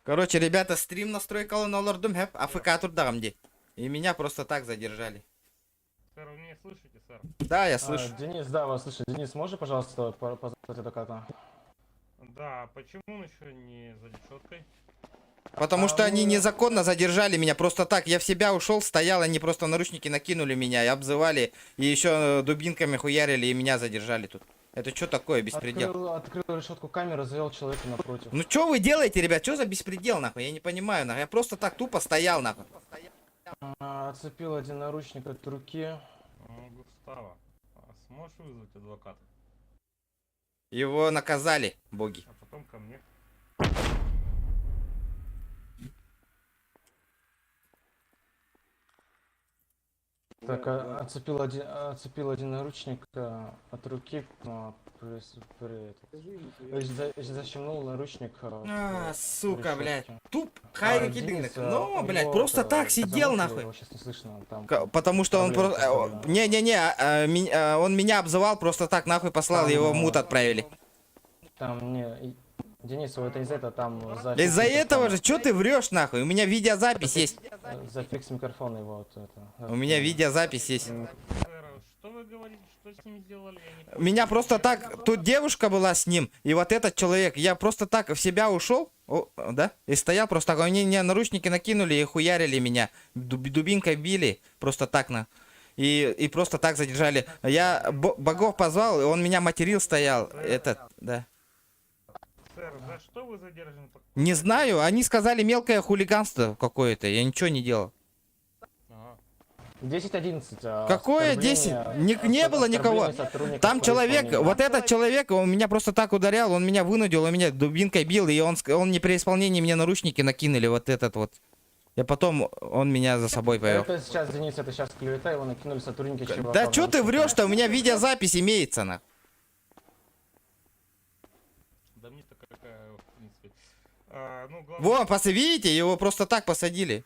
Короче, ребята, стрим настройкалаан олордум, хэп, АФК турдаҕым дии. И меня просто так задержали. Сэр, вы меня слышите, сэр? Да, я слышу. Денис, да, вас слышу. Денис, можешь, пожалуйста, позвать адвоката? Да, почему он еще не за решеткой? Потому А что они вы- незаконно задержали меня просто так. Я в себя ушел, стоял, они просто наручники накинули меня и обзывали, и еще дубинками хуярили, и меня задержали тут. Это что такое беспредел? Открыл решетку камеры, завел человека напротив. Ну что вы делаете, ребят? Что за беспредел, нахуй? Я не понимаю, нахуй. Я просто так тупо стоял, нахуй. Отцепил один наручник от руки. Ну, Густаво, а сможешь вызвать адвоката? Его наказали, боги. А потом ко мне. Так, отцепил один наручник от руки, защемнул наручник А, в сука, блядь. решетке. Туп, А, хайрики Денис, дынок. Ну, у блядь, него просто это, так сидел, замутили, нахуй. Его сейчас не слышно, там. Потому что он Проблемы просто... постоянно. Не-не-не, он меня обзывал, просто так нахуй послал, Там, его в мут отправили. Там не, Денис, это из этого там за Из-за фикс этого микрофона. же, что ты врешь нахуй? У меня видеозапись есть. За фикс микрофона его вот это. У меня видеозапись есть. Сэр, что вы говорите, что с ним сделали? Я не понял. Меня просто так... Тут девушка была с ним, и вот этот человек, я просто так в себя ушел, о, да? И стоял просто так, они мне наручники накинули и хуярили меня. Дубинкой били, просто так на... И просто так задержали. Я богов позвал, и он меня материл, стоял. Этот, да. Сэр, за что вы задержаны? Не знаю, они сказали мелкое хулиганство какое-то. Я ничего не делал. Ага. 10-11. Какое 10? Не было никого. оскорбление сотрудников Там человек, полиции. вот этот человек, он меня просто так ударял, он меня вынудил, он меня дубинкой бил, и он не при исполнении мне наручники накинули, вот этот вот. Я потом, он меня за собой повел. Это сейчас, Денис, это сейчас клевета, его накинули сотрудники ЧВК. Да чё ты наручники. врешь-то? У меня видеозапись имеется, на. Да мне-то какая, в принципе. А, ну, главное... Вон, видите, его просто так посадили.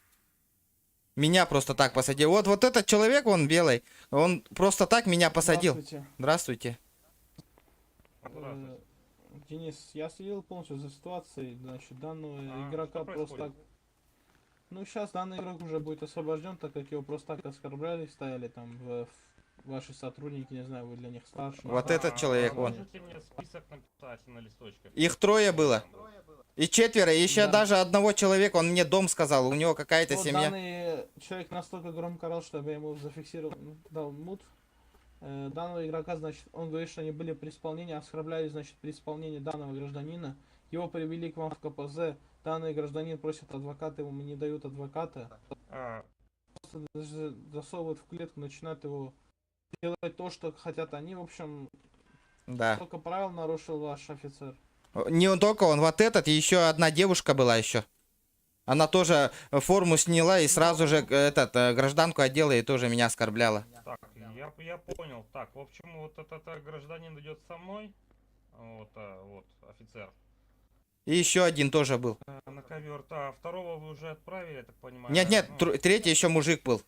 Меня просто так посадили. Вот этот человек, он белый, он просто так меня посадил. Здравствуйте. Здравствуйте. Здравствуйте. Денис, я следил полностью за ситуацией, значит, данного А, игрока что просто так... происходит? Ну, сейчас данный игрок уже будет освобожден, так как его просто так оскорбляли, стояли там ваши сотрудники, не знаю, вы для них старше. не Вот старше. этот человек, а вон. Можете мне список написать на листочке? Их трое было. И четверо, и еще Да. даже одного человека, он мне дом сказал, у него какая-то Вот семья. данный человек настолько громко орал, чтобы я ему зафиксировал, ну, дал мут. Данного игрока, значит, он говорит, что они были при исполнении, оскорбляли, значит, при исполнении данного гражданина. Его привели к вам в КПЗ. Данный гражданин просит адвоката, ему не дают адвоката. А, Просто даже засовывают в клетку, начинают его делать то, что хотят они. В общем, Да. столько правил нарушил ваш офицер. Не он только он, вот этот, и еще одна девушка была еще. Она тоже форму сняла и сразу же этот гражданку одела и тоже меня оскорбляла. так, я понял. Так, в общем, вот этот гражданин идет со мной. Вот, вот, офицер. И еще один тоже был. На ковер. А второго вы уже отправили, я так понимаю? Нет, нет, Ну, третий еще мужик был.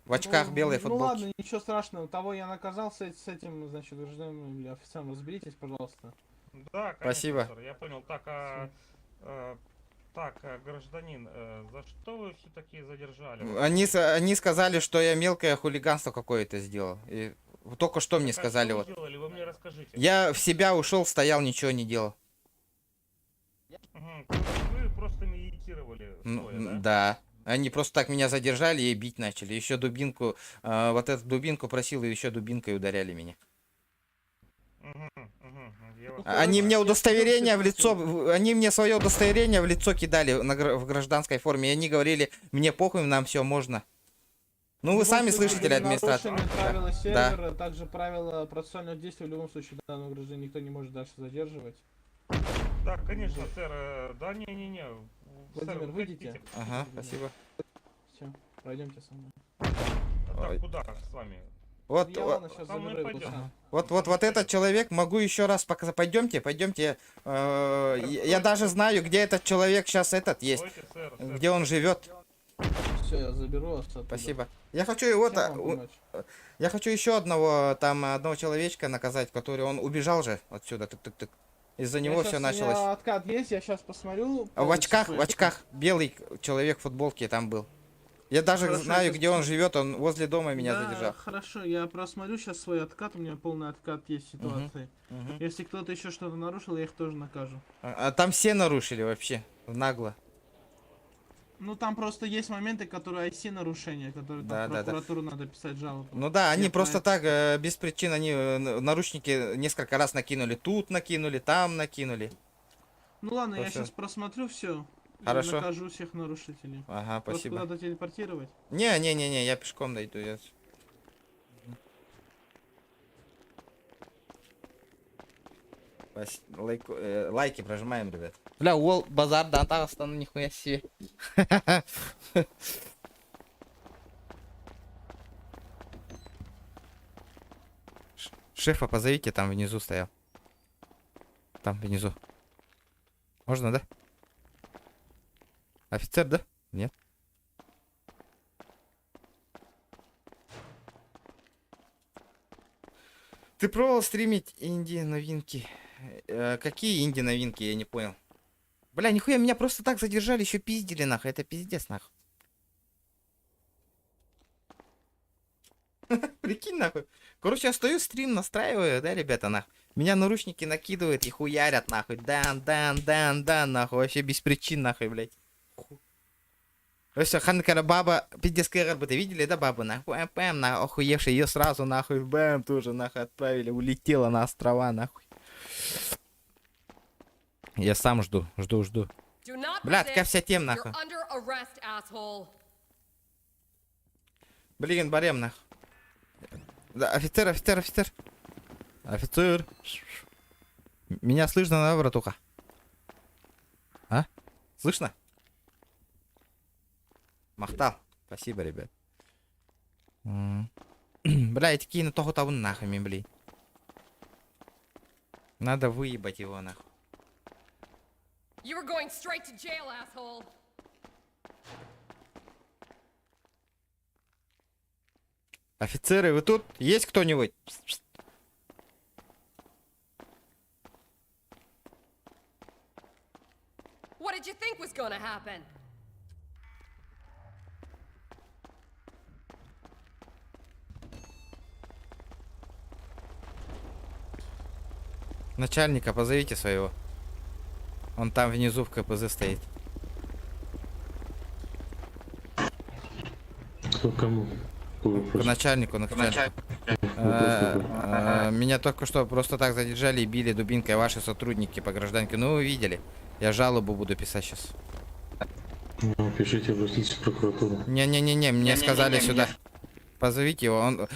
В очках Ну, белой ну футболке. ладно, ничего страшного. Того я наказал с этим, значит, гражданином или офицером. Разберитесь, пожалуйста. Да, конечно, Спасибо. сэр, я понял. Так, так, гражданин, за что вы все-таки задержали? Они сказали, что я мелкое хулиганство какое-то сделал. И только что мне Так, а сказали что вы вот. делали? Вы мне расскажите. Я в себя ушел, стоял, ничего не делал. Мгм, то есть вы просто медитировали Ну, стоя, да? да. Они просто так меня задержали и бить начали. Еще дубинку, вот эту дубинку просил, и еще дубинкой ударяли меня. Мгм, я вас Они понимаю. мне удостоверение в лицо, они мне свое удостоверение в лицо кидали в гражданской форме. И они говорили, мне похуй, нам все можно. Ну, В вы любом сами случае, слышите, были администратор. нарушены правила Да. сервера, также правила процессуальных действий. В любом случае, данного гражданина никто не может дальше задерживать. Да, конечно, сэр. Да, не-не-не. Сэр, Владимир, вы выйдите. хотите? Ага, спасибо. Все, пройдемте со мной. Так, Ой. куда с вами? Вот, Я вот, ладно, сейчас Со мной заберу его пойдем. сам. вот этот человек, могу еще раз показать. Пойдемте, пойдемте. Я даже знаю, где этот человек сейчас этот есть, Стойте, сэр, сэр. где он живет. Все, я заберу вас оттуда. Спасибо. Я хочу его, Чем вам помочь? я хочу еще одного там одного человечка наказать, который он убежал же отсюда. Тык-тык-тык. Из-за Я него щас- все У началось. меня откат есть, я сейчас посмотрю. А В очках, в полностью. очках белый человек в футболке там был. Я даже Хорошо, знаю, я щас где он живет, он возле дома меня Да, задержал. хорошо, я просмотрю сейчас свой откат, у меня полный откат есть ситуации. Мгм. Если кто-то еще что-то нарушил, я их тоже накажу. А там все нарушили вообще, нагло. Ну там просто есть моменты, которые IC нарушения, которые там Да, в да, да. прокуратуру надо писать жалобу. Ну да, они Я просто про так, без причин, они наручники несколько раз накинули. Тут накинули, там накинули. Ну ладно, я Просто- сейчас просмотрю все. Хорошо. Накажу всех нарушителей. Ага, Просто спасибо. куда-то телепортировать. Не-не-не-не, я пешком дойду. Я... Лайки прожимаем, ребят. Бля, уол, базар, да, тастану, нихуя себе. Шефа позовите, там внизу стоял. Там внизу. Можно, да? Офицер, да? Нет. Ты пробовал стримить инди новинки? Какие инди новинки, я не понял. Бля, нихуя, меня просто так задержали, еще пиздили нахуй. Это пиздец нахуй. Прикинь нахуй. Короче, я стою, стрим настраиваю, да, ребята, нахуй. Меня наручники накидывают и хуярят нахуй. Дан, дан, дан, дан, нахуй. Вообще без причин нахуй, блядь. Все, ханкара баба, пиздец, ты видели, да, бабу, нахуй, пэм, пэм, нахуй, охуевшая, ее сразу, нахуй, бэм, тоже, нахуй, отправили, улетела на острова, нахуй. Я сам жду, жду, жду. Do not Бля, такая resist. вся тем, You're нахуй. under arrest, asshole. Блин, барем, нахуй. Да, офицер, офицер, офицер. Офицер. Меня слышно, да, братуха? А? Слышно? Махтал. Спасибо, ребят. Бля, эти кины того того нахуй, блин. Надо выебать его, нахуй. You are going straight to jail, asshole. Офицеры, вы тут? Есть кто-нибудь? What did you think was gonna happen? Начальника позовите своего. Он там внизу в КПЗ стоит. Кто кому? Какой К вопрос? начальнику, на начальнику. Вопрос какой? Меня только что просто так задержали и били дубинкой ваши сотрудники по гражданке. Ну, вы видели. Я жалобу буду писать сейчас. Ну, пишите, обратитесь в прокуратуру. Не-не-не-не, мне сказали сюда. Позовите его.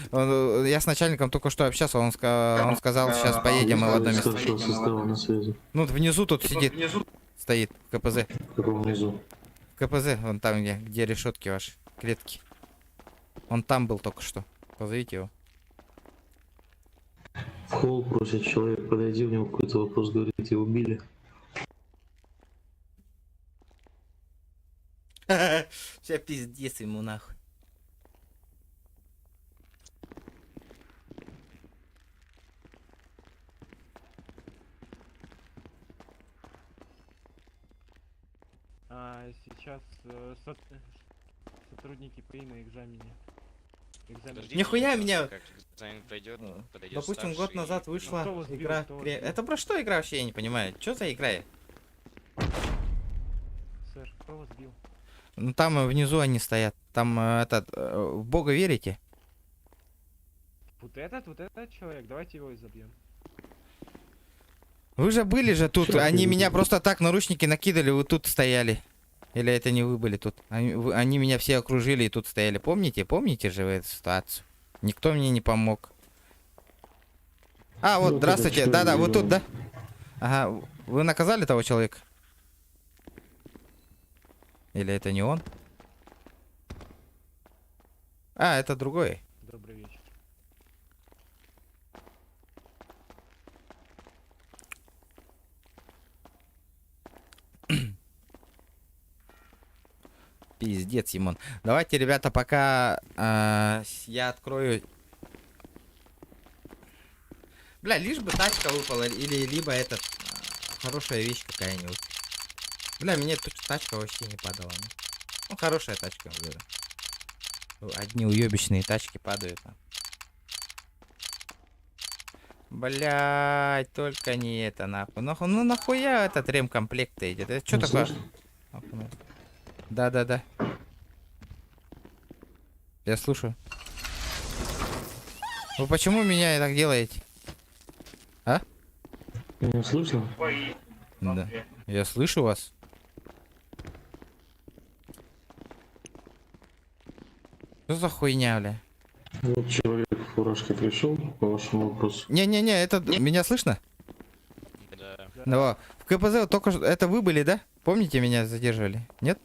Я с начальником только что общался, он сказал, сейчас поедем мы в одно место. Старшего состава на связи. Ну, внизу тут сидит. Стоит в КПЗ. В каком внизу? В КПЗ, вон там, где решетки ваши, клетки. Он там был только что. Позовите его. В холл просит человек, подойди, у него какой-то вопрос, говорит, его били. Вся пиздец ему нахуй. А, сейчас сотрудники ПИ на экзамене. Экзамен. Подождите, Нихуя пожалуйста, меня- Как экзамен пройдет, Ну, подойдет Допустим, год старший назад и- вышла Кто вас бил, игра. кто вас бил? Это про что игра вообще, я не понимаю. Что за игра? Сэр, кто вас бил? Ну там внизу они стоят. Там этот. В Бога верите? Вот этот человек, давайте его и забьем. Вы же были же тут, Щас они я меня буду. просто так наручники накидали, вы тут стояли. Или это не вы были тут? Они меня все окружили и тут стояли. Помните? Помните же вы эту ситуацию? Никто мне не помог. А, вот, Вот этот здравствуйте. человек Да-да, вы тут, да? зелёный. Ага, вы наказали того человека? Или это не он? А, это другой. Добрый вечер. Пиздец, Симон. Давайте, ребята, пока я открою... Бля, лишь бы тачка выпала, или либо этот... Хорошая вещь какая-нибудь. Бля, мне тут тачка вообще не падала. Ну, Ну, хорошая тачка, говорю. Одни уебищные тачки падают. Там. Блядь, только не это, нахуй. Нахуй, ну нахуя этот ремкомплект идет? Это что Не такое? слышно? Да, да, да. Я слушаю. Вы почему меня так делаете? Меня слышно? Да. Я слышу вас. Что за хуйня, бля? Вот человек в фуражке пришел по вашему вопросу. Не-не-не, это меня слышно? Да. Да. В КПЗ только что... Это вы были, да? Помните, меня задерживали? Нет?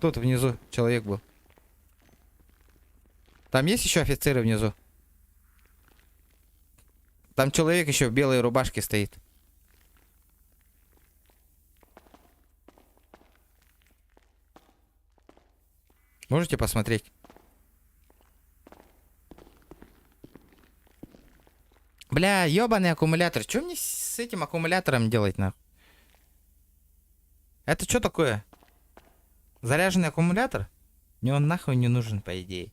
Тут внизу человек был. Там есть еще офицеры внизу? Там человек еще в белой рубашке стоит. Можете посмотреть? Бля, ёбаный аккумулятор. Что мне с этим аккумулятором делать, нахуй? Это что такое? Заряженный аккумулятор? Мне он нахуй не нужен, по идее.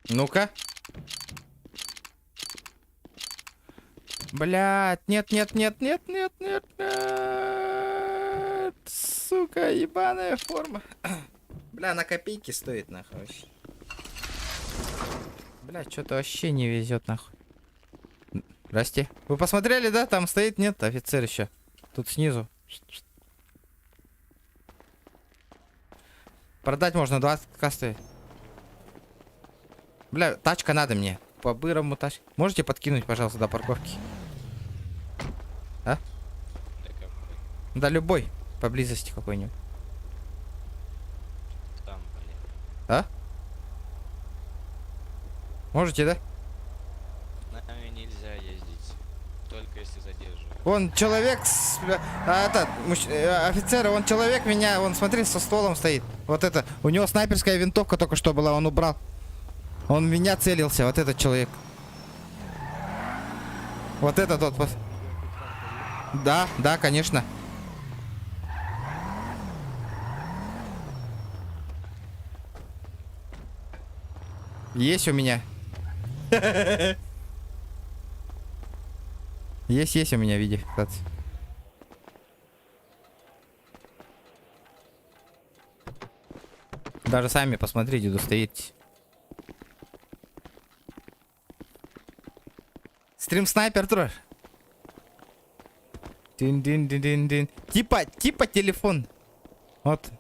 Ну-ка. Блядь, нет, нет, нет, нет, нет, нет, нет. Сука, ебаная форма. Бля, на копейки стоит, нахуй. вообще. Бля, что-то вообще не везет, нахуй. Здрасте. Вы посмотрели, да? Там стоит, нет, офицер еще. Тут снизу. Продать можно 20 стоит. Бля, тачка надо мне. По бырому тачка. Можете подкинуть, пожалуйста, до парковки? Да какой? Да любой. Поблизости какой-нибудь. Там, блин. Можете, да? Нами нельзя ездить. Только если задерживают. Вон человек с... А, этот, офицер, он человек меня, он, смотри, со столом стоит. Вот это, у него снайперская винтовка только что была, он убрал. Он в меня целился, вот этот человек. Вот этот вот. Да, да, конечно. Есть у меня. Есть, есть у меня видеофиксация. Даже сами посмотрите, удостоверьтесь. Стрим снайпер трош. Дин-дин-дин-дин-дин. Типа, типа телефон. Вот.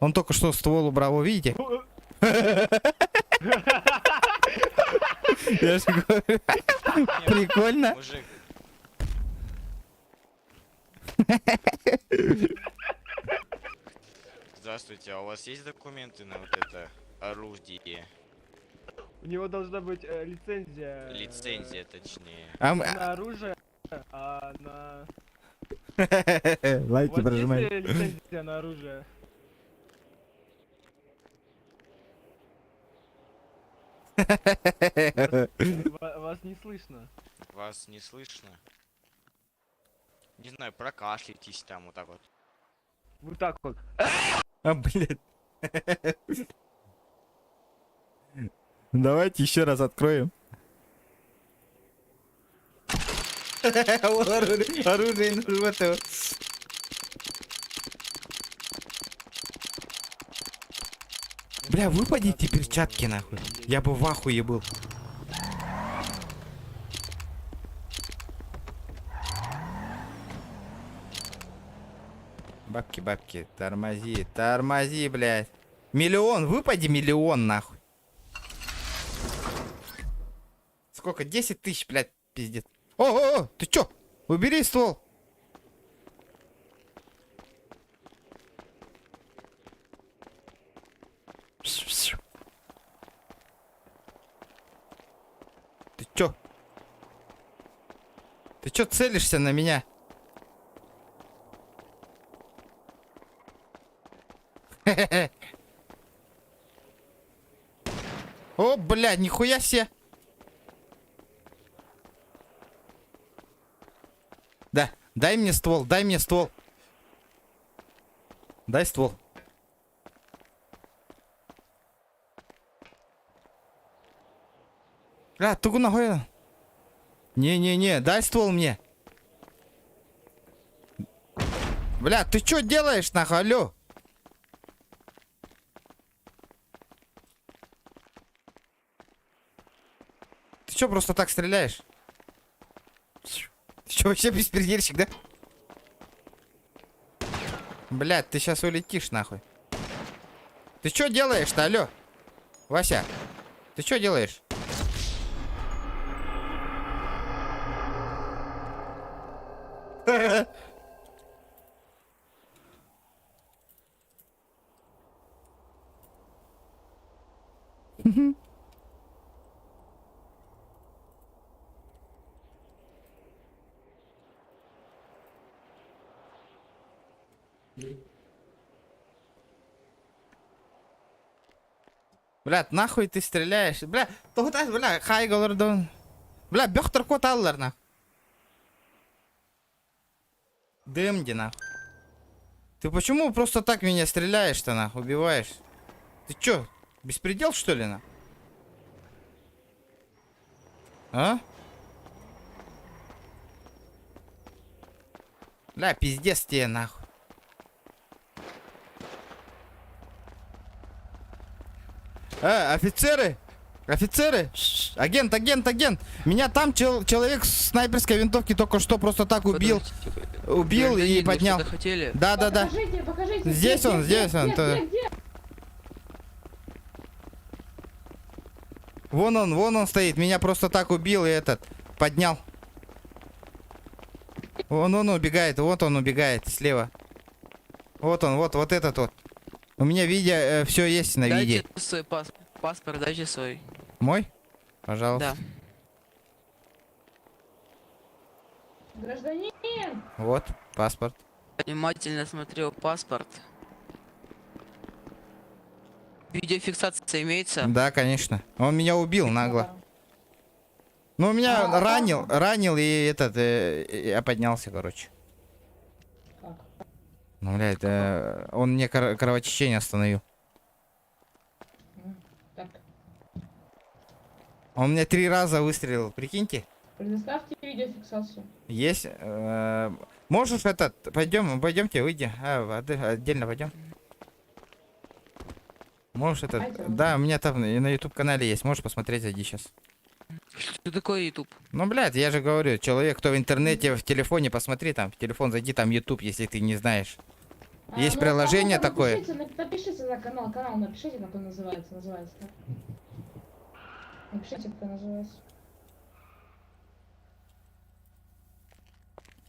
Он только что ствол убрал, вы видите? Я же говорю. Прикольно. Мужик. Здравствуйте, а у вас есть документы на вот это оружие? У него должна быть лицензия. Лицензия, точнее. А На оружие, а на... Лайки У вас есть, прожимай. лицензия на оружие? Вас не слышно. Вас не слышно? Не знаю, прокашляйтесь там вот так вот. Вот так вот. А, блядь. Давайте еще раз откроем. Оружие, оружие на живот его. Бля, выпадите перчатки нахуй. Я бы в ахуе был. Бабки, бабки, тормози, тормози, блядь. Миллион, выпади миллион, нахуй. Сколько? 10 тысяч, блядь, пиздец. О, о, о, ты чё? Убери ствол. Ты чё? Ты чё целишься на меня? О, блядь, нихуя себе. Да, дай мне ствол, дай мне ствол. Дай ствол. Бля, тугу нахуй? Не-не-не, дай ствол мне. Бля, ты чё делаешь, нахуй, алло? Ты чё просто так стреляешь? Ты чё, вообще беспредельщик, да? Блядь, ты сейчас улетишь, нахуй. Ты чё делаешь-то, алло? Вася, ты чё делаешь? Блядь, нахуй ты стреляешь? Бля, тоҕо бля, хай олордун. Бля, бөхтөр куоталлар нах. Дым где нах. Ты почему просто так меня стреляешь-то нах, убиваешь? Ты чё, беспредел что ли нах? А? Бля, пиздец тебе нахуй. Офицеры! Офицеры! Шш, Агент, агент, агент! Меня там человек с снайперской винтовки только что просто так убил. Убил и Гражданин, вы поднял. что-то хотели? Да, да, да. Покажите, покажите. Здесь где, он, где, здесь он, где, то- где, где? Вон он стоит. Меня просто так убил и этот поднял. Вон он убегает, вот он убегает слева. Вот он, вот, вот этот вот. У меня видео, все есть на видео. Дайте свой паспорт, дайте свой. Мой? Пожалуйста. Да. Гражданин! Вот, паспорт. Внимательно смотрел паспорт. Видеофиксация имеется? Да, конечно. Он меня убил нагло. Ну, меня А, ранил, ранил и этот, я поднялся, короче. Как? Ну, блядь, он мне кровотечение остановил. Так, Он мне три раза выстрелил, прикиньте. предоставьте видеофиксацию. Есть. Можешь этот, пойдем, пойдемте, выйди. А, отдельно пойдем. Можешь этот, Давайте. да, у меня там и на YouTube канале есть, можешь посмотреть, зайди сейчас. Что такое YouTube? Ну, блядь, я же говорю, человек, кто в интернете, в телефоне, посмотри там, в телефон зайди, там YouTube, если ты не знаешь. А, Есть ну, приложение а ну-ка, такое. Напишите, напишите на канал, канал напишите, как он называется, называется. как. Напишите, как он называется.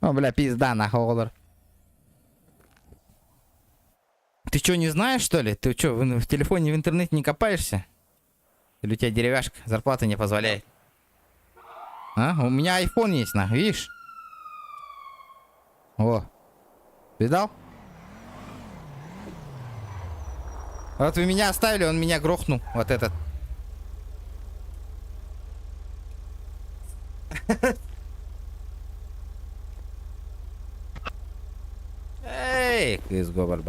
О, бля, пизда, нахуй, олар. Ты чё, не знаешь, что ли? Ты чё, в телефоне, в интернете не копаешься? Или у тебя деревяшка, зарплата не позволяет? А? У меня iPhone есть, нахуй, видишь? О. Видал? Вот вы меня оставили, он меня грохнул, вот этот. Эй, кыз бабая.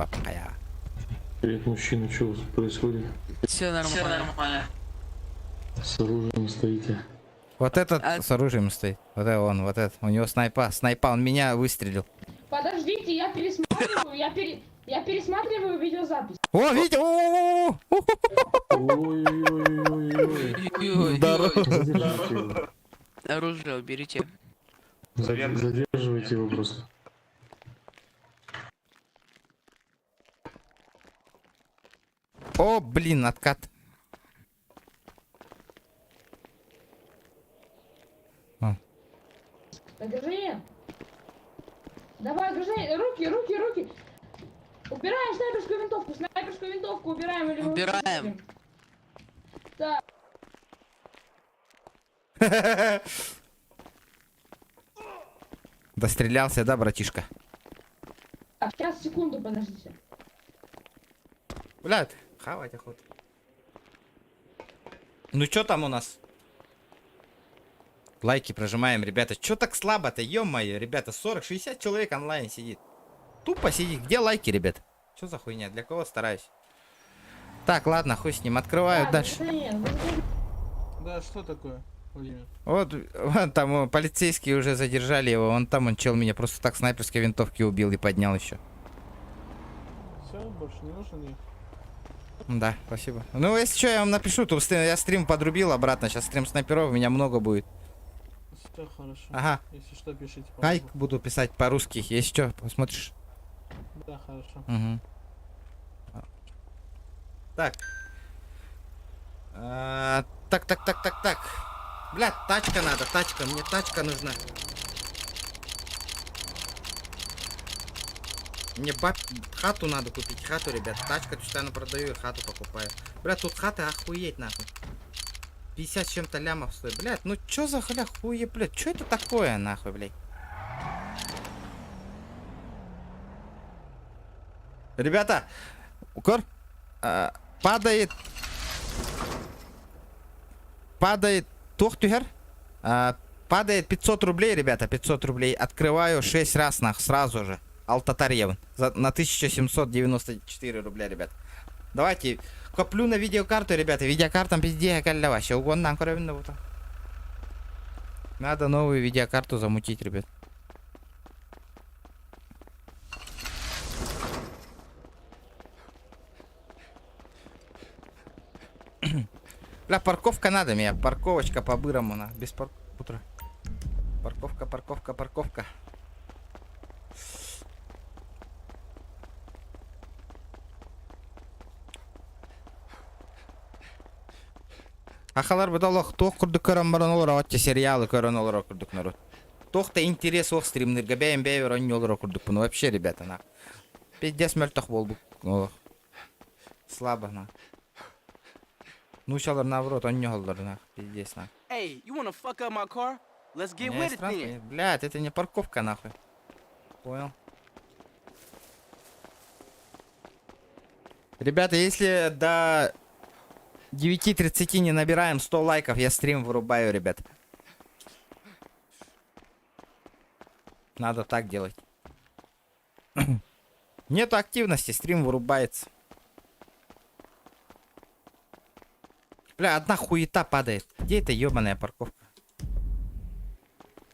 Привет, мужчина, что у вас происходит? Все нормально. С оружием стоите. Вот этот А- с оружием стоит. Вот это он, вот этот. У него снайпа, снайпа, он меня выстрелил. Подождите, я пересматриваю, я пересматриваю видеозапись. О, видите? О-о-о-о! Ой-ой-ой-ой. Ой, Здорово. ой, Задерживайте его. Оружие уберите. Задерживайте его просто. О, блин, откат. Так, гражданин! Давай, гражданин, руки, руки, руки! Убираем снайперскую винтовку убираем или мы Убираем. выстрелим. Так, Дострелялся, да, братишка? сейчас, секунду, подождите. Блядь, хавать охота. Ну что там у нас? Лайки прожимаем, ребята. Чё так слабо-то, ё-моё, ребята, 40-60 человек онлайн сидит. Тупо сидит. Где лайки, ребят? Что за хуйня? Для кого стараюсь? Так, ладно, хуй с ним. Открываю Так, дальше. гражданин, вы Да, что такое, Владимир? Вот, вон там полицейские уже задержали его. Вон там он чел меня просто так снайперской винтовки убил и поднял еще. Все, больше не нужен я. Да, спасибо. Ну, если что, я вам напишу. Тут я стрим подрубил обратно. Сейчас стрим снайперов у меня много будет. Все хорошо. Ага. Если что, пишите. Хайк помогу. буду писать по-русски. Если что, посмотришь. Да, хорошо. Угу. Так. А, так, так, так, так, так. Бля, тачка надо, тачка. Мне тачка нужна. Мне баб... хату надо купить. Хату, ребят. Тачка постоянно продаю и хату покупаю. Бля, тут хата охуеть нахуй. 50 с чем-то лямов стоит. Блядь, ну чё за хля хуе, блядь? Чё это такое, нахуй, блядь? Ребята, укор, падает, падает, туох түһэр, падает 500 рублей, ребята, 500 рублей. Открываю 6 раз нах, сразу же. Алтатарьевын. На 1794 рубля, ребят. Давайте, коплю на видеокарту, ребята. Видеокарта пизде, калля вообще. Угон Надо новую видеокарту замутить, ребят. Бля, парковка надо мне. Парковочка по-бырому, на. Без пар... Утро. Парковка, парковка, парковка. Сахалар бу туох курдук көрөн баран олорор сериалы көрөн олорор курдук народ. Туох да интерес суох стримнерге бэйэм бэйэбэр оонньуу олорор курдукпун. Вообще, ребята, на. Пиздец мөлтөх буолбут. Ох. Слабо, на. Нууччалар наоборот, оонньууллар, на. Пиздец, на. Hey, you wanna fuck up my car? Let's get У меня with есть it транспорт? then. Блядь, это не парковка, нахуй. Понял. Ребята, если до 9.30 не набираем 100 лайков, я стрим вырубаю, ребят. Надо так делать. Нету активности, стрим вырубается. Бля, одна хуета падает. Где эта ебаная парковка?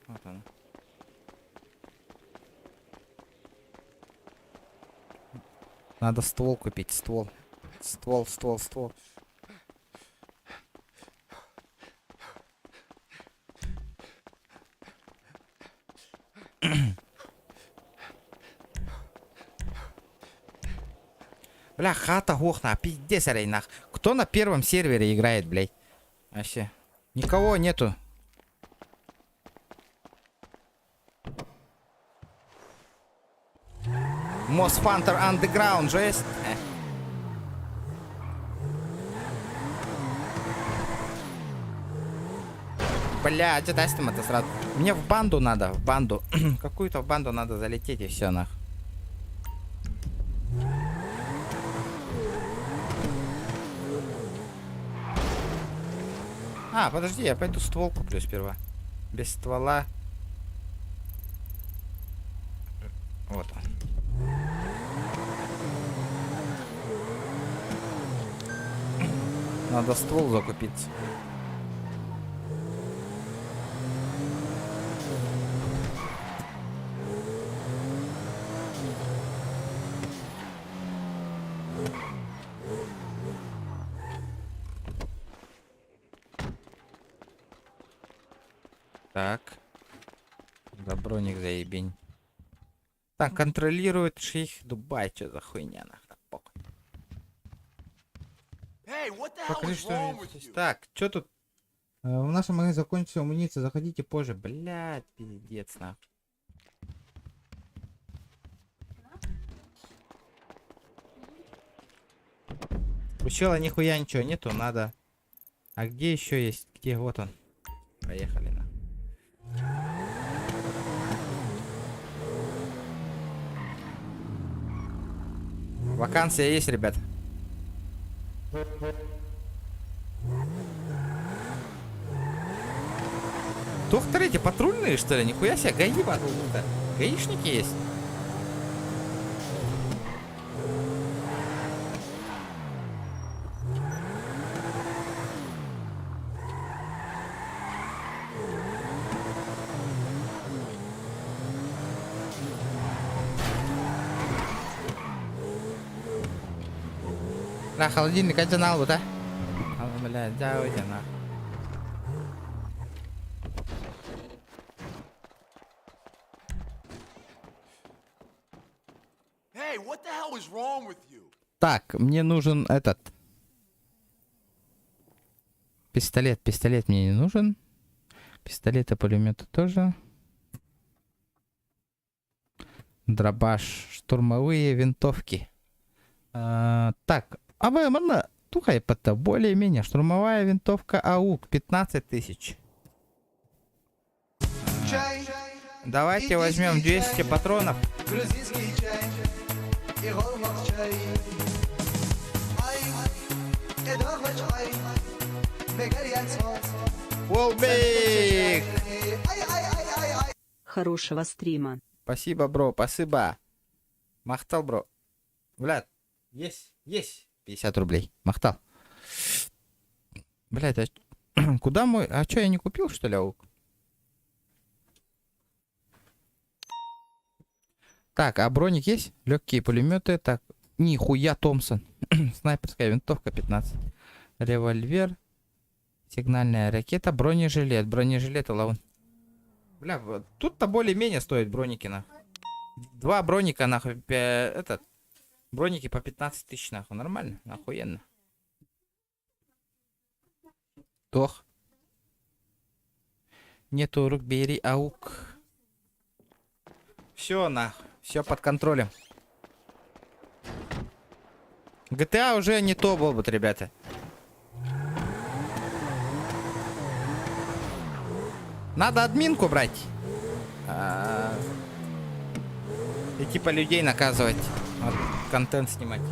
Вот она. Надо ствол купить, ствол. Ствол, ствол, ствол. Бля, хата гохна, пиздец, нах. Кто на первом сервере играет, блядь? Вообще. Никого нету. Most Hunter Underground, жесть. Бля, что это сразу. Мне в банду надо, в банду. Какую-то в банду надо залететь и все, нах. А, подожди, я пойду ствол куплю сперва. Без ствола. Вот он. Надо ствол закупиться. Так. Заброник заебень. Так, контролирует шейх Дубай. Что за хуйня, нахуй? Похуй. Покажи, что здесь. Так, что тут? В нашем магазине закончится амуниция, заходите позже. Блядь, пиздец, нахуй. У чела нихуя ничего нету, надо. А где еще есть? Где? Вот он. Поехали, на. Вакансия есть, ребят. Доктор эти патрульные, что ли? Нихуя себе, ГАИ будто. Гаишники есть? На, холодильник один албы, да? Бля, давайте на. Hey, what the hell is wrong with you? Так, мне нужен этот. Пистолет, пистолет мне не нужен. Пистолеты, пулеметы тоже. Дробаш, штурмовые винтовки. А, так, а вы, манна, тухай это более-менее. Штурмовая винтовка АУК 15 тысяч. Давайте возьмем 200 патронов. Грузинский чай и чай. Ай, ай, Волбик! Хорошего стрима. Спасибо, бро, спасибо. Махтал, бро. Блядь, есть, есть. 50 рублей. Махтал. Блядь, а куда мой... А чё, я не купил, что ли, аук? Так, а броник есть? Легкие пулеметы. Так, нихуя Томпсон. Снайперская винтовка 15. Револьвер. Сигнальная ракета. Бронежилет. Бронежилет лаун. Бля, тут-то более-менее стоит броники, нахуй. Два броника, нахуй, этот. Броники по 15 тысяч, нахуй. Нормально, охуенно. Тох. Нету рук, бери аук. Все, нахуй. Все под контролем. GTA уже не то был бы, ребята. Надо админку брать. А, и типа людей наказывать. Вот, контент снимать.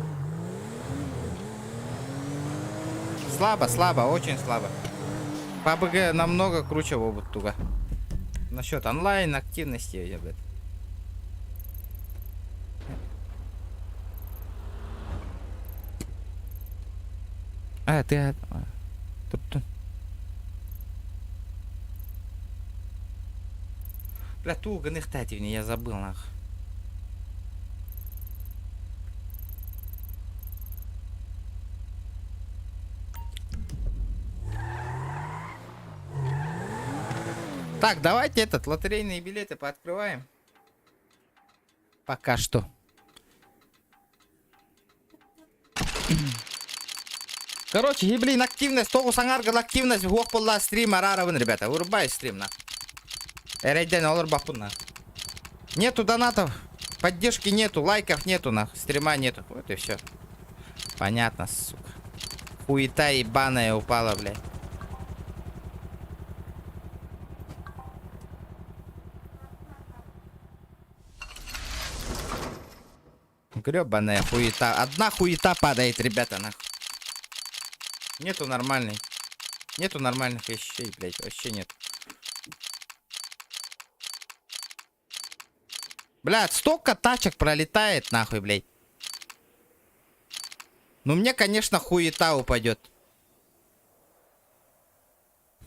Слабо, слабо, очень слабо. PUBG намного круче вот туга. Насчет онлайн активности, я, блядь. А, ты... А, тут, тут. Бля, туга нехтативнее, я забыл, нах. Так, давайте этот, лотерейные билеты пооткрываем. Пока что. Короче, блин, активность, тоҕус аҥаарга активность, суох буолла стрим араарабын, ребята. Вырубай стрим, на. Эрэйдэнэн олорбоппун, на. Нету донатов, поддержки нету, лайков нету, на. Стрима нету. Вот и все. Понятно, сука. Хуета ебаная упала, блядь. Гребаная хуета. Одна хуета падает, ребята, нахуй. Нету нормальной. Нету нормальных вещей, блядь. Вообще нет. Блядь, столько тачек пролетает, нахуй, блядь. Ну, мне, конечно, хуета упадет.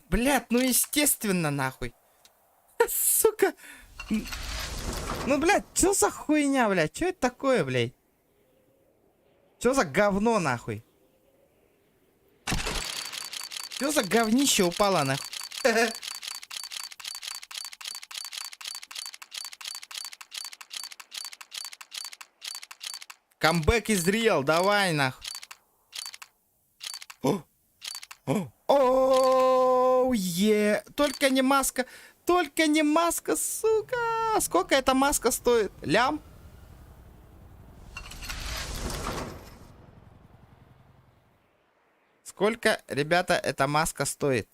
Блядь, ну естественно, нахуй. Сука. Ну, блядь, что за хуйня, блядь? Что это такое, блядь? Что за говно, нахуй? Что за говнище упало, нахуй? Comeback is real, давай, нахуй. О! О! Oh, yeah. Только не маска. Только не маска, сука. Сколько эта маска стоит? Лям? Сколько, ребята, эта маска стоит?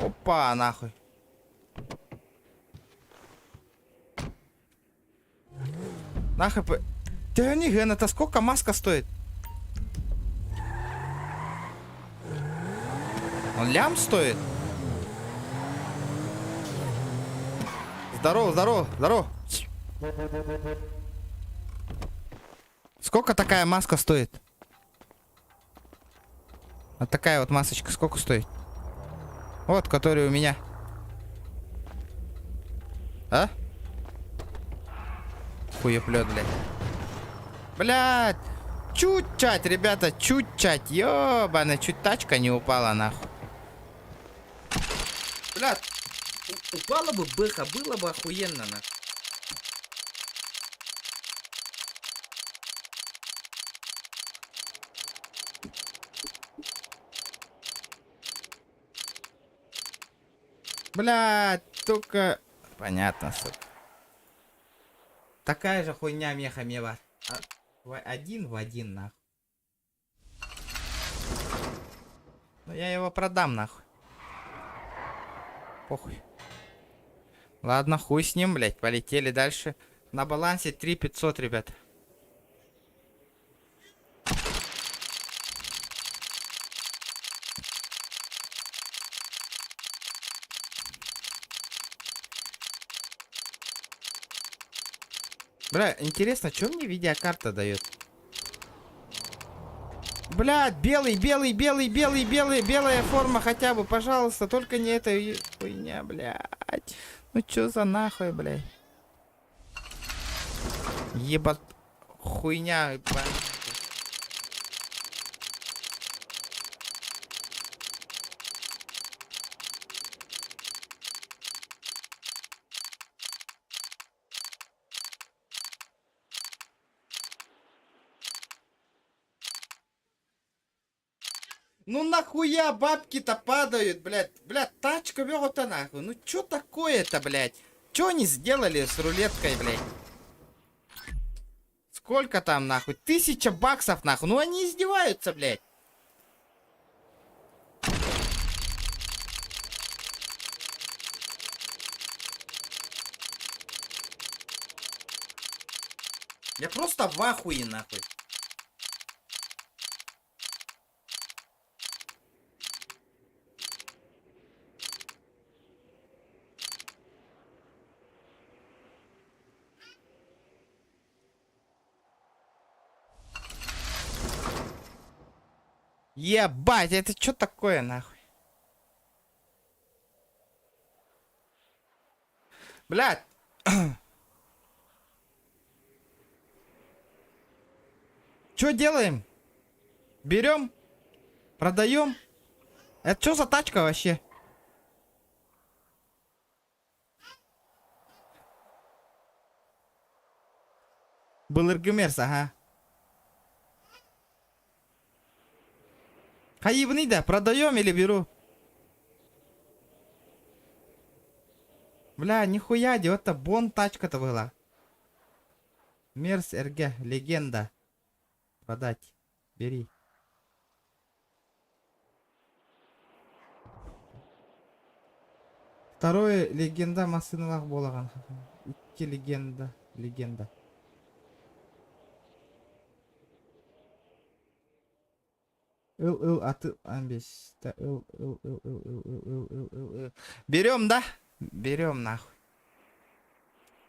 Опа, нахуй. Нахуй. Төһөнүй сыаната сколько маска стоит? Он лям стоит? Здорово, здорово, здорово. Сколько такая маска стоит? Вот такая вот масочка сколько стоит? Вот, которая у меня. А? Хуеплет, блядь. Блядь! Чуть-чать, ребята, чуть-чать. Ёбана, чуть тачка не упала, нахуй. Блядь, упала бы быха, было бы охуенно, нахуй. Блядь, только... Понятно, сука. Такая же хуйня меха мева. Один в один, нахуй. Ну я его продам, нахуй. Похуй. Ладно, хуй с ним, блядь. Полетели дальше. На балансе 3500, ребят. Бля, интересно, что мне видеокарта дает? Блядь, белый, белый, белый, белый, белый, белая форма хотя бы, пожалуйста, только не эта хуйня, блядь. Ну чё за нахуй, блядь? Ебать, хуйня, ебать. Ну нахуя бабки-то падают, блядь? Блядь, тачка бегут-то нахуй. Ну чё такое-то, блядь? Чё они сделали с рулеткой, блядь? Сколько там, нахуй? 1000 баксов, нахуй. Ну они издеваются, блядь. Я просто в ахуе, нахуй. Ебать, это что такое, нахуй? Блядь. Что делаем? Берем? Продаем? Это что за тачка вообще? Былыргы Мерс, ага. Хайыбыный да, продаем или беру? Бля, нихуя, это бон тачка-то была. Мерс РГ, легенда. Продать. Бери. Второе легенда массыналаах буолаҕын. Икки легенда. Легенда. Ыл ыл аты амбес. Ыл ыл ыл ыл ыл ыл ыл ыл ыл ыл. Берем, да? Берем нахуй.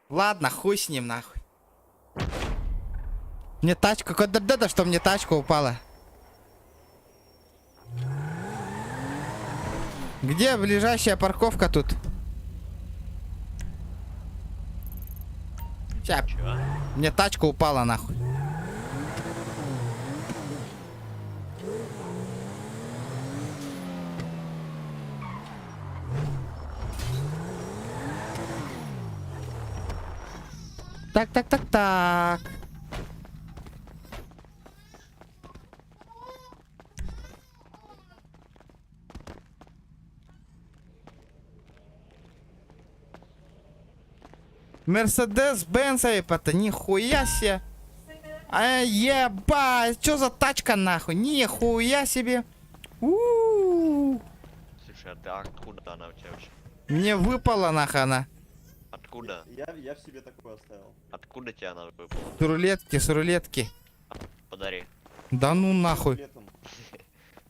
Ладно, хуй с ним нахуй. Мне тачка, куда да, что мне тачка упала. Где ближайшая парковка тут? Ща. Мне тачка упала нахуй. Так, так, так, так. Мерседес Бенц, это нихуя себе. А ебать, что за тачка нахуй? Нихуя себе. У-у-у. Слушай, а ты откуда она у тебя вообще? Мне выпала нахуй она. Откуда? Я, я в себе такое оставил. Откуда тебе она выпала? С рулетки, с рулетки. Подари. Да ну нахуй. Летом.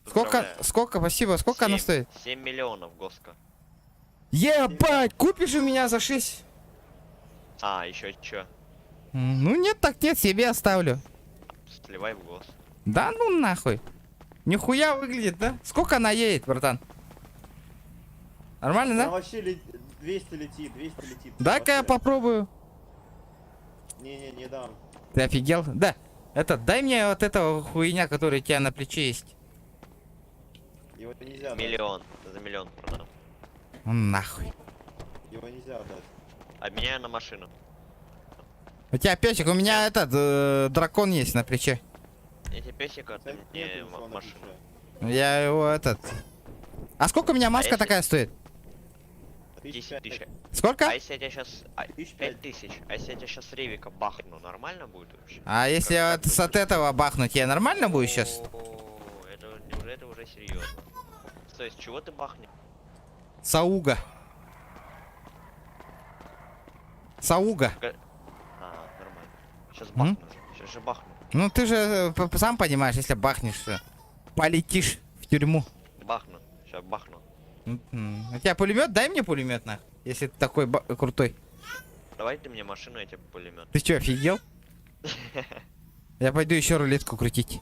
Сколько, Поздравляю. сколько, спасибо, сколько она Семь- стоит? 7 миллионов, Госка. Ебать, купишь у меня за 6? А, еще чё? Ну нет, так нет, себе оставлю. Сливай в гос. Да ну нахуй. Нихуя выглядит, да? Сколько она едет, братан? Нормально, Она да? вообще 200 летит, 200 летит. Дай-ка я Вообще. попробую. Не-не, не дам. Ты офигел? Да. Это, дай мне вот этого хуйня, которая у тебя на плече есть. Его нельзя дать. Миллион. За миллион продам. Ну, Нахуй. Его нельзя дать. Обменяю на машину. У тебя песик, у меня этот дракон есть на плече. Я тебе песика, ты Кстати, мне нету ничего на машину. плече. Я его этот. А сколько у меня маска если- такая стоит? 10 тысяч. Сколько? А если я тебя сейчас... Тысяч 5 тысяч. А если я тебя сейчас Ревика бахну, нормально будет вообще? А если Как- вот с от этого бахнуть, я нормально буду сейчас? О, это уже серьезно. Стой, с чего ты бахнешь? Сауга. Сауга. А, нормально. Сейчас М? бахну же. Сейчас же бахну. Ну ты же сам понимаешь, если бахнешь, полетишь в тюрьму. Бахну. Сейчас бахну. У тебя пулемет? Дай мне пулемет, нах. Если ты такой крутой. Давай ты мне машину, я тебе пулемет. Ты чё, офигел? Я пойду еще рулетку крутить.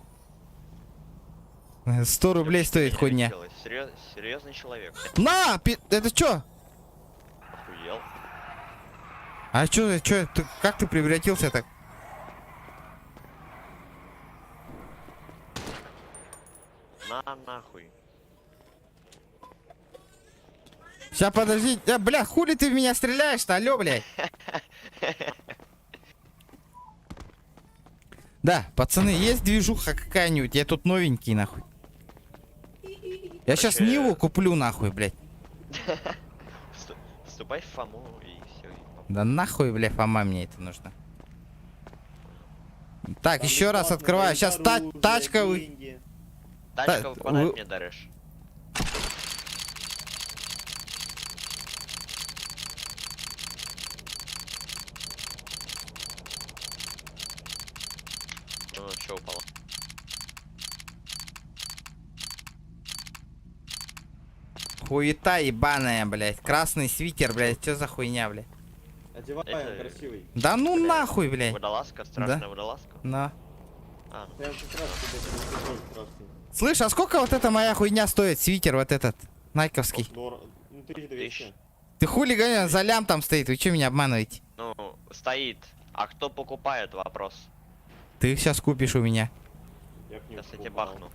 100 рублей стоит хуйня. Серьезный человек. На! Это чё? Охуел. А чё, чё, ты, как ты превратился так? На нахуй. Сейчас, подожди. Да, бля, хули ты в меня стреляешь-то, алло, блядь. Да, пацаны, есть движуха какая-нибудь? Я тут новенький, нахуй. Я сейчас Короче, Ниву куплю, нахуй, блядь. Вступай в Фому и все. Да нахуй, бля, Фома мне это нужно. Так, Там еще раз бесплатно открываю. дают Сейчас оружие, тачка... деньги. Тачка Та- выпадает, вы- мне даришь. Ну, чё упало? Хуета ебаная, блядь. Красный свитер, блядь. Что за хуйня, блядь? Одевай, он Это- красивый. Да ну Блядь, нахуй, блядь. Водолазка, страшная водолазка. На. А, ну, Прям как раз тебе тоже красный. Слышь, а сколько вот эта моя хуйня стоит? Свитер вот этот. Найковский. Ну, 1200. Ты хули, гоня, за лям там стоит. Вы что меня обманываете? ну, стоит. А кто покупает, вопрос. Ты сейчас купишь у меня. Я б не Сейчас я тебе покупал. бахну.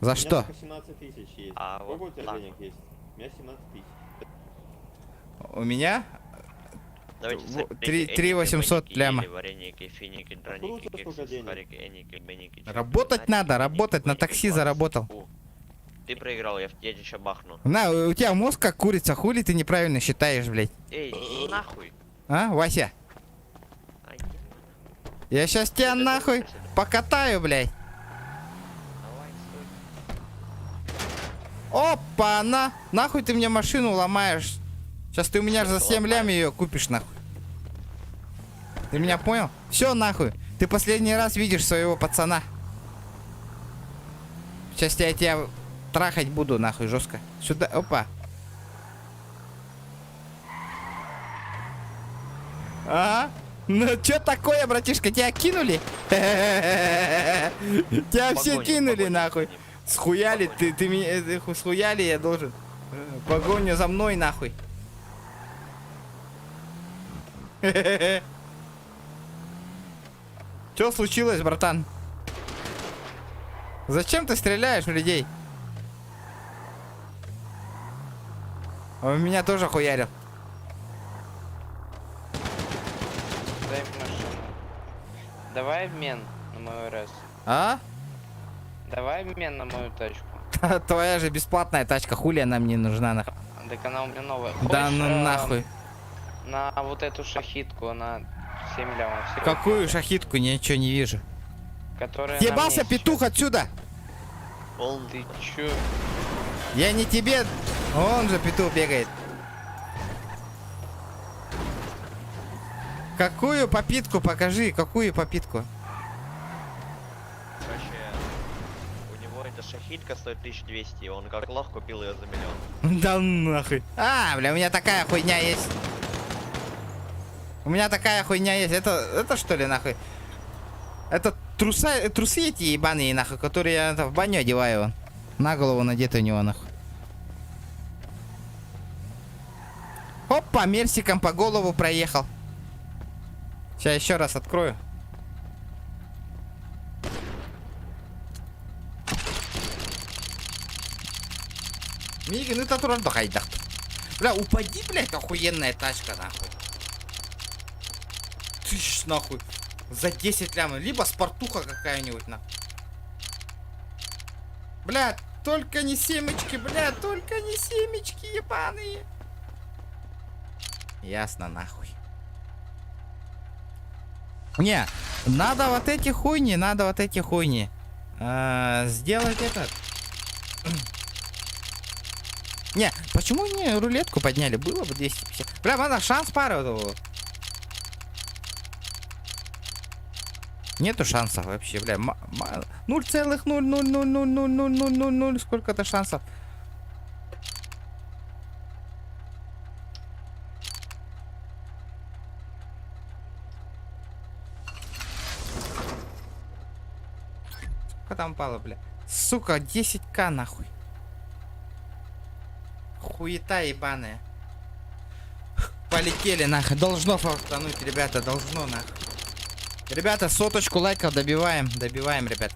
За У меня что? только 17 тысяч есть. А, Сколько вот у тебя так денег есть? У меня 17 тысяч. У меня Давайте три 800 беники, ляма. ели, вареники, финики, Откуда у драники, тебя кексы, столько денег? сухарики, эники, беники, чики, Работать нарики, надо, ники, работать, на беники, такси квас. заработал. У. Ты проиграл, я тебя ща бахну. На, у тебя мозг как курица, хули ты неправильно считаешь, блядь. Эй, иди нахуй. А, Вася? Ай, Я сейчас тебя Это нахуй тоже покатаю, блядь. Давай, стой. Опа, на! Нахуй ты мне машину ломаешь? Сейчас ты у меня же за 7 лям ее купишь, нахуй. Ты меня понял? Все, нахуй. Ты последний раз видишь своего пацана. Сейчас я тебя трахать буду, нахуй, жестко. Сюда, опа. А? Ну чё такое, братишка, тебя кинули? Тебя все кинули, нахуй. Схуяли, ты меня схуяли, я должен. Погоню за мной, нахуй. Чё случилось, братан? Зачем ты стреляешь в людей? Он меня тоже хуярил. Дай машину. Давай обмен на мою раз. А? Давай обмен на мою тачку. Твоя же бесплатная тачка, хули она мне нужна, нахуй. Так она у меня новая. Да Хочешь, ну нахуй. На вот эту шахитку на 7 лямов. Серёг, Какую шахитку? Ничего не вижу. Которая на Ебался мне петух отсюда! Он... Ты чё? Я не тебе. Он же петух бегает. Какую попитку покажи, какую попитку? Короче, у него эта шахидка стоит 1200, и он как лох купил ее за миллион. Да нахуй. А, бля, у меня такая хуйня есть. У меня такая хуйня есть. Это что ли нахуй? Это трусы эти ебаные нахуй, которые я это, в баню одеваю. На голову надеты у него нахуй. Опа, мерсиком по голову проехал. Сейчас еще раз открою. Миги, ну это турар Бля, упади, блядь, охуенная тачка, нахуй. Тысяч, нахуй. За 10 лямов. Либо спортуха какая-нибудь, нахуй. Бля, только не семечки, бля, только не семечки ебаные. Ясно, нахуй. Не, надо вот эти хуйни, надо вот эти хуйни. Сделать этот. Не, почему не рулетку подняли? Было бы 250. Бля, надо шанс пары. Нету шансов вообще, бля. 0,000000000 сколько-то шансов. Сколько там упало, бля? Сука, 10к нахуй. Хуета ебаная. Полетели нахуй. Должно фартануть, ребята, должно нахуй. Ребята, соточку лайков добиваем. Добиваем, ребят.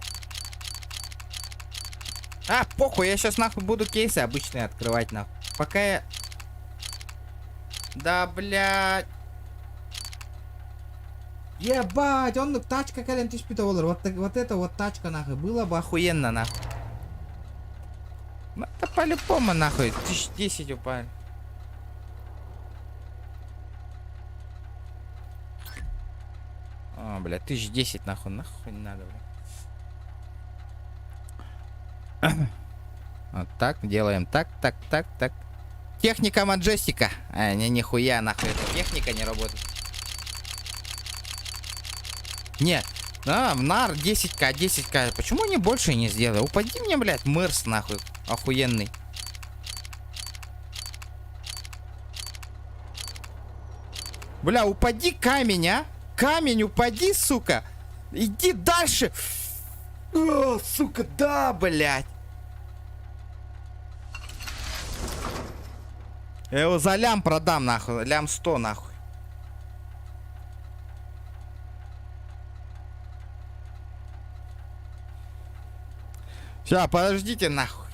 А, похуй, я сейчас нахуй буду кейсы обычные открывать нахуй. Пока я... Да, блядь. Ебать, он тачка кэлэн түспүтэ буоллар. Вот, вот это вот тачка нахуй. Было бы охуенно нахуй. Ну, это по-любому нахуй. 1010 упали. А, бля, 1010 нахуй, нахуй не надо, бля. Вот так, делаем так, так, так, так. Техника Маджестика. А, не, нихуя, нахуй, эта техника не работает. Нет. А, в нар 10к, 10к. Почему они больше не сделали? Упади мне, блядь, мэрс, нахуй. Охуенный. Бля, упади камень, а? Камень, упади, сука. Иди дальше. О, сука, да, блядь. Я его за лям продам, нахуй. Лям 100, нахуй. Сейчас, подождите, нахуй.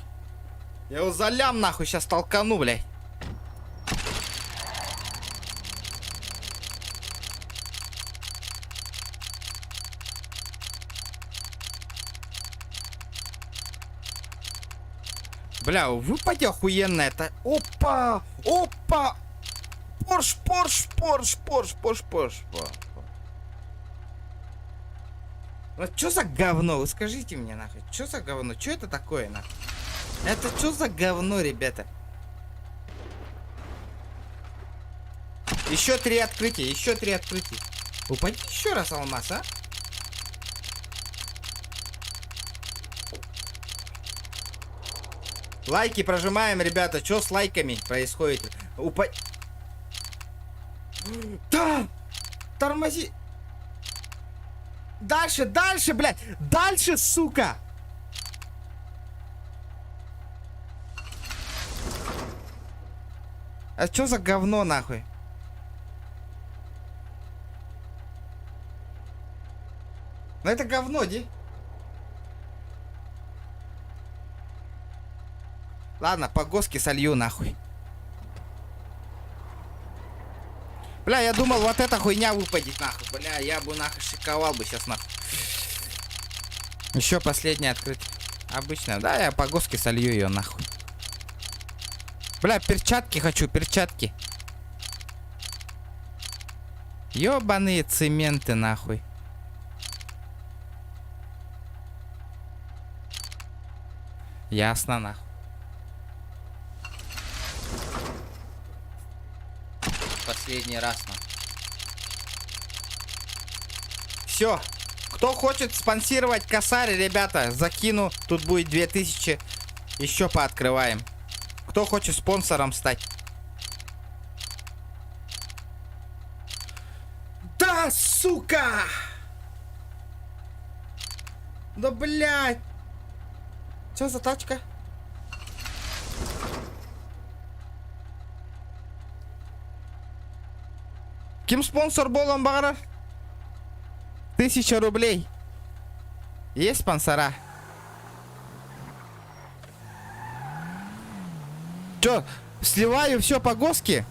Я его за лям, нахуй, сейчас толкану, блядь. Бля, выпади охуенно это. Опа! Опа! Порш, Порш, Порш, Порш, Порш, Порш. Ну чё за говно? Вы скажите мне нахуй. Чё за говно? Чё это такое нахуй? Это чё за говно, ребята? Еще 3 открытия, еще 3 открытия. Упади еще раз, алмаз, а? Лайки прожимаем, ребята. Чё с лайками происходит? Да! Тормози! Дальше, дальше, блядь! Дальше, сука! А чё за говно, нахуй? Ну это говно, ди. Ладно, по госке солью, нахуй. Бля, я думал, вот эта хуйня выпадет, нахуй. Бля, я бы, нахуй, шиковал бы сейчас, нахуй. Еще последняя открытие. Обычно, да, я по госке солью ее, нахуй. Бля, перчатки хочу, перчатки. Ёбаные цементы, нахуй. Ясно, нахуй. Последний раз, нахуй. Все. Кто хочет спонсировать косарь, ребята, закину. Тут будет 2000. Еще пооткрываем. Кто хочет спонсором стать? Да, сука! Да, блядь! Что за тачка? Ким спонсор буолуон баҕарар? 1000 рублей. Есть спонсора? Чё, сливаю все по госке?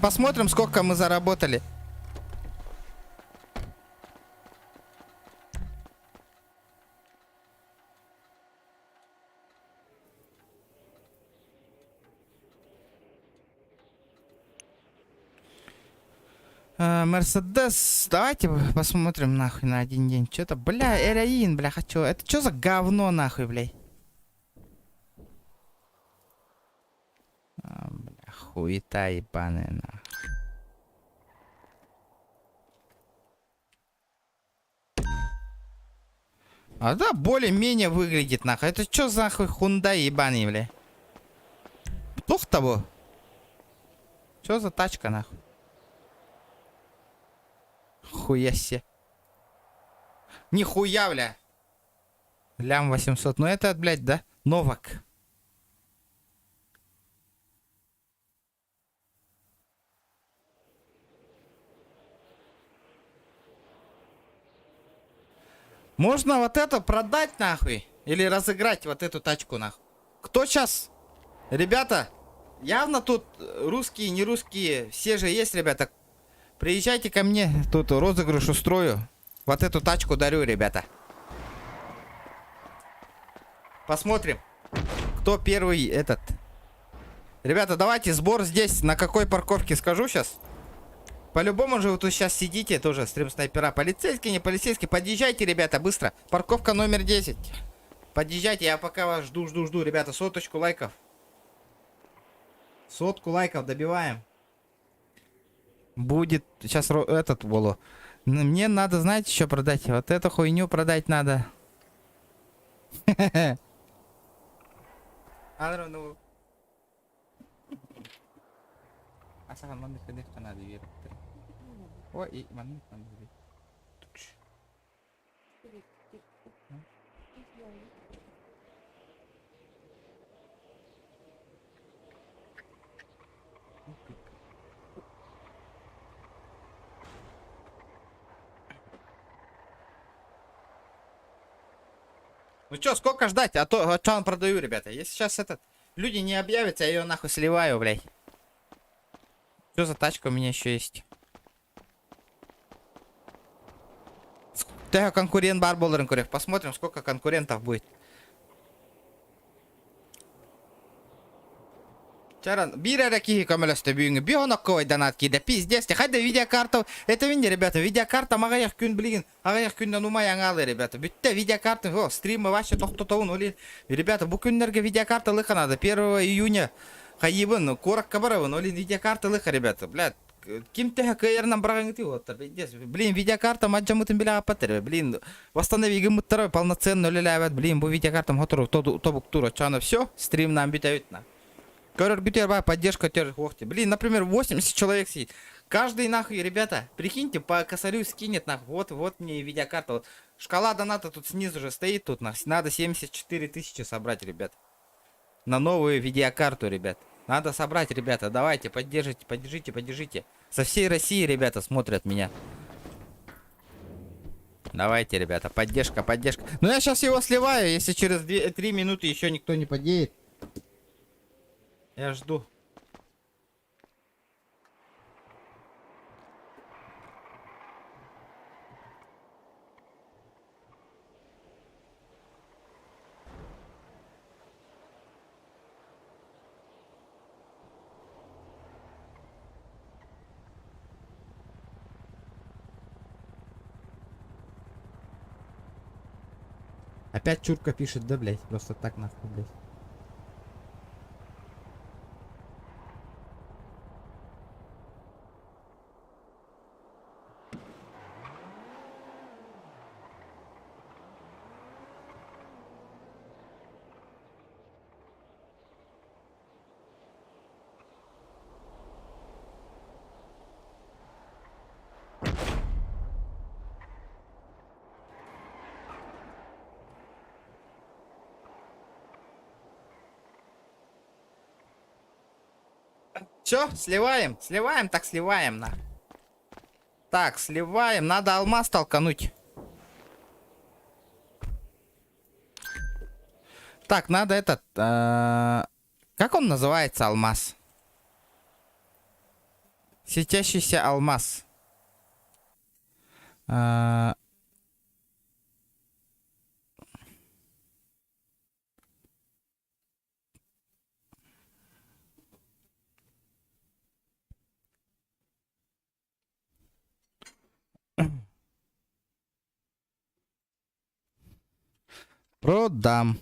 Посмотрим, сколько мы заработали. Мерседес, давайте посмотрим нахуй на один день. Что-то, бля, эроин, бля, хочу. Это что за говно нахуй, блядь? А, бля, хуета ебаная нахуй. А да, более-менее выглядит нахуй. Это что за нахуй Хундай ебаный, бля? Тух того? Что за тачка нахуй? Хуя себе. Нихуя, бля. Лям 800. Ну это, блядь, да? Новак. Можно вот это продать нахуй. Или разыграть вот эту тачку нахуй. Кто сейчас? Ребята, явно тут русские, не русские, все же есть, ребята. Приезжайте ко мне, тут розыгрыш устрою. Вот эту тачку дарю, ребята. Посмотрим, кто первый этот. Ребята, давайте сбор здесь. На какой парковке скажу сейчас. По-любому же вы тут сейчас сидите тоже, стрим снайпера. Полицейские, не полицейские, подъезжайте, ребята, быстро. Парковка номер 10. Подъезжайте, я пока вас жду, жду, жду. Ребята, соточку лайков. Сотку лайков добиваем. Будет сейчас этот Воло. Мне надо, знаете, что продать? Вот эту хуйню продать надо. I don't know. Асахан маннык надо Ой, и маннык надо. Ну чё, сколько ждать? А то, а чё он продаю, ребята? Если сейчас этот люди не объявятся, я ее нахуй сливаю, блядь. Что за тачка у меня еще есть? Төһө конкурент баар буоларын көрүөх. Посмотрим, сколько конкурентов будет. Чаран, биир эрэ киһи көмөлөстө бүгүн. Биир онокко донат киирдэ. Пиздец. Хайда видеокарта. Это видите, ребята, видеокарта аҕыйах күн, блин. Аҕыйах күнүнэн умайан хаалар, ребята. Бүттэ видеокарта. О, стримы вообще тохтотоҕун. Олин. Ребята, бу күннэргэ видеокарта ылыахха надо. 1 июня. Хайыыбын, куоракка барабын. Олин видеокарта ылыахха, ребята. Блядь. Ким төһө кыайарынан быраҕыҥ вот. Пиздец. Блин, видеокарта мадьамытын билэ аппатыр. Блин, восстанови гыммыттара полноценно үлэлээбэт. Блин, бу видеокартам хотору тобуктуур. Чана все, стрим нам бүтэбит на. Көрөр баар, поддержка тер, охте. Блин, например, 80 человек сидит. Каждый нахуй, ребята, прикиньте, по косарю скинет нахуй. Вот, вот мне и видеокарта. Вот. Шкала доната тут снизу же стоит, тут нахуй. Надо 74 тысячи собрать, ребят. На новую видеокарту, ребят. Надо собрать, ребята. Давайте, поддержите, поддержите, поддержите. Со всей России, ребята, смотрят меня. Давайте, ребята, поддержка, поддержка. Ну я сейчас его сливаю, если через 2-3 минуты еще никто не подъедет. Я жду. Опять чурка пишет, да, блядь? Просто так нахуй, блядь. Все, сливаем, сливаем, так сливаем, на. Так, сливаем, надо алмаз толкануть. Так, надо этот... Как он называется, алмаз? Светящийся алмаз. Продам.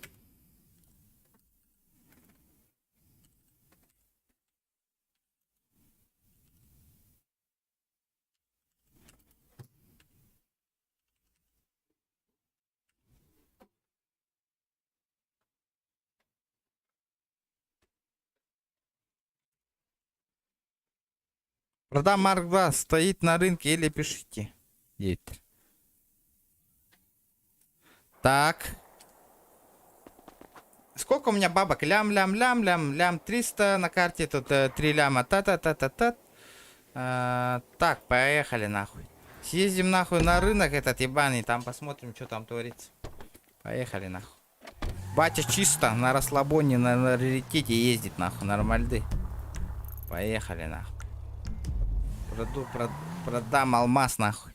Продам Марк 2, стоит на рынке или пишите. Едет. Так. Сколько у меня бабок? Лям, лям, лям, лям, лям 300 на карте. Тут 3 ляма. Та-та-та-та-та. Так, поехали нахуй. Съездим нахуй на рынок этот ебаный. Там посмотрим, что там творится. Поехали нахуй. Батя чисто на расслабоне, на раритете ездит нахуй. Нормальды. Поехали нахуй. Продам алмаз нахуй.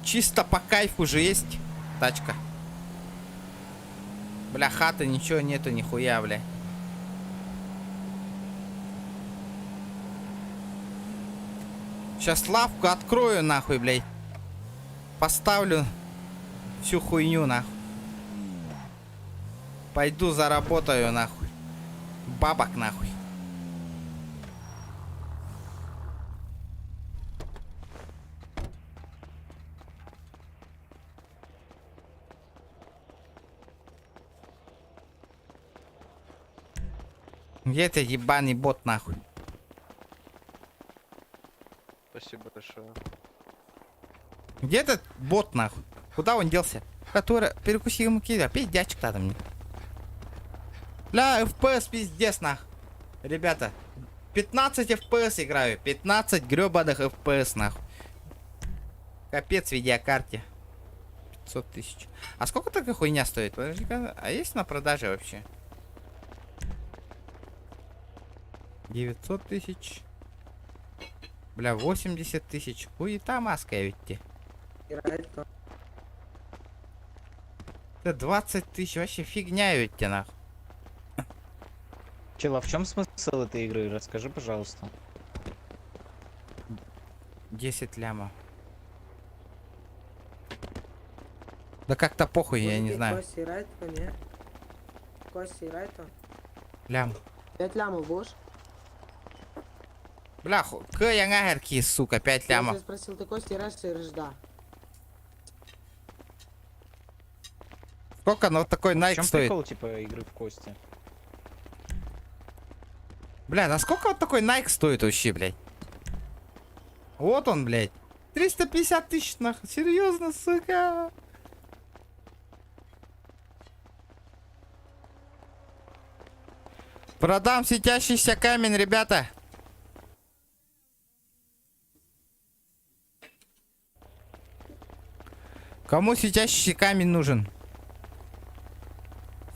Чисто по кайфу же есть тачка. Бля, хаты ничего нету, нихуя, бля. Сейчас лавку открою, нахуй, блядь. Поставлю всю хуйню, нахуй. Пойду заработаю, нахуй. Бабок, нахуй. Где это ебаный бот, нахуй? Спасибо большое. Где этот бот, нахуй? Куда он делся? Который перекуси ему кида. Пиздячек надо мне. Бля, FPS пиздец, нах. Ребята, 15 FPS играю. 15 гребаных FPS, нахуй. Капец видеокарте. 500 тысяч. А сколько такая хуйня стоит? Подожди-ка, а есть на продаже вообще? 900 тысяч. Бля, 80 тысяч. Хуета маска ведь те. Это 20 тысяч. Вообще фигня ведь те, нахуй. Чел, а в чем смысл этой игры? Расскажи, пожалуйста. 10 лямов. Да как-то похуй, я не знаю. Костя играет, не? Костя играет он? Лям. 5 лямов будешь? Бля, к сука, 5 лямов. Я спросил, ты Костя играешь, ты говоришь, да. Сколько, ну, вот такой В Nike чем стоит? прикол, типа, игры в кости? Бля, на сколько вот такой Nike стоит вообще, блядь? Вот он, блядь. 350 тысяч, нахуй. Серьезно, сука. Продам светящийся камень, ребята. Кому светящийся камень нужен?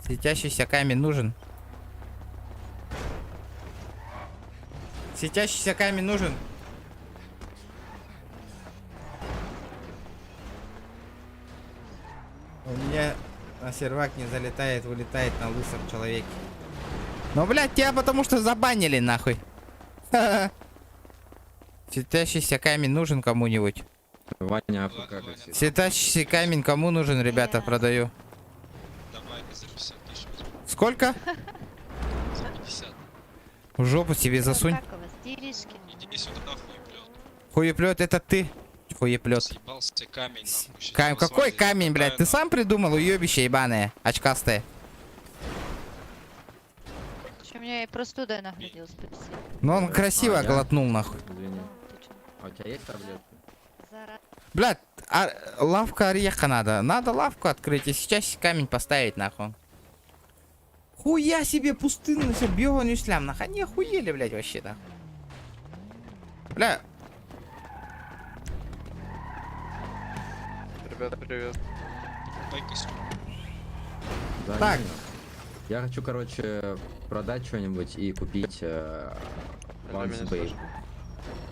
Светящийся камень нужен. Светящийся камень нужен. У меня на сервак не залетает, вылетает на лысом человеке. Ну, блядь, тебя потому что забанили, нахуй. Светящийся камень нужен кому-нибудь? Ваня, АФК как всегда. Светящийся камень кому нужен, ребята, продаю. Давай за 50 тысяч возьму. Сколько? За 50. В жопу себе засунь. Как у вас делишки? Иди сюда, хуеплет. Хуеплет, это ты. Хуеплет. Съебался камень, нахуй. Щас Кам- на Какой асфальте камень, блядь? Ты закатаю, сам придумал, уебище ебаное, очкастое. Че, у меня и простуда нагляделась, спасибо. Ну он красиво А, я? глотнул, нахуй. Извини. А у тебя есть таблетки? Блядь, а, лавка ореха надо. Надо лавку открыть и сейчас камень поставить, нахуй. Хуя себе пустынно все, бьён ислам, нахуй. Они охуели, блядь, вообще, нахуй. Бля. Ребята, привет. Дай костюм. Да, Так. не, Я хочу, короче, продать что-нибудь и купить Vans Babe.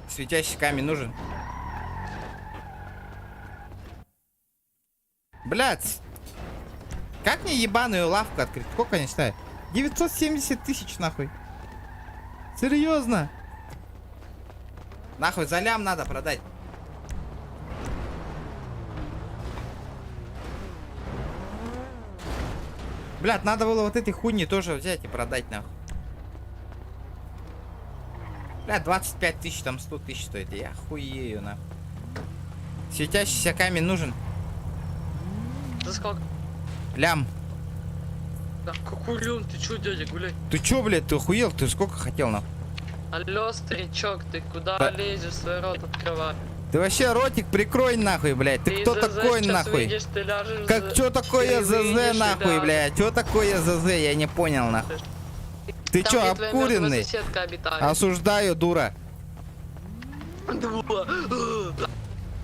Светящий камень нужен. Блядь. Как мне ебаную лавку открыть? Сколько они стоят? 970 тысяч, нахуй. Серьезно? Нахуй, за лям надо продать. Блядь, надо было вот этой хуйни тоже взять и продать, нахуй. Бля, 25 тысяч, там 100 тысяч стоит. Я хуею, нахуй. Светящийся камень нужен. За сколько? Лям. Да, какой лям? Ты чё, дядя, гуляй? Ты чё, блядь, ты охуел? Ты сколько хотел, нахуй? Алло, старичок, ты куда Да. лезешь, свой рот открывай? Ты вообще ротик прикрой нахуй, блядь. Ты кто ЗЗ такой, сейчас нахуй? выйдешь, ты ляжешь Как, за- чё такое ты ЗЗ, выйдешь и нахуй, ляжешь. блядь? Чё такое ЗЗ? Я не понял, нахуй. Ты Там, чё, где твоя мёртвая обкуренный? соседка обитает. Осуждаю, дура. Дура.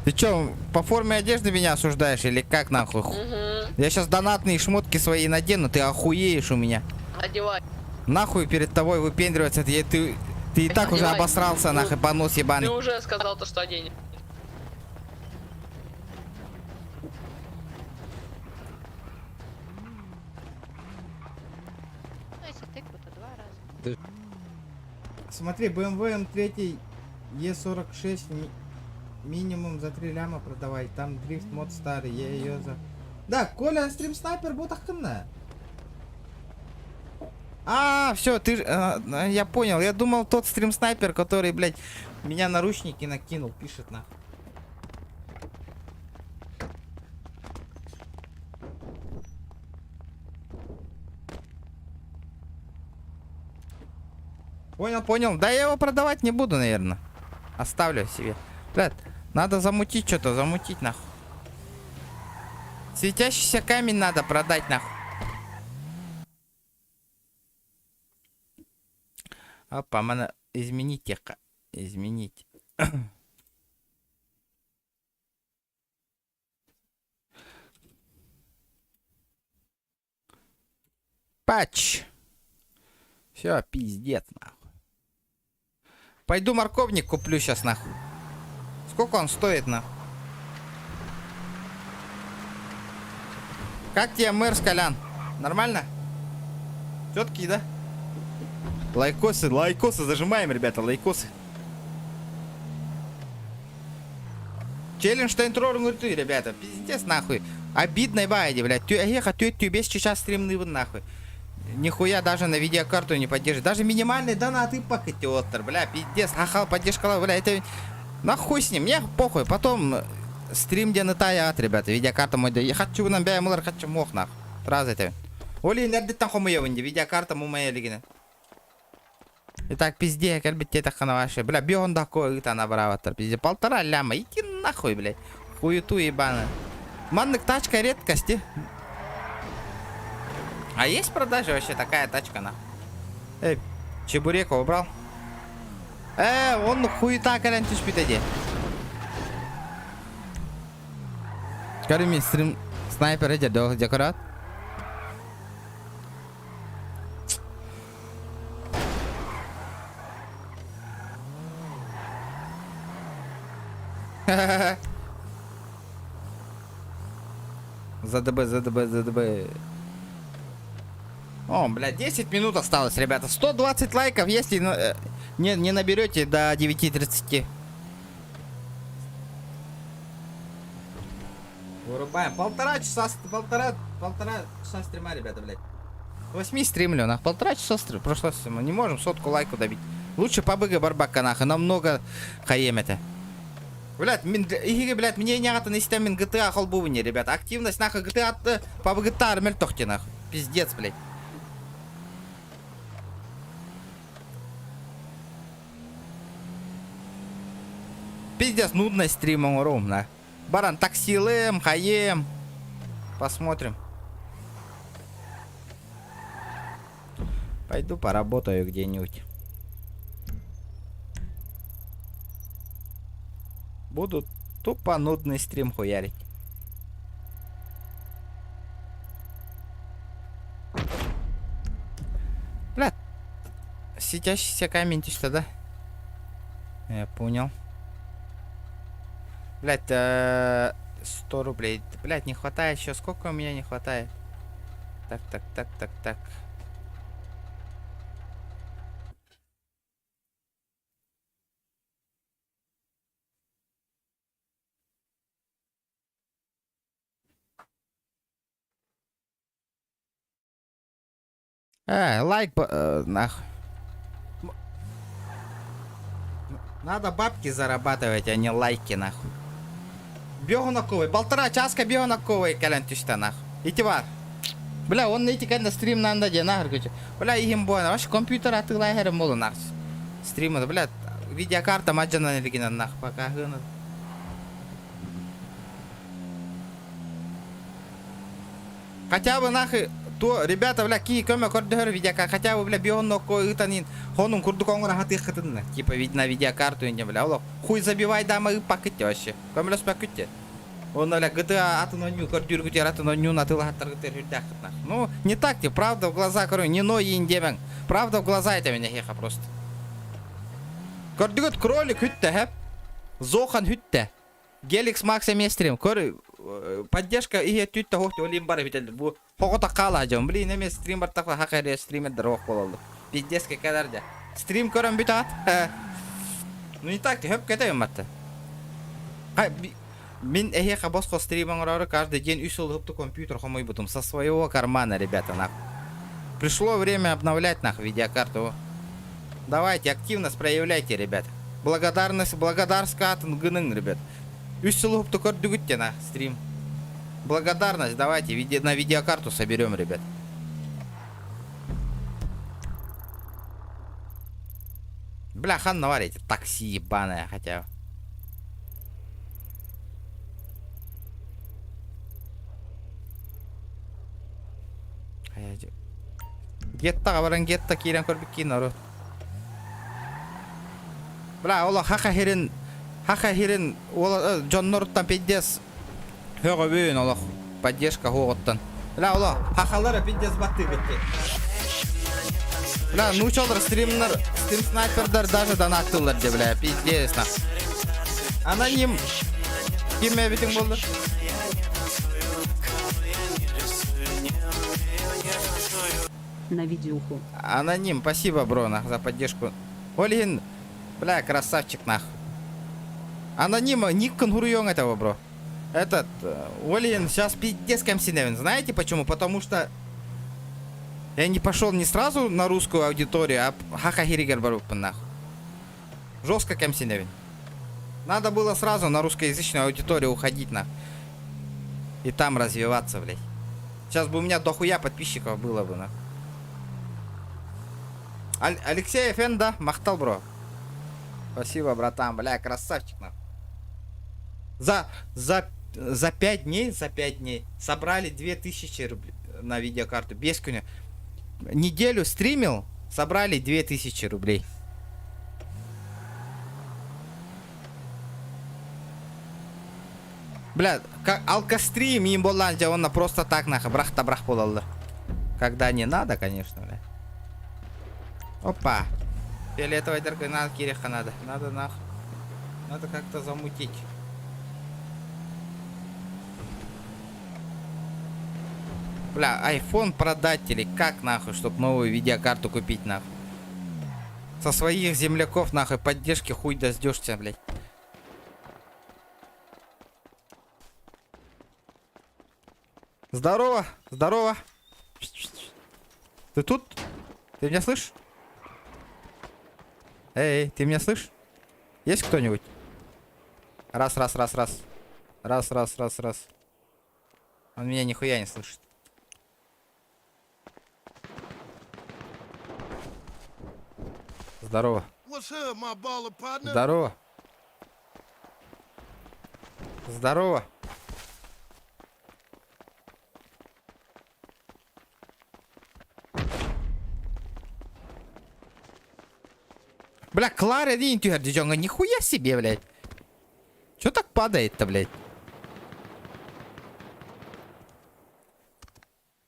Ты чё, по форме одежды меня осуждаешь или как нахуй? Мгм. Я сейчас донатные шмотки свои надену, ты охуеешь у меня. Одевай. Нахуй перед тобой выпендриваться, ты и так уже Одевай. обосрался, нахуй, понос ебаный. Ты уже сказал то, что оденешь. Ну, если тыкву, то два раза. Смотри, BMW M3 E46 минимум за 3 ляма продавай. Там дрифт мод старый, я ее за... Да, Коля, стрим снайпер ботахна. А, все, ты ж- я понял. Я думал, тот стрим снайпер, который, блядь, меня наручники накинул, пишет нахуй. Понял, понял. Да я его продавать не буду, наверное. Оставлю себе. Блядь, надо замутить что-то, замутить нахуй. Светящийся камень надо продать нахуй. Опа, надо изменить теха. Изменить. Патч. Все, пиздец, нахуй. Пойду морковник куплю сейчас, нахуй. Сколько он стоит, нахуй? Как тебе мэр, Колян? Нормально? Четкий, да? Лайкосы, лайкосы зажимаем, ребята, лайкосы. Челлендж тентрор ты, ребята. Пиздец, нахуй. Обидно, байди, блядь. Тю, эх, тю, тю, без сейчас стримный нахуй. Нихуя даже на видеокарту не поддержит. Даже минимальный донат и пакетиотер, бля, пиздец. Ахал, поддержка, бля, это... Нахуй с ним, мне похуй. Потом стрим где от, ребята. Видеокарта мой, да я хочу нам бя, мулар, хочу мох, нахуй. Сразу это. Оли, нерды там хомуевынди, видеокарта му моя лигина. Итак, пизде, как бы тебе так ваши. Бля, бегон такой, это набрал, пизде. 1,5 ляма, иди нахуй, блядь. Хуету ебаная. Маннык тачка редкости. А есть в продаже вообще такая тачка, нахуй? Эй, чебурека убрал? Он хуета кэлэн түспүт дии. Карими стрим снайпер эти декорат. ЗДБ, ЗДБ, ЗДБ. О, блядь, 10 минут осталось, ребята. 120 лайков, если не наберете до 9:30. Вырубаем. Полтора часа, полтора часа стрима, ребята, блядь. 8 стримлю, нах. 1,5 часа стрим. Прошло, мы не можем сотку лайку добить. Лучше побыга барбака, нахуй. Намного хаем это. Блядь, игры, блядь, мне не на системе GTA холбувни, ребята. Активность, нахуй, GTA, по GTA армель нахуй. Пиздец, блядь. Пиздец, нудно стрим ром, на. Баран таксилыам, хайыам. Посмотрим. Пойду поработаю где-нибудь. Буду тупо нудный стрим хуярить. Бля, светящийся камень что, да? Я понял. Блять, 100 рублей. Блять, не хватает еще. Сколько у меня не хватает? Так, так, так, так, так. Лайк, нах. Надо бабки зарабатывать, а не лайки, нахуй. Бегунаковый, полтора часка бегунаковый, кэлэн түстэ, нахуй. Ити баар. Бля, он эти кэннэ стрим надо де нахуй, короче. Бля, им больно. Ваш компьютер атыылай хэрем болу, нахуй. Стрим, бля, видеокарта маджана илигинэ, нахуй, пока. Хотя бы нахуй, то, ребята, бля, кии көмө көрдөһөр видеокарта, хотя бы, бля, бион нокко ыытанин, хонун курдук оҥоро хатыаххытын, типа, на видеокарту, не, бля, олох, хуй забивай дама ыппаккыт вообще. Көмөлөспөккүт. Он, бля, GTA атын оонньуу көрдүүргүтүгэр атын оонньуун атыылаһаттаргытыгар үрдээххит нах. Ну, не так те, правда в глаза, короче, не ной диэмэҥ. Правда в глаза это меня хеха просто. Көрдүгүт кролик бүттэ, хэп. Зохан бүттэ. Геликс Макс эмиэ стрим. Көр, поддержка иһэ түттэ хохти олим бар бител. Бу хогота кала жон. Блин, эме стрим бар такла хакаре стример ох бололду. Пиздец кадar да. Стрим көрөн бүтат. Ну не так, хөп кетем матта. Мин эһиэхэ босхо стрим оҥороору каждый день үс сыл компьютер хомуйбутум со своего кармана, ребята, нах. Пришло время обновлять, нах, видеокарту. Давайте, активность проявляйте, ребята. Благодарность, благодарска атын гыныҥ, ребят. Үс сыл көрдүгүт на стрим. Благодарность давайте на видеокарту соберем, ребят. Бля, хан наварите, такси ебаное хотя бы. Гетта баран гетта киирэн көрбүккин народ. Бля, ола хаха хирин ола дьонноруттан пиздец хөҕөбүн олох поддержка хоҕоттан. Бля, ола хахалара пиздец батты битти. Бля, нуучалар стримнер, стрим снайпердар даже донаттылар де, бля, пиздец на. Аноним. Ким эбитиҥ буолла? На видюху. Аноним, спасибо, бро, нах, за поддержку. Олин, бля, красавчик, нах. Аноним, ник конхуруйон этого, бро. Этот, Олин, сейчас пиздец кэмсинэбин. Знаете почему? Потому что я не пошел не сразу на русскую аудиторию, а хаха һиригэр барбыппын, нах. Жестко кэмсинэбин. Надо было сразу на русскоязычную аудиторию уходить, нах. И там развиваться, блядь. Сейчас бы у меня дохуя подписчиков было бы, нах. Алексей Фен, да? Махтал, бро. Спасибо, братан, бля, красавчик, нах. За 5 дней, за 5 дней собрали 2000 рублей на видеокарту. Без күнэ. Неделю стримил, собрали 2000 рублей. Бля, как алкострим им буоллаҕына, он просто так нахуй, брах-та брах буолаллар. Когда не надо, конечно, бля. Опа. Фиолетовый дыркой надо, кириха надо. Надо нах. Надо как-то замутить. Бля, iPhone продать или как нахуй, чтоб новую видеокарту купить нахуй. Со своих земляков нахуй поддержки хуй дождешься, блядь. Здорово, здорово. Ты тут? Ты меня слышишь? Эй, ты меня слышишь? Есть кто-нибудь? Раз, раз, раз, раз. Раз, раз, раз, раз. Он меня нихуя не слышит. Здорово. What's up, my baller partner? Здорово. Здорово. Бля, Клара дии түһэрдэ дьоҥҥо нихуя себе, блядь. Чё так падает-то, блядь?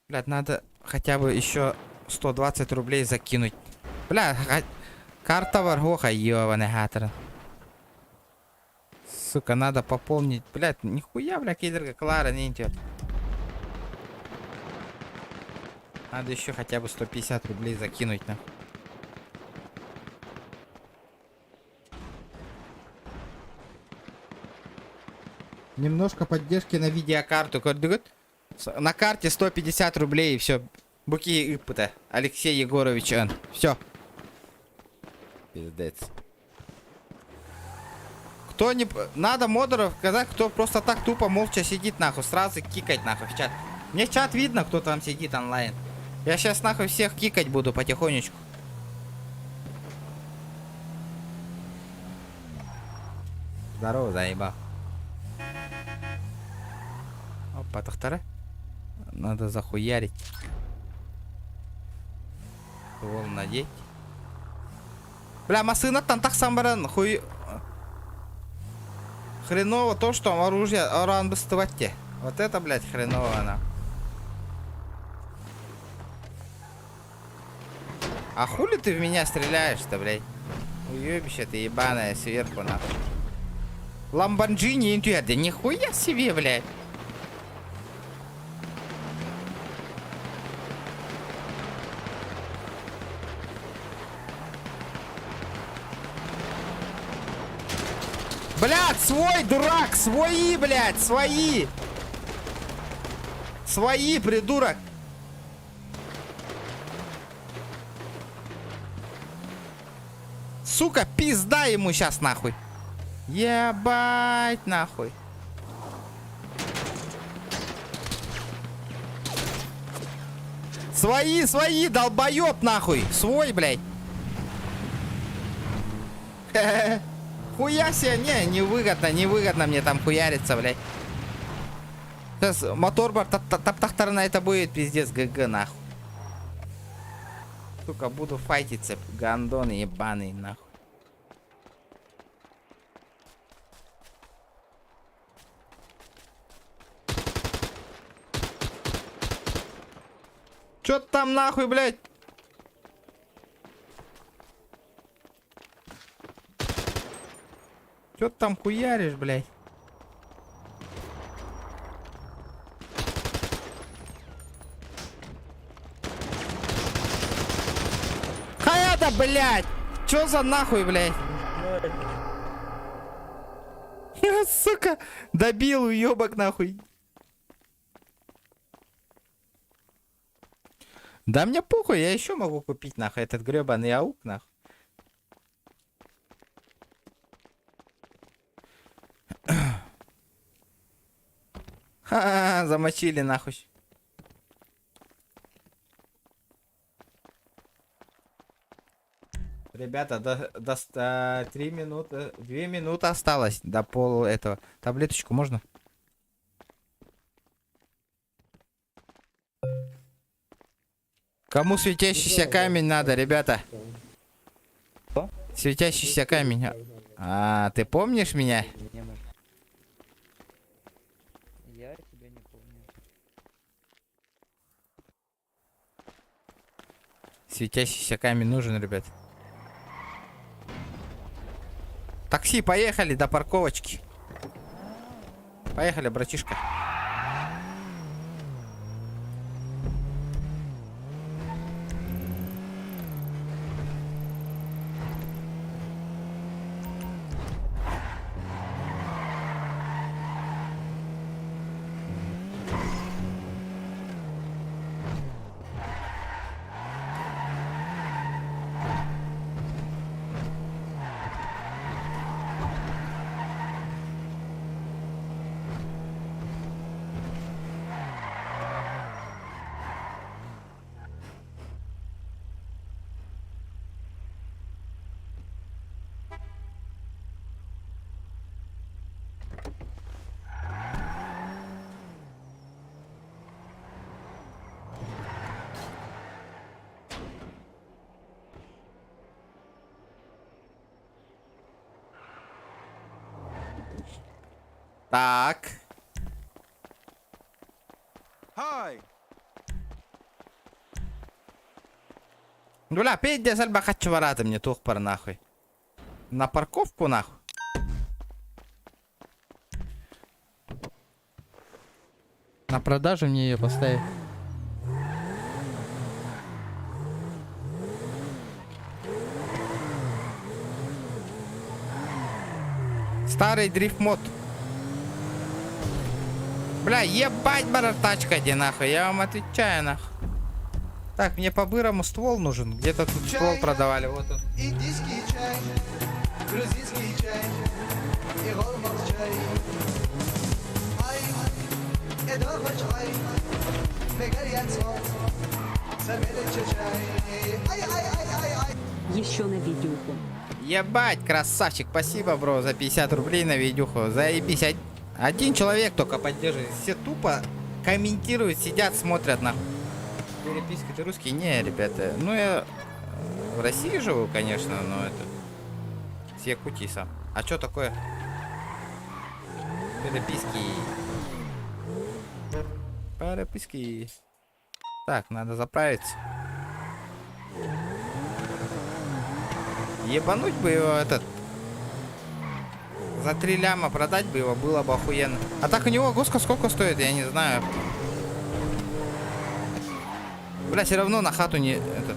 Блядь, надо хотя бы еще 120 рублей закинуть. Бля, карта варгоха, ёбаный хатер. Сука, надо пополнить. Блядь, нихуя, бля, киллерга Клара не идет. Надо еще хотя бы 150 рублей закинуть, на. Немножко поддержки на видеокарту. Көрдүгүт? На карте 150 рублей и все. Буки ыппыта. Алексей Егорович Н. Все. Пиздец. Кто не... Надо модеров сказать, кто просто так тупо молча сидит нахуй. Сразу кикать нахуй в чат. Мне в чат видно, кто там сидит онлайн. Я сейчас нахуй всех кикать буду потихонечку. Здорово, заебал. Опа, тахтара. Надо захуярить. Ствол надеть. Бля, массыынаттан тахсан баран хуй... Хреново то, что оружие оран быстывать. Вот это, блядь, хреново она. А хули ты в меня стреляешь-то, блядь? Уебище ты ебаная сверху, нахуй. Ламборджини интуэрди, нихуя себе, блядь. Блядь, свой дурак, свои, блядь, свои. Свои, придурок. Сука, пизда ему сейчас нахуй. Ебать нахуй. Свои, свои, долбоеб нахуй. Свой, блядь. Хуя себе, не, невыгодно, невыгодно мне там хуяриться, блядь. Сейчас мотор бар таптахтарына это будет пиздец ГГ нахуй. Сука, буду файтиться, гандон ебаный нахуй. Чё там нахуй, блядь? Чё ты там хуяришь, блядь? Хаяда, блядь! Чё за нахуй, блядь? Сука, добил уёбок нахуй. Да мне похуй, я еще могу купить нахуй этот гребаный аук нахуй. Ха, замочили нахуй. Ребята, до 3 минуты, 2 минуты осталось до пол этого. Таблеточку можно? Кому светящийся камень надо, ребята? Что? Светящийся камень. А, ты помнишь меня? Я тебя не помню. Светящийся камень нужен, ребят. Такси, поехали до парковочки. Поехали, братишка. Так. Hi. Бля, пиздец, альба варата мне тух пар нахуй. На парковку нахуй. На продажу мне ее поставить. Старый дрифт мод. Бля, ебать, бара тачка где нахуй, я вам отвечаю нахуй. Так, мне по-бырому ствол нужен. Где-то тут ствол продавали, вот он. Индийский чай, грузинский чай и чай. Ай, чай, чай. Ай, ай, ай, ай, ай. Еще на видюху. Ебать, красавчик, спасибо, бро, за 50 рублей на видюху. Заебись. Один человек только поддерживает. Все тупо комментируют, сидят, смотрят нахуй. Переписка, ты русский? Не, ребята. Ну, я в России живу, конечно, но это... С Якутии сам. А чё такое? Переписки. Переписки. Так, надо заправиться. Ебануть бы его этот... За 3 ляма продать бы его было бы охуенно. А так у него госка сколько стоит, я не знаю. Бля, все равно на хату не... Этот,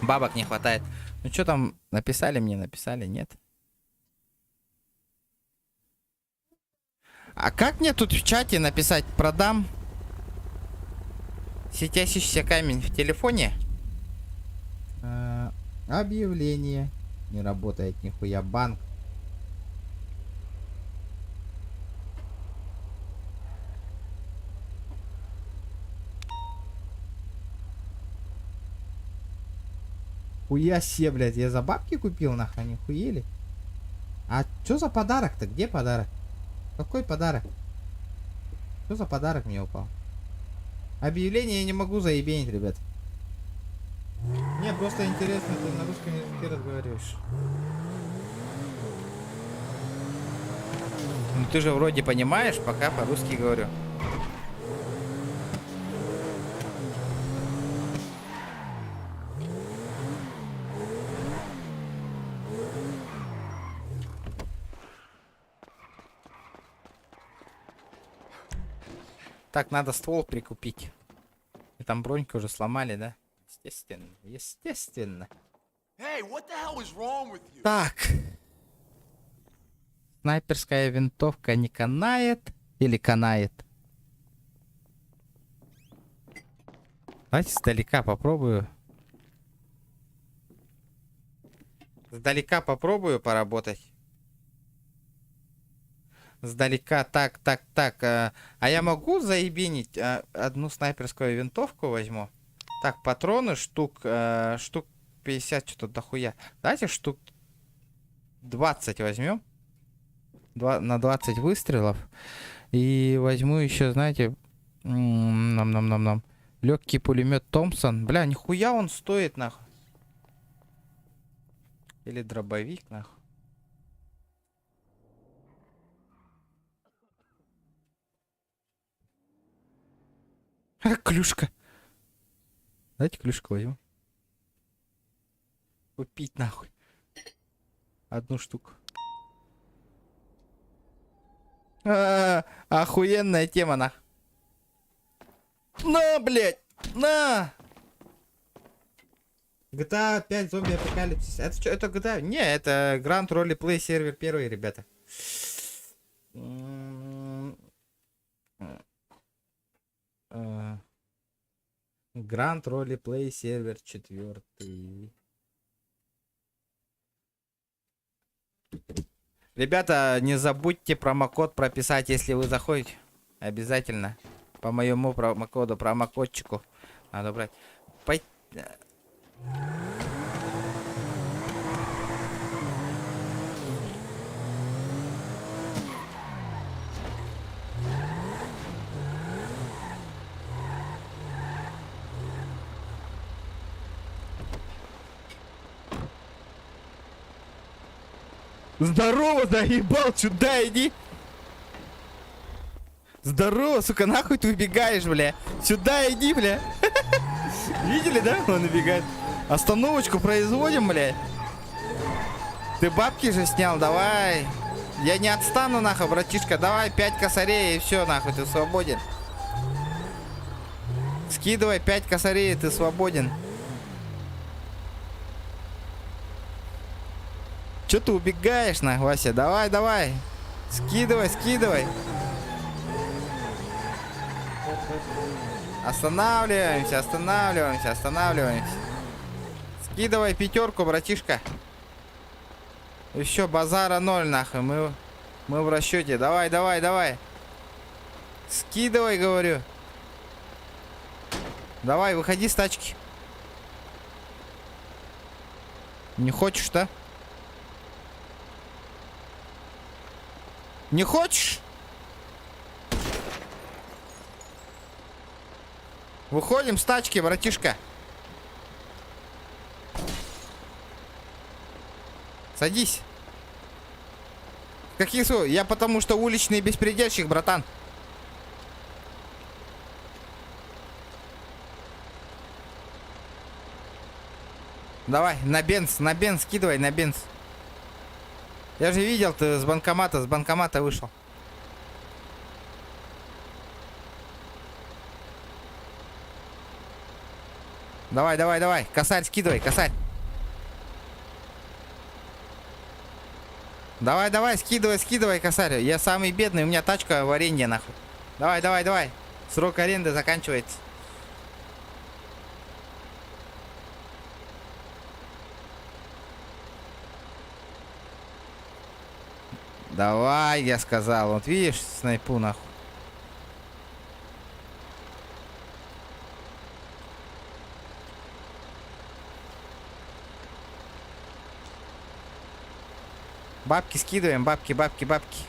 бабок не хватает. Ну что там, написали мне, написали, нет? А как мне тут в чате написать продам светящийся камень в телефоне? Объявление. Не работает нихуя банк. Хуя себе, блядь, я за бабки купил, нахуй, они хуели? А чё за подарок-то? Где подарок? Какой подарок? Что за подарок мне упал? Объявление я не могу заебенить, ребят. Мне просто интересно, ты на русском языке разговариваешь. Ну ты же вроде понимаешь, пока по-русски говорю. Так, надо ствол прикупить. И там броньку уже сломали, да? Естественно, естественно. Hey, what the hell is wrong with you? Так. Снайперская винтовка не канает или канает? Давайте сдалека попробую. Сдалека попробую поработать. Сдалека, так, так, так. А я могу заебенить? Одну снайперскую винтовку возьму. Так, патроны штук 50, что-то дохуя. Давайте штук 20 возьмем. На 20 выстрелов. И возьму еще, знаете, нам-нам-нам-нам. Легкий пулемет Томпсон. Бля, нихуя он стоит, нахуй. Или дробовик, нахуй. Клюшка. Давайте клюшку возьму. Купить нахуй. Одну штуку. Охуенная тема, нах. На, блядь! На! GTA 5 Зомби Апокалипсис. Это что, это GTA? Не, это Grand Roleplay сервер первый, ребята. Grand Roleplay сервер 4. Ребята, не забудьте промокод прописать, если вы заходите. Обязательно. По моему промокоду, промокодчику. Надо брать. Здорово, заебал, сюда иди. Здорово, сука, нахуй ты убегаешь, бля. Сюда иди, бля. Видели, да? Он убегает. Остановочку производим, бля. Ты бабки же снял, давай. Я не отстану, нахуй, братишка. Давай 5 косарей и все, нахуй, ты свободен. Скидывай 5 косарей, и ты свободен. Че ты убегаешь, нахуй, Вася? Давай, давай. Скидывай, скидывай. Останавливаемся, останавливаемся, останавливаемся. Скидывай пятерку, братишка. Еще базара ноль, нахуй. Мы в расчете. Давай, давай, давай. Скидывай, говорю. Давай, выходи с тачки. Не хочешь, да? Не хочешь? Выходим с тачки, братишка. Садись. Каких слов? Я потому что уличный беспредельщик, братан. Давай, на бенз скидывай, на бенз. Я же видел, ты с банкомата вышел. Давай, давай, давай. Косарь скидывай, косарь. Давай, давай, скидывай, скидывай, косарь. Я самый бедный, у меня тачка в аренде, нахуй. Давай, давай, давай. Срок аренды заканчивается. Давай, я сказал. Вот видишь, снайпу нахуй. Бабки скидываем, бабки, бабки, бабки.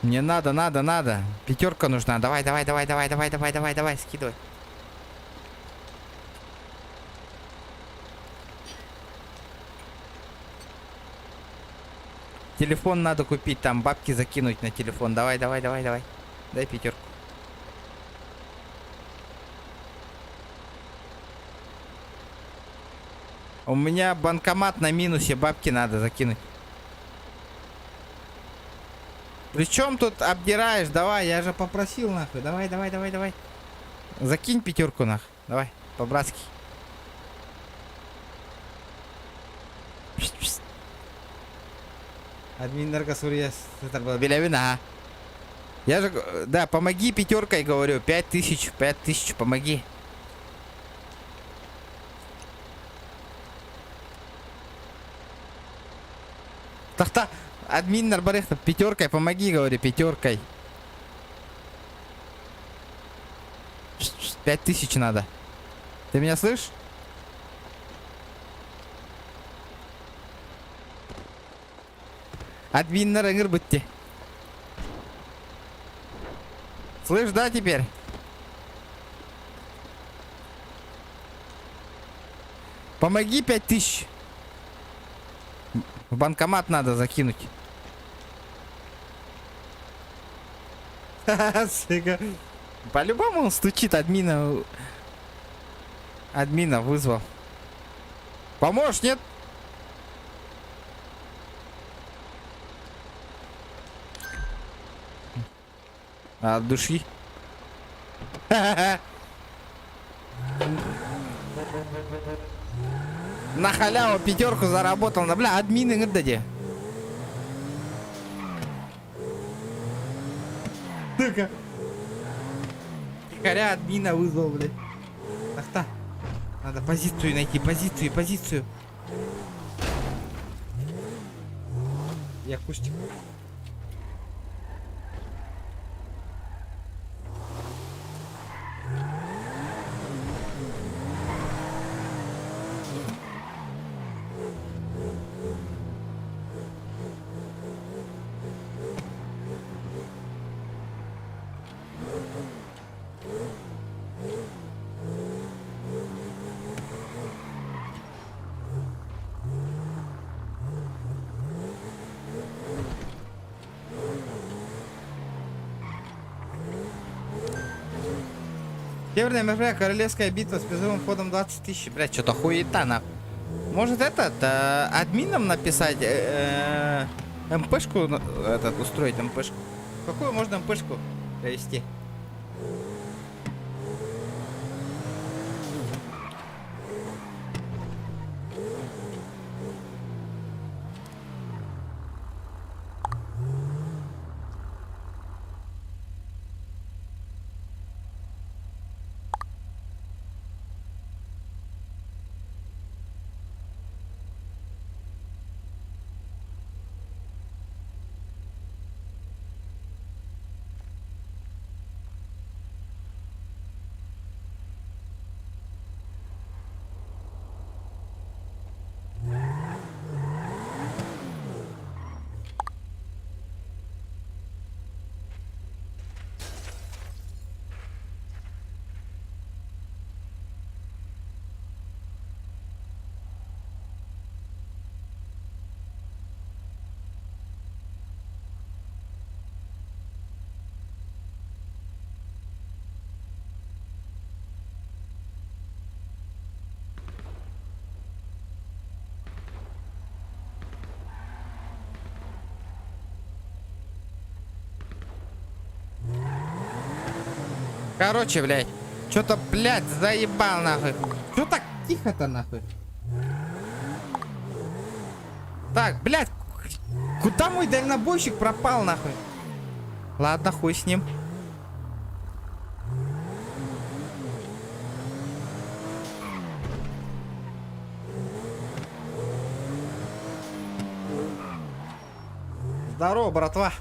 Мне надо, надо, надо. Пятерка нужна. Давай, давай, давай, давай, давай, давай, давай, давай, скидывай. Телефон надо купить, там бабки закинуть на телефон. Давай, давай, давай, давай. Дай пятерку. У меня банкомат на минусе, бабки надо закинуть. Причем тут обдираешь? Давай, я же попросил нахуй. Давай, давай, давай, давай. Закинь пятерку нахуй. Давай, по-братски. Пшт, пшт. Админ наркосурья. Белявина. Я же, да, помоги пятеркой, говорю. 5000, 5000, помоги. Тахта, админ Нарбарехта, пятеркой помоги, говорю, пятеркой. 5000 надо. Ты меня слышишь? Админ бытте. Слышь, да, теперь? Помоги 5000. В банкомат надо закинуть. Сука. По-любому он стучит, админа. Админа вызвал. Поможешь, нет? От души. На халяву пятерку заработал. На, бля, админы где? Сука. Тихаря админа вызвал, блядь. Тахта. Надо позицию найти, позицию, позицию. Я кустик. Северная МРП, королевская битва с призовым фондом 20 тысяч. Блядь, что-то хуета нахуй. Может этот, админам написать, МПшку, этот, устроить МПшку. Какую можно МПшку провести? Короче, блядь, что-то, блядь, заебал нахуй. Чё так тихо-то нахуй? Так, блядь, куда мой дальнобойщик пропал нахуй? Ладно, хуй с ним. Здорово, братва.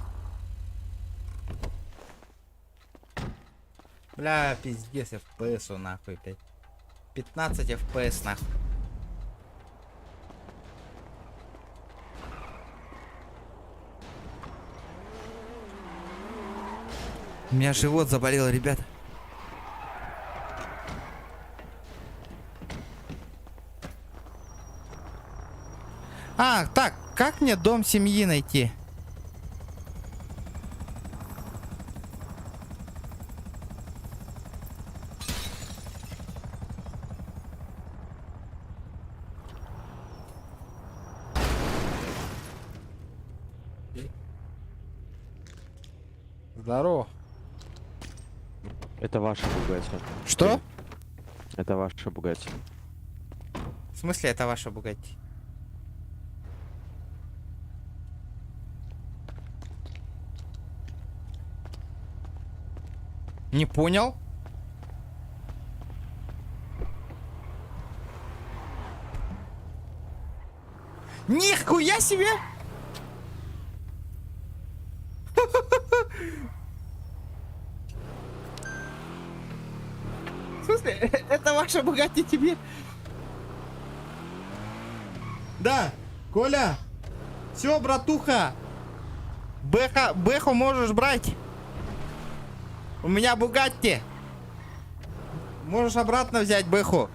Бля, пиздец, FPS нахуй, блядь. 15 FPS нахуй. У меня живот заболел, ребята. А, так, как мне дом семьи найти? Здорово. Это ваша Бугатти. Что? Это ваша Бугатти. В смысле это ваша Бугатти? Не понял? Нихуя себе! В смысле? Это ваша Бугатти тебе? Да, Коля. Все, братуха. Бэха, бэху можешь брать. У меня Бугатти. Можешь обратно взять бэху.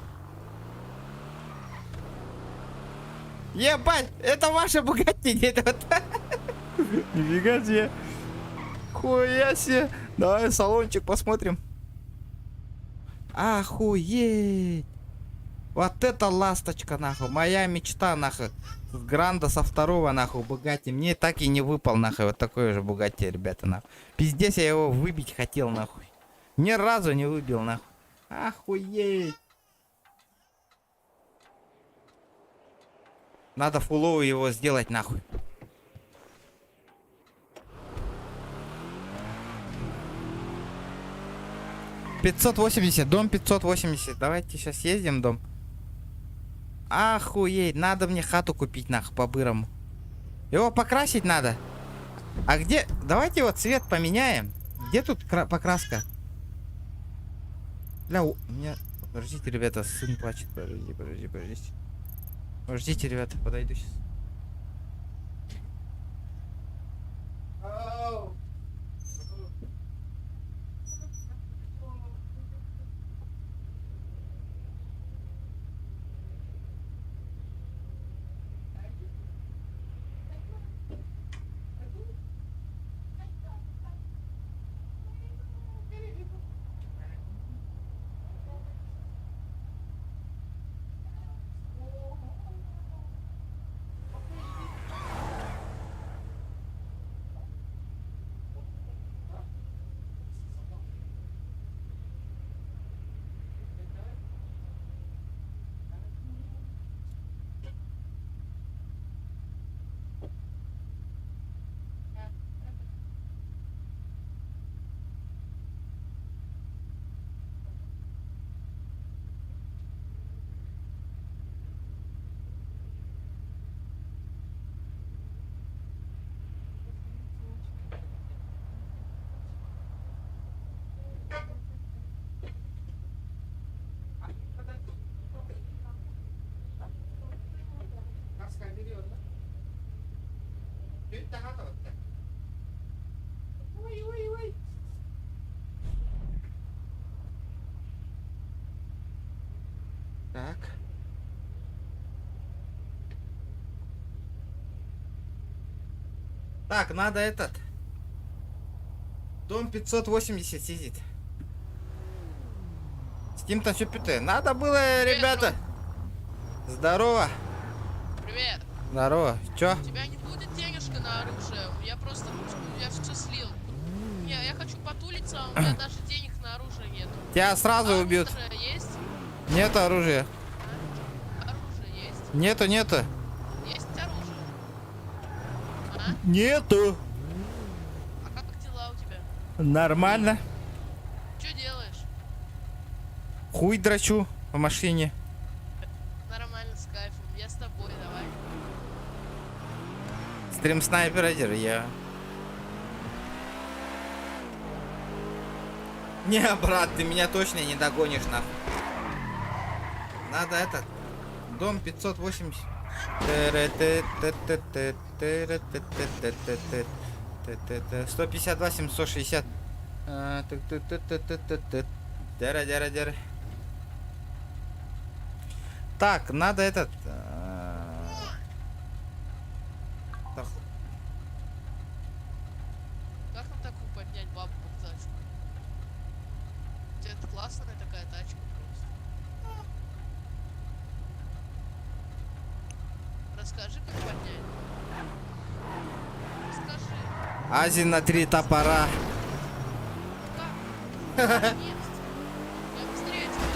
Ебать, это ваша Бугатти, нет, вот. Нифига себе. Хуя себе. Давай салончик посмотрим. Охуеть. Вот это ласточка, нахуй. Моя мечта, нахуй. С Гранда со второго, нахуй, Бугатти. Мне так и не выпал, нахуй, вот такой же Бугатти, ребята, нахуй. Пиздец, я его выбить хотел, нахуй. Ни разу не выбил, нахуй. Охуеть. Надо фуловую его сделать, нахуй. 580, дом 580. Давайте сейчас съездим в дом. Охуеть, надо мне хату купить, нахуй, по-бырому. Его покрасить надо. А где? Давайте его цвет поменяем. Где тут покраска? Бля, у меня... Подождите, ребята, сын плачет. Подождите, подождите, подождите. Подождите, ребята, подойду сейчас. Так, надо этот. Дом 580 сидит. С кем-то все пятое. Надо было, ребята. Здорово. Привет. Здорово. Чё? У тебя не будет денежка на оружие? Я просто, я все слил. Я, я хочу потулиться, а у меня даже денег на оружие нет. Тебя сразу убьют. Оружие есть? Нет оружия. Оружие есть? Нету, нету. Есть оружие? А? Нету. А как дела у тебя? Нормально. Что делаешь? Хуй драчу в машине. Нормально, с кайфом. Я с тобой, давай. Стрим снайпер я. Не, брат, ты меня точно не догонишь, нахуй. Надо этот. Дом 580. 152 760. Дера, дера, дера. Так, надо этот. Так. Как нам такую поднять бабу под тачку? У тебя это классная такая тачка просто. Расскажи, как поднять. Расскажи. Азин на три топора. Как? Нет. Я быстрее тебя,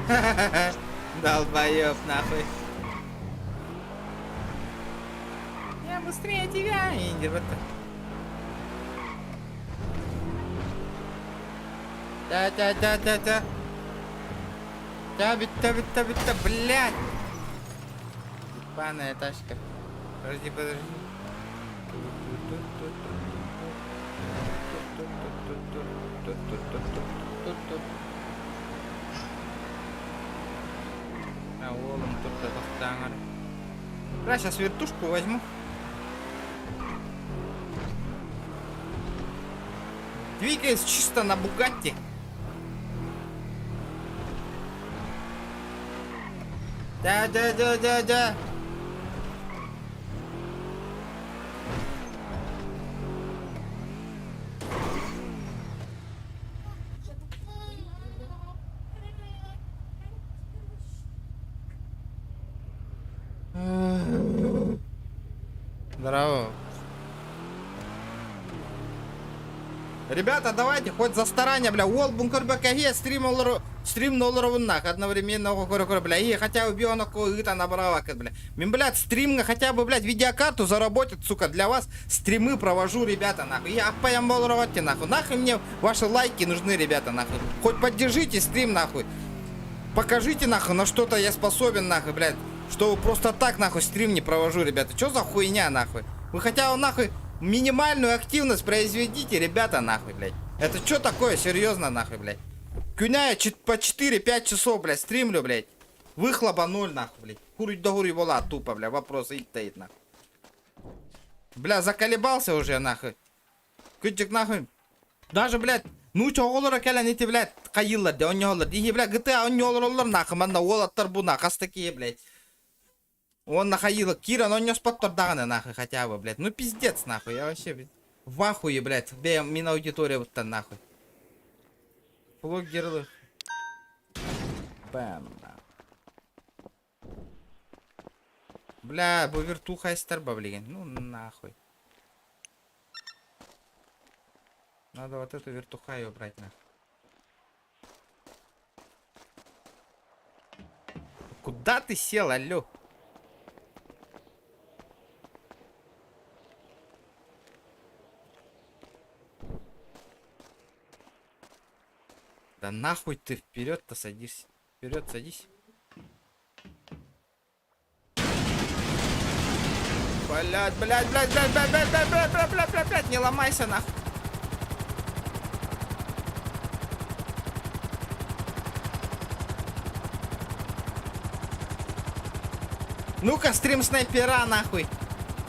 я быстрее. Долбоёб, нахуй. Я быстрее тебя. Индир, вот Та-та-та-та-та. Та-бит-та-бит-та-бит-та, блядь. Ебаная тачка. Подожди, подожди. А, уолом тут это Бля, сейчас вертушку возьму. Двигаюсь чисто на Бугатти. Да, да, да, да, да. Здорово. Ребята, давайте хоть за старание, бля, уол бункер БКГ стрим стрим нолларовуннах одновременно кор бля, и хотя бы он это набрала, бля. Мин, блядь, стримга хотя бы, блядь, видеокарту заработать, сука, для вас стримы провожу, ребята, нахуй. Я паям нахуй. Нахуй мне ваши лайки нужны, ребята, нахуй. Хоть поддержите стрим, нахуй. Покажите, нахуй, на что-то я способен, нахуй, блядь. Что просто так, нахуй, стрим не провожу, ребята. Чё за хуйня, нахуй? Вы хотя бы, нахуй, минимальную активность произведите, ребята, нахуй, блядь. Это что такое, серьезно, нахуй, блядь? Күн аайы по 4-5 часов, блядь, стримлю, блядь. Выхлопа ноль, нахуй, блядь. Хуруй да хуруй была тупо, бля, вопрос и стоит, нахуй. Бля, заколебался уже, нахуй. Күтчик, нахуй. Даже, блядь, ну чоҕолоро кэлэн ити, блядь, хайыыллар, да, оонньууллар. Дии, блядь, GTA оонньууллар, нахуй, манна уолаттар бу, нахуй, хас такие, блядь. Он нахаила, Кира, но не споттор даҕаны, нахуй, хотя бы, блядь. Ну пиздец, нахуй, я вообще, блядь, в ахуе, блядь, бля, мин аудитория вот там, нахуй. Блогеры. Бэм, нахуй. Бля, бу вертуха истерба, блин. Ну нахуй. Надо вот эту вертухаю брать, нахуй. Куда ты сел, алло? Да нахуй ты вперед-то садишься. Вперед садись. Блять, блять, блять, блять, блять, блять, блять, блять, блять, блять, блять, блять, не ломайся нахуй. Ну-ка, стрим снайпера, нахуй.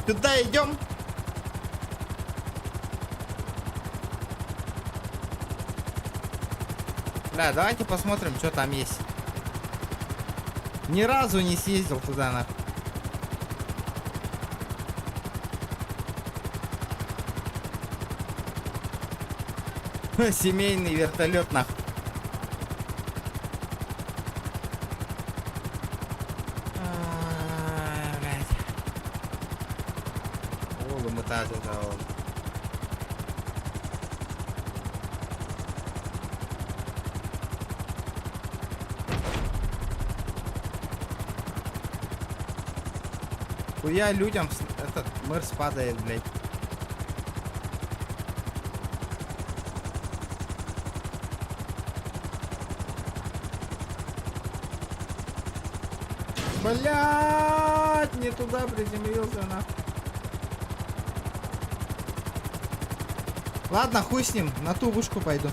Туда идем. Да, давайте посмотрим, что там есть. Ни разу не съездил туда, нахуй. Семейный вертолет нахуй. Ай, блядь. Оолу мытаатыта ол. Хуя людям этот мэр спадает, блядь. Блядь, не туда приземлился, нахуй. Ладно, хуй с ним, на ту вышку пойду.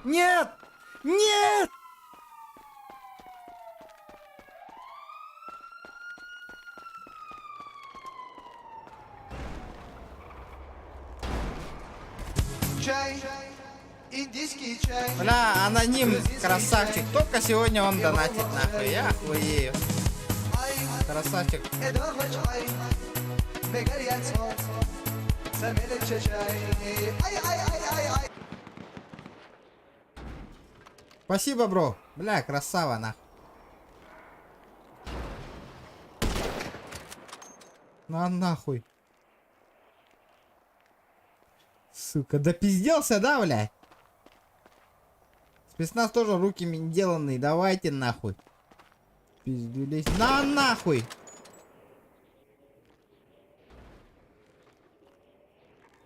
Нет! Нет! Чай, индийский чай. Бля, аноним, красавчик. Только сегодня он донатит, нахуй. Я охуею. Красавчик. Спасибо, бро. Бля, красава, нахуй. На нахуй. Сука, допизделся, да, бля? Спецназ тоже руки деланные. Давайте нахуй. Пиздюлей. На нахуй!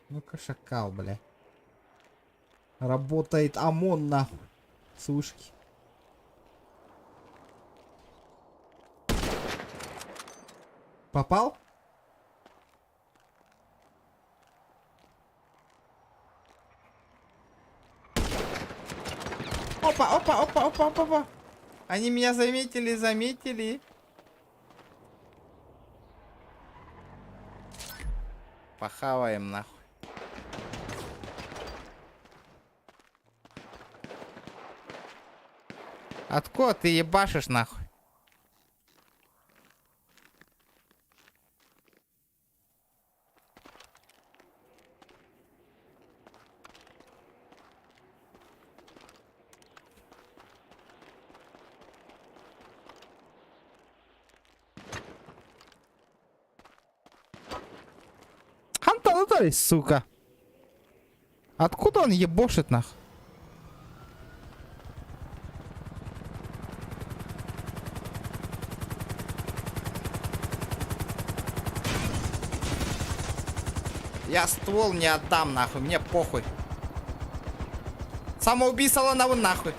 Ну-ка, шакал, бля. Работает ОМОН, нахуй. С вышки. Попал? Опа, опа, опа, опа, опа, опа. Они меня заметили, заметили. Похаваем нахуй. Откуда ты ебашишь нахуй? Ханталутали, сука. Откуда он ебошит нах? Я ствол не отдам нахуй, мне похуй. Самоубийство на нахуй.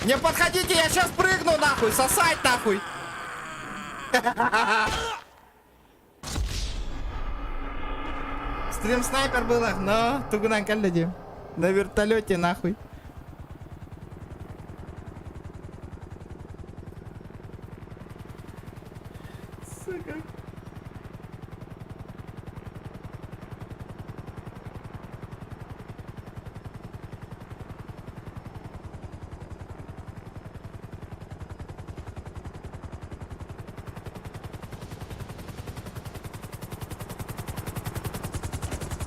Не подходите, я сейчас прыгну нахуй, сосать нахуй. Стрим снайпер было, но тугунан калледи. На вертолете нахуй. Сука.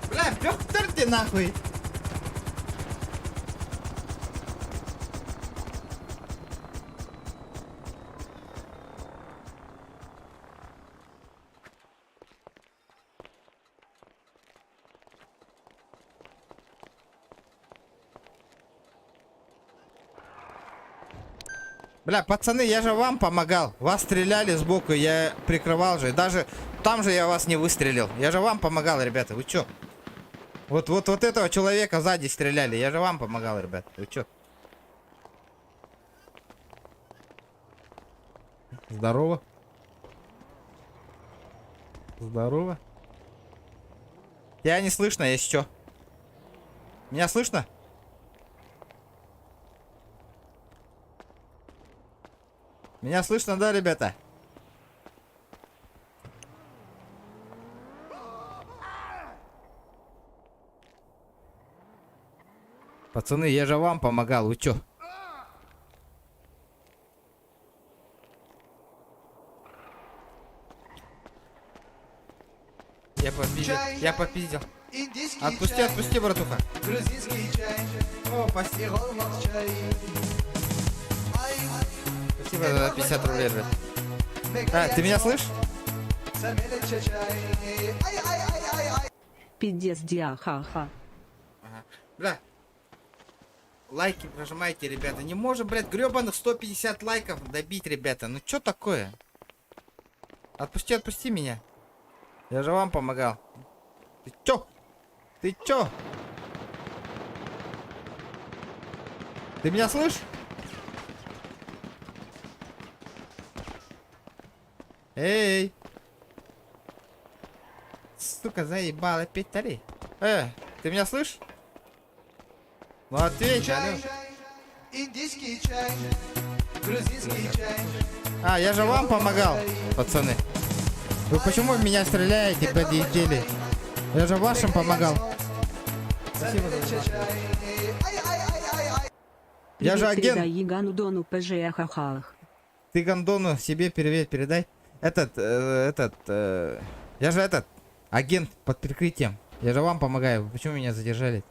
Бля, пёхтырте нахуй. Бля, пацаны, я же вам помогал. Вас стреляли сбоку, я прикрывал же. Даже там же я вас не выстрелил. Я же вам помогал, ребята. Вы чё? Вот, вот, вот этого человека сзади стреляли. Я же вам помогал, ребят. Вы чё? Здорово. Здорово. Тебя не слышно, если чё. Меня слышно? Меня слышно, да, ребята? Пацаны, я же вам помогал, вы чё? Я попиздил, я попиздил. Индийский Отпусти, чай. отпусти, братуха. Грузинский чай. О, спасибо. чай. Спасибо за 50 рублей, ребят. А, ты меня слышишь? Пиздец, диахаха. Бля. Лайки прожимайте, ребята. Не можем, блядь, гребаных 150 лайков добить, ребята. Ну чё такое? Отпусти, отпусти меня. Я же вам помогал. Ты чё? Ты чё? Ты меня слышишь? Эй! Сука, заебал опять тари. Ты меня слышишь? Ну ответь, алло. Индийский чай. Грузинский чай. А, я же вам помогал, пацаны. Вы почему в меня стреляете, блядь, изделия? Я же вашим помогал. Спасибо за Я же Привет агент. передай Гану ПЖ ахахах. Ты гондону себе привет передай. Этот, этот, я же этот, агент под прикрытием. Я же вам помогаю. Вы почему меня задержали?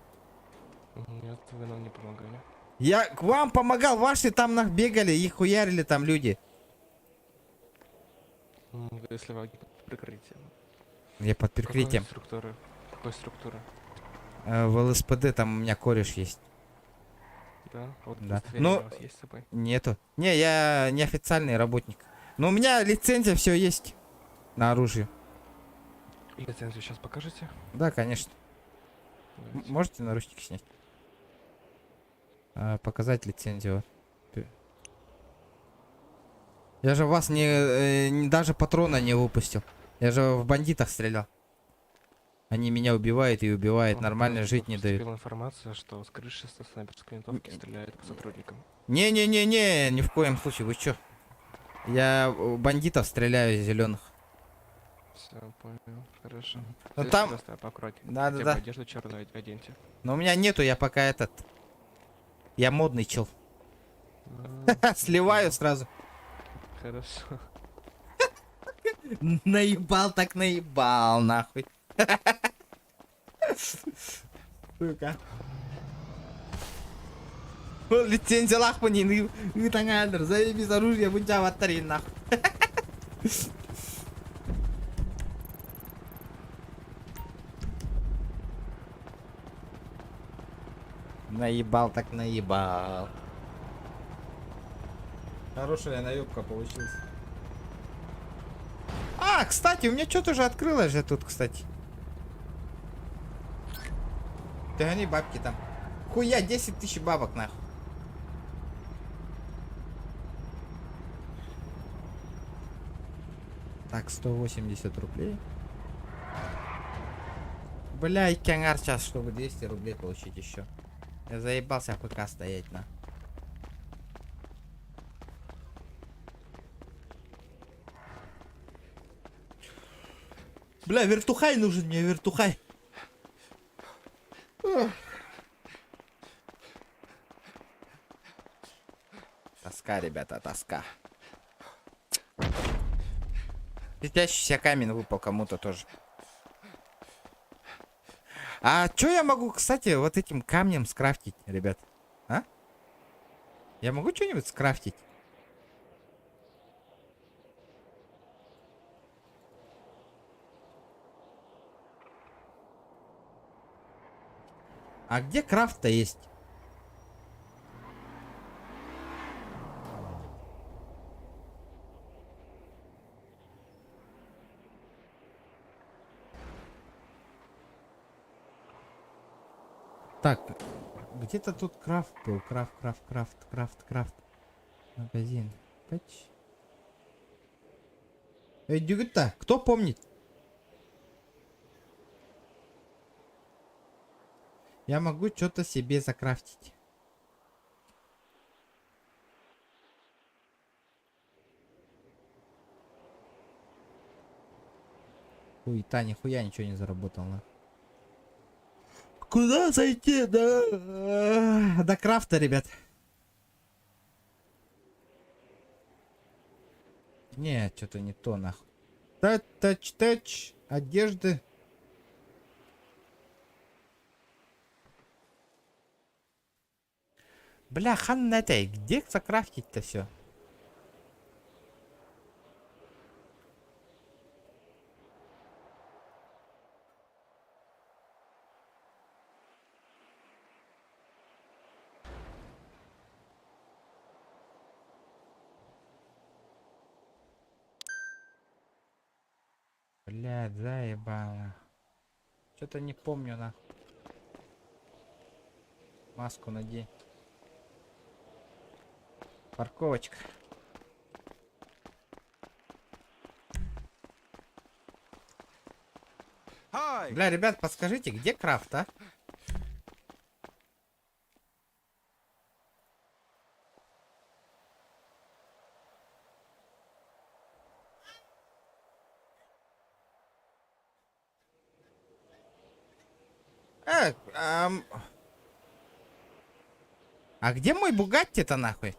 Нет, вы нам не помогали. Я к вам помогал, ваши там нах бегали, их хуярили там люди. Если вы агент под прикрытием. Я под прикрытием. Какой структуры? Какой структуры? В ЛСПД там у меня кореш есть. Да? Вот Да. удостоверение Ну, у вас есть с собой? нету. Не, я неофициальный работник. Но у меня лицензия все есть на оружие. Лицензию сейчас покажете? Да, конечно. Давайте. Можете наручники снять? А, показать лицензию. Я же вас не, даже патрона не выпустил. Я же в бандитах стрелял. Они меня убивают и убивают, Вам нормально просто жить не дают. Поступила информация, что с крыши со снайперской винтовки стреляют по сотрудникам. Не-не-не-не, ни в коем случае, вы чё? Я бандитов стреляю зеленых. Все, понял. Хорошо. Ну Здесь там- просто поаккуратнее. Да, да, Хотя бы да. одежду черную оденьте. Но у меня нету, я пока этот. Я модный чел. Сливаю сразу. Хорошо. Наебал так наебал, нахуй. Сука. Лицензия лахпанин, и заебись оружие, будь аватарин, нахуй. Наебал так наебал. Хорошая наебка получилась. А, кстати, у меня что-то уже открылось же тут, кстати. Ты гони бабки там. Хуя, 10 тысяч бабок, нахуй. Так, 180 рублей. Бля, и кенгар сейчас, чтобы 200 рублей получить еще. Я заебался АПК стоять, на. Бля, вертухай нужен мне, вертухай. Ох. Тоска, ребята, тоска. Светящийся камень выпал кому-то тоже. А чё я могу, кстати, вот этим камнем скрафтить, ребят? А? Я могу что-нибудь скрафтить? А где крафт-то есть? Так, где-то тут крафт был. Крафт, крафт, крафт, крафт, крафт. Магазин. Пэч. Өйдүүгүт, кто помнит? Я могу что-то себе закрафтить. Хуета, нихуя ничего не заработал, на. Куда зайти? До крафта, ребят. Не, что-то не то, нахуй. Тач, тач, одежды. Бля, хан этой, где закрафтить-то все? Блядь, заебало. Что-то не помню, нахуй. Маску надень. Парковочка. Бля, ребят, подскажите, где крафт, а? А где мой Бугатти-то нахуй?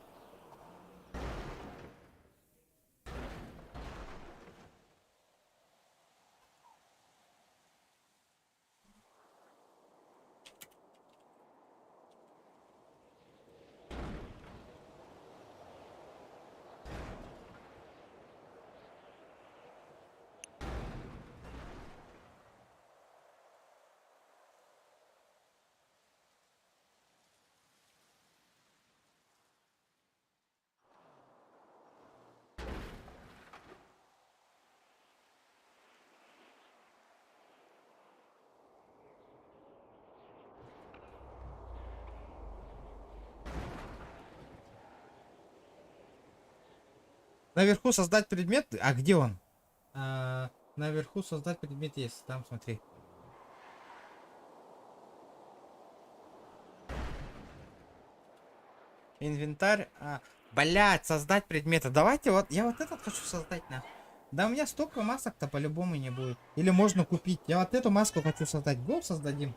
Наверху создать предмет. А где он? А, наверху создать предмет есть. Там смотри. Инвентарь. А, блять, создать предметы. Давайте вот, я вот этот хочу создать, нахуй. Да у меня столько масок-то по-любому не будет. Или можно купить. Я вот эту маску хочу создать. Го создадим.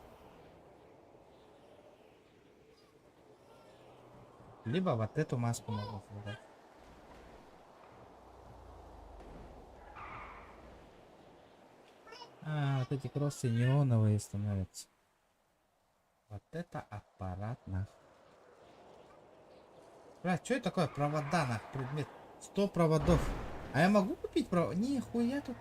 Либо вот эту маску можно создать. А, вот эти кроссы неоновые становятся. Вот это аппарат, нах. Бля, что это такое? Провода, нах, предмет. 100 проводов. А я могу купить провод? Нихуя тут.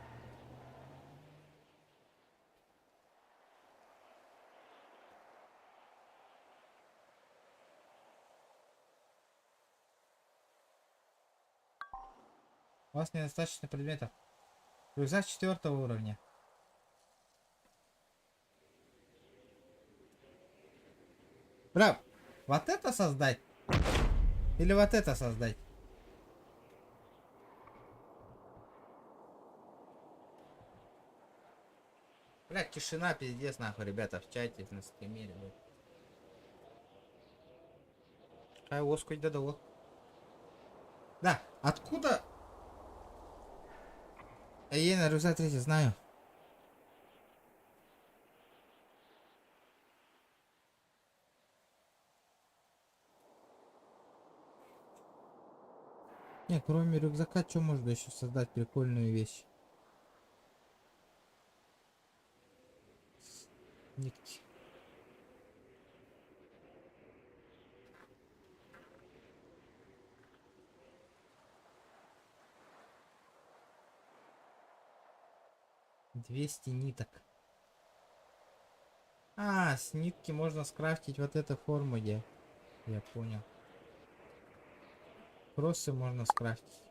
У вас недостаточно предметов. Рюкзак четвертого уровня. Бля, вот это создать? Или вот это создать? Бля, тишина, пиздец, нахуй, ребята, в чате, на стриме, ребят. Ай, оску да. Да, откуда? Эй, на рюкзак третий, знаю. Не, кроме рюкзака, что можно еще создать прикольную вещь? Нитки. 200 ниток. А, с нитки можно скрафтить вот эту форму, я понял. Кроссы можно скрафтить.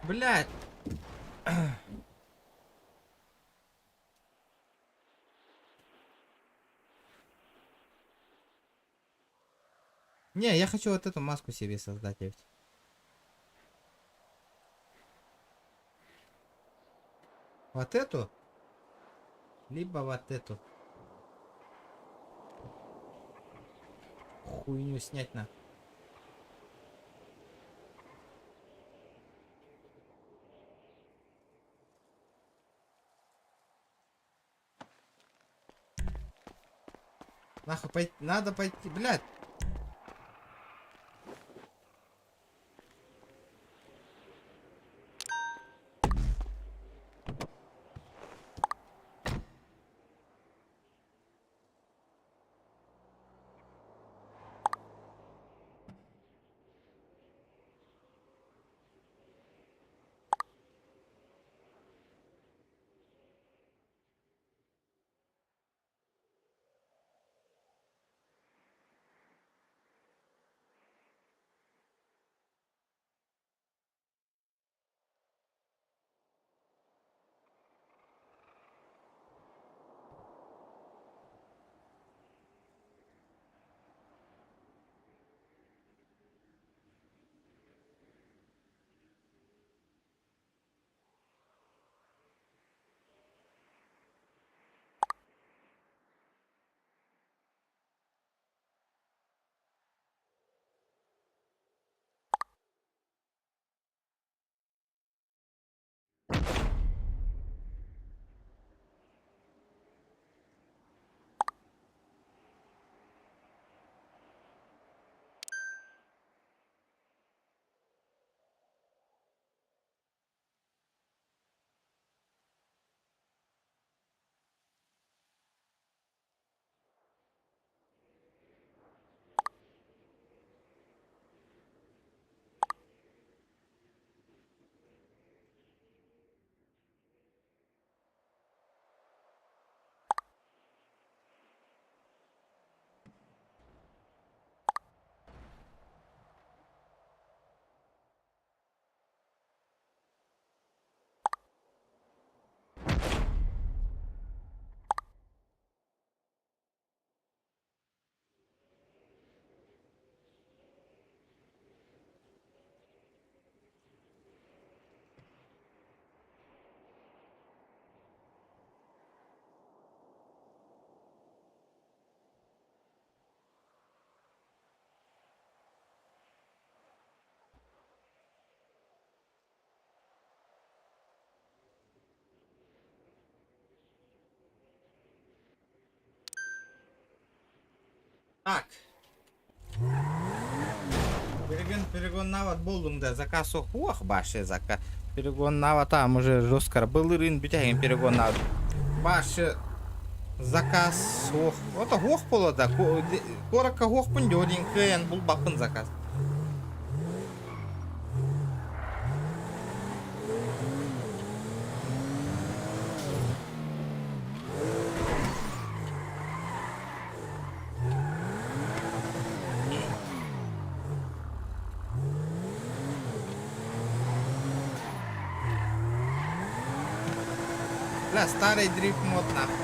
Блядь. Не, я хочу вот эту маску себе создать. Ведь. Вот эту? Либо вот эту. Хуйню снять на. Нахуй пойти, надо пойти, блядь. Так. Перегон, перегон нават болдум да заказ ох баше заказ. Перегон навата уже жестко был рын битяген перегон нават. Баше заказ ох. Ото ох пола да. Корака ох пундёрин кэн бул бапын заказ. Бля, старый дрифт мод нахуй.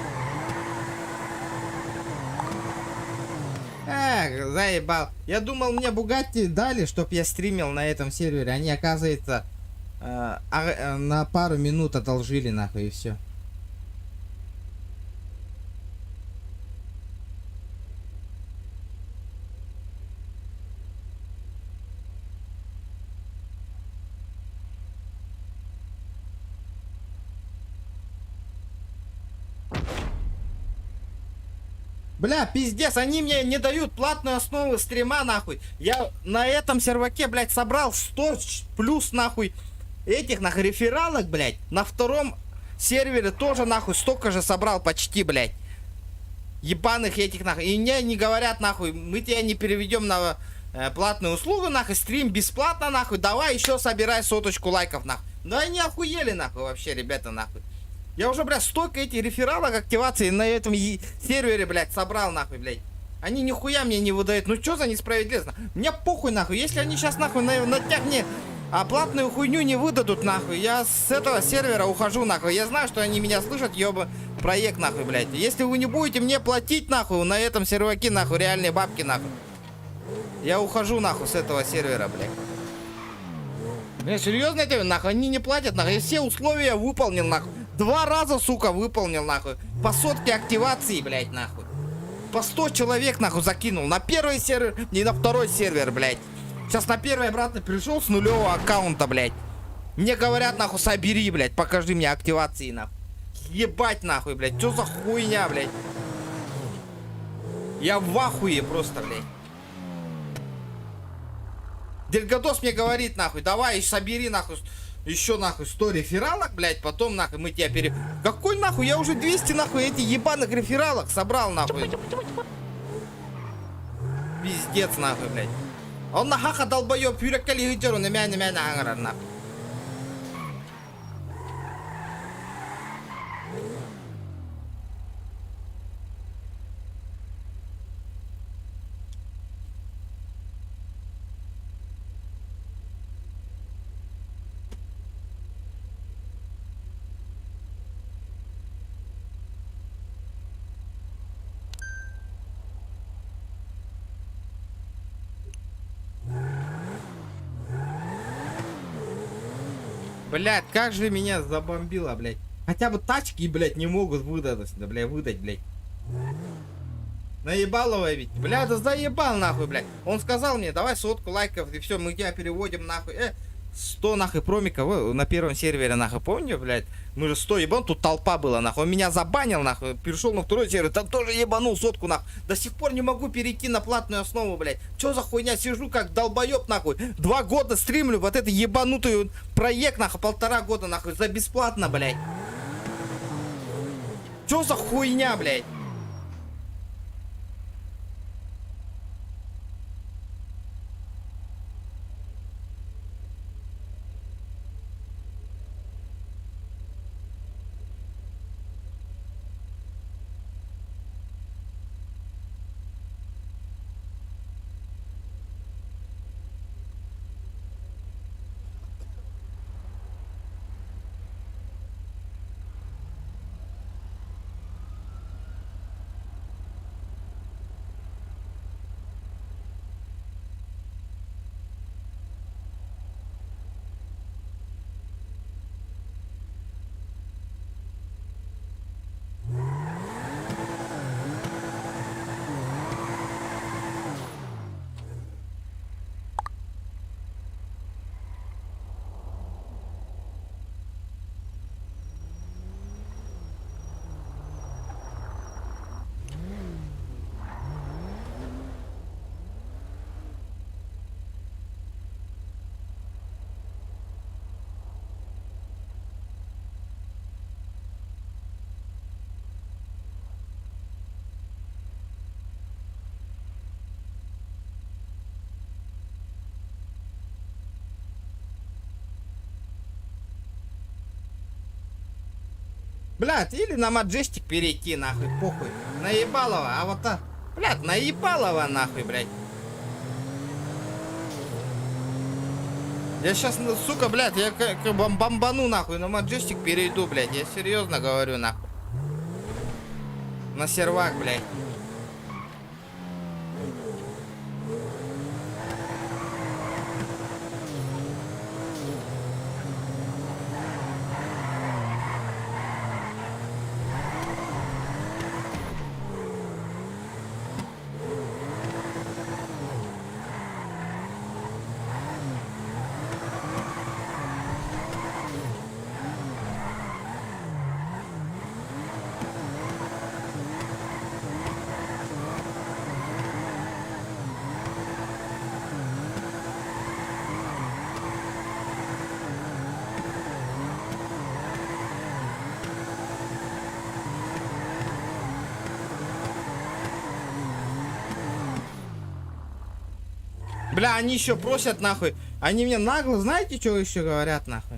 Эх, заебал. Я думал, мне Бугатти дали, чтоб я стримил на этом сервере. Они, оказывается, на пару минут одолжили, нахуй, и все. Бля, пиздец, они мне не дают платную основу стрима, нахуй. Я на этом серваке, блядь, собрал 100 плюс, нахуй, этих, нахуй, рефералок, блядь. На втором сервере тоже, нахуй, столько же собрал почти, блядь. Ебаных этих, нахуй. И мне не говорят, нахуй, мы тебя не переведем на платную услугу, нахуй, стрим бесплатно, нахуй. Давай еще собирай соточку лайков, нахуй. Да они охуели, нахуй, вообще, ребята, нахуй. Я уже, блядь, столько этих рефералок активации на этом сервере, блядь, собрал, нахуй, блядь. Они нихуя мне не выдают. Ну чё за несправедливость? Мне похуй, нахуй. Если они щас, нахуй, на днях мне А платную хуйню не выдадут, нахуй. Я с этого сервера ухожу, нахуй. Я знаю, что они меня слышат, ёба, проект, нахуй, блядь. Если вы не будете мне платить, нахуй, на этом серваке, нахуй, реальные бабки, нахуй. Я ухожу, нахуй, с этого сервера, блядь. Бля, серьезно тебе, нахуй, они не платят, нахуй. Я все условия выполнил, нахуй. Два раза, сука, выполнил, нахуй. По сотке активации, блядь, нахуй. По 100 человек, нахуй, закинул. На первый сервер и на второй сервер, блядь. Сейчас на первый обратно пришел с нулевого аккаунта, блядь. Мне говорят, нахуй, собери, блядь, покажи мне активации, нахуй. Ебать, нахуй, блядь. Что за хуйня, блядь? Я в ахуе просто, блядь. Дельгадос мне говорит, нахуй, давай собери, нахуй, еще, нахуй, 100 рефералок, блядь, потом, нахуй, мы тебя пере... Какой, нахуй, я уже 200, нахуй, эти ебаных рефералок собрал, нахуй. Пиздец, нахуй, блядь. Он на хаха долбоеб, юреккали хыджару, на мя, на мя, на нахуй. Блядь, как же меня забомбило, блядь. Хотя бы тачки, блядь, не могут выдать, да, блядь, выдать, блядь. Наебалово ведь. Бля, да заебал нахуй, блядь. Он сказал мне, давай сотку лайков, и все, мы тебя переводим нахуй. 100 нахуй промиков на первом сервере, нахуй, помню, блядь? Мы же 100 ебан, тут толпа была, нахуй. Он меня забанил, нахуй, перешел на второй сервер, там тоже ебанул сотку, нахуй. До сих пор не могу перейти на платную основу, блядь. Чё за хуйня, сижу как долбоеб, нахуй. 2 года стримлю вот этот ебанутый проект, нахуй, 1,5 года, нахуй, за бесплатно, блядь. Чё за хуйня, блядь? Блядь, или на Маджестик перейти, нахуй, похуй. Наебалово, а вот та... Блядь, наебалово, нахуй, блядь. Я сейчас, ну, сука, блядь, я как бомбану, нахуй, на Маджестик перейду, блядь. Я серьезно говорю, нахуй. На сервак, блядь. Бля, они еще просят нахуй. Они мне нагло, знаете, что еще говорят нахуй?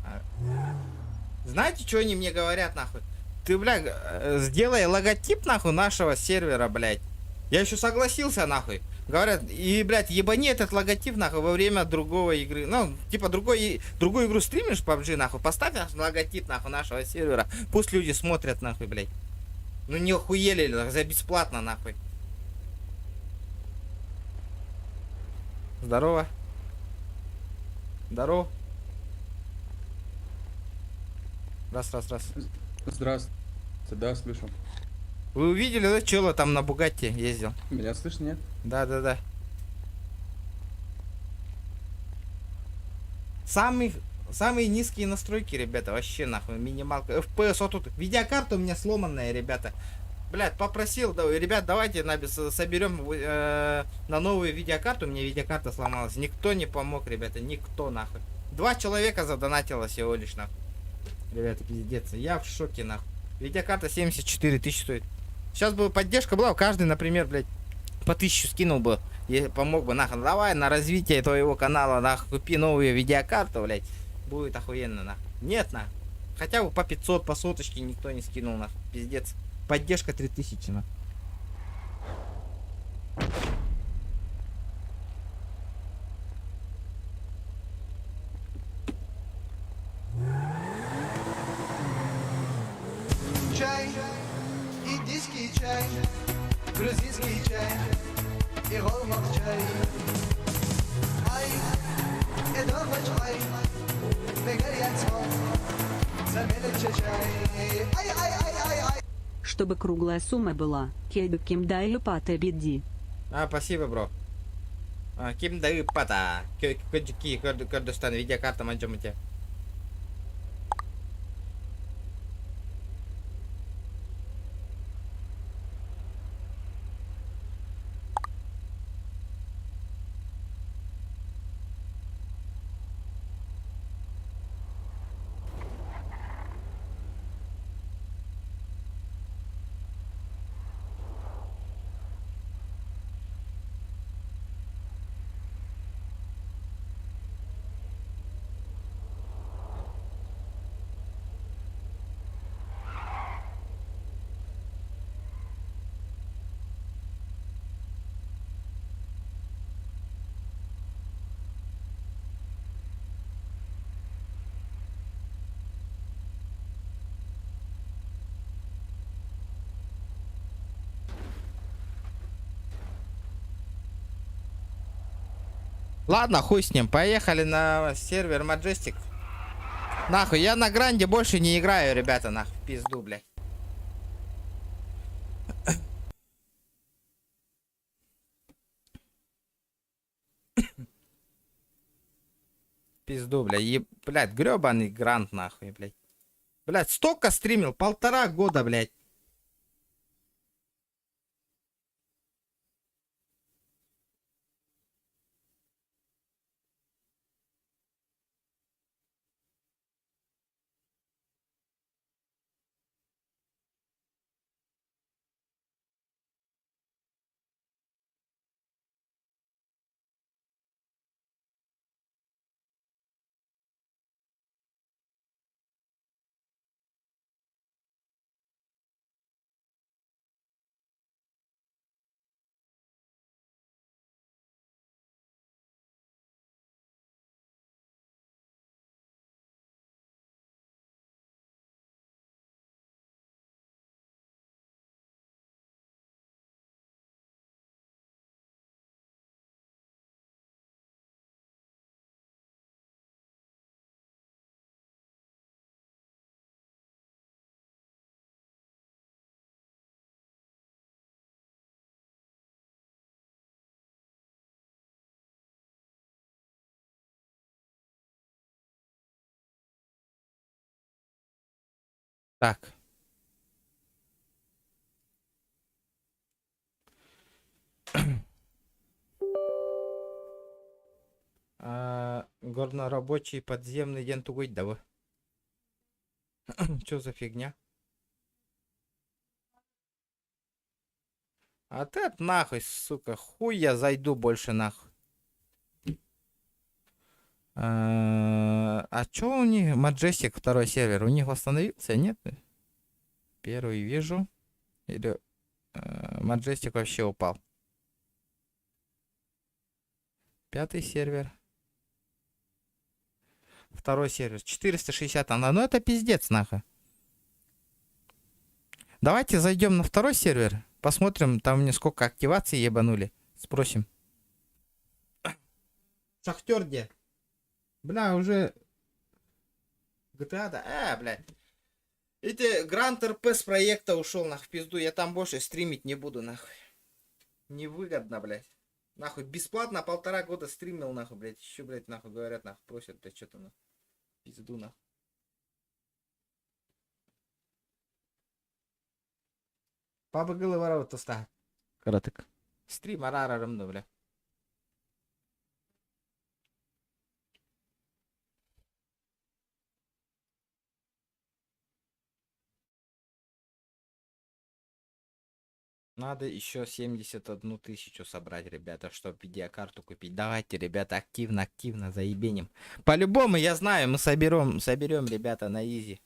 А, знаете, что они мне говорят нахуй? Ты, бля, сделай логотип нахуй нашего сервера, блядь. Я еще согласился нахуй. Говорят, и, блядь, ебани этот логотип, нахуй, во время другого игры. Ну, типа, другой, другую игру стримишь, PUBG, нахуй, поставь наш логотип, нахуй, нашего сервера. Пусть люди смотрят, нахуй, блядь. Ну не охуели ли, за бесплатно, нахуй. Здорово. Здорово. Раз, раз, раз. Здравствуйте, да, слышу. Вы увидели, да, чела там на Бугатти ездил? Меня слышно, нет? Да, да, да. Самый, самые низкие настройки, ребята, вообще нахуй, минималка. FPS, вот тут видеокарта у меня сломанная, ребята. Блядь, попросил, да, ребят, давайте на, соберем на новую видеокарту, у меня видеокарта сломалась. Никто не помог, ребята, никто нахуй. Два человека задонатило всего лишь, нахуй. Ребята, пиздец, я в шоке, нахуй. Видеокарта 74 тысячи стоит. Сейчас бы поддержка была, каждый, например, блядь, по 1000 скинул бы, и помог бы, нахуй. Давай на развитие твоего канала, нахуй, купи новую видеокарту, блядь. Будет охуенно, нахуй. Нет, нахуй. Хотя бы по 500, по соточке никто не скинул, нахуй. Пиздец. Поддержка 3000, нахуй. Чай, индийский чай, грузинский чай и чай. Ай, чай, Ай, ай, ай, ай, ай. Чтобы круглая сумма была, кем дай пата беди. А, спасибо, бро. А, ким даю пата. Кёджики, Кыргызстан, видеокарта манчамате. Ладно, хуй с ним. Поехали на сервер Majestic. Нахуй, я на гранде больше не играю, ребята, нахуй, в пизду, блядь. Пизду, блядь. Еб... Блядь, гребаный грант, нахуй, блядь. Блядь, столько стримил, 1,5 года, блядь. Так. А, горнорабочий подземный день тугой, да. Чё за фигня? А ты от нахуй, сука, хуй я зайду больше нахуй. А, а чё у них Majestic второй сервер? У них восстановился, нет? Первый вижу. Или Majestic вообще упал? Пятый сервер. Второй сервер. 460 она. Ну это пиздец, нахуй. Давайте зайдем на второй сервер. Посмотрим, там мне сколько активаций ебанули. Спросим. Шахтер где? Бля, уже... GTA, да? Блядь. Эти Гранд РП с проекта ушел нахуй в пизду. Я там больше стримить не буду, нахуй. Невыгодно, блядь. Нахуй, бесплатно полтора года стримил, нахуй, блядь. Еще, блядь, нахуй говорят, нахуй, просят, блядь, что-то, нахуй. Пизду, нахуй. Пабы варау тоста. Каратык. Стрим арарарым, бля. Надо еще 71 тысячу собрать, ребята, чтобы видеокарту купить. Давайте, ребята, активно, активно заебеним. По-любому, я знаю, мы соберем, соберем, ребята, на изи.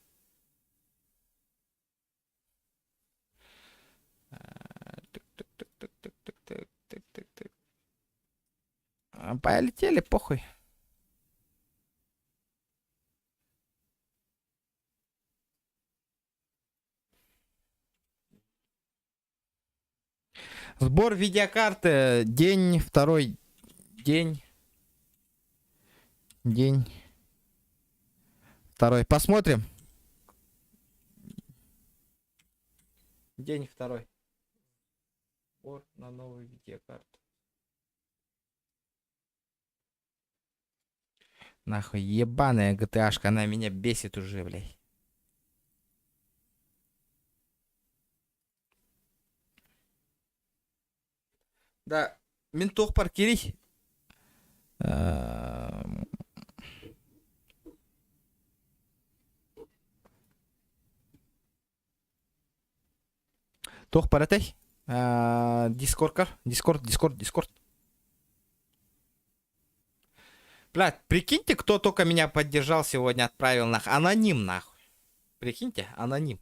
Тык-тык-тык-тык-тык-тык-тык-тык. Полетели, похуй. Сбор видеокарты. День второй. День. День. Второй. Посмотрим. День второй. Сбор на новую видеокарту. Нахуй, ебаная GTA-шка, она меня бесит уже, блядь. Да, мин туох паркири. Туох баратай. Дискордкар. Дискорд, Дискорд, Дискорд. Блядь, прикиньте, кто только меня поддержал сегодня, отправил нах. Аноним нахуй. Прикиньте, аноним.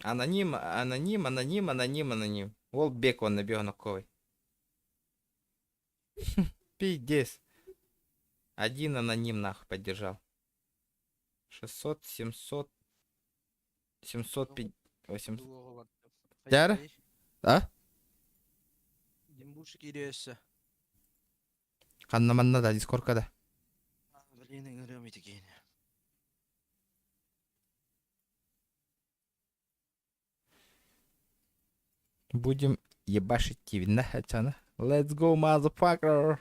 Аноним, аноним, аноним, аноним, аноним. Волбек он набегнуковый. Пиздец. Один аноним нахуй поддержал. 600, 700, 705, 800. Дяра? А? Димбушки кириэссе. Ханна манна да, дискорка да. Блин, ыҥырыам ити киһини. Будем ебашить на хотя Let's go, motherfucker.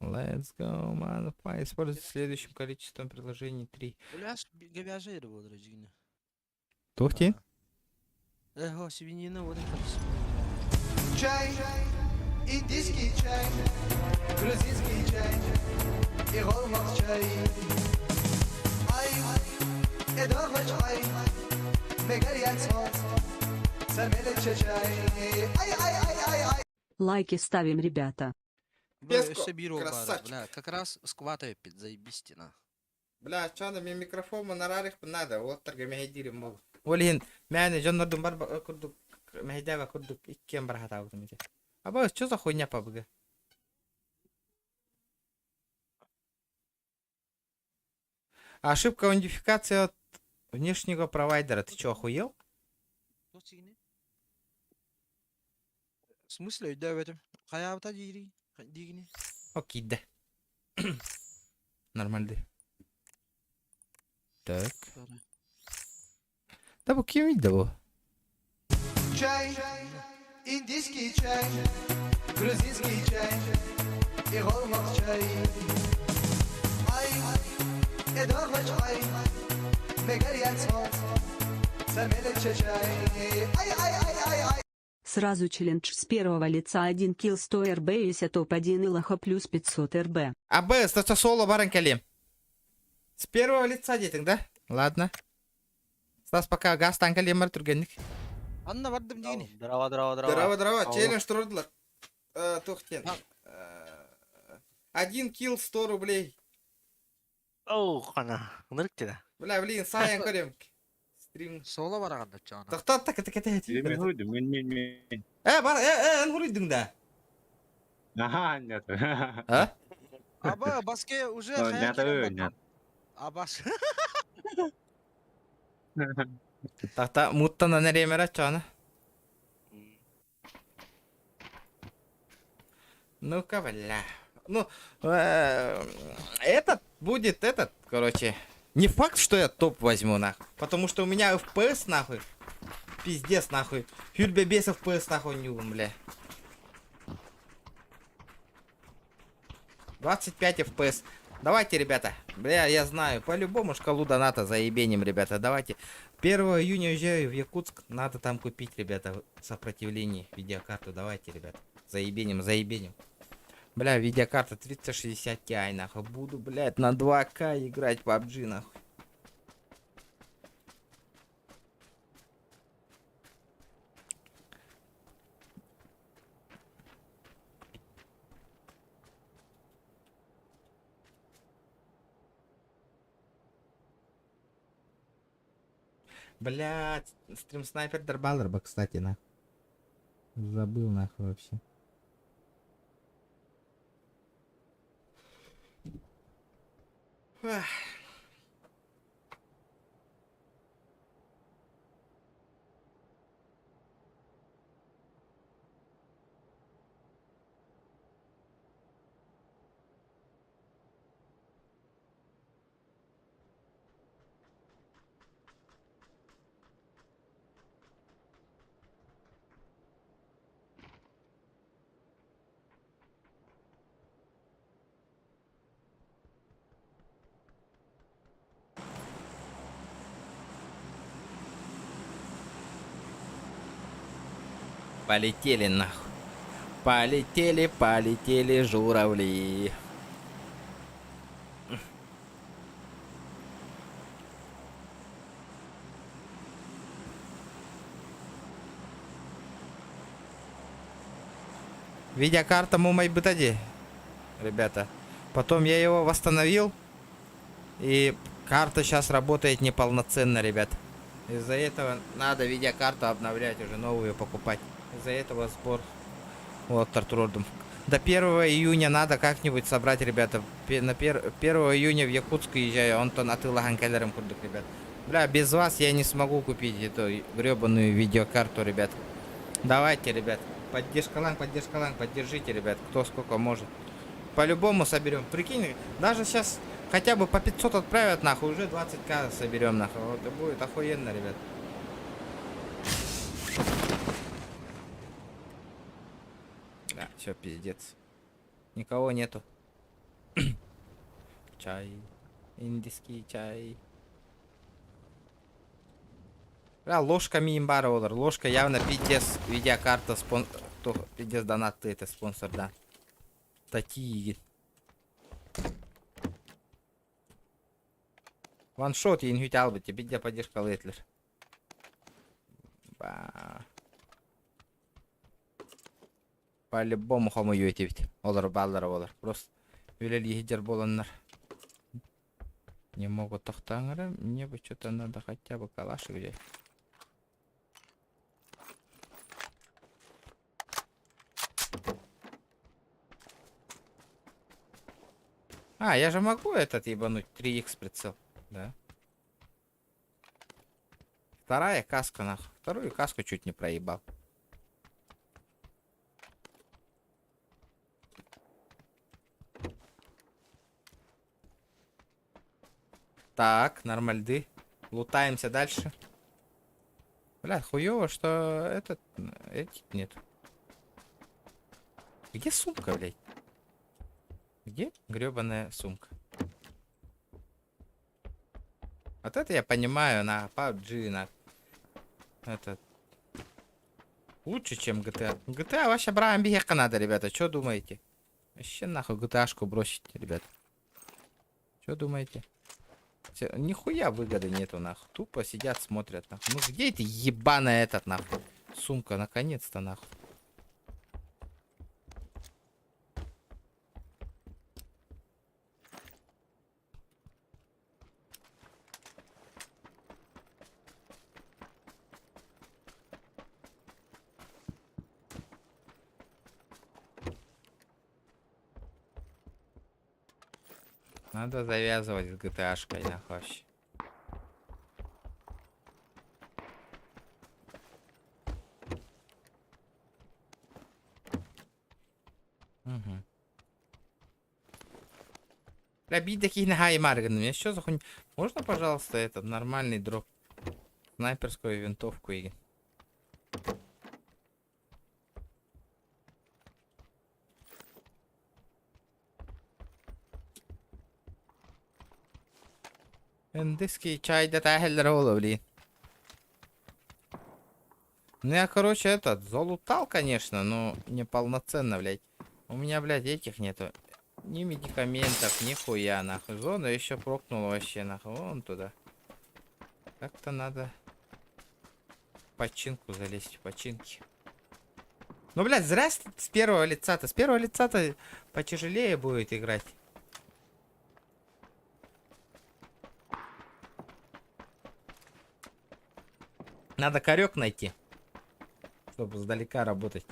Let's go, motherfucker. Используйте следующим количеством приложений 3. Бляш, говяжий буолар дьиҥинэ. Тухти? Эхо, свинина вот это. Чай, индийский чай, грузинский чай и голмах чай. Ай, эдохоч ай, мегарьяцо, самелече чай. Ай, ай, ай, ай, ай. Лайки ставим, ребята. Песко, Бля, красавчик. бля, как раз скватаю заебись на. Бля, чё мне микрофон на рарих надо, вот так мехедири мол. Олин, мяне жоннордун бар курдук мехедяга курдук иккен бар хатабытым ити. А что за хуйня пабг? Ошибка аутентификации от внешнего провайдера. Ты чё, охуел? В смысле, өйдөөбөтүм. Хайаабыта диири, диигини. Окей, да. Нормально. Так. Да бу ким видел? Чай, индийский чай, грузинский чай и голмах чай. Ай, эдохоч ай, мегарьяцо, самелече чай. Ай, ай, ай, ай, ай. Сразу челлендж с первого лица 1 килл 100 РБ и топ-1 и лоха плюс 500 РБ. АБ, это соло баранкали. С первого лица детек, да? Ладно. Стас пока газ танкали мартургенник. Анна бардым диигини. Здорово, здорово, здорово. Здорово, здорово. Челлендж турдылар. Тухтен. Один килл 100 рублей. Оу, хана. Ынырык да. Бля, блин, сайын көрем. Стрим. Соло бараҕын да чаана. Тохтоо так так так. Мен хуйдум, мен мен мен. Э бар э э эн хуруйдуң да. Аха, нет. А? Аба, баске уже О, хая нет, кирен нет. Абас. Тахта муттан анеремера чана. Ну-ка, бля. Ну, этот будет этот, короче. Не факт, что я топ возьму, нахуй. Потому что у меня FPS, нахуй. Пиздец, нахуй. Хюльбе без FPS, нахуй, не бля. 25 FPS. Давайте, ребята. Бля, я знаю, по-любому шкалу доната заебеним, ребята. Давайте. 1 июня уезжаю в Якутск. Надо там купить, ребята, сопротивление видеокарту. Давайте, ребята. Заебеним, заебеним. Бля, видеокарта 3060 Ti, нахуй. Буду, блядь, на 2К играть в PUBG, нахуй. Блядь, стрим снайпер Дарбалерба, кстати, нахуй. Забыл нахуй вообще. Ах. Полетели нахуй. Полетели, полетели журавли. Видеокарта Мумай Бытади, ребята. Потом я его восстановил. И карта сейчас работает неполноценно, ребят. Из-за этого надо видеокарту обновлять, уже новую покупать. Из-за этого сбор. Вот, Тартурордом. До 1 июня надо как-нибудь собрать, ребята. На 1 июня в Якутск езжаю, онтон атыылаһан кэлэрим курдук, ребят. Бля, без вас я не смогу купить эту гребаную видеокарту, ребят. Давайте, ребят. Поддержка поддержка поддержите, ребят, кто сколько может. По-любому соберем. Прикинь, даже сейчас хотя бы по 500 отправят, нахуй, уже 20к соберем, нахуй. Вот и будет охуенно, ребят. Да, все, пиздец. Никого нету. Чай. Индийский чай. Бля, ложка миимбара олар. Ложка явно пиздец. Видеокарта спон... Пиздец донат это спонсор, да. Такие. Ваншот енгүт албыт. Видео поддержка летлер. Ба. По-любому хомуйу этибит. Олар баллар олар. Просто үлэлииһдэр буоланнар. Не могут тохтаңыры. Мне бы что-то надо хотя бы калашик взять. А, я же могу этот ебануть 3х прицел, да? Вторая каска, нахуй. Вторую каску чуть не проебал. Так, нормальды. Лутаемся дальше. Бля, хуёво, что этот... Этих нет. Где сумка, блядь? Где гребаная сумка? Вот это я понимаю, на PUBG, на... Этот... Лучше, чем GTA. GTA вообще брать надо, ребята. Что думаете? Вообще нахуй GTA-шку бросить, ребят. Что думаете? Нихуя выгоды нету, нахуй. Тупо сидят, смотрят, нахуй. Ну где это ебаная этот, нахуй? Сумка, наконец-то, нахуй. Надо завязывать с GTA-шкой, нахуй вообще. Угу. Бля, бить такие на Мне что за хуйня? Можно, пожалуйста, этот нормальный дроп? Снайперскую винтовку и... Индийский чай да блин. Ну я, короче, этот, залутал, конечно, но не полноценно, блядь. У меня, блядь, этих нету. Ни медикаментов, ни хуя, нахуй. Зону еще прокнула вообще, нахуй. Вон туда. Как-то надо в починку залезть, в починки. Ну, блядь, зря с, с первого лица-то. С первого лица-то потяжелее будет играть. Надо корек найти, чтобы сдалека работать.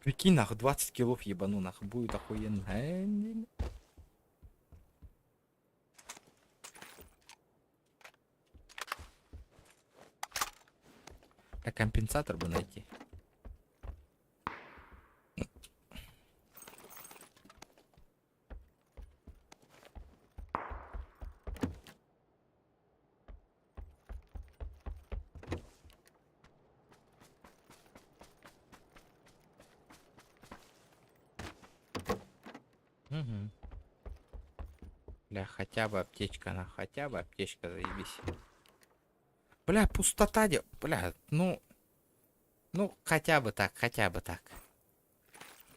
Прикинь, нахуй, 20 килов ебану, нахуй, будет охуенно. А компенсатор бы найти. Угу. Бля, хотя бы аптечка, на, хотя бы аптечка, заебись. Бля, пустота, де... Бля, ну... Ну, хотя бы так, хотя бы так.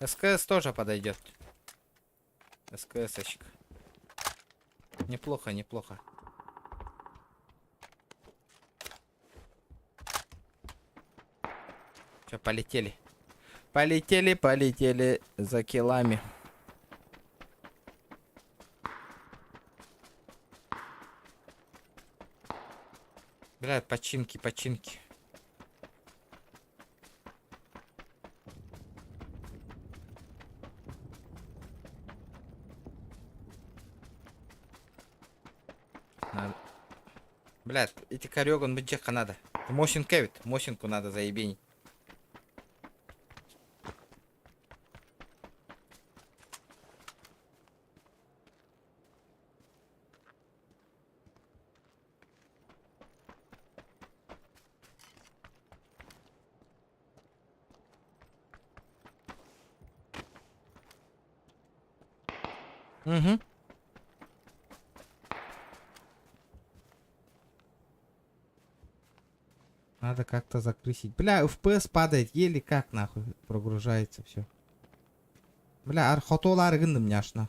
СКС тоже подойдет. СКС-очка. Неплохо, неплохо. Все, полетели. Полетели, полетели за килами. Бля, починки, починки. Надо. Бля, эти корёган бычеха надо. Мосинка ведь, Мосинку надо заебенить. Угу. Надо как-то закрысить. Бля, FPS падает, еле как нахуй прогружается все. Бля, архотолар гындым няшно.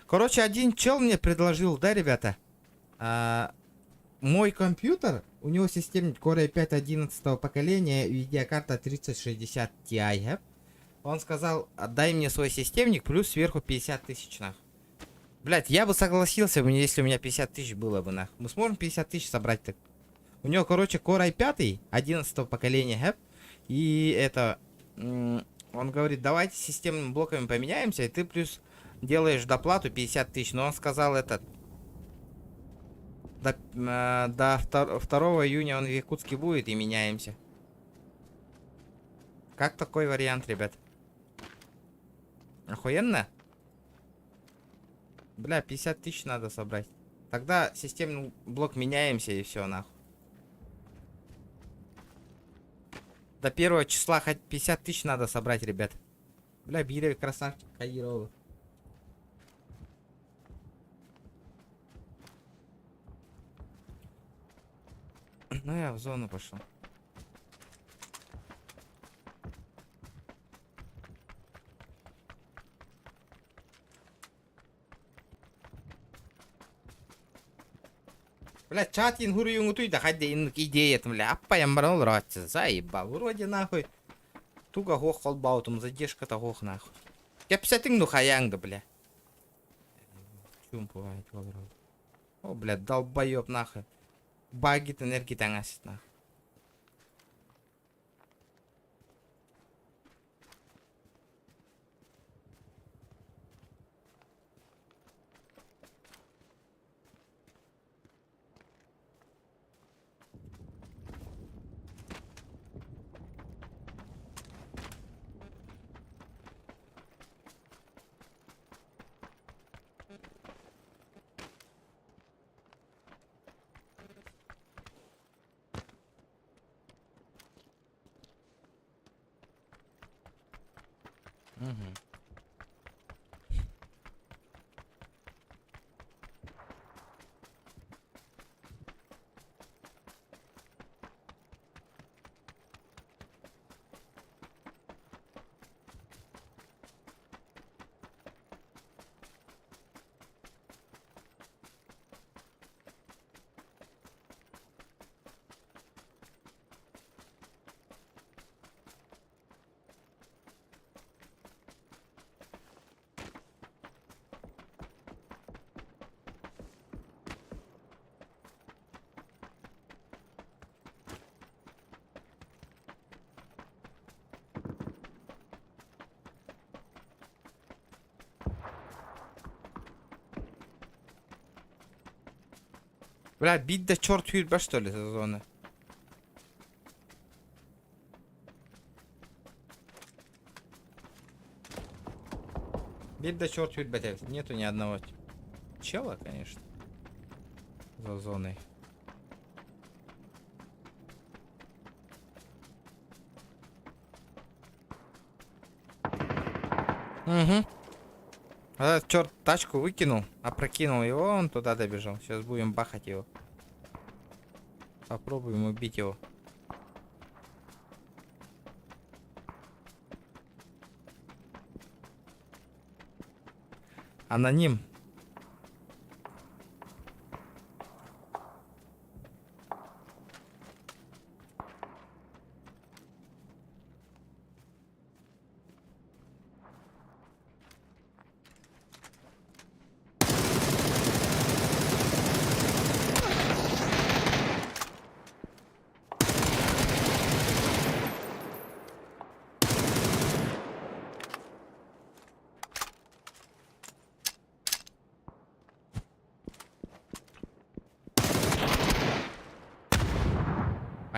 Короче, один чел мне предложил, да, ребята? А, мой компьютер, у него системник Core i5 11 поколения, видеокарта 3060 Ti. Он сказал, отдай мне свой системник, плюс сверху 50 тысяч, нах. Блять, я бы согласился, если у меня 50 тысяч было бы, нах. Мы сможем 50 тысяч собрать так? У него, короче, Core i5 11 поколения, хэп. И это... Он говорит, давайте системными блоками поменяемся, и ты плюс делаешь доплату 50 тысяч. Но он сказал этот... До, до 2 июня он в Якутске будет, и меняемся. Как такой вариант, ребят? Охуенно? Бля, 50 тысяч надо собрать. Тогда системный блок меняемся и все, нахуй. До первого числа хоть 50 тысяч надо собрать, ребят. Бля, Бирев красавчик, Каирова. Ну я в зону пошел. Бля, чат ингурю да хотя идея там, бля, аппаям брал заебал, вроде нахуй. Туга һуох холбоотум, задержката һуох нахуй. Кэпсэтиҥ ну хайааҥ да, бля. Чуумпу О, бля, долбоеб нахуй. Багитын эргитэн асит нахуй. Угу. Бля, бить да черт сүүрбэ что ли зоны. Бить да черт сүүрбэ Нету ни одного чела, конечно. За зоной. Угу. А, черт, тачку выкинул, опрокинул его, он туда добежал. Сейчас будем бахать его. Попробуем убить его. Аноним.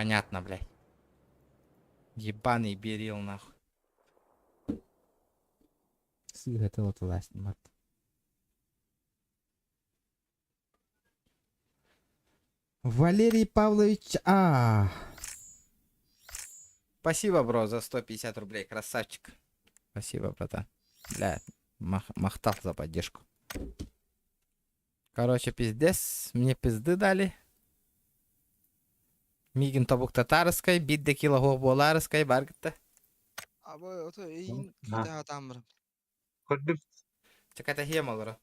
Понятно, блядь. Ебаный берил нахуй. Сыга вот власть, мат. Валерий Павлович А. Спасибо, бро, за 150 рублей, красавчик. Спасибо, братан. Бля, мах махтал за поддержку. Короче, пиздец, мне пизды дали. Мигин тобук татарской, бидде кило буоларской баргытта. Абы ото эйин кита тамыр. Көрдүм. Чаката хем олоро.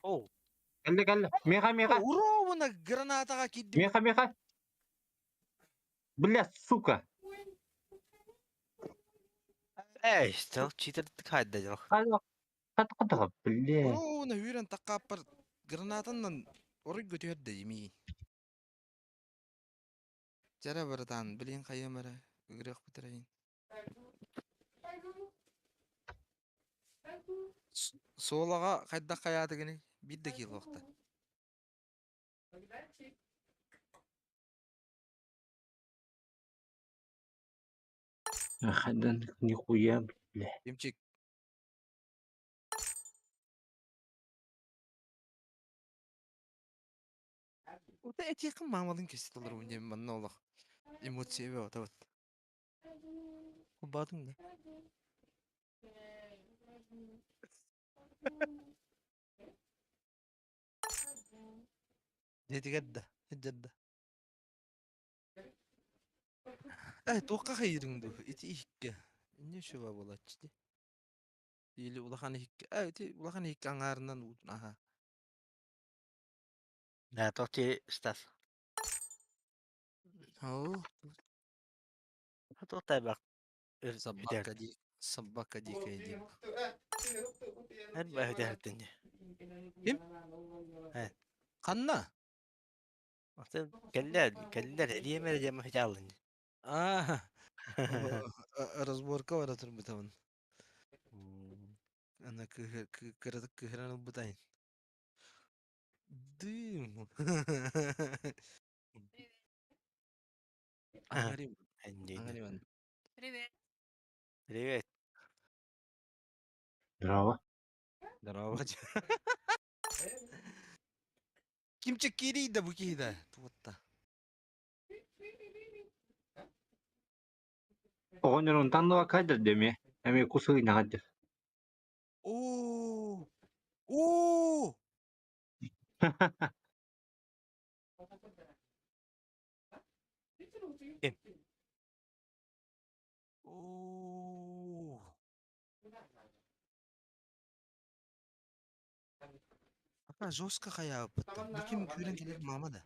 Оу. Кэллэ кэллэ. Меха меха. Уровна гранатаға кидди. Меха меха. Бля, сука. Эй, стел читер кайда жок. Хат хат бля. Уровна хүрен такаппар гранатандан орой көтөрдө ими. Жара братан, билин кайымара, ыгырык бутырайын. Суолаға қайда қаяды гini бир да кил вакта. Хадан нихуя, бля. Емчик. Ута эти кым мамалын кесит олар уне манна олох. Эмоция бе вот. Бадың да. Жетигedda, хеджедда. Эй, тоққа хайырыңды. Ити ихке. Не шуба болатчы. Или улахан ихке. Эй, ити улахан ихке аңарынан удун. Аха. Да, тоқти стас. Ау. Тоқтай бақ. Собака ди собака дикая диэн. Ким? Ханна? Аа, разборка бара турбутабын. Ана кыратык кыһыран ылбытайын. Дым. Ангарим. Ангариман. Привет. Привет. Здорово. Здорово. Кимчик киирий да бу киһи да туотта. Оҕонньорун таннуга кайдыр деме. Эми кусуйнаҕадыр. Оо! Оо! Оо! Ака жестко хайаабыттар. Бу ким күүрэн кэлэр мама да.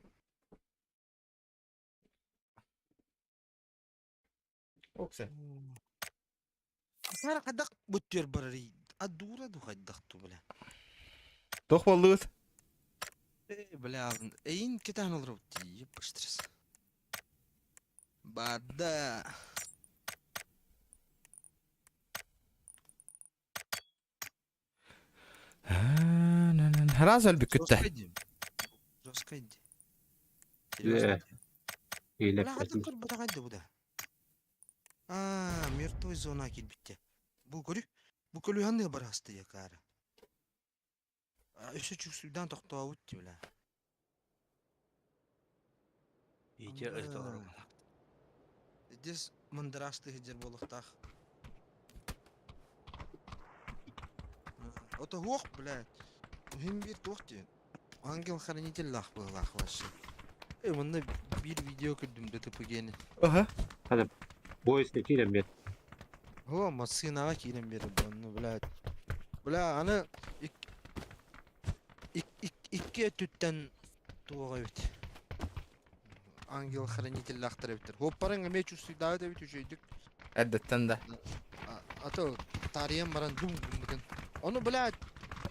Окса. Сара хайдах бүттүөр барарый? А дура ду хайдах ту бля. Туох буоллугут? Э, бля, эйин кетаан олоробут дии, еппаштрес. Бада. Раз өлбүккүттэ. Жестко дии. Жестко дии. Серьезно дии. Бля, хата көрбөтөх айда бу да. Аа, мертвый зона киирбиттэ. Бу көрү. Бу көлүһанныга бараасты якаары. Өссө чүксүйдээн тохтообут дии бля. Здесь мындыраасты сылдьар буолуохтаах. Ото уох, блядь. Уһун биир туох диэн. Ангел-хранитель быһыылаах вообще. Э, манна биир видео көрдүм ДТП гиэнин. Аха. Хада поездка киирэн биэр. О, массыынаҕа киирэн биэрэр онно, блядь. Бля, аны икки өттүттэн туох эбит. Ангел-хранителлаахтар эбиттэр. Хуоппарыҥ эмиэ чувствуйдаабыт эбит үчүгэйдик. Эрдэттэн да. А то таарыйан баран дум гыммытын. Ону, блядь,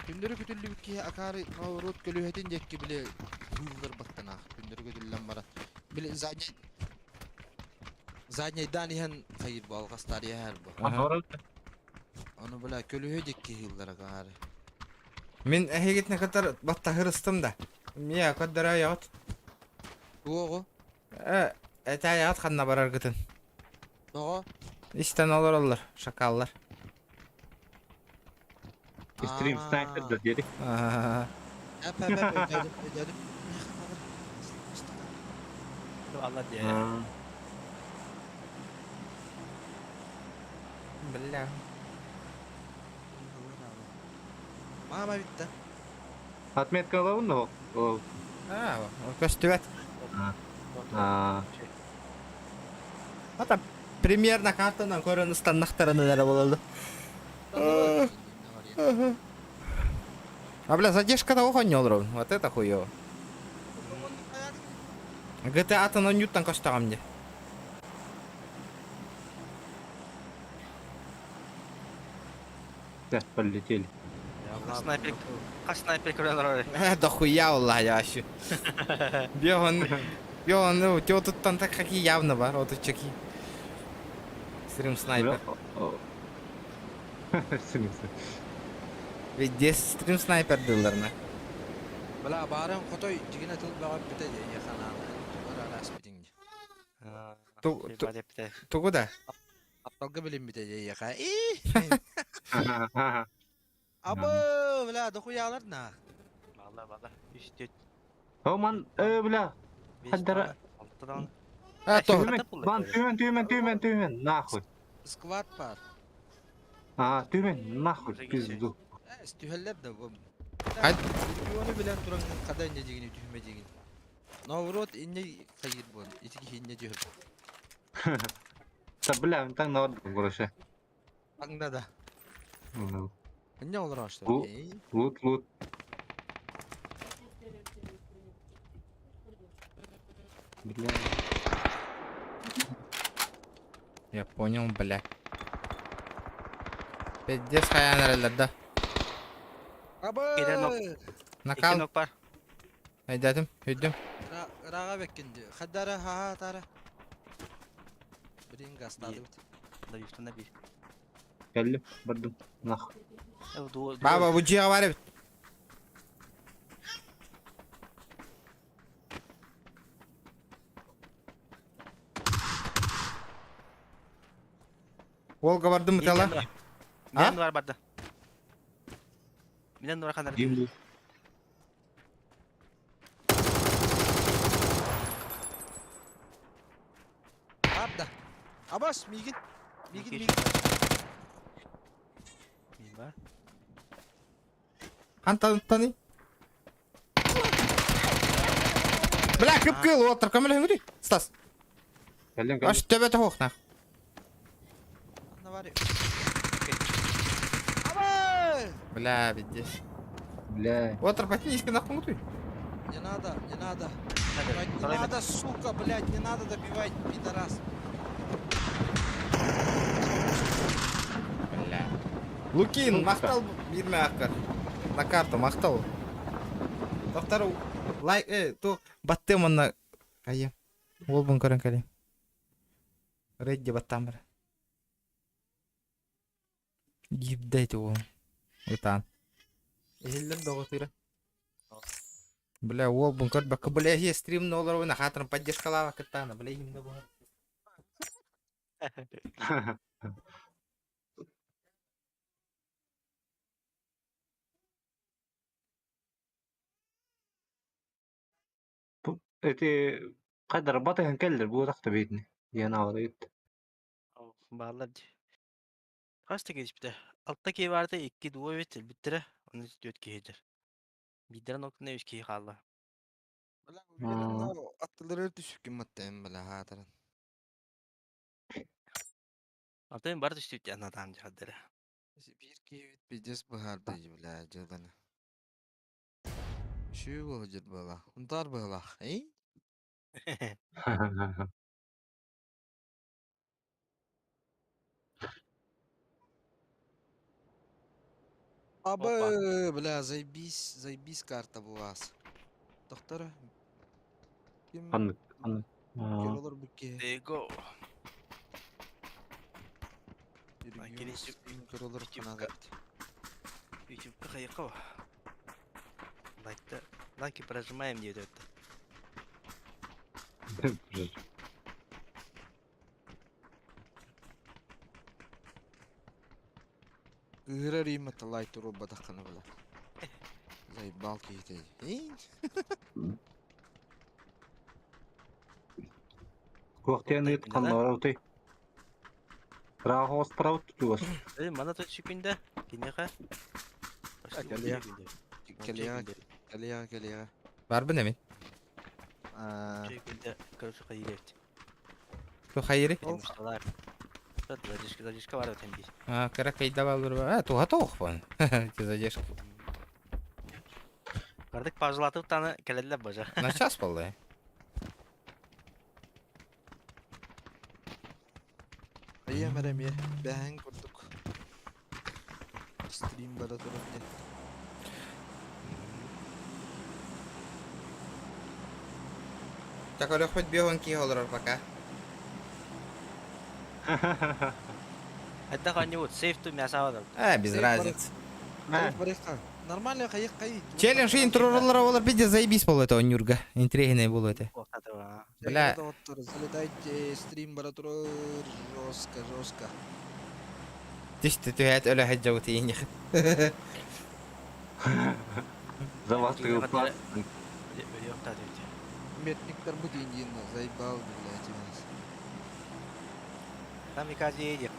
түннэри күтүллүбүт киһи акаары наоборот көлүөһэтин диэкки били быыллар баттанаах. Түннэри көтүллэн баран. Били задний заднийдаан иһэн хайыр бу алҕас таарыйа бу. Ону, бля, көлүөһэ диэкки ыһыыллар акаары. Мин эһигитин кытар баттаһырыстым да. Мия көрдөрө яҕыт. Туоҕу? Э, этэ ханна бараргытын. Тоҕо? Истэн олороллор, шакаллар. Стрим снайпер да диэри. Эп эп эп өйдөөдүм өйдөөдүм. Бля. Мама бүттэ. Отметка ылабын да ол. А, көстүбэт. А. Ата примерно картанан көрөн ыстаннахтарынан эрэ буолаллар. А бля, задержка того хонньолорун. Вот это хуёво. GTA-тан онньуттан көстөҕүм дии. Да, полетели. Снайпер, снайпер көрөн олорор. Э, дохуя Аллах я вообще. Бегон, бегон, ну, тё тут там так какие явно бар, вот тут чеки. Стрим снайпер. Стрим снайпер. Ведь здесь стрим снайпер дылларна. Бля, баарын хотой дьигинэ тыл бөҕө эппитэ дии ханаана. Тугар араас битиҥ дии. Тугу да? Тапталга билиммитэ дии Ии! Абы, бля, дохуялар на. Бала, бала. Үс, төрт, Оман, э, бля. бес, Хаддара. алты даҕаны. А, то. Бан, түмэн, түмэн, түмэн, түмэн, нахуй. Склад бар. А, түмэн, нахуй, пизду. Э, түһэллэр да бу. Хай. Оны билэн туран хада инне дигини түһүмэ дигин. Наоборот, инне хайыр буон. Ити киһи инне түһэр. Да, бля, так наоборот, короче. Аңда да. Инне олор ашты. Лут, лут. Бля. Я понял, бля. Пиздец хайаан эрэллэр да. Накал. Өйдөөтүм, өйдүм. Ыраҕа бэккин дии. Хаддара хаһаа тара. Блин, гастадыбыт. Давивтана бир. Кэллим, бардым. Нах. Баба, бу дьиэҕэ бар эбит. Волга бардым ытала. Мен бар барды. Мен нура ханар. Абда. Абас, мигин. Мигин, мигин. Мин бар. Хантан Бля, кып-кыл, уоттар көмөлөһүҥүтүй? Стас. Кэллим, кэллим. Аш төбөтө хуохнах. Бля, пиздец. Бля. Уоттар потянись-ка нахуй. Не надо, не надо. Не надо, сука, блядь, не надо добивать, пидорас. Бля. Лукин, махтал бирме аккар. На карту, махтал. Доктор, лайк, э, ту баттым онна. Айы. Уолбун көрөн кэлин. Редди баттам бар. Гибдейт уол. Ытаан. Иһиллэр доҕотыра. Бля, уолбун көрбөккө, бля, эһиэ стримна олоробун, хаатырын поддержкалаабаккыттаана, бля, иһимдэ буһар. Эти қайдар батыһан кэллэр буотахта бейтини диэн аҕалыйыт. Бааллар дии. Хас да киһи Алта киһи баарта икки дуо эбит элбиттэрэ, ону түөрт киһи Биирдэрин окна үс киһи хаалла. Аттылары түсүккүн маттайын бля хаатырын. Атын бар түстүт анатаан дьаһаддара. Биир киһибит пиздец быһаарды бля дьыланы. Үсүү буолдьут буола. Унтаар быһылаах, эй? Абы, бля, заебись, заебись карта буолаас. Доктор, ким Ханнык, ханнык. көрөлөр букке? Его. Көрөлөр канада. Ютубка хайыкка. Лайкта, лайки прожимаем диэт өттө. Ыырар имата лайк туруп батаххана бля. Заебал киһитей. Эй? Куохтиан ыыт ханнара утай. Рахос праут тутугас. Э, мана тут секунда. Кинеха. Кэлиэ. Кэлиэ, кэлиэ, кэлиэ. Барбын эми. Секунда, короче, хайырет. Ту хайыри? Задержка, задержка бар өтен бир. А, кара кайда балыр. А, туха тоох бон. Ти задержка. Бардык пажлатып таны кэлэллэр бажа. На час болду. Айым эреме, бэһэн курдук. Стрим бара турар диэн. Так өлөхпүт биоһун киһи олорор пока. Это ханнибут, сейф ту мясо А, без разницы. Нормально хайык кай. Челлендж интророллар олар пиздец заебись бол это Нюрга. Интригный был это. Бля. Залетайте, стрим бара турар, жестко, жестко. Түстү түһэт өлө хаджабыт ииньих. За вас ты упал. Метниктер бу диин заебал, блядь, у нас. Камикадзе едет.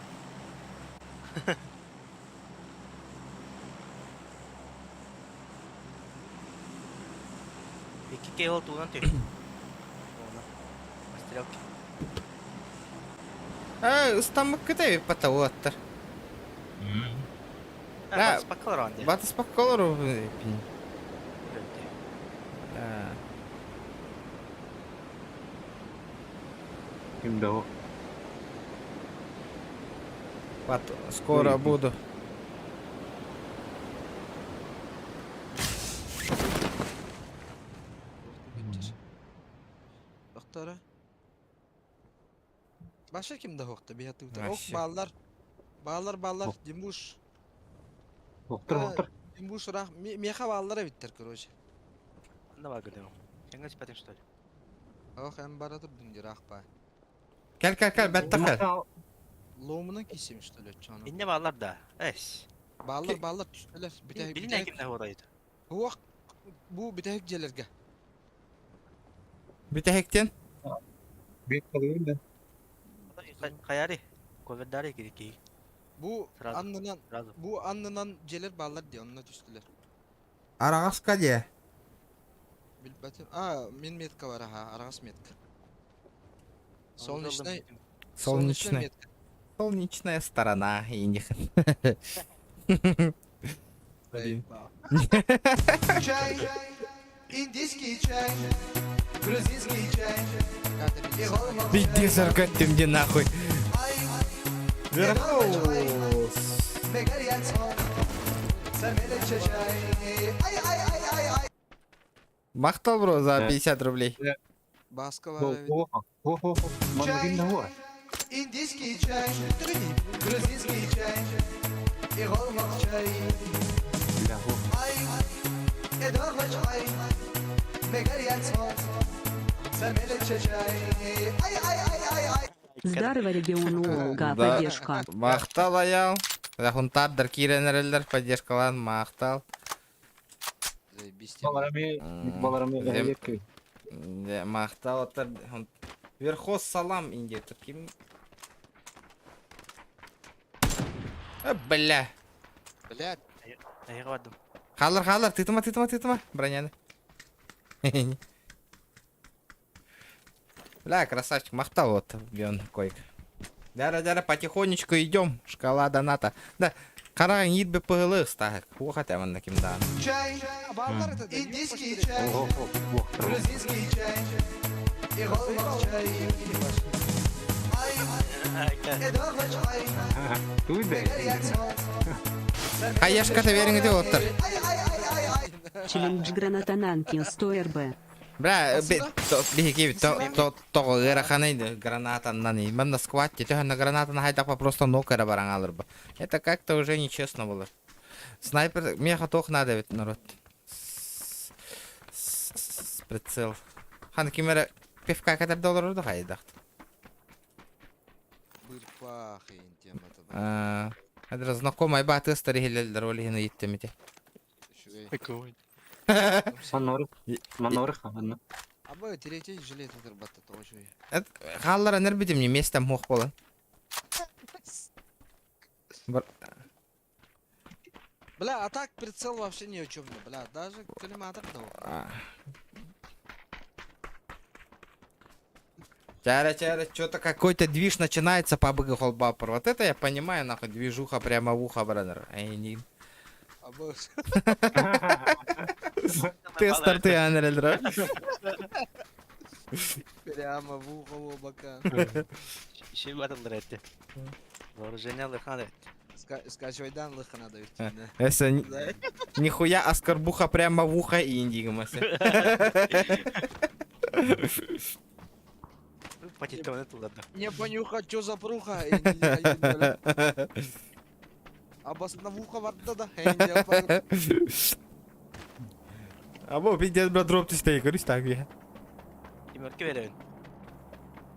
Икки кейл туунан тү. Стрелки. Э, ыстаммыккыта пата уоттар. Да, Батыс Батыс паккалар пин. Ким да Пат, скоро буду. Баша ким да хуохта биһатыыта. Ох Вообще. бааллар. Бааллар бааллар Димуш. Октор, октор. Димуш рах меха бааллар эбиттер короче. Давай, говорю. Сен спятың, что ли? Ох эм бара турдун дирах па. Кел, кел, кел, бәтті кел. Ломунан кисем что ли чону. Инне баллар да. Эс. Бааллар бааллар түстүлэр. Бүтэ Билин кимде хорайды. Хуох бу бүтэһик дьиэлэргэ. Бүтэһиктен? Бит калыйын да. Каяри. Ковердари кирики. Бу Сразу. аннынан Сразу. бу аннынан дьиэлэр бааллар дии онно түстүлэр. Араҕаска дии. Билбэтим. А, мин метка бар аха, араҕас метка. Солнечный Солнечная. метка. Солнечная сторона. Индих. Блин. Чай, индийский чай, грузинский чай, Пиздец, аркаттым где нахуй. Верхоус. Махтал, бро, за 50 рублей. Баскова. О, о, о, манна ким да Индийский чай, грузинский чай, и чай. Бля, о. Ай, чай, ай, ай, ай, ай, ай. Здорово, регион Олга, Да. поддержка. Махтал аял. Хунтардар киренерелер поддержкалан махтал. Баларами, баларами элекки. Махтал оттар. Верхоз салам инде ким. Бля. Блядь. Айга бардым. Халар, халар, тытыма, тытыма, тытыма. Броняны. Бля, красавчик, махтал вот, бьон койк. Дара, дара, потихонечку идем. Шкала доната. Да, караган ит бы пыгылы стахак. Уха манна кимдан. Чай, индийский чай, грузинский чай, и чай. Ай, чай, Туйда. Хаешка-то верин где оттар. Челлендж граната Нанкин 100 РБ. Бля, бихики то то гыраханы граната нани. Мен на скватте, то на граната на хайда просто нокера баран бы. Это как-то уже нечестно было. Снайпер, меха тох надо ведь народ. Прицел. Хан кимера пивка катар доллар да хайдахт. А, это знакомый баты старый роли на иттемите. Маннорых. Маннорых, манна. Абы третий жилет отрабатывает тоже. Это халлара нербидим не место мох болан. Бля, а так прицел вообще ни о чем, бля, даже коллиматор дал. Чара, чара, что-то какой-то движ начинается по БГ Холбапор. Вот это я понимаю, нахуй, движуха прямо в ухо, братер. Эй, не... Ты старты, Анрель, Прямо в ухо облака. Şey барылар этти. Вооружение лыхан этти. Скачивайдан лыхана дают. Это нихуя оскорбуха прямо в ухо индигмасы. Не понюхать, что за пруха? Обосновуха варда да. А бу пиздец, брат, дроп ты стоит, говоришь так, я. Кимерке беребин.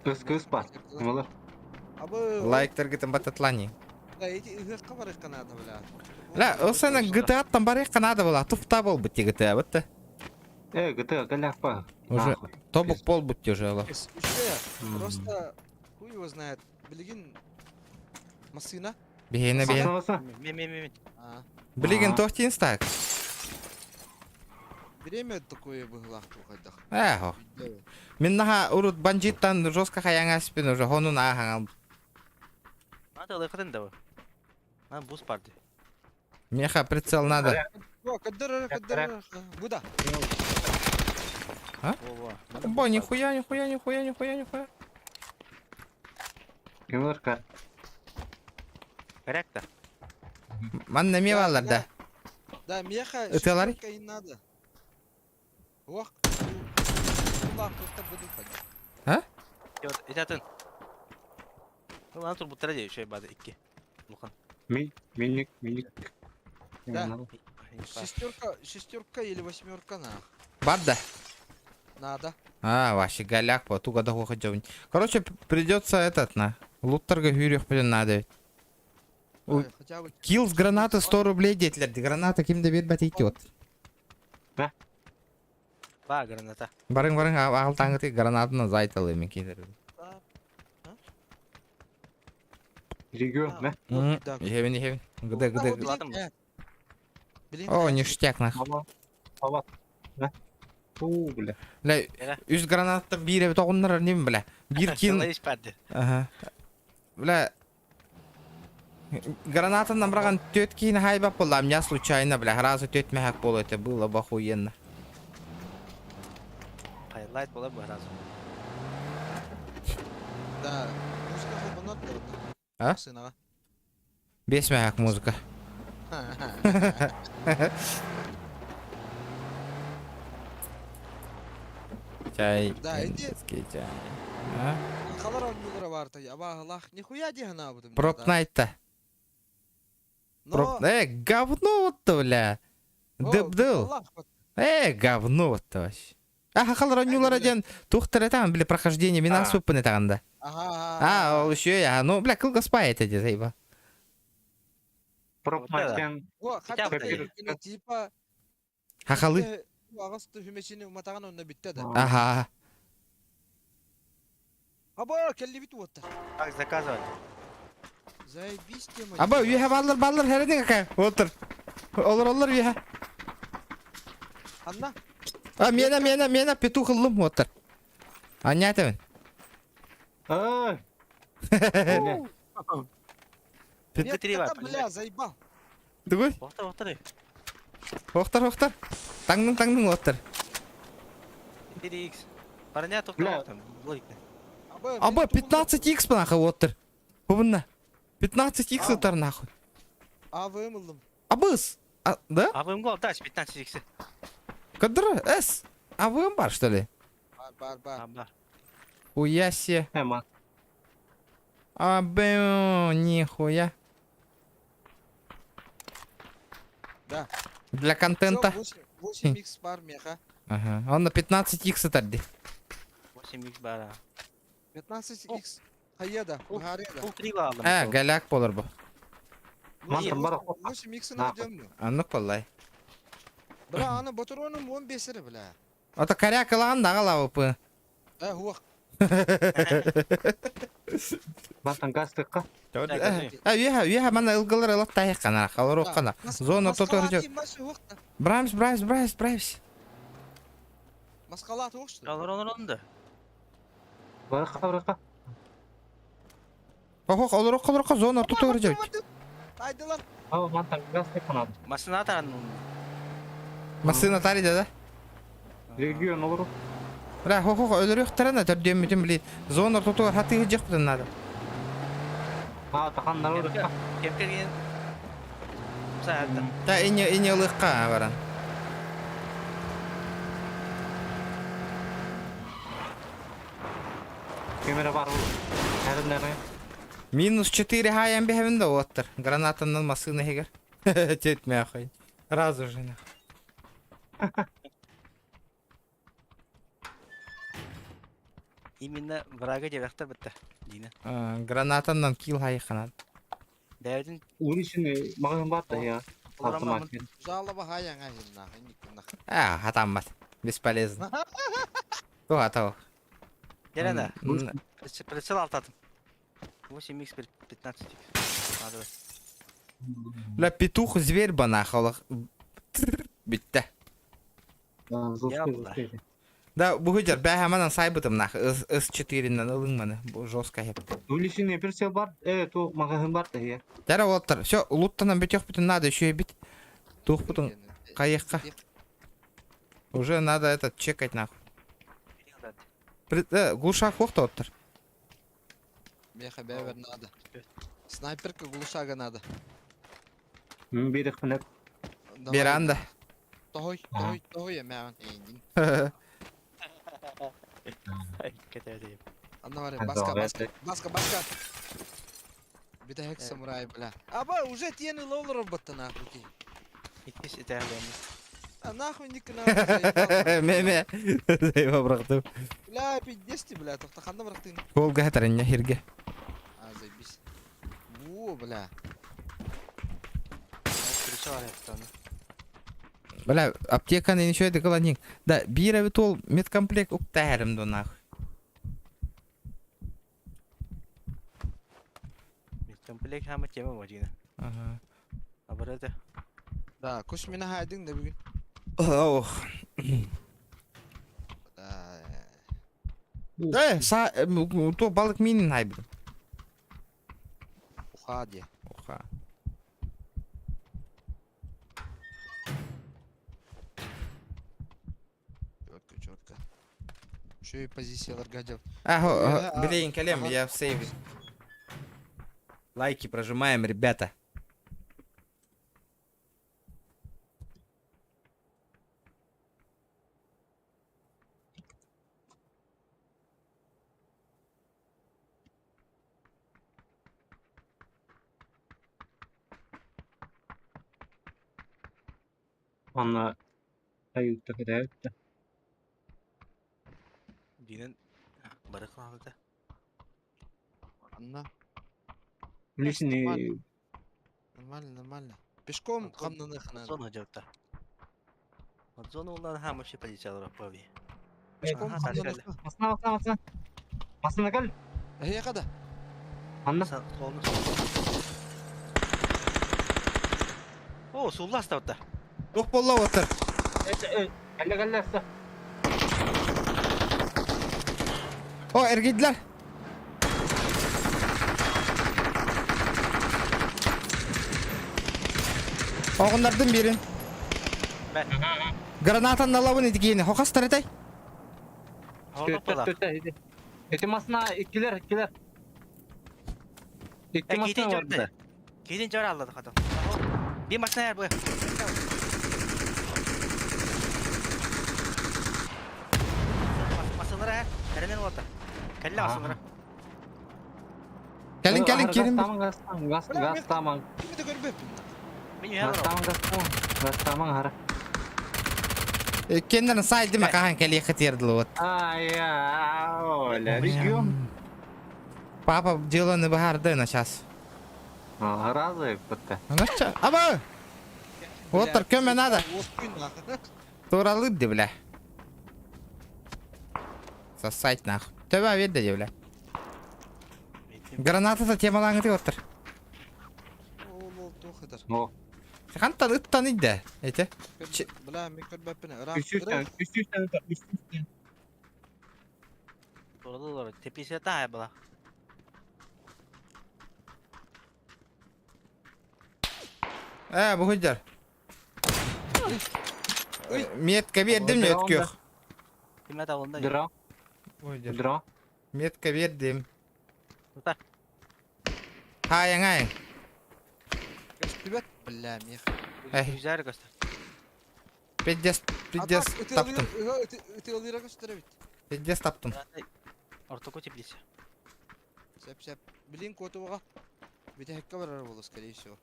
Кыз кыз бар. Олар. Абы. Лайк таргетом бататлани. Да, эти ыгыкка барык надо, бля. Ля, осана GTA там барык надо было, туфта был бы те GTA, вот то. GTA каляпа. Уже тобук пол будет тяжело. Просто хуй его знает. Билигин машина. Бегена, бегена. Мен мен мен. Билигин тохтин стак. Время такое было, тухайдах. Эхо. Мин наха урут банжиттан жестко хаяңа спин уже хону на хаңал. Надо лыхатын да. Нам бус барды. Меха прицел надо. О, кадыр, кадыр, буда. А? Бо, нихуя, нихуя, нихуя, нихуя, нихуя. Кимлерка. Корректно. Манна мевалар да. Да, меха, Это Ларри? шестерка и надо. Ох, А? Итатын. Ылан турбуттара дии үчүгэй баада икки. Улахан. Ми, миник, миник. Да. Шестерка, шестерка или восьмерка на. Бар да. Надо. А, вообще голяк по туга да хоха Короче, придется этот на. Луттарга хүрүөх билен надо ведь. Ой, хотя бы Килл с гранаты 100 рублей детлер. Граната ким да бербет идиот. Ба граната. Барың барың ағыл таңыты гранатаны зайталы мен кейдер. Регион, да? Ехевин, ехевин. Гды, гды, гды. О, ништяк нах. Ава. Да. Фу, бля. Бля, үс гранаттан бире тоғыннар нем бля. Бир кин. Ага. Бля. Гранатынан браган төт кин хайба была, меня случайно, бля, сразу төт мягак был, это было бы охуенно. Хайлайт була бу сразу. Да. Музыка холбонот А? Сынаға. Бес мягак музыка. Чай. Да, иди. Чай. А? Халар оонньуулара баар абааһылаах нихуя дии санаабытым. Проп Найта. Проп... говно вот бля. Дыбдыл. Говно вот вообще. А, хахал ранюлара ден тухтар там, бля, прохождение минас выпаны таганда. А, ол еще я, ну, бля, кылга спай это де заеба. Проп Найтен. О, Хотя бы. типа Хахалы. Аҕыс түһүмэчини уматаҕын онно бүттэ да. Ага. Аба, кэллибит уоттар. Как заказывать? Заебись тема. Аба, үйе баллар баллар хәрәдең какая. Отыр. Олар олар үйе. Анна. А, мена, мена, мена, петух ыллым отыр. Анятыбын. Ай. Нет, бля, заебал. Түгел? Охтар, охтар. Охтар, охтар. Таңның, таңның отыр. 4х. Парня тоқтар, там, логика. Аба, 15х нахуй отыр. Бубынна. 15х отыр нахуй. АВМ ыллым. Абыс. А, да? АВМ гол, да, 15х. Кадр, С. АВМ бар, что ли? Бар, бар, бар. Бар. Хуя се. Эма. А, б, нихуя. Да. Для контента. 8х бар меха. Ага, он на 15х тарди. 8х бар. 15х. Хайеда, Гареда. А, голяк болар бу. 8х найдем. А ну колай. Бля, аны батыроным 15-ри, бля. Ата коряк ылаан дагала ОП. Э, хуак. Мантан газ тыкка. А, үйе, үйе, мана ылгылар ылат тайық қана, қалар оққана. Зона тотор жок. Брамс, брамс, брамс, брамс. Маскалат оқ Алар олар онда. Баракка, баракка. Ох, олар оққа, олар оққа, зона тотор жок. Айдылар. Ау, мантан газ тыкка Машина таран. Машина тарида да? Регион олар. Бра, хо хо, өлөр өктөрөн төрдөмүтүн билет. Зона тотор хаты жок надо. А, тахан народ. Кептерген. Саатта. Та ине ине ылыкка баран. Камера бар. Хәрәннәре. Минус 4 хаян бехевин да оттыр. Гранатанан машина хегер. Тетме ахай. Разу же нах. Именно врага директор бітті. Дина. Гранатанан килл хайханат. Бәрдін Уличный магазин бар да я. Автомат. Жалоба хаян ахин нах. А, хатаммат. Бесполезно. Туға тау. Елена, прицел алтатым. 8х 15х. Надо. Бля, петух зверь банахалах. Битте. Да, бугудер, бә манан сайбытым нах. С4 нан ылың маны. Бу жестко хеп. Уличный прицел бар, то магазин бар да я. Дәрі оттар. Все, луттанан бітех бүтін надо еще и бит. Тух бүтін қайыққа. Уже надо этот чекать нахуй. Глушак оқты оттар. Меха бәбер надо. Снайперка глушага надо. Бирек менеп. Беранда. Тохой, тохой, тохой, мән. Эйдин. Кетеді. Анна бар, баска, баска, баска, баска. Бүтэһик самурай, бля. Аба, уже тиэн ыла олорор батта нахуй ки. Иккис этээлэммит. А нахуй ник нахуй заебал. Меме. Заеба бырахтым. Бля, пиздец ты, бля, тоқта ханна бырахтың? Волга хатарыння хирге. А, заебись. Во, бля. Бля, аптеканы ничего это кыланик. Да, бир эбит ол медкомплект уктаһарым до нахуй. Медкомплект хама тема модина. Ага. Абарады. Да, көш мені хайдың да бүгін. Ох. Да. Э, са, то балык минин хайбын. Уха де. Уха. Четко, четко. Еще и позицияларга дел. Ага, блин, калем, я в сейве. Лайки прожимаем, ребята. Анна аюкта кытайыкта. Динен бары кылалыда. Анна. Билесин Нормально, нормально. Пешком хамнаны ханан. Зона жапта. Зона улан хама вообще полициялар аппави. Пешком хамнаны. Басына басына басына. Басына кел. Эй, када. Анна. О, сулла ставта. Тух болла отыр. Кэллэ кэллэ эссе. О, эргидлер. Оғындардың бірін. Гранатан налабын етігені. Хохастар етай. Эти масына иккилер иккилер. Икки масына бар. Кейден жар алды хатам. Bir машина yer bu. Masalara her. Nereden oldu? Kelle masalara. Келін, келін, келін. Гастаман, гастаман, гастаман. Кимди көрбөппүн. Гастаман, гастаман. Гастаман хара. Кеннерін сайды ма қахан кәлі қытерділі вот. Ай, оля, регион. Папа дело не бахарды на сейчас. Разы бітті. Ну что? Аба! Отыр, көмө надо. Туралы де, бля. Сосать нахуй. Төбә берді де, бля. Граната темалаңы отыр. Ол ол тохыдар. О. Хантан ыттан иде. Эте. Бля, мен көрбөппүн. Үстүстен, үстүстен, үстүстен. Doğru Tepesi daha bala. Э, бу хуйдар. Метка бердим, не өткөх. Киме табылды? Дра. Дра. Метка бердим. Тута. Хайың, айың. Көстүбөт, бля, мех. Güzel göster. Пиздец, пиздец, таптым. Ытылыра көстөрөбүт. Пиздец таптым. Ортоку теплица. Сеп сеп. Блин, котуга. Битекке барар болу, скорее всего.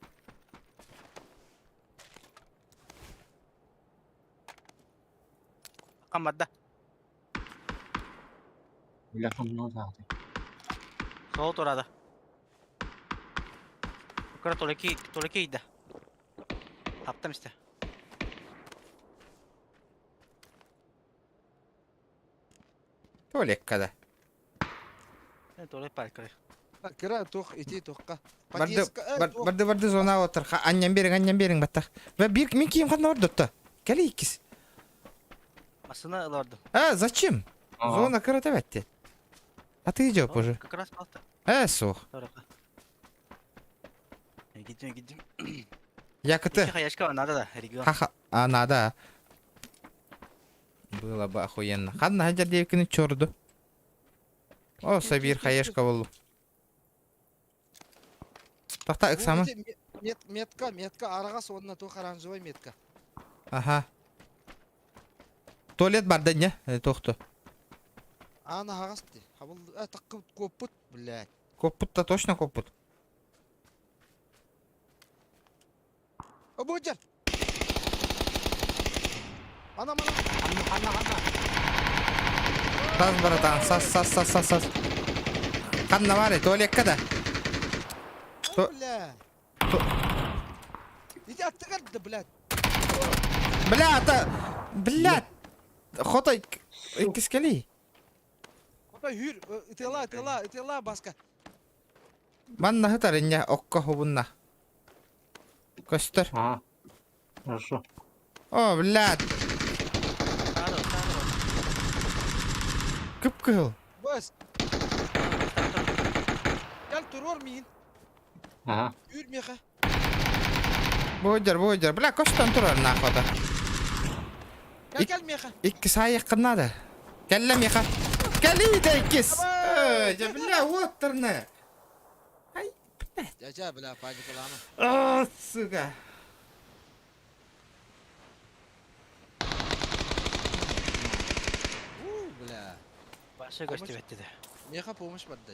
Камбарда. Бля, хамна заты. Сол турады. Кыра толеки, толеки иди. Таптым işte. Туалекка да. Толек бар кыра. Кыра тох, ити тохка. Барды, барды, барды зона отыр. Аннан берин, аннан берин баттах. Ве бир мен киім қандай ордотта. Кәлі иккис. Масына ыларды. А, зачем? Зона кыра табатты. А ты идёшь уже. Как раз алты. Э, сух. Gittim gittim. Якты. Хаяшка надо да, регион. Ха-ха, а надо. Было бы охуенно. Ханна хаджар девкини чорду. О, Сабир хаешка болу. Тахта ыксамы. Метка, метка, арага сонна тух оранжевый метка. Ага. Туалет бар да не? Тохту. Ана хагасты. Хабыл, такы копут, блядь. Копут-то точно копут. Обудер! Ана, мана! Ханна, ханна. Сас, братан, сас, сас, сас, сас, сас. Ханна баар, туалекка да? Ой, бля! Иди аттыгар да, блядь! Бля, это... Бля! Хотой, иккискели. Хотой хүр, ытыала, ытыала, ытыала, баска. Манна хытар инне окко хубунна. Көстөр. Ага. Хорошо. О, блядь. Кып-кыһыл. Бас. Кел туруор миин. Ага. Үүр миэхэ. Буйдер, буйдер. Бля, көстөн турар нахуй. Кел кел миэхэ. Иккис айыққын надо. Кэллэ миэхэ. Кэлиитэ иккис. Эй, дьэ, бля, уоттарны. Ай, блядь. Дядя, бля, паникалама. А, сука. У, бля. Баша көстүбэттэ да. Миэхэ помощь барда.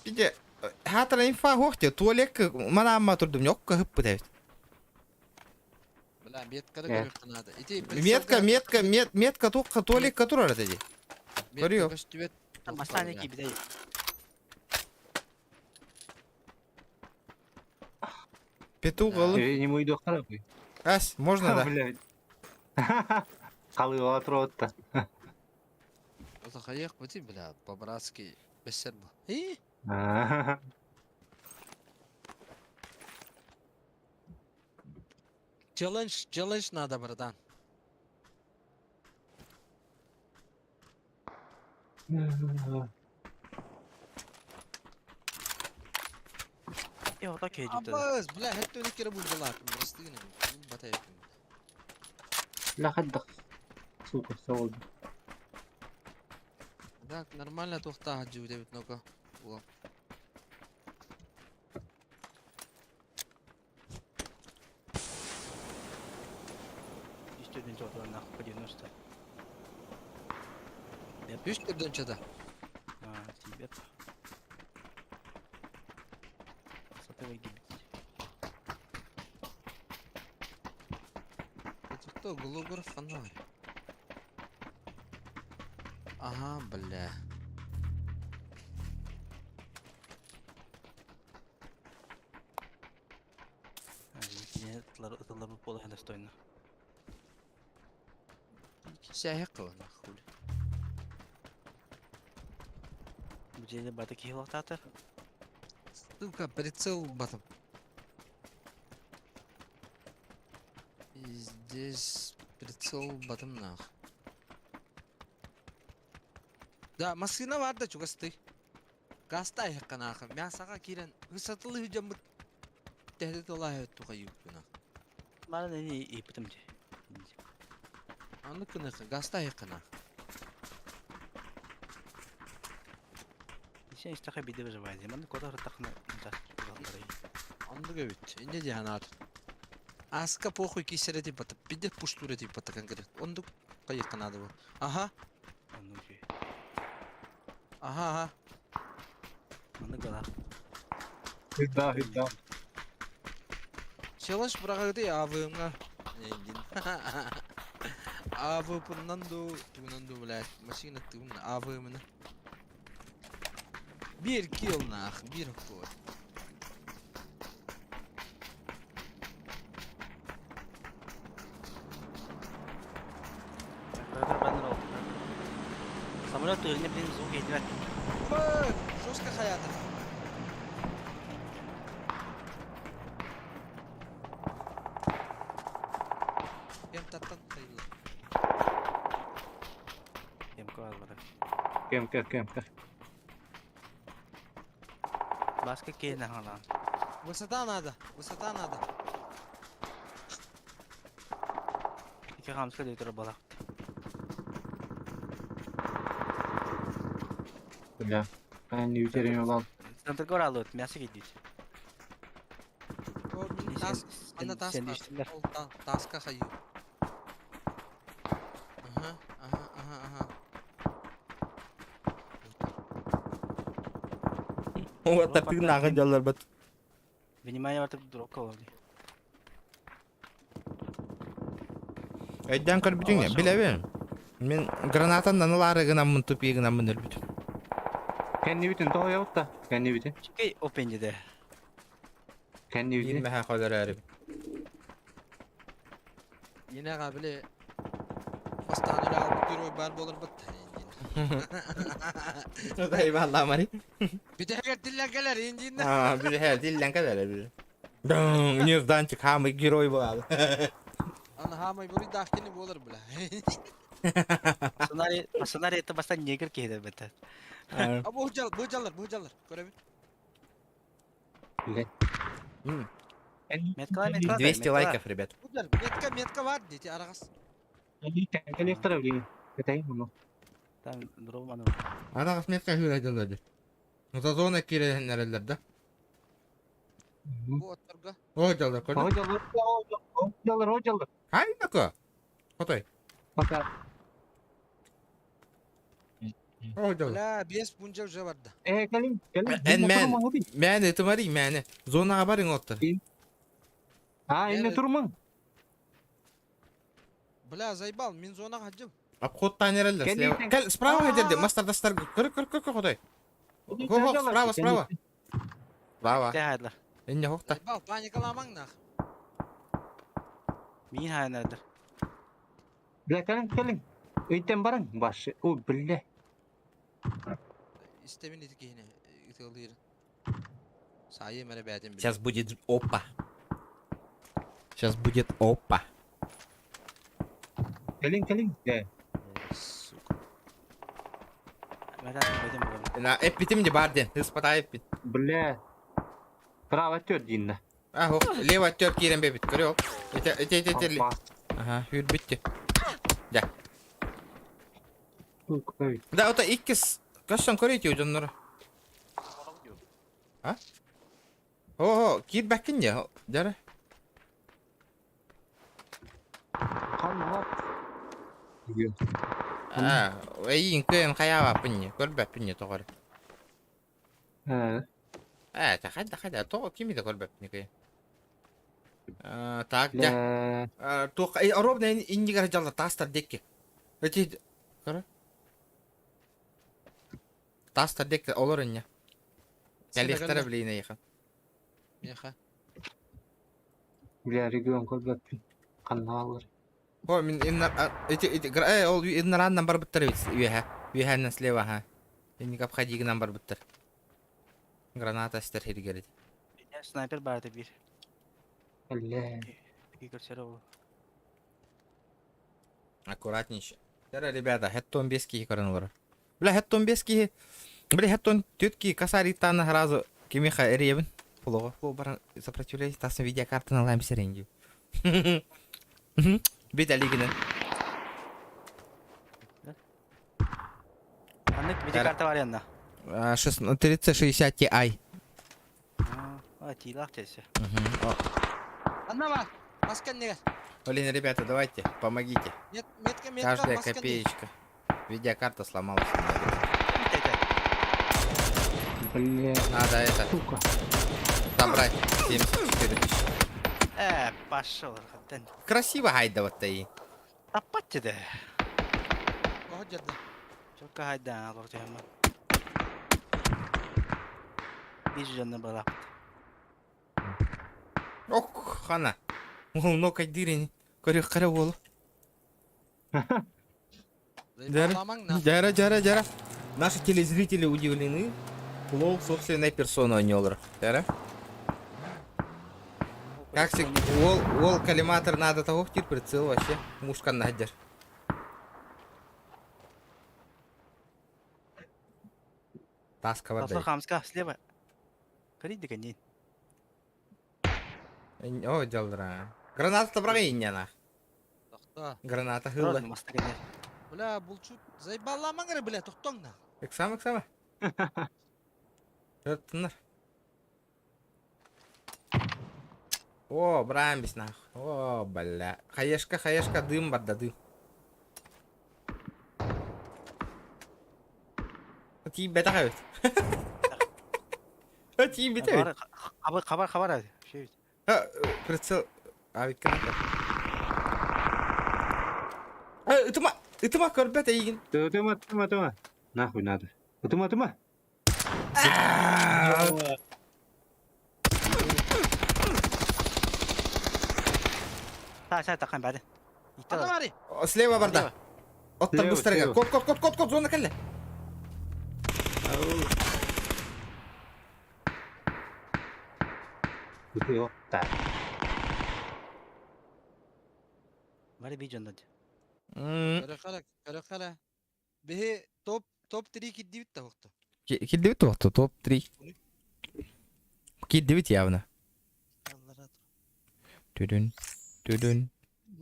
Иде, хатара инфа хуохте, туалекка манаамма турдум, ньокка хыппыт эбит. Бля, метка да көрүөххэ наада. Ити Метка, метка, мет, метка туохха туалекка турар этэ дии. Көрүө. Метка көстүбэт. Масааны киирбитэ. Петух ылын. Э, не муйду харабы. Ас, можно да? Блядь. Халыга турабытта. Это хаях бути, бля, по-братски бессер бу. И? Челлендж, челлендж надо, братан. Э, ото киһи Аббас, бля, хэтте уни кире булдылар. Простыгын. Батай. Ла хаддах. Сука, сол. Так, нормально тухта хаджу дебит ну-ка. Во. Үстүдүн жолдон нахуй 90. Үс түрдөн чада. А, тибет. Сатывай гибит. Это кто? Голограф фонарь. Ага, бля. Ытылар буола достойно. Сәһе нахуй. Бу жерде бата киһи лохтаатар. Сука, прицел батом. И здесь прицел батом нах. Да, машина бар да чугасты. Гаста канаха. Мясаға кирен. Высоталы хүжем бут. Тәһде тала туха юкпына. Мана не ипитим же. Аны кыныхы гаста якына. Сен истаха биде выживает. Мана кода ртахна Анды көбүт. Инде диханат. Аска похуй кисере типа биде пуштуре типа конкрет. Онду кайыкканады бу. Ага. Ага, ага. Маны гала. Да, да. Челлендж бырагыды АВМ-га. АВП-нан ду, тугунан ду, блядь. Машина тугун АВМ-ны. Бир килл нах, бир кол. Самолет önüne benim звук etmez. Жестко хаятов. Кем таттан хайла. Кем албара. Кем, кем, кем, кем. Баска кейна халан. Высота надо, высота надо. Ики хамска дейт балак. Бля. Они утеряли лан. Центр алып, мясо кидит. Тас, ана таска. Ол таска хаю. Ага, ага, ага, ага. Вот так нахуй делар бат. Внимание, вот дрока oldu. Өйдөөн көрбүтүҥ билэбин. Мин гранатанан ылаары гынаммын тупи гынаммын өлбүтүм. Кэннибитин тоһуйабыт да, кэннибитин. Чүкэй опенде. Кэннибитин. Биир мэһэ холөрөөрүм. Инэҕэ били бастаан үлэ албыт герой баар буоларбыт. Айбалламари. Бүтэһигэр тиллэн кэлэр индииннэ. Аа, бүтэһигэр тиллэн кэлэр били. Дың, нежданчик хаамый герой буолар. Аны хаамай буруйдаах кини буолар бля. Сценарий, сценарий это бастан негр киһи бэтэ. А бу жаллар, бу жаллар, бу жаллар. Көрөбүт. Меткала, меткала. 200 лайков, ребят. Метка, метка бар дети арагас. Кэлиэхтэрэ билигин. Кэтэйин ону. Там дром аны. Арагас метка хүрэ За зона киирэннэрэллэр да. Бу отторго. О, дьаллар, көрдүм. О, дьаллар, о, дьаллар, о, дьаллар. Хайдака? Хотой. Пока. О, дьаллар. Бля, бес пунжа уже барда. Э, кэлин, кэлин. Эн мэн, мэн ытымари мэне. Зонаға барың оттар. А, инне турмаң. Бля, заебал, мин зонаға хаджым. Обход танереллер. Слева. Кел, справа хедерди, мастер дастар. Көр, көр, көр, көр, хотой. Го, го, справа, справа. Справа. Тэхайлар. Инне хохта. Заебал, паникаламаң нах. Мин хайнадыр. Бля, кэлин, кэлин. Өйтен барың, башы. О, бля. Истемин ити киһини ытыалыыр. Сайым эрэ бээтин билэр. Сейчас будет опа. Сейчас будет опа. Кэлин, кэлин. Э. Сука. На эппитим де бар ден. Ыспата эппит. Бля. Право төр дииннэ. А, хох, лево төр киирэн бэбит. Көрө ол. Эте, эте, эте, эте. Ага, хүрбүттү. Да. Да, ото иккис. Көссөн көрөйти дьоннору. А? О, киирбэккин дьэ. Дьэрэ. А, эйиин кыайан хайаабаппын не, көрбөппүн не тоҕо эрэ. Ээ, та хайда хайда, тоҕо кими да көрбөппүн кыайан. Так, дьэ. Туох, ровно иннигэр дьалла таастар диэки. Эти, көрө. Таастар диэки олор инньэ. Кэлиэхтэрэ билигин эйиэхэ. Миэхэ. Бля, регион көрбөппүн. Ханна бааллар? О, мин инна эти эти э ол иннарааннан барбыттар эбит үөһэ. Үөһээннэн слева аха. Инник обходигынан барбыттар. Граната эстер хиргерит. Снайпер баата бир. Бля. Көрсөрө ол. Аккуратнейше. Тара, ребята, хеттон 5 киһи көрөн олорор. Бля, хеттон 5 киһи. Бля, хеттон 4 киһи косариттааны сразу кимиха эрийэбин. Флоға фло баран сопротивляюсь, тасны видеокартаны алайм сиренги. Бит алигинен. Аннык видеокарта бар янна. 3060 Ti. А, тиилаах тесе. Анна бар. Маска негер. Блин, ребята, давайте, помогите. Мет, метка, метка, Каждая маска копеечка. Видеокарта сломалась. у меня. Бля. Надо это. Сука. Забрать 74 тысячи. Э, пошел, рахаттан. Красиво гайда вот и. Таппат деді. Оһо дьарда. Чокка хайда алор тема. Бир жанна бала. Ох, хана. Ол нокай дирин. Көрө кара болу. Жара, жара, жара, жара. Наши телезрители удивлены. Лол собственной персоной не Жара. Как всегда, уол, уол коллиматор надо того в тир прицел вообще. Мушка надер. Таска вода. Хамска, слева. Көрейді не. О, жалдыра. Граната табрага инняна. Тохто. Граната хылла. Бля, булчут. Заебаламаң эрэ, бля, тохтоң на. Ыксама, ыксама. Тыннар. О, брамбис нах. О, бля. Хаешка, хаешка, дым барда, дым. Тиийбэтэх эбит. Тиийбит эбит. Хабар, хабар, хабар. Прицел. А, ведь граната. Ытыма, ытыма көрбөт эйигин. Ытыма, ытыма, ытыма. Нахуй надо. Ытыма, ытыма. Та, та, тахан бары. Слева барда. Оттар быстарга. Кот, кот, кот, кот, кот, зона кэллэ. Бары би дьонно. Көрө көрө Биһи топ топ 3 кирдибит да хохто. Кирдибит туохто топ 3. Кирдибит явно. Түдүн, түдүн,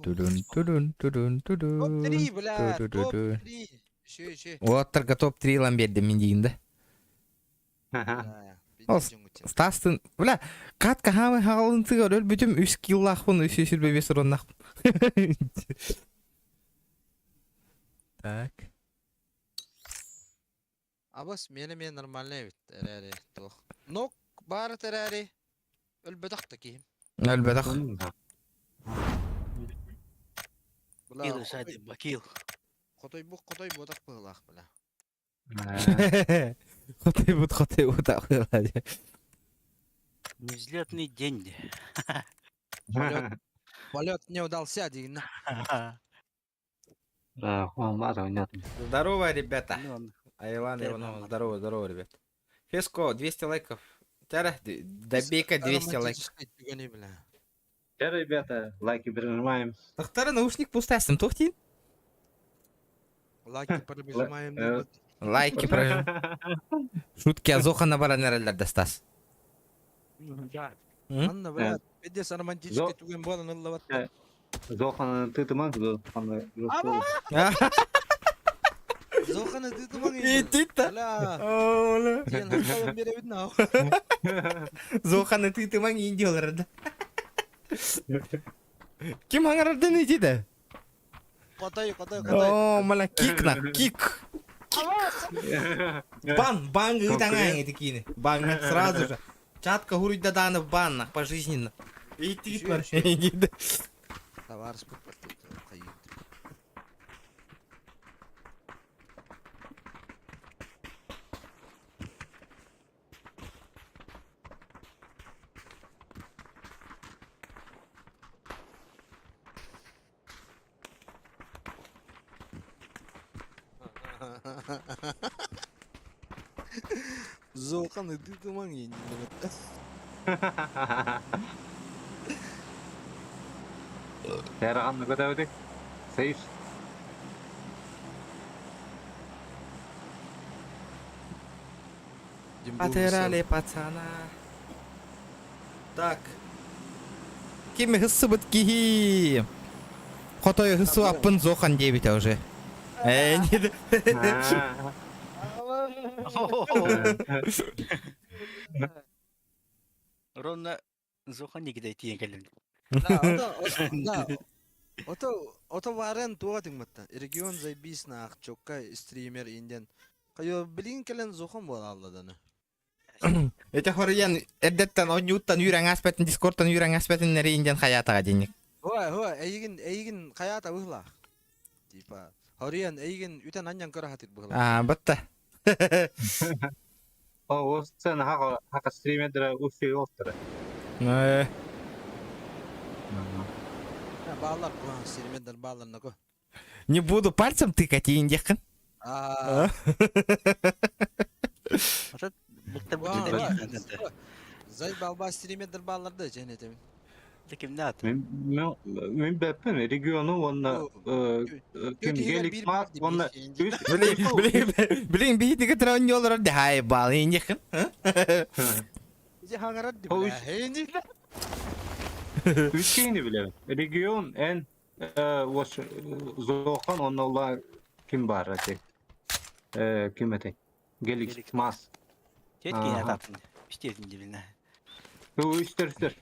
түдүн, түдүн, түдүн, түдүн. Топ 3, бля, топ 3. Еще, еще. Уоттарга топ 3 ылан биэрдим мин диигин да. Ол Стастын, бля, катка хаамай хаҕалынтыгар өлбүтүм үс киллаахпын, үс үс үрбэ уроннахпын. Так. Абас миэнэ эмиэ нормальный эбит эрээри туох. Нок баар эрээри өлбөтөх да киһим. Өлбөтөх. Кил сады бакил. Хотойбук хотой буотах быһылаах бля. Хотойбут хотойбут ахыла. Невзлетный день. Полет, полет не удался дигин. Здорово, ребята. Айлан Иванов, здорово, здорово, ребят. Феско, 200 лайков. Тяра, добей-ка 200 лайков. Тяра, ребята, лайки прижимаем. Тахтара наушник пустастым, тухтин? Лайки прижимаем. Лайки прожимаем. Шутки Азохана баран достас. Анна, бля, пиздец, романтический түгэн буолан ыллабат. Зохана тытыман, Зохана. Зохана тытыман. Итита. Бля. Диэн хатталан беребит нах. Зохана тытыман индиолар да. Ким хаңарардан итиде? Котой, котой, котой. О, мала кик на, кик. Бан, бан ыытаҥаҥ ити киини. Баҥҥа сразу же. Чатка хуруйда дааны бан пожизненно. Иттигит бар. Товарищ Золхан иди ты маңи. Тәраған көтәбедик. Сейф. Потеряли пацана. Так. Ким хыссыбыт киһи? Хотой хысу аппын зохан диэбитэ уже. Э, не. Ровно Зохан никогда тиен кэллим. Да, ото, да. Ото, ото варен туга тиңматта. Регион заебись на чокка стример инден. Кайо билин келен Зохан була алладаны. Эти хоруйан эрдэттэн онньууттан үүрэн аспатын дискордтан үүрэн аспатын инден хаятаға денник. Хуа, хуа, эйигин, эйигин хаята быһла. Типа, хоруйан эйигин үтен аньян көрө хатыр быһла. А, батта. О, сен хака хака стримердер уфи олтыр. Э. Баалар, стримердер баалар нако. Не буду пальцем тыкать индехкин. А. Зай балба стримердер бааларды женетем. Мен мен бәппен региону онна ким гелик мат онна Блин, блин, блин, бихитиге трон yollar да хай бал индехкин. Изи хаңарат дип. Үткейни билем. Регион эн ос Зохан онна ула ким бар эти. Ким эти? Гелик мас. Тетки ататын. Үстетин дибине. Үстер үстер.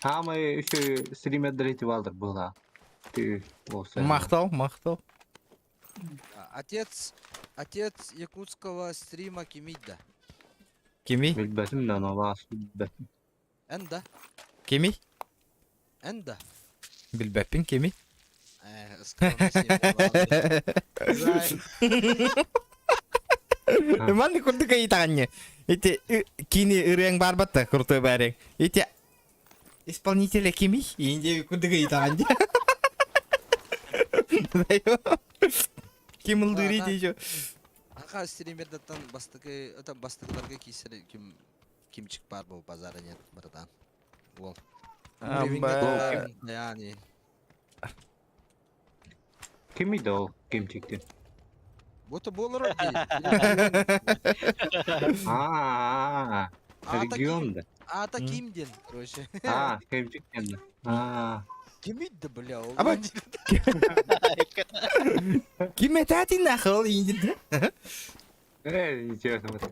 Хамай үсө стримердер этип алдыр була. Мактал, мактал. Отец, отец якутского стрима Кимидда. Кими? Билбетим да, но вас билбетим. Энда. Кими? Энда. Билбеппин кими? Э, скромный символ. Зай. Манны курдук ыйытаҕынньы. Ити кини ырыаҥ баарбатта крутой барыҥ. Ити исполнителя кимий? Индия курдук ыйытаҕын Ким ылдыырый дии Аха стримердаттан бастакы это бастакыларга киисэр ким кимчик баар бу базара нет братан. Уол. Амба. Yani. Кимий да ол кимчикти? Бу буолар дии. А, регион да. Ата ким диэн, короче. А, кимчик диэн. А. Кимий да бля ол. Аба. Ким этати нахал индин? Э, интересно вот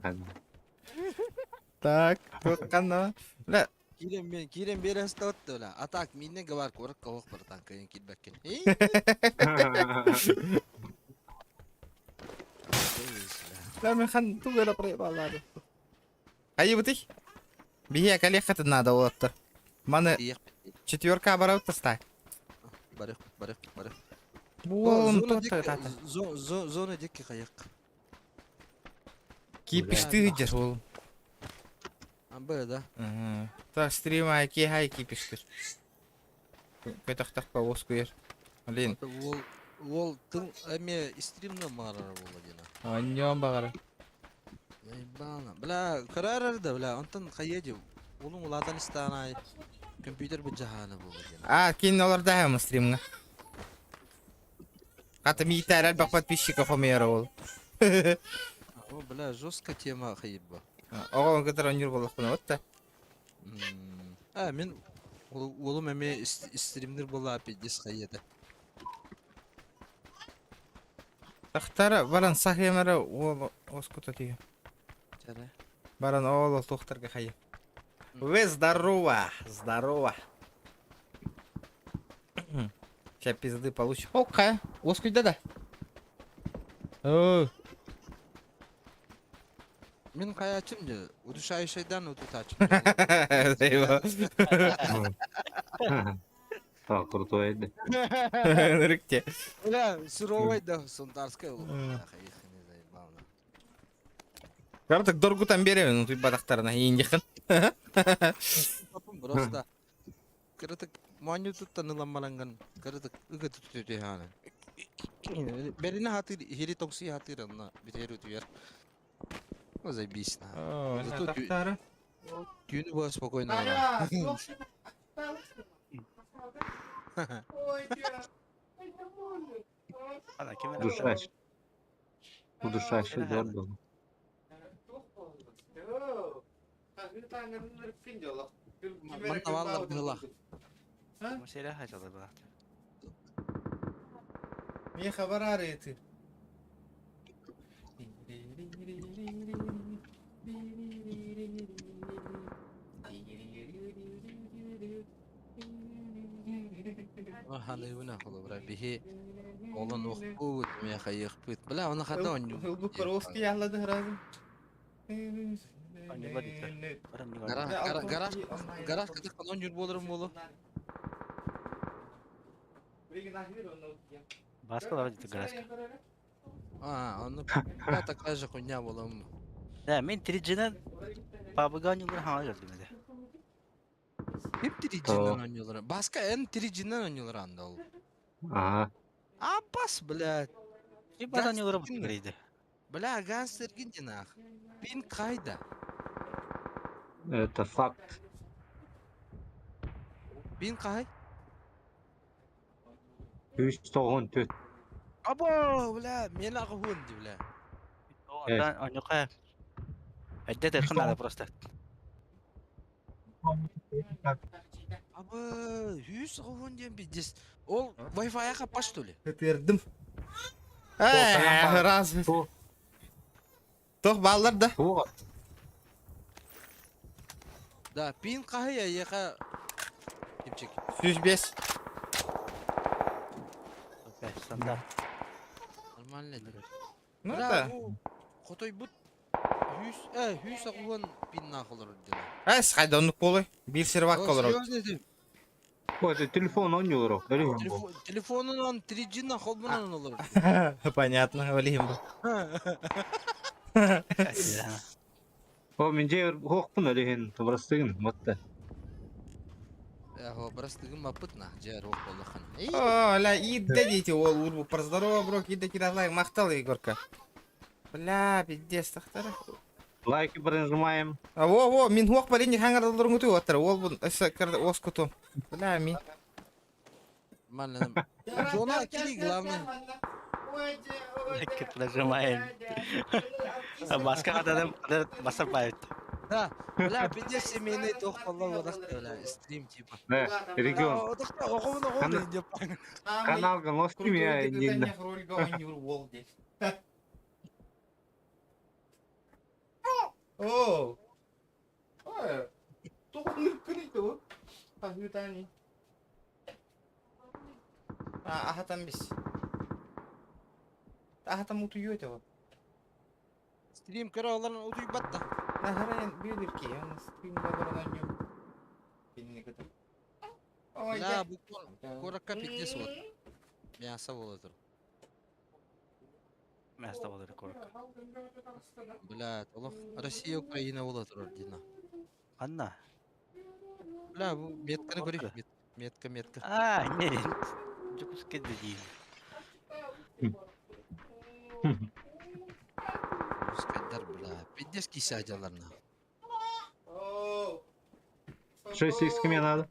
Так, туохханна. Бля, Киирэн мен киирэн биэрэ сытабыт да бля. А так миннен габар куоракка оһох братан кыайан киирбэккин. Бля, мен хан тугу эрэ проебаллаады. Айыбытый. Биһиэ кэлиэххитин наада уолаттар. Маны четверка барабыт тастаай. Барых, барых, барых. Буолун Зона тата. Зона дикки хайык. Кипиштыы дьэр уол. Амбы да. Так, стрим айки хай кипиштыр. Көтөхтөхпө уоскуйар. Блин. Уол уол тыл эме стримна маарар буола диэн. Онньоон баҕара. Ебана. Бля, көрөр да бля, онтон хайа ди. Улун улаатан истаанай компьютер бу жаһаана буола диэн. А, кин олорда хам стримҥа. Хата миитээр элбэх подписчика хомуйар ол. О, бля, жесткая тема хайыбба. Оҕо кытары онньуур буоллахпына вот да. А, мин уолум эмиэ стримнер буолла пиздец хайыата. Тахтара баран сахыамара уол оскута тиге. Чара. Баран оол туохтарга хайы. Вы здорово, здорово. Сейчас пизды получишь. Окей, оскуйда да. О, Мин хайачым же, удушающийдан утутачым. Так, крутой да. Нырыкте. Бля, суровый да, сунтарская ол. Картак доргутан беремин, утуй батактарына индихин. Просто кырытык моонньу туттан ылан баранган кырытык ыга түтүтү Берине хатыр, хири тоҥсуй хатыр онно бүтэр утуйар. Ну, заебись на. Зато тахтары. түүнү була спокойно олорор. Удушающий. Удушающий удар был. Манна бааллар быһыылаах. Мусера хачалы баат. Мне хабар арыты. Ханыыбына холобура биһи олон охпут мэ хайыахпыт. Бля, оны хата онньуу. Ылбыт паровский яхлады сразу. Гараж гараж гараж кытык онньуур буоларым буолу. Баскалар дите гаражка. А, онно бля такая же хуйня буолам. Да, мен 3G-нен PUBG оонньуулар хаҥа көрдүм этэ. Хип 3G-нэн оонньуулар. Баска эн 3G-нэн оонньуулар анда ол. Ага. Абас, блядь. И баар оонньуулара бут Бля, гангстер нах. Пин кайда. Это факт. Пин кай? 394. Або, бля, мен ағын ди, бля. Онтон оонньука Эдде тырхын надо просто. Абы, хүс ағын диэн пиздец. Ол Wi-Fi қаппа что ли? Көтердім. Э, раз. Тох баллар да. Да, пин кай яха. Кипчик. 105. Стандарт. Нормально. Ну Бля, да. Хотой бут. Хүс, э, хүс ағын пин нахолор дила. Эс хайда оннук буолуй. Биир сервак олорор. Серьезно ты? Ой, телефон оонньуулар өрүһүн бу. Телефон, телефонунан 3G-нан холбонон олорор. Понятно, ол иһин бу. О, мин дьиэ хуохпун өрүһүн бырастыгын батта. Э, бырастыгын маппыт на, дьэ рух боллахан. О, ля, идда дети, ол урбу про здорово, бро, идда кидалай, махтал, Егорка. Бля, пиздец, тахтара. Лайки прожимаем. А, во, во, мин хуох балин хаңар долларыңы оттар, ол бун, оскуту. Бля, мин. Нормально. Зона кири, главное. Лайки прожимаем. Баска кадарым басып байыт. Да, бля, пиздец семейный тох болла одақта, бля, стрим типа. Э, регион. Одақта, оғымын оғымын деп. Каналга ностим я не. О! Ой, тоғын күн Пахютани. А, аха там бис. Аха там утуйот его. Стрим көрө оларын утуйбатта. Нахарайын бүйдір ки, он стрим баларынан yok. Бинни кытып. Ой, Бля, бу коракка пиздец вот. Мясо болот. Мясо болот коракка. Бля, олох Россия Украина болот ордина. Анна. Бля, бу метканы көрүк. Метка, метка. А, не. Жокускай дейм. Русскайдар, бля, пиздец кисе ажаларына. 6 х мне надо.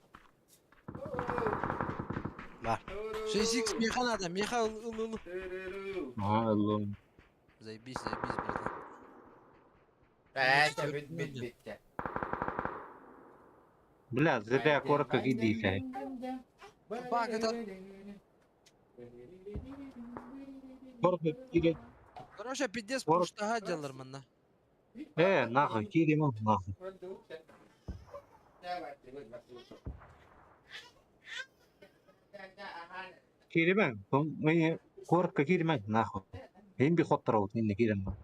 Бар. 6х меха надо, меха ыл ыл. А, лом. Заебись, заебись, братан. Это бит бит бит. Бля, зря коротко иди. Бак, это... Коротко кири. Короче, пиздец пуштага делар манна. Э, нахуй, кири нахуй. Киримен, мне коротко киримен, нахуй. Им би хоттар инне киримен.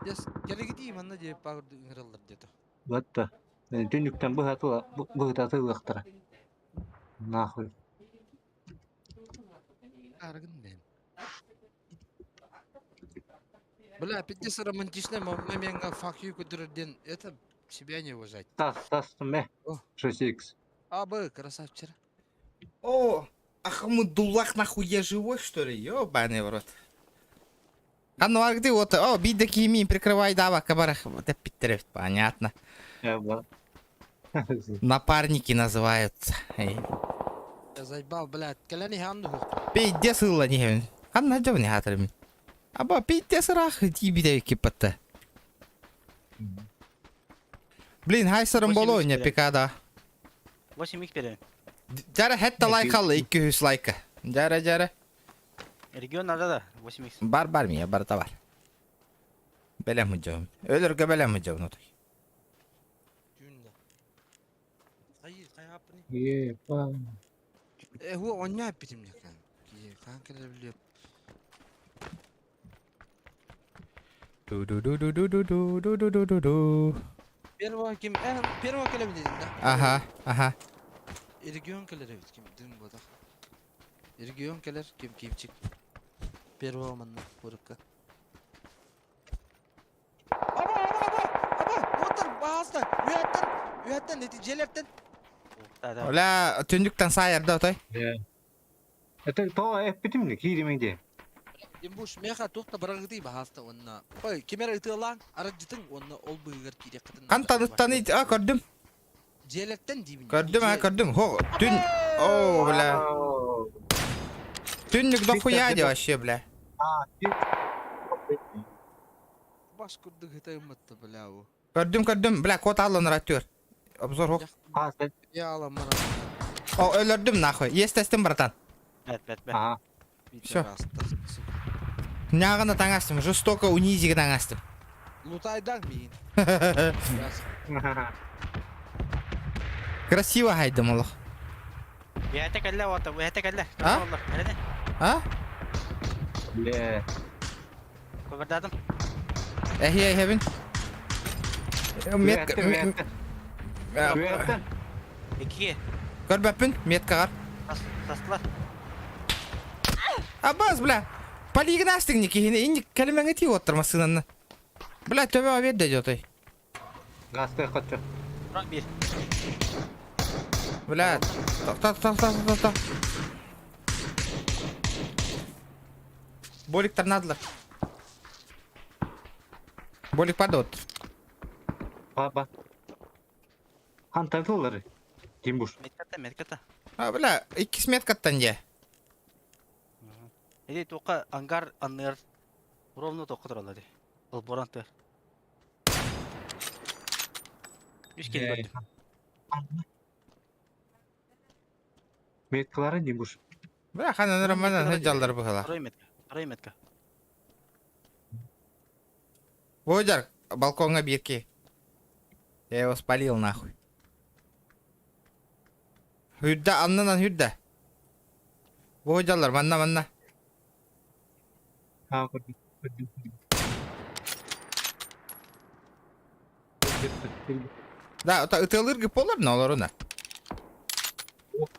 Пиздец, келеги манна деп багыр ыңыралар деді. Батта. Түнүктен быһатыла быһатылыктара. Нахуй. Аргын мен. Бля, пиздец романтичный момент, fuck you, ден, это себя не уважать. Тас, тас, ме. 6х. А, Б, красавчик. О, Ахмадуллах нахуй я живой, что ли? Ёбаный в рот. А ну а где вот, о, бида кими, прикрывай, дава, кабарах. Вот это питерев, понятно. Напарники называются. Эй. Я заебал, блядь, каляни ханду. Пиздец ылла не Анна жов не хатырым. Аба пиздец рах тибиде кипатта. Блин, хайсарым боло не пикада. 8 х берем. Жара хетта лайк алла 200 лайка. Жара жара. Регион надо да, 8 х. Бар бар мия бар бар. Белем hocam. Ölürge белем hocam notoy. Хайыр, хай хапны. Е, па. Э, ху оння битим якан. Кан келе билеп. Ду ду ду ду ду ду ду ду ду ду ду ду. Первого ким, э, первого келе билдин да. Ага, ага. Регион келер бит ким дым бодах. Регион келер ким кимчик. Первого манна курыкка. Аба, аба, аба, аба, отыр баазда, үйәттен, үйәттен, нәтижелерден. Оля түндүктен сайырды отой. Это то эппитим не киримен де. Димбуш меха тухта барагыты баазда онна. Ой, кемер ытылан, арajытын онна ол быгыр кире кытын. Кан таныттан а көрдүм. Желерден деймин. Көрдүм, а көрдүм. Хо, түн. О, бля. Түннүк дохуя де вообще, бля. Баш курдук хытайматты, бля, о. Көрдүм, көрдүм. Бля, кот алын ратюр. Обзор хок. Я алам мара. О, өлөрдүм нахуй. Естестим, братан. Бәт, бәт, бәт. Ага. Всё. Нягына таңастым, жестоко унизиге таңастым. Лутайдан мин. Красиво хайдым олох. Я кэллэ ота, я кэллэ. А? А? Бля. Көбөрдадым. Эхи, эхебин. Метка, Үөрэттэн. Икки. Көрбөппүн, меткаҕар. Састылар. Аббас, бля. Полигон астыгни киһини инник кэлимэҥэ тии оттор массыынанна. Бля, төбө обед дойдотой. Газты хотчо. Bir. Бля, тохто, тохто, тохто, тохто. Боликтар надылар. Болик падот. Ба, ба. Хантан тыллары. Тимбуш. Метката, метката. А, бля, иккис меткаттан дьэ. Или тоқа ангар анныр ровно тоққа тұралар де. Ол боран тыр. Үш кел көрдüm. Меткалары Димбуш. Бля, ханан романан хыджаллар быһыла. Второй метка. Второй метка. Бодяр, балконга бирки. Я его спалил нахуй. Хүрдэ, аннынан хүрдэ. Бодялар, манна, манна. Ha, көрдüm. Көрдüm. Көрдüm. Да, это ытылыр гып болар, но олоруна.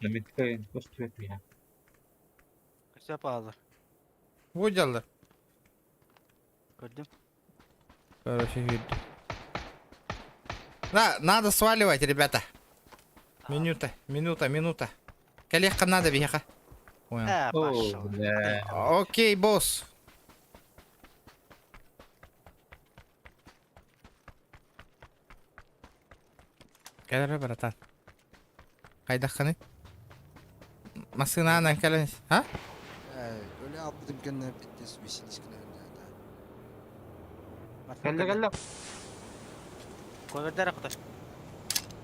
Метка көстүбэт Көсө паалар. Бодялар. Көрдüm. Короче, хүрдэ. Да, надо сваливать, ребята. Минута, минута, минута. Коллега надо, беха. Понял. А, пошел. Окей, босс. Кэлэрэ, братан. Хайдахханы? Массыына кэлэн... А? Өлө албытым кэннэ биттес висилискine Кэллэ кэллэ. Көбердер акыта.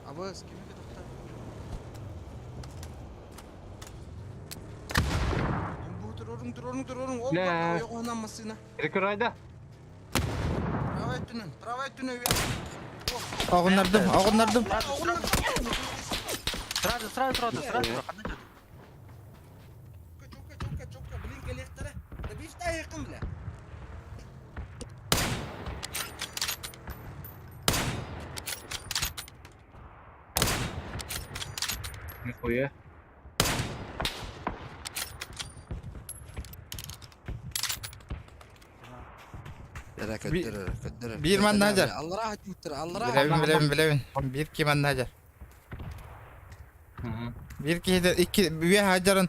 Абыс кими кетохта? Бу турорун турорун турорун ол Лә. ойоғынан масына. Рекорайда. Правай түнін, правай түнін. Оҕуннардым, оҕуннардым. Сразу, сразу, сразу, сразу. Чокка, чокка, чокка, блин, келехтара. Да биш тайыкым бля. Нихуя. Биир манна дьэр. Алла раhat юттар, алла раhat. Билэбин, билэбин, билэбин. Биир ки манна дьэр. Биир киһи икки үө хаджарын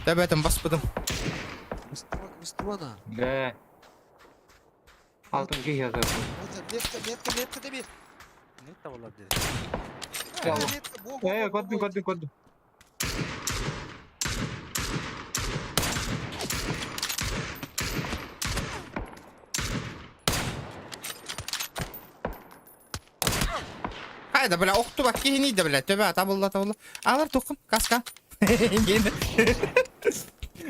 төбөтүн баспытым. Мыстыва да. Бля. Алтын киһи язар. Метка, метка, метка да бир. Не табылар dedi. Метка, бо, бо, Э, көрдүм, көрдүм, көрдүм. Хайда, бля, охту бак киһини да, бля, төбө табылла табылла. Алар тухым, каска.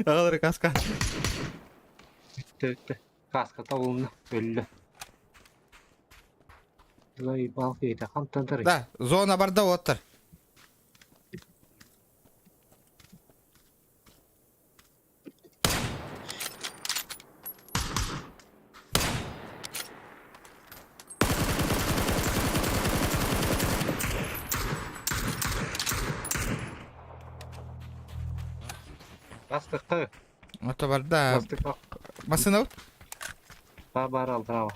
Алар каска. Бүттэ, бүттэ. Каска табылынна. Өллө. Заебал кейте. Хантан тары. Да, зона барда оттар. Бастыкка. Ото барда. Бастыкка. Масына Ба бар алдыра.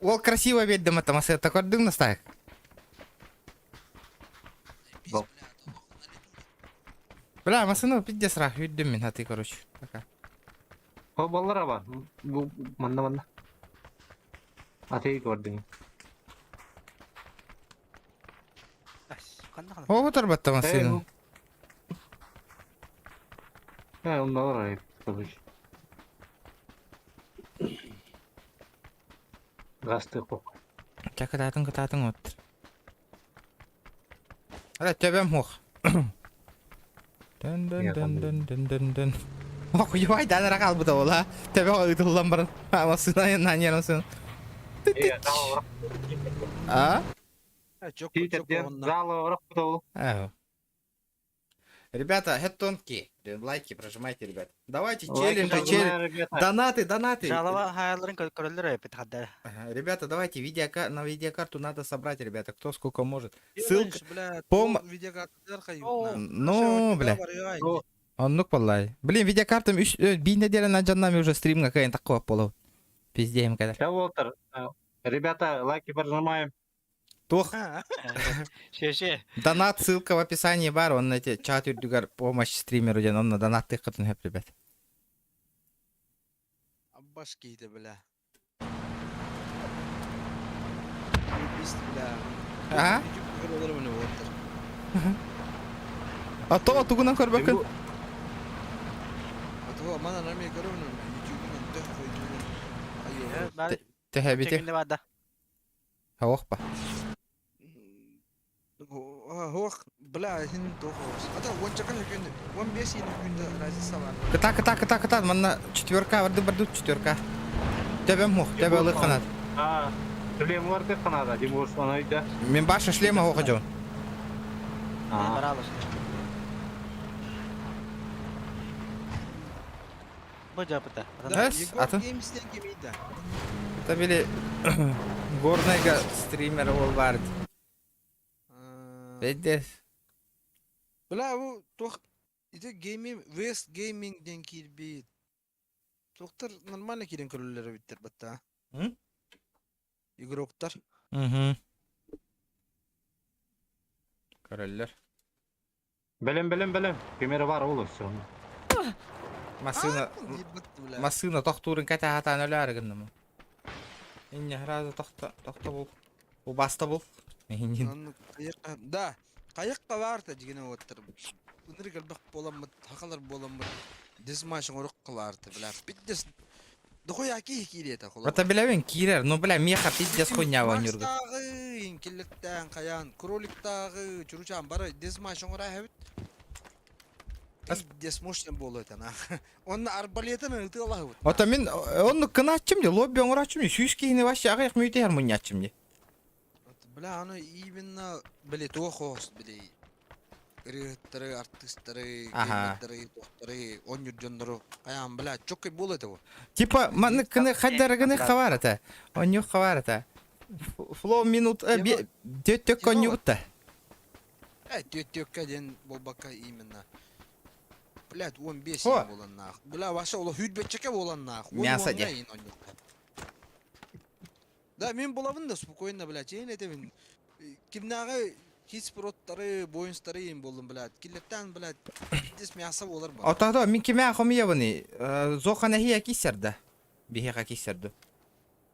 Ол красиво бердим это масына көрдүң настайык. Бля, масына пиздец рах үйдүм мен хаты, короче. Пока. О, баллар аба. Бу манна манна. Атей көрдүң. О, тарбатта масына. Э, онда бар короче. Гасты кок. Чакытатын кытатын от. Ара төбөм хух. Дын дын дын дын дын дын дын. Ох, юай данара калбыта ола. Төбө ыйтыллан бар. Масына наньян сын. А? Чокка, чокка, онна. Залы орак бутабыл. Ау. Ребята, хеттонки, лайки прожимайте, ребят. Давайте Лайки челленджи, прожимаем, челлендж. ребята. Донаты, донаты. Жалоба хаяларын көрөллөр эпит хаддар. Ага, Ребята, давайте видеока... на видеокарту надо собрать, ребята, кто сколько может. Ссылка... Челлендж, бля, Пом... видеокарталар хайют. Ну, бля. Оннук буоллай. Блин, видеокартам үс биир неделя дьоннами уже стримҥа кыайан таккуа буолабыт. Пиздеем кэлэр. Да, Уолтер, ребята, лайки прожимаем. Туох? Шеше. Донат ссылка в описании бар, он эти чат үрдүгэр помощь стримеру диэн онно донаттыаххытын сөп, ребят. Аббаш киһитэ, бля. Бис, бля. А? YouTube көрөлөр міне Уолтер. А то тугунан көрбөккүн? А то манан армия көрөмүн YouTube-унан төх койдугун. Айо. Төһөбүтү? Чекинде бада. Хоох ба. Хоох, бля, хин тохос. Ата уончака күн, 15 күндө разница бар. Кыта, кыта, кыта, кыта, манна четверка барды барды четверка. Төбөм мух, төбө ылык ханат. А, шлем бар ханада, Тимур сонойда. Мен баша шлема хоха жон. Баралыс. Бу жапыта. Эс, атын. Games'тен кемейді. Это били горныйга стример ол бар. Бедес. Бля, бу тох ити гейминг West Gaming ден киирбит. Тохтар нормально киирен көрөллөр эбиттер батта. М? Игроктар. Угу. Көрөллөр. Белем, белем, белем. Примеры бар ол все. Массыына массыына тохтуурун кэтэ хатаан өлөөрү гынным. Инне сразу тохто тохто бул. Убаста бул. Иннин. Да, кайыкка баарта дигене оттар. Ынырык элбэх буоламмыт, хахалар буоламмыт, дизмаш оҥорук кылаарты, бля, пиздец. Дохуя киһи киириэтэ холобур. Это билэбин киирэр, ну бля меха пиздец хуйня вонюрга. Макстааҕы, инкиллеттээн хайаан, кроликтааҕы, чуручаан бары дизмаш оҥоро эһэбит. Пиздец мощный буолуо этэ нах. Онно арбалетын ытыалаһыбыт. Ото мин оннук кынааччым ди, лобби оҥорааччым ди, сүүс киһини вообще аҕыйах мүнүүтэ иһэр мунньааччым ди. Бля, ону именно, били туох оос, били ырыаһыттары, артыыстары, Аха. геймердары, туохтары, оонньуур дьоннору хайаан, бля, чоккай буолуо этэ бу. Типа маннык кыны хайдары гыны хабар этэ. Онньук хабар этэ. Флоу минут түөт конньубут да. Э, түөт-түөккэ диэн буолбакка именно. Блядь, 15 О! буоланнаах. Бля, вообще ол сүүрбэччэкэ буоланнаах. Мясо де. Да, мин булабын да спокойно, блядь, чейин этэбин. Кимнааҕы хиспроттары, боинстары им болдум, блядь. Киллеттен, блядь, пиздец мясо болар ба. Отото мин кимээ хомуйабыный? Зохана хия киссерда. Биһиэхэ киссерду.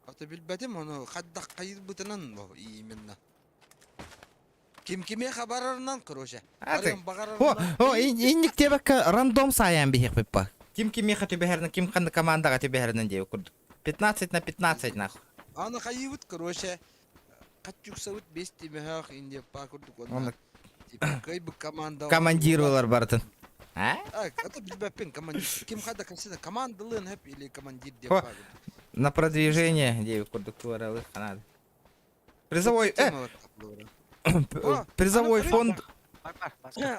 Ата билбэтим, ону хайдах хайырбытынан бу именно. Ким киме хабарарынан, короче. А ты. Барыан О, баҕарарынан. о, инник диэбэккэ рандом саайан биһиэхпит ба. Ким кимиэхэ түбэһэринэн, ким ханна командаҕа түбэһэринэн диэбит курдук. 15 на 15 нахуй. Аны хайыбыт, короче, хаччуксабыт бес тимэһээх индия па курдук Онно онно. Типа кыайбыт команда. командировалар барытын. А? А, это билбэппин командир. Ким хада касина командалыын хэп или командир диэп О, па курдук. на продвижение диэбит курдук туоралыы ханады. Призовой, призовой фонд.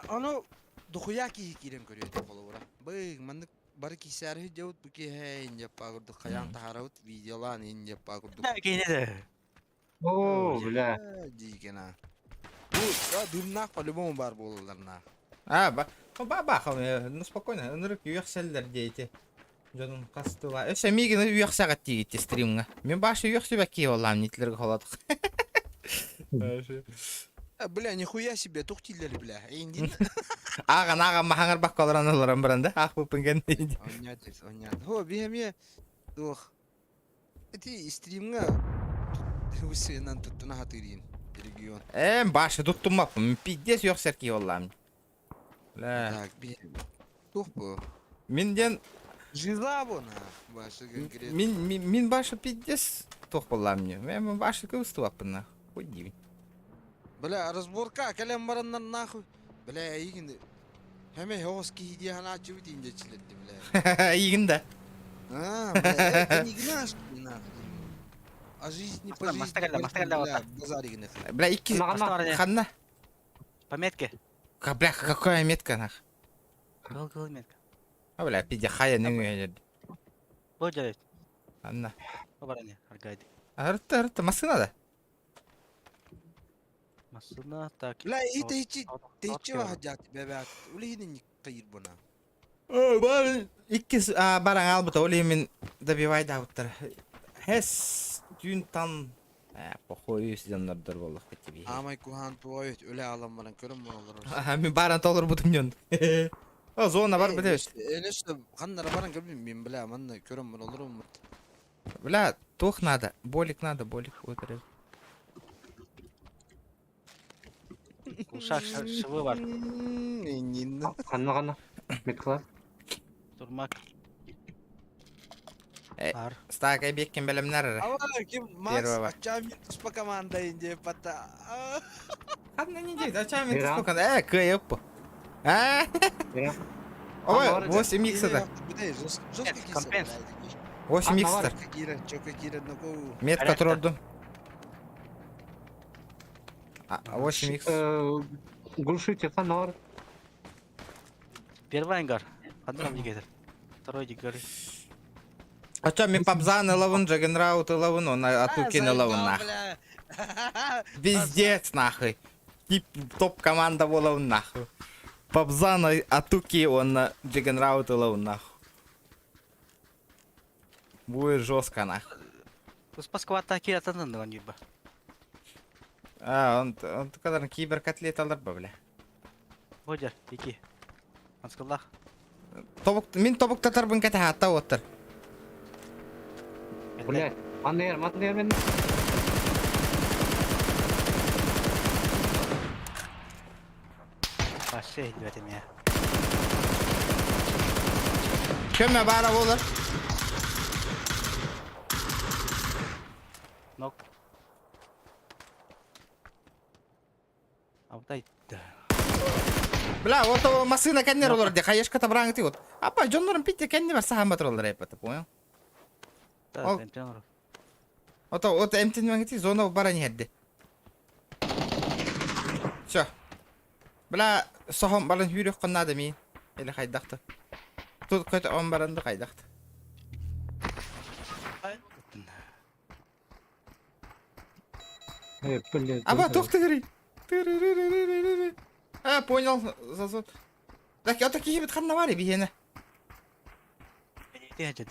Аны дохуя киһи киирэн көрүөтэ холобура. Бый, маннык бары кисээри дьабыт бу киһи индия па курдук хайаан таһарабыт видеолаан индия па курдук. Киһини О, бля. Диигена. Бу дымнаах по-любому бар буолалларна. А, ба, ну, ба, ба, ну спокойно, ынырык үөхсэллэр диэти. Дьонум хастыла. Өссө миигин үөхсэҕит диигитти стримҥа. Мин башы үөхсүбэкки буоллаам нитлерге холодох. Бля, нихуя себе, тух тиллер, бля. Индин. Ааҕан ааҕан маһаҥар бакка олорон олорон баран да аах буппун гэн. Оннят, оннят. Хо, биһэмиэ туох. Ити стримҥа усенан туттуна хатырин регион. Эм башы туттуммаппын. Пиздец үөхсэр киһи буоллаам. Бля. Так, би туох бу? Мин диэн Жиза бу на башы конкретно. мин мин мин башы пиздец туох буоллаам не. Мен башы кыбыстыбаппын на. Хуй диибин. Бля, разборка кэлэн бараннар нахуй. Бля, игин Хеме хоос киһи дии ханааччыбыт индечилерди, бля. Игин да. А, бля, это не гнаш, нахуй. А жизнь не по Маста- жизни, маста кэллэ, маста кэллэ, бля, вот. базар игин. Бля, икки Маста бар ханна. По метке. Бля, какая метка нах. Кыл-кыл метка. А, бля, пиздец, хайа нөҥүө Бу дьарыт. Анна. Бараны, аргайды. Арытта, арытта, массыына да? Массыына, так. Бля, и тэйиччи тэйиччи баһадьаат бэбээт. Улиһин кайыр буна. Бар иккис баран албыта, ол иһин добивай даабыттар. Хэс түүн тан похуй сезоннордор буоллахпыт тебе. Аамай куһаан туой үлэ алан баран көрөн олорор. Мин баран толорбутум дьон. О, зона бар бит. Энес ханнара баран көрбүм мин бля манна көрөн олорум. Бля, туох надо, болик надо, болик вот Кушак швы бар. Ханна ханна. Меткалар. Турмак. Стак эбиэккин бэлэмнэр эрэ. Ава, ким Макс, Первого. ачаа мин туспа команда инде пата. Ханна не дейт, ачаа мин туспа команда. Э, кыайып. А? Ой, 8 икс это. Компенс. 8 икс это. Метка турордум. 8 икс. Глушите фонарь. Первый ангар. Ханна дигетер. Второй дигер. А чё, мен пабзан ылабын, Джагенраут ылабын, он Атукин ылабын нах. Пиздец нахуй. Тип топ команда буолабын нахуй. Пабзан Атуки, он Джагенраут ылабын нахуй. Будет жестко нахуй. Туспа скватта киратанын да ньюба. А, он когда киберкотлет алар ба, бля. Бодер, ики. Анскаллах. Тобук, мин тобук татарбын кете хатта оттар. Блядь, маннер, маннер мен. Вообще идет меня. Көмө бара болар. Нок. Алтай. Бля, вот о машина кеннер олар де, хаешка табраңы ты вот. Апа, жоннорун питте кенни бар сахан батыр олар эпа, ты понял? Да, чемпион. Ото, от эмтин маңы зона бара не хедди. Все. Бля, сохон баран хүрүк коннады ми. Или хайдакты. Тут көт он баранды хайдакты. Блядь. Аба, тух ты А, понял, зазот. Так, я такие бит ханна бихене. Дедет.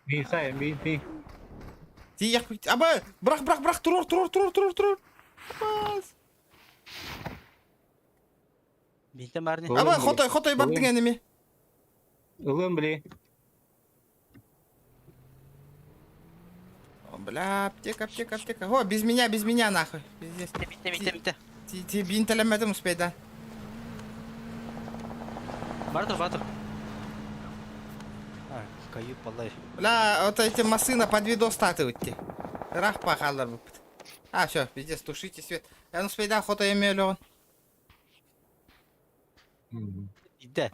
Би сай, би би. Ти як аба, брах брах брах турор турор турор турор турор. Абас. Бинтен барни. Аба, хотой хотой бардың энеми. Ылым бли. О, бля, аптека, аптека, аптека. О, без меня, без меня, нахуй. Пиздец. Бинте, бинте, бинте. Ти, ти бинтелемедим успей, да. Бартыр, бартыр. А, каюп балай. Бля, вот эти машина под видос статы уйти. Рах пахалар бупт. А, все, пиздец, тушите свет. Я ну успей, да, хотой имею Иде.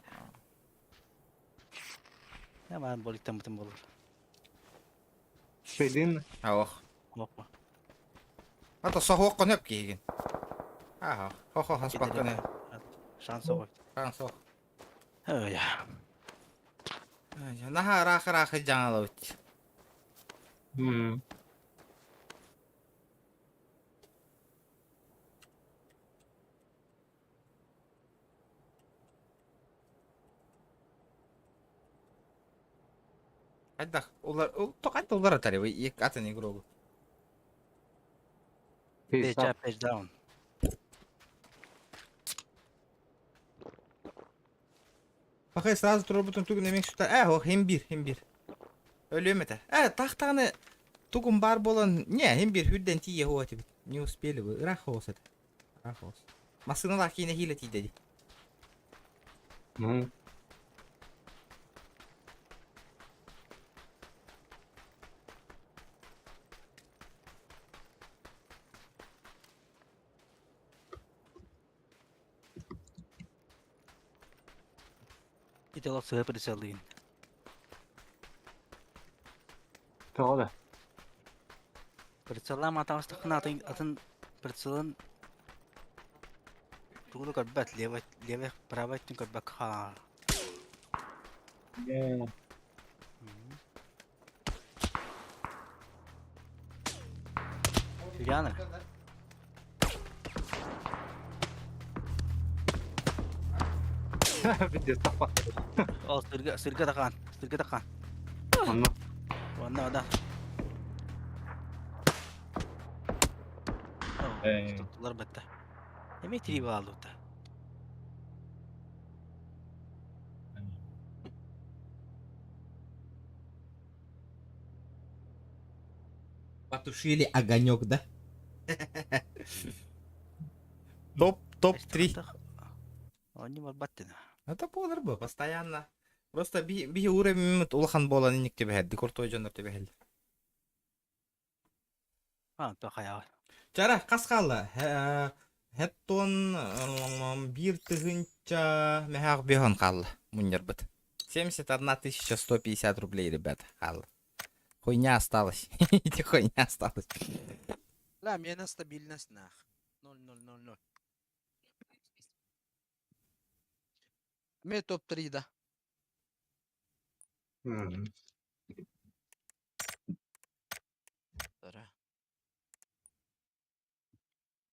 Hemen bolikten bütün olur. Шедин. Ох. Опа. А то соһуох конөп киһигин. Аха, хо-хо хаспакканы. Шанс ой. Шанс ох. Ой. Наһаа ыраах-ыраах дьаҥалабыт. Хайдах улар тоқайда улар атар ек атын игрогу. Page up, page down. Пахай сразу турбутун тугун эмек шута. Э, о, хем бир, хем бир. Өлөм это. Э, тахтаны тугун бар болан. Не, хем бир хүрден тие хуа тебе. Не успели вы. Рахос это. Рахос. Машиналар кейне хиле тиде. Италов сыһы прицеллыын. Тоҕо Прицеллаам атаҕастаххына атын атын прицелын Тугу да көрбөт, левый, левый, правый өттүн көрбөккө хаалар. Юлиана. Пиздец, таппа. Ол сырга, сырга такаан, сырга такаан. Онно. Онно, да. Туттулар бытта. Эмиэ тирии бааллыбыта. Потушили огонек, да? Топ, топ-3. Они барбаттына. Это буолар бу, постоянно. Просто би би уровень улахан буолан инник түбэһэрди, куртой дьоннор түбэһэллэр. А, то хайаҕа. Чара, хас хаалла? Хэттон биир тыһыынча мэһээх биһон хаалла мунньарбыт. 71 150 рублей, ребята, хаалла. Хуйня осталась. Эти хуйня осталась. Бля, мена стабильность нах. 0-0-0-0. Ме топ-3 да. Тара.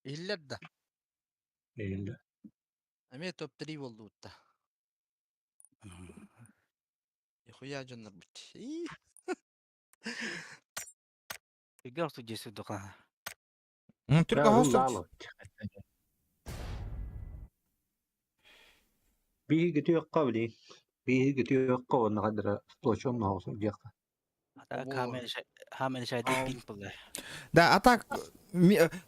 Иллер да. Иллер. Эме топ-3 болду утта. Нихуя дьоннор бит. Түргэн охсу дьиэсэ докана. Түргэн охсу. Биһиги түөххэ били. Биһиги түөххэ уонна хадара сточон ноһосу диэххэ. Хааман шайды пинг булла. Да, а так,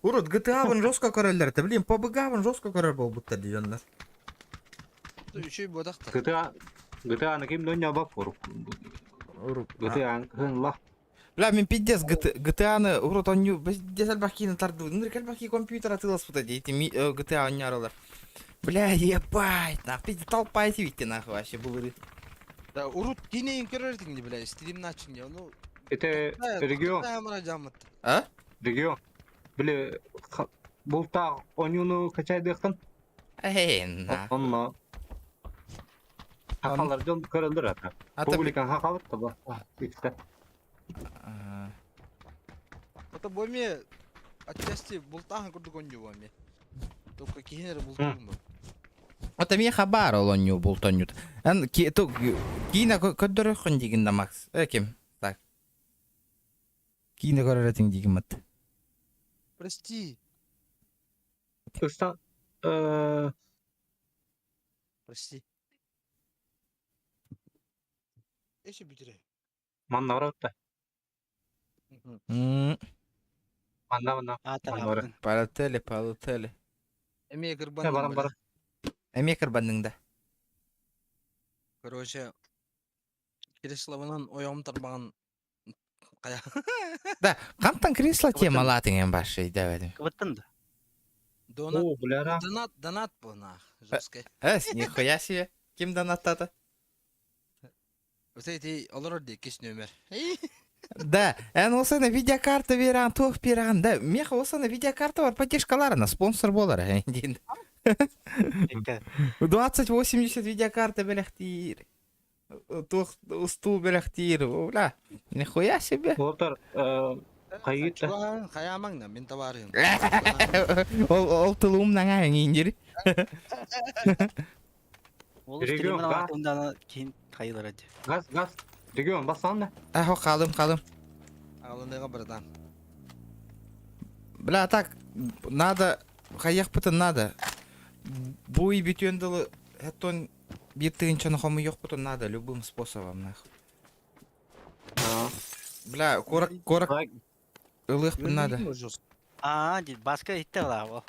урут GTA-бын жестко көрөллөр этэ, блин, PUBG-бын жестко көрөр буолбуттар дьоннор. Үчүй буодахта. GTA GTA-ны ким донья бап урук. GTA ла. Бля, мин пиздец GTA-ны урут онню пиздец элбэх тардыбыт. Ныр элбэх компьютер атыыласпыта дии, ити GTA онньооролор. Бля, ебать, нах, пиздец толпа эти нахуй вообще былыры. Да, урут кинейин көрөр этиң бля, стрим начын я. Ну, Это регион. А? Регион. Били булта онюну качайдыктын. Эй, на. Онно. Хакалар дьон көрөлдөр ата. Публикан хакалар таба. Икте. Это боме отчасти бултахан курдук онню боме. Только кихинер бултугун бу. Ота ми хабар ол онню бултоннют. Эн ки ту киина көрдөрөххүн дигин да Макс. Э ким? Так. Киина көрөрөтүң дигин мат. Прости. Уста э Прости. Эши бүтүрэ. Манна баратта. Манна манна. Манна Полетели, полетели. Эмиэ кырбанным. Барам барам. Эмиэ кырбанның да. Короче, креслобунан ойоҕум тарбаҕын хайа. Да, хантан кресло темалаатыҥ башый дэбэтим. Кыбыттан да. Донат. О, бляра. Донат, донат бу нах, жесткий. Эс, нихуя себе. Ким донаттата? Вот эти олорор дии кис нөмер. Да, эн олсана видеокарта беран, туох беран, да, меха олсана видеокарта бар поддержкаларына, спонсор болар. 2080 видеокарта беляхтир. Туох устул беляхтир, бля, нихуя себе. Уолтар, хайыта. Хаямаң да, мин табарым. Ол ол тылым наңа индир. Ол Регион, стримин да. артында кийин хайылар эди. Газ, газ. Регион бассан да. Ахо қалым, қалым. Алыныга братан. Бля, так, надо, хайахпытын надо. Буй бүтүөн дылы, хеттон бир тыгынчаны хому йокпутун надо, любым способом, нах. Бля, корак, корак, ылыхпын надо. Аа, дит баска итте бала ол.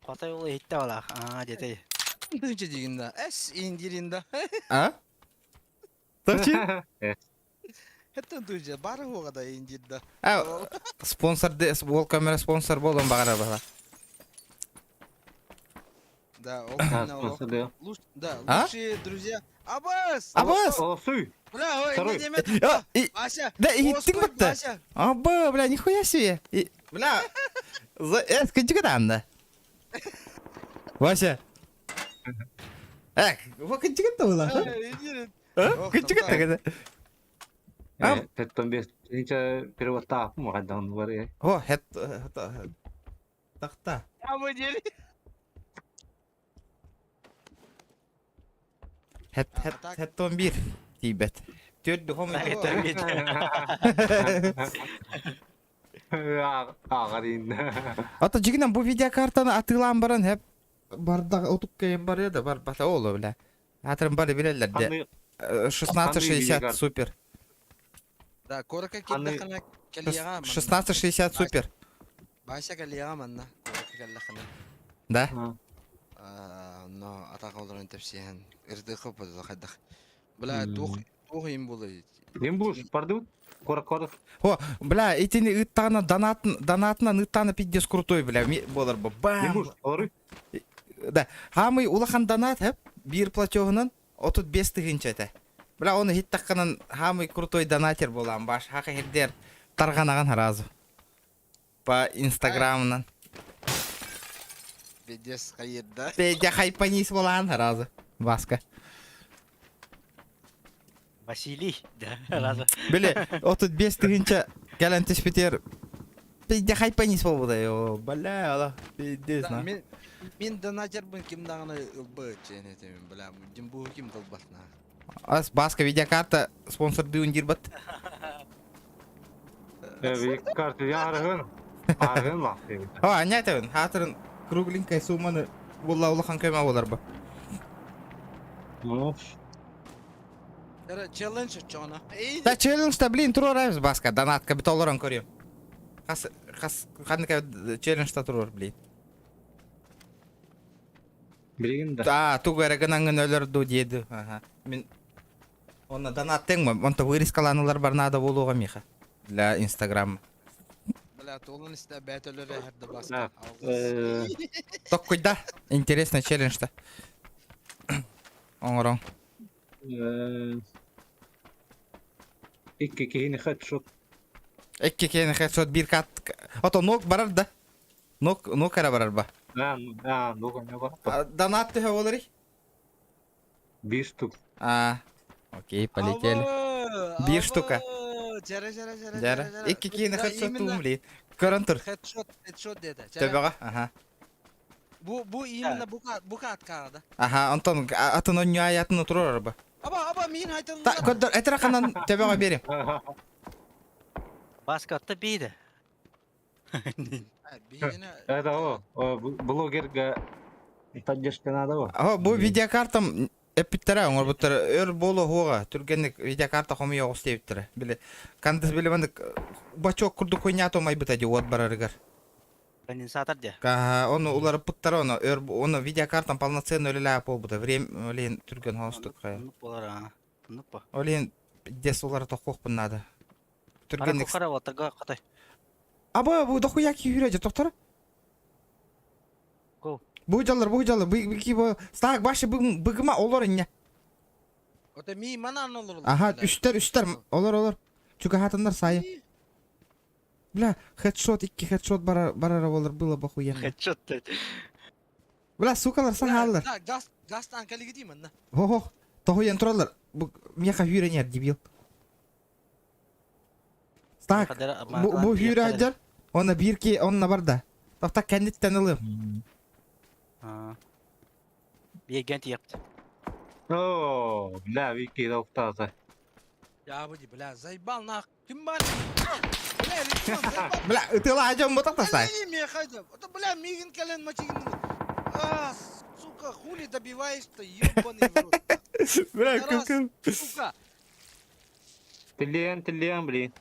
Хотой ол итте бала. Аа, дете. Тынчы дигин да. Эс индирин да. А? Точи? Хеттен тынчы бары хуга да индир да. А, спонсор, ол камера спонсор болон бағара бала. Да, ол спонсор, да. Да, А? лучшие друзья. Абас! Абас! Олосуй. Бля, ой, Второй. не неме. И- Вася! Да, и ты Господь, будто. Вася! Аба, бля, нихуя себе. И, бля, за, э, скажи, да. Вася. Эх, кынчыгын да була. Кынчыгын да гына. Петтон бес ниче переводтааппын хайдаҕын бар О, хет тахта. Хет хет хеттон бир тиийбэт. Төрт духом Ааҕар Ата дьигинэн бу видеокартаны атыылаан баран хэп бардах отук кэйэн барыа да барбата ооло бля. Аатырын бары билэллэр де. 1660 супер. Да, коротко кирдэххинэ кэлиэҕэ манна. 1660 супер. Бася кэлиэҕэ манна, коротко кэллэххинэ. Да? Но атака олорон тэпсиэһэн ырдыхы подо хайдах. Бля, туох туох им буолай. Им буш, пардут? Кора кора. О, бля, итини ыттаҕына донат донатынан ыттаана пиздец крутой, бля, буолар бу. Бам. Им буш, олору. Да, хаамый улахан донат, хэп, биир платежынан 35 тыһыынча этэ. Бля, оны хиттаххынан хаамый крутой донатер буолаан баш, хаха хирдер тарҕанаҕын сразу. По инстаграмынан. Пиздец хайырда. Петя хайпанис буолаан сразу. Баска. Василий, да, раза. Били, 35 тыһыынча кэлэн түспүтүгэр Пиздец хайпанис буолбута йоо, бля, ала, пиздец, на. Мин мин донатербын ким даҕаны ылбыт чээн этэмин, бля, димбуһу ким да ылбат на. Ас Баска видеокарта спонсордыын диир бат. Видеокарта арыгын, арыгын лаахтыыбын. О, анньаатабын, хаатырын кругленькая сумманы буолла улахан көмө буолар бу. Ну, Челлендж оччоҕуна. Да челлендж-та, блин, туруорайбыз Баска, донатка бит олорон көрүөм. Хас, хас, ханнык челлендж-та туруор, блин. Билигин да. А, тугу эрэ гынаҥҥын өлөр дуу диэди. Аха. Мин онно донаттыаҥ ма? Онто вырезкалаанылар бар наада буолуоҕа миэхэ. Для Инстаграма. Бля, туолан истэ бэт өлөр эһэрдэ баска. Токкуйда. Интересный челлендж-то. Оҥорон. Икки киһини хедшот. Икки киһини хедшот биир кат... Ото ног барар да. Ног, ног эрэ барар ба. А, а, ног эмиэ барар. Донат төһө буоларый? Биир штук. А, окей, полетели. Биир штука. Жара, жара, жара, Жара. Икки киһини хедшот блин. Көрөн тур. Хедшот, хедшот деді. Төбөҕө, аха. Бу бу именно бу бу каткаада. Аха, онтон атын онньу аятын отурар ба. Аба, аба, мин айтан. Та, көрдөр, этер ханан төбөҕө берем. Баска отта бииде. Это о, блогерга поддержка надо го. О, бу видеокартам эппиттэрэ оҥорбуттара өр буолуо уоҕа түргэнник видеокарта хомуйа оҕус диэбиттэрэ. Били кандыс били маннык бачок курдук хуйнято умайбыта дии уот барарыгар. Конденсатор де. Ааһа, ону уларыппыттара ону өр ону видеокартам полноценно үлэлээп буолбута. Время олиһин түргэн хоостук хайа. Оннук буолар аа. Оннук бо. Олиһин пиздец уларыта охуохпун наада. Түргэнник. Түргэнник. Хара уоттарга хотой. Аба бу дохуя киһүрэ же тохтор. Го. Бу жаллар, бу жаллар, бу ки бу стак башы быгыма олор инне. Ота ми манан олор. Аха, үстер, үстер, олор, олор. Чугаһатыннар сайы. Бля, хедшот, икки хедшот барар, барара болар было бы охуенно. Хедшот деді. Бля, сукалар саҥааллар. Да, газ газтан кэлиги дии манна. Хо-хо, тоһуйан тураллар. Бу миэхэ сүүрэнэр дебил. Так, бу бу сүүрэ сылдьар. Онно биир ки онно барда. Тохта кэнниттэн ылыам. Биэргэн тиэпт. О, бля, Вики уктаата. Я буди, бля, заебал нах. Ким бар? Бля, Риксон, заебал. Бля, ытыалаа дьон ботох тастай. Миэхэ, это, бля, миигин кэлэн мачигин. А, сука, хули добиваешь-то, ебаный в рот. Бля, кым кым. Сука. Тиллиэн, тиллиэн, блин.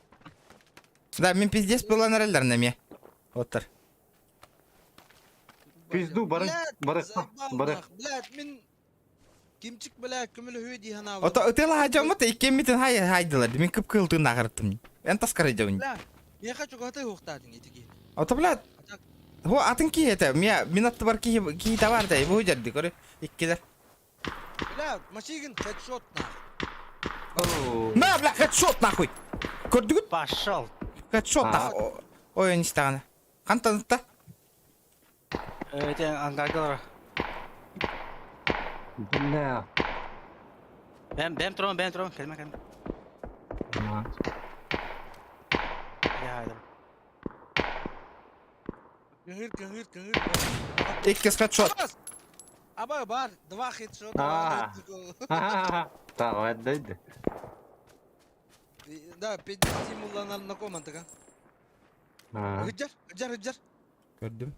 Да, мин пиздец буолан эрэллэр нэмиэ. Оттар. Пизду, бары, бары, бары. Блядь, мин Кимчик, бля, көмөлөһүө дии санаабытым. Ото ытыалаһа дьоммут иккиэммитин хай хайдылар. Мин кып-кыыл тыыннааҕырыттым. Эн таскарай дьабын. Бля, миэхэ чугаһатай уохтаатыҥ ити киһи. Ото, бля, Хо атын киһи этэ. Мия мин аттыбар киһи киһи табаар да бу дьэрди көрү иккилэр. Бля, Машигин хедшот нах. На, бля, хедшот нахуй. Көрдүгүт? Пошел. Хедшот нахуй. Ой, не истэҕинэ. Хантан ытта? Эти ангаргалар. Бля. Бэм, бэм туран, бэм туран, кэлмэ, кэлмэ. Я Кыҥыр, кыҥыр, кыҥыр. Иккис хедшот. Аба бар, два хедшота. А. Давай, дай. Да, 50 стимулланар на командага. Ыджар, ыджар, ыджар. Көрдүм.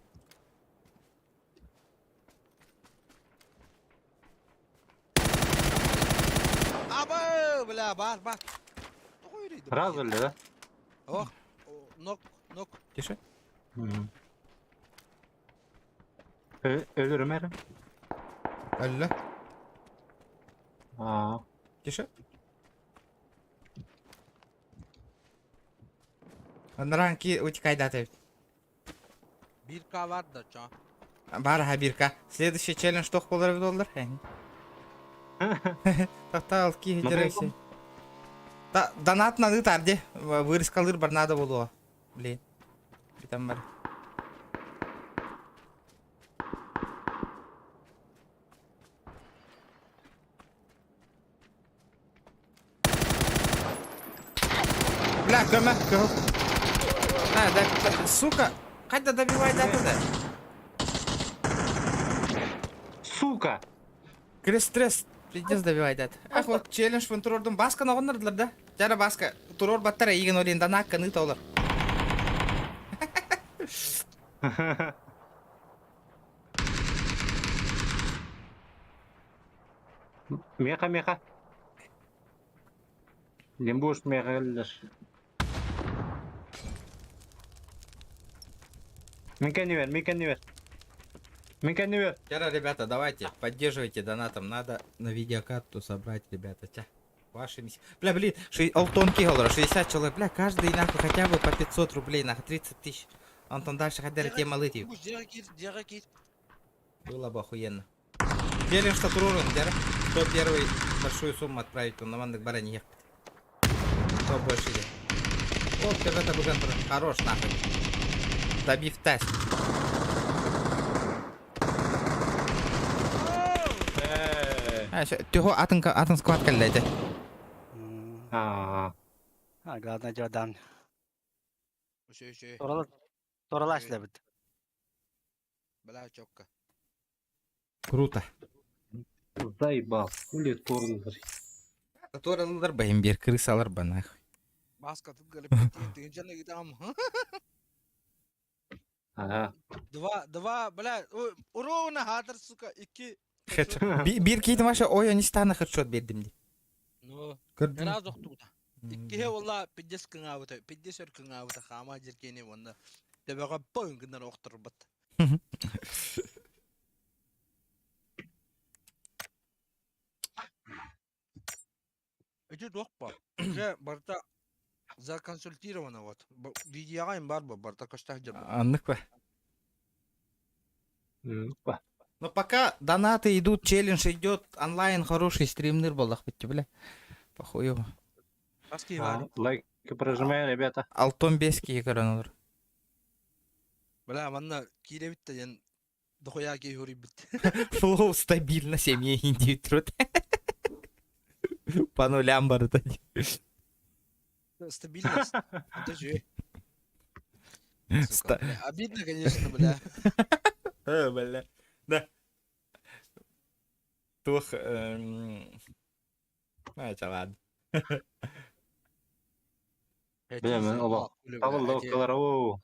Аба, бля, бар, бар. Раз өллө, да? Ох, нок, нок. Тише. Өлөрүм эрэ. Өллө. Аа. Тише. Анаран ки утекайдат эбит. Бирка бар да, ча. Бар аха бирка. Следующий челлендж туох буолар эбит оллар? Тахтаал ки хитерекси. Та донат нады тарди. Вырыскалыр бар надо болуо. Блин. Бүтэн бар. Бля, көмө, көмө. А, да, да, сука, қайда добивай да туда. Сука! Крест стресс, пиздец добивай дат. Ах, вот челлендж вон турордун баска ногоннардылар да. Жара баска, турор баттара иген олин данакка ныта олар. Меха, меха. Не будешь меха лишь. Микенивер, Микенивер. Микенивер. Вчера, ребята, давайте, поддерживайте донатом. Надо на видеокарту собрать, ребята. Тя. Ваши миссии. Бля, блин, ши... Алтон Кигалра, 60 человек. Бля, каждый нахуй хотя бы по 500 рублей, нахуй, 30 тысяч. Антон дальше хотя тема лытив. Было бы охуенно. Челлендж Татурурун, Кто первый большую сумму отправит, он на мандык бара не ехать. Кто больше идет? О, это буган Хорош, нахуй. Добив тест. Тихо, атын, атын склад калляйте. Аа. А, главное Джордан. Торалаш лебит. Бля, чокка. Круто. Заебал. Хули торнер. Торалар бир крысалар ба нахуй. Баска тут говорит, ты ничего там. Ага. Два, два, бля, урона хатыр, сука, икки. Хедшот. Бир кейтим аша ой, они стана хедшот бердим ди. Ну, Көрдүм. раз оқтута. Иккиhe walла 50 кыңаабыта, 50 кыңаабыта хаама жеркени онна. Тебеге пойын гынар оқтырбат. Эти туох ба. Уже барта законсультировано вот. Видеоға им бар ба, барта кыштах жер. Аннык ба. Но пока донаты идут, челлендж идет, онлайн хороший стримнер был, бітті, бля. Похую. Лайк прожимаем, ребята. Алтон бески коронавир. Бля, манна кире битте ден дохуя ки хури бит. Флоу стабильно 7 индивид По нулям барыта. Стабильность. Это же. Сука, бля, Обидно, конечно, бля. Бля. Да. Тух... А, это ладно. Бля, мен оба. Табылды оу.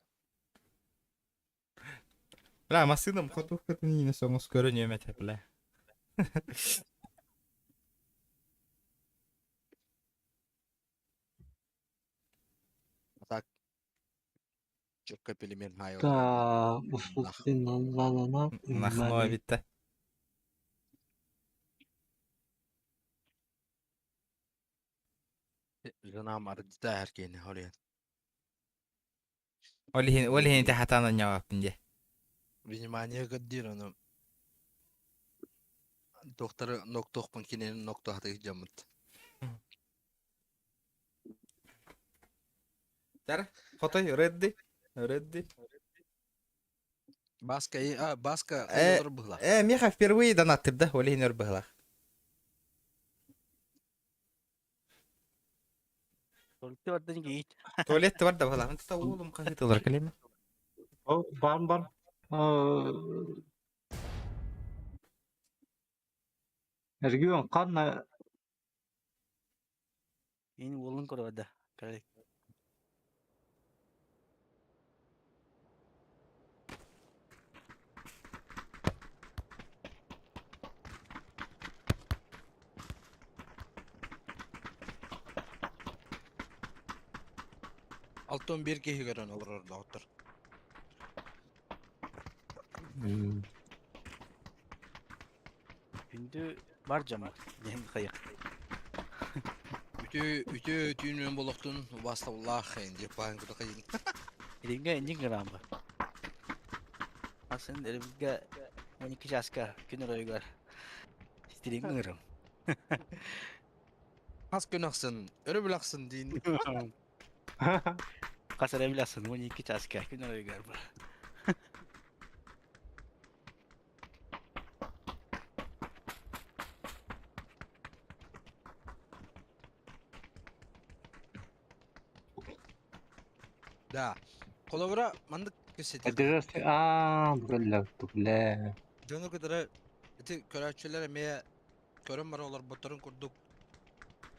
Бля, машинам хотух не соңыз көрінемет, бля. Так. Чөккө пелемен хайыл. Да, Нахно битте. Жанам ардыта әркені холен. Олихин, олихин тахатана нявапын де. Внимание гаддир оны. Доктор ноктохпын кинен ноктохаты жамыт. Тар, хотой, редди. Редди. Баска, а, Баска Э, хайалар быһла. э, миэхэ впервые донаттыр да, ол иһин өр быһылаах. Туалетте бардын гейт. Туалет бар да быһылаах. Онто уолум хаһыытылар кэлиме. О, бар бар. Регион ханна Ин уолун көрөдө. Кэлик. Алтон bir киһи көрөн олорор доҕоттор. Күндү бар дьоммут диэн хайык. Үтүө үтүө түүнүн болохтун убаастабыллаах дип баан кытакайын. Илиҥҥэ инник гынаамба. Асын эрибилгэ 12 часка күн оройугар стилиҥ ыҥырым. Хас күн ахсын, өрөбүл ахсын диин. Хас эрэ ахсын 12 часка күн оройугар бар. Да. Холобура маннык кэпсэтиэх. Держи, а, бля, бля. Дьону кытары ити көрөөччүлэр эмиэ көрөн бара олорботторун курдук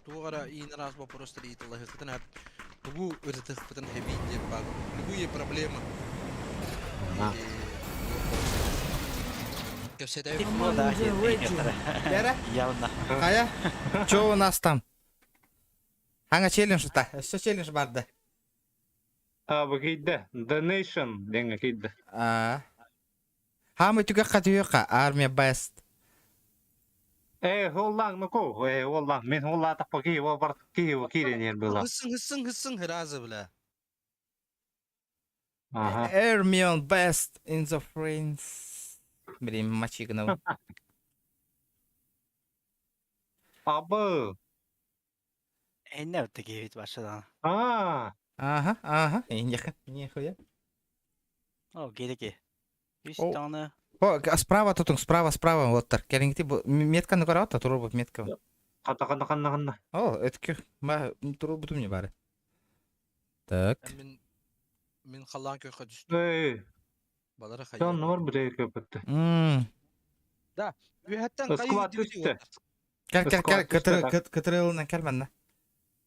туох эрэ иин араас боппуруостары ыйыталаһыахпытын сөп, тугу ырытыахпытын эбии диэн баар. Любые проблемы. Кэпсэтэбит. Лера? Явно. Хайа? Чё у нас там? Хаҥа челлендж та. Өссө челлендж барды. А, бу кийдэ. Donation диэҥҥэ кийдэ. Аа. Хаамый түгэххэ түһүөххэ, армия best. Ээ, холлаах ноко, ээ, холлаах, мин холлаатахпа киһи бар киһи киирэн иһэр была. Хыссың хыссың хыссың хыразы бля. Ага. Army best in the friends. Блин, мочи гнал. Абы. Энне такие башадан. А. Ага, ага. Нихуя. О, гереки. Үс О. даҕаны О, справа тут, справа, справа, вот так. Кэлиҥти бу метканы көрөт, турбут метка. Хата ханна ханна ханна. О, этки, ма турбутум не бары. Так. Мин мин халлаан көрөхө түстүм. Эй. Балары хайа. Дьон нор бу көпөттө. Да, үөһэттэн хайы Склад түстэ. Кел, кел, кел, Склад түстэ, так. кытырылынан кел манна.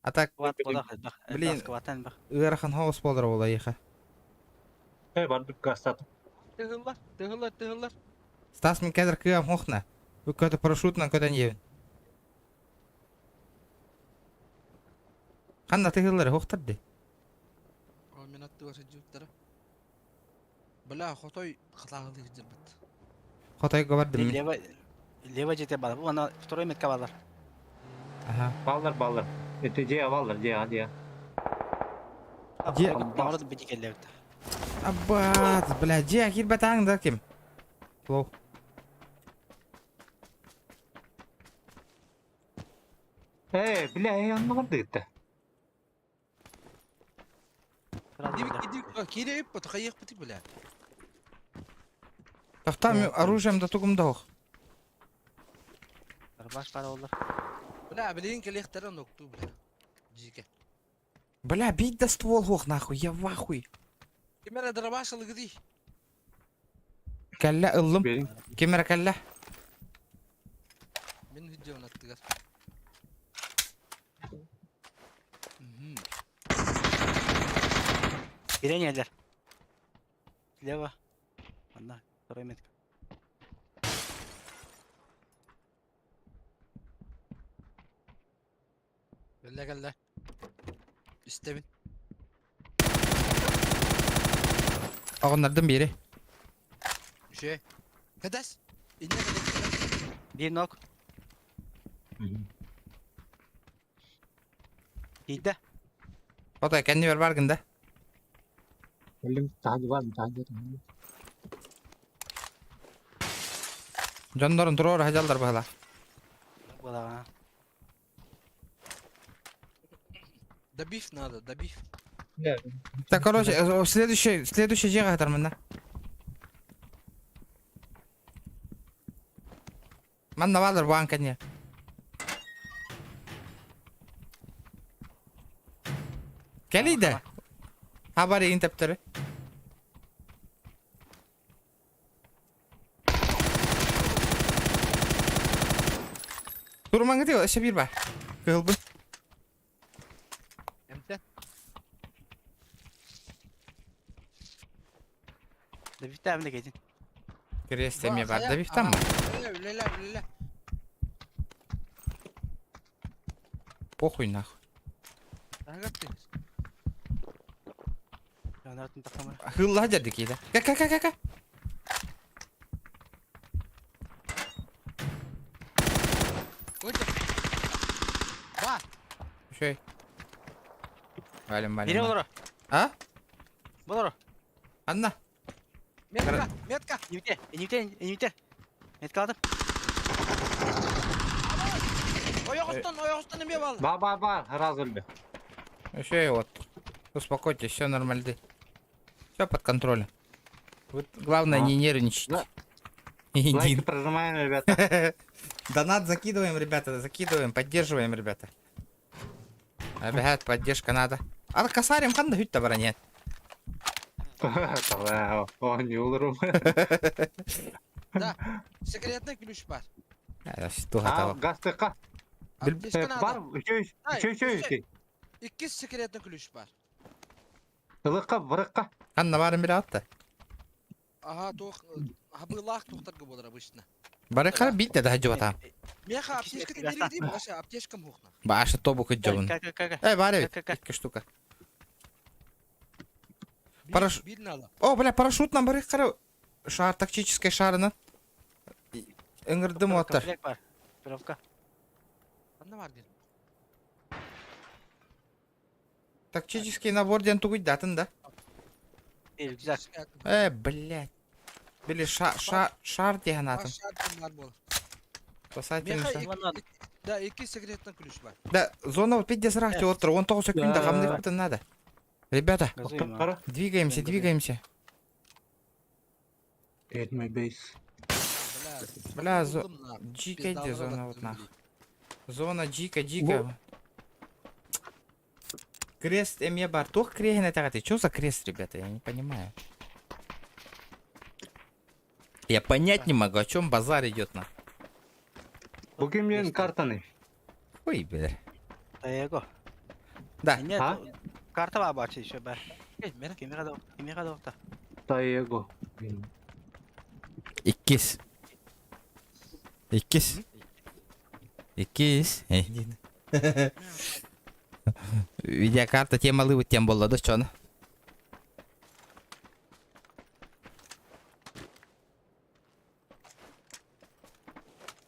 А так, Скват буолар элбэх. блин, Элбэх скваттан элбэх. ыарахан хоҕус буолар буола эйиэхэ. Э, бардык гастат. Тыһыллар, тыһыллар, тыһыллар. Стас мин кәдер кыам хохна. Бу көтө парашютынан көтөн иэбин. Ханна тыһыллары хохтар ди. О, мин аттыгар сылдьыбыттара. Бля, хотой хатааһылыы сылдьарбыт. Хотойго бардым мин. Лево лево жете бар. Бу ана второй метка балар. Ага. Баллар, баллар. Это дьиэ баллар, дьиэ, дьиэ. Дьиэ. Наоборот бити келлебит. Аббат, бля, дьиэ киирбэтээҥ да ким? Флоу. Э, бля, эй, онно бардыгытта. Дибик, киириэп, хайыахпытый, бля. Тохтоо, мин оружием да тугум да ох. Арбаш бар олар. Бля, билигин кэлиэхтэрэ ноктуу, бля. Дьиикэ. Бля, бить да ствол хох нахуй, я в ахуй. Ким эрэ дробаш ылыгыдый. Кэллэ ыллым. Ким эрэ кэллэ? Мин видеоны аттыгар. Мгм. Кирен Слева. Анна, второй метка. Кэллэ кэллэ. Истэбин. Оҕоннордум биири. Үчүгэй. Кэтэс. Иннэ кэлэ. Биир нок. Киирдэ. Отой кэннибэр баргын да. Кэллим, таһырдьа бар, таһырдьа. Дьоннорун туруора сылдьаллар быһыылаах. Буолаҕа. Добив надо, добив. Так, короче, следующий, следующий дьиэҕэ сытар манна. Манна баалар банка не. Кэлий да. Хабар иин тэптөрү. Турмаңы тио, өссө биир бар. Кыһылбын. Эмтэ. Добивтаам да кэтин. Крест эмиэ бар. Добивтаам ма? Үлэлэ, үлэлэ. Похуй нахуй. Хылла дьэрди киһитэ. Ка ка ка ка Ба. Үчүгэй. Валим, валим. Бире олоро. А? Болоро. Анна. Метка, метка. Инүтэ, инүтэ, инүтэ. Метка алдым. Ойоҕостон, ойоҕостон эмиэ бал. Ба ба ба, раз өлдө. Үчүгэй вот. Успокойтесь, все нормально. Все под контролем. Вот главное не нервничать. Лайки прожимаем, ребята. Донат закидываем, ребята, закидываем, поддерживаем, ребята. Ребят, поддержка надо. А косарем ханда хүтта бара нет. Оонньуу олорум. Да, секретный ключ бар. А, гастыкка. Аптечка надо. Бар, үчүй, үчүй, үчүй. Икки секретный ключ бар. Ылыкка, барыкка. Ханна барын бир атты. Ага, туох, хабылаах туохтарга буолар обычно. Барыкка бит да жубата. Меха аптечка берик дейм, вообще аптечкам хухна. Башы тобу кыджабын. Эй, бар эбит. Икки штука. Параш... О, бля, парашют нам барыкка шар тактический шарынан. Ыҥырдым оттар. Комплект бар. Пировка. Ханна бар дин. Тактический набор диэн тугуйдатын да. Рюкзак. Э, блядь. Били ша ша шар диэн атын. Бар бол. Спасательный Меха шар. Да, икки секретный ключ бар. Да, зона вот пиздец рахти оттар. 19 секунда хамнык надо. Ребята, двигаемся, двигаемся. Get my base. Бля, зо... Джика иди, зона вот нахуй. Зона джика, джика. Крест эмиэ бар. Туох креһин этэҕитий? Чё за крест, ребята? Я не понимаю. Я понять не могу, о чем базар идет на. Бу кимнен картаны? Ой, бля. Таего. Да. Нет, А? карта бар бачы еще бар. Кимиға да, кимиға да оқта. Таего. Иккис. Иккис. Иккис. Видеокарта темалы тем болла да чоны.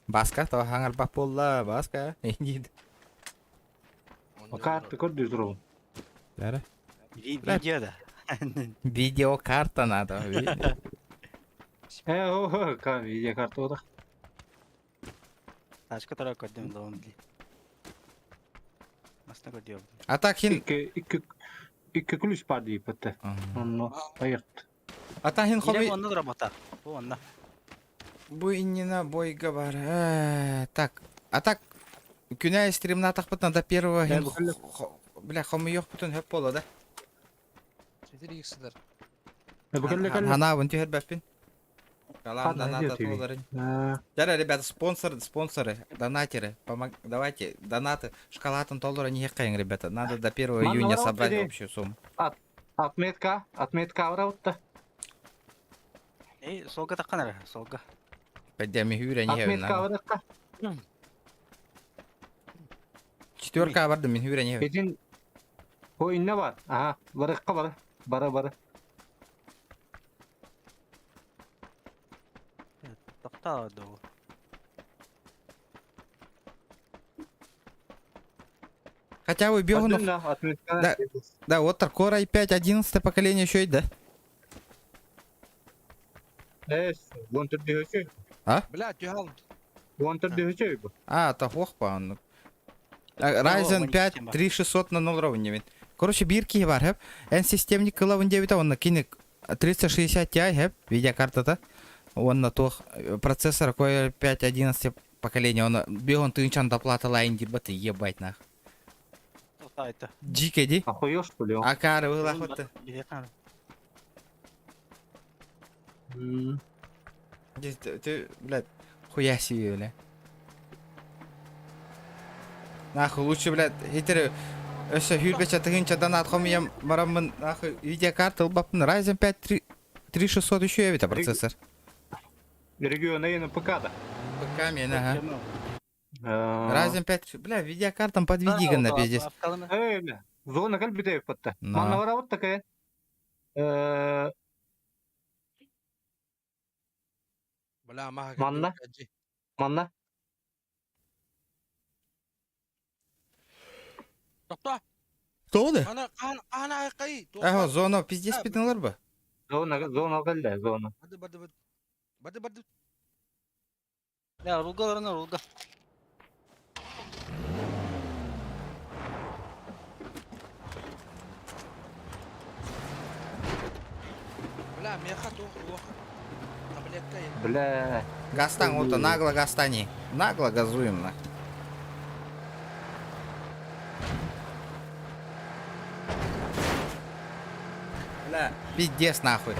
Баска, то хаңар бап болла, баска. Карта көрдү туру. Бәрі. Видео да. Видеокарта надо. Э, о, ка видеокарта ода. Тачка тара көрдүм да оны. Масна көрдүм. А так хин Икки икки икки ключ бар дейп этте. Онно айырт. А так хин хоби Онно работа. Бу онно. Бу иннина бойга бар. Э, Так, а так күнә стримна тахпытна до первого хин бля хомы yok бүтүн хөп боло да. Четыре иксдер. Хана вон түһэр бәппин. Калам Хана доната идет доллары. Да, ребята, спонсоры, спонсоры, донатеры, помог... давайте, донаты, шоколадом доллара не хекаем, ребята. Надо до 1 июня собрать общую сумму. Отметка, отметка авраутта. Эй, солга таккан ара, солга. Пойдем, хүрэ не Отметка авраутта. Четверка барды, мен хүрэ не Един О, инне бар. Ага, барыкка бар. Бара бара. Токта да. Хотя бы бегунов. Да, да, вот Core i5 11 поколение еще и, да? Эс, вон тут дехөчөй. А? Бля, тюхал. Вон тут дехөчөй бу. А, это хохпа он. Ryzen 5 3600 на 0 ровно ведь. Короче, бирки бар хеп. Эн системник кылавын 9 онна кини 3060 Ti хеп, видеокартата. Онна тох процессор Core 5 11 поколение, оны бегон тыынчан доплаталайын дип ебать нах. Тоқта Дьике ди. Охуел, что ли? он? Акары вылахоты. М. Ты, ты, блядь, хуя себе, бля. Нахуй, лучше, блядь, хитеры Өссө хүрбече тыгынча донат хомуйан бараммын нахуй видеокарта ылбаппын Ryzen 5 3 3600 еще эбит процессор. Регион Эйна ПК да. ПК мен, ага. Ryzen 5, бля, видеокартам подведи гына, пиздец. Эй, бля. Зона кал битеп батта. На. Манна бара вот такая. Э, Бля, маха Манна. Манна. Тохто. Кто Ана ана ана айкай. Ага, зона пиздец питнелер бы. Зона, зона калда, зона. Барды барды барды. Барды барды. Ya рулгаларына рулга. Бля, меха тух тух. Таблетка. Бля. Гастан, вот нагло гастани. Нагло газуем, на. Бля, пиздец нахуй.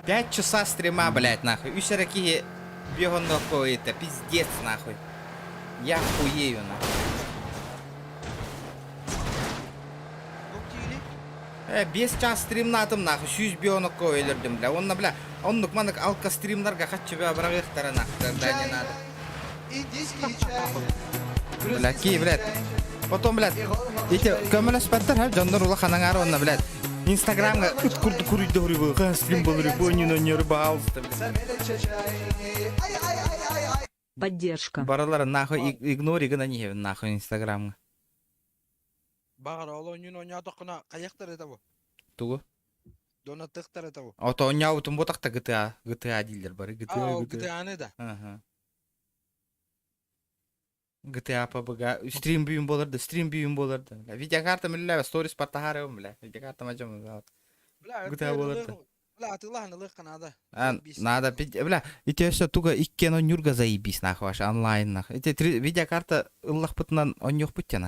Пять часа стрима, блядь, нахуй. Үсераки бегонно это, пиздец нахуй. Я хуею нахуй. Э, бес час стримнатым нахуй, сүүс бионок өлөрдүм, бля. Онна, бля, оннук маннык алка стримнарга хатчы бя барагыктара нахуй, тогда не надо. Индийский чай. Бля, ки, блядь. Потом, блядь, эти көмөлөспөттөр, ха, дьоннор улаханаңар онна, блядь. Инстаграмга ыт курду куруйду хуру ха, стрим болыр, бонин оньор баалысты, блядь. Поддержка. Баралар нахуй игнори гына не нахуй инстаграмга. Багара ол ойнун ойнатокуна каяктар это бу. Тугу. Донаттыктар это бу. Ото оньяутун ботакта GTA, GTA дилер бары, GTA, А, ол GTA. GTA-ны да. Ага. GTA PUBG, стрим бүйін болырды, стрим бүйін болырды. Бля, Видеокарта милля, сторис партахарым, бля. Видеокарта мажам. Бля, GTA болырды. Бля, атылахны лых канада. А, надо, бля, и тебе все туго иккен онюрга заебись, нахуй, ваш онлайн, нахуй. Эти три видеокарта ыллах пытынан онюх пуття,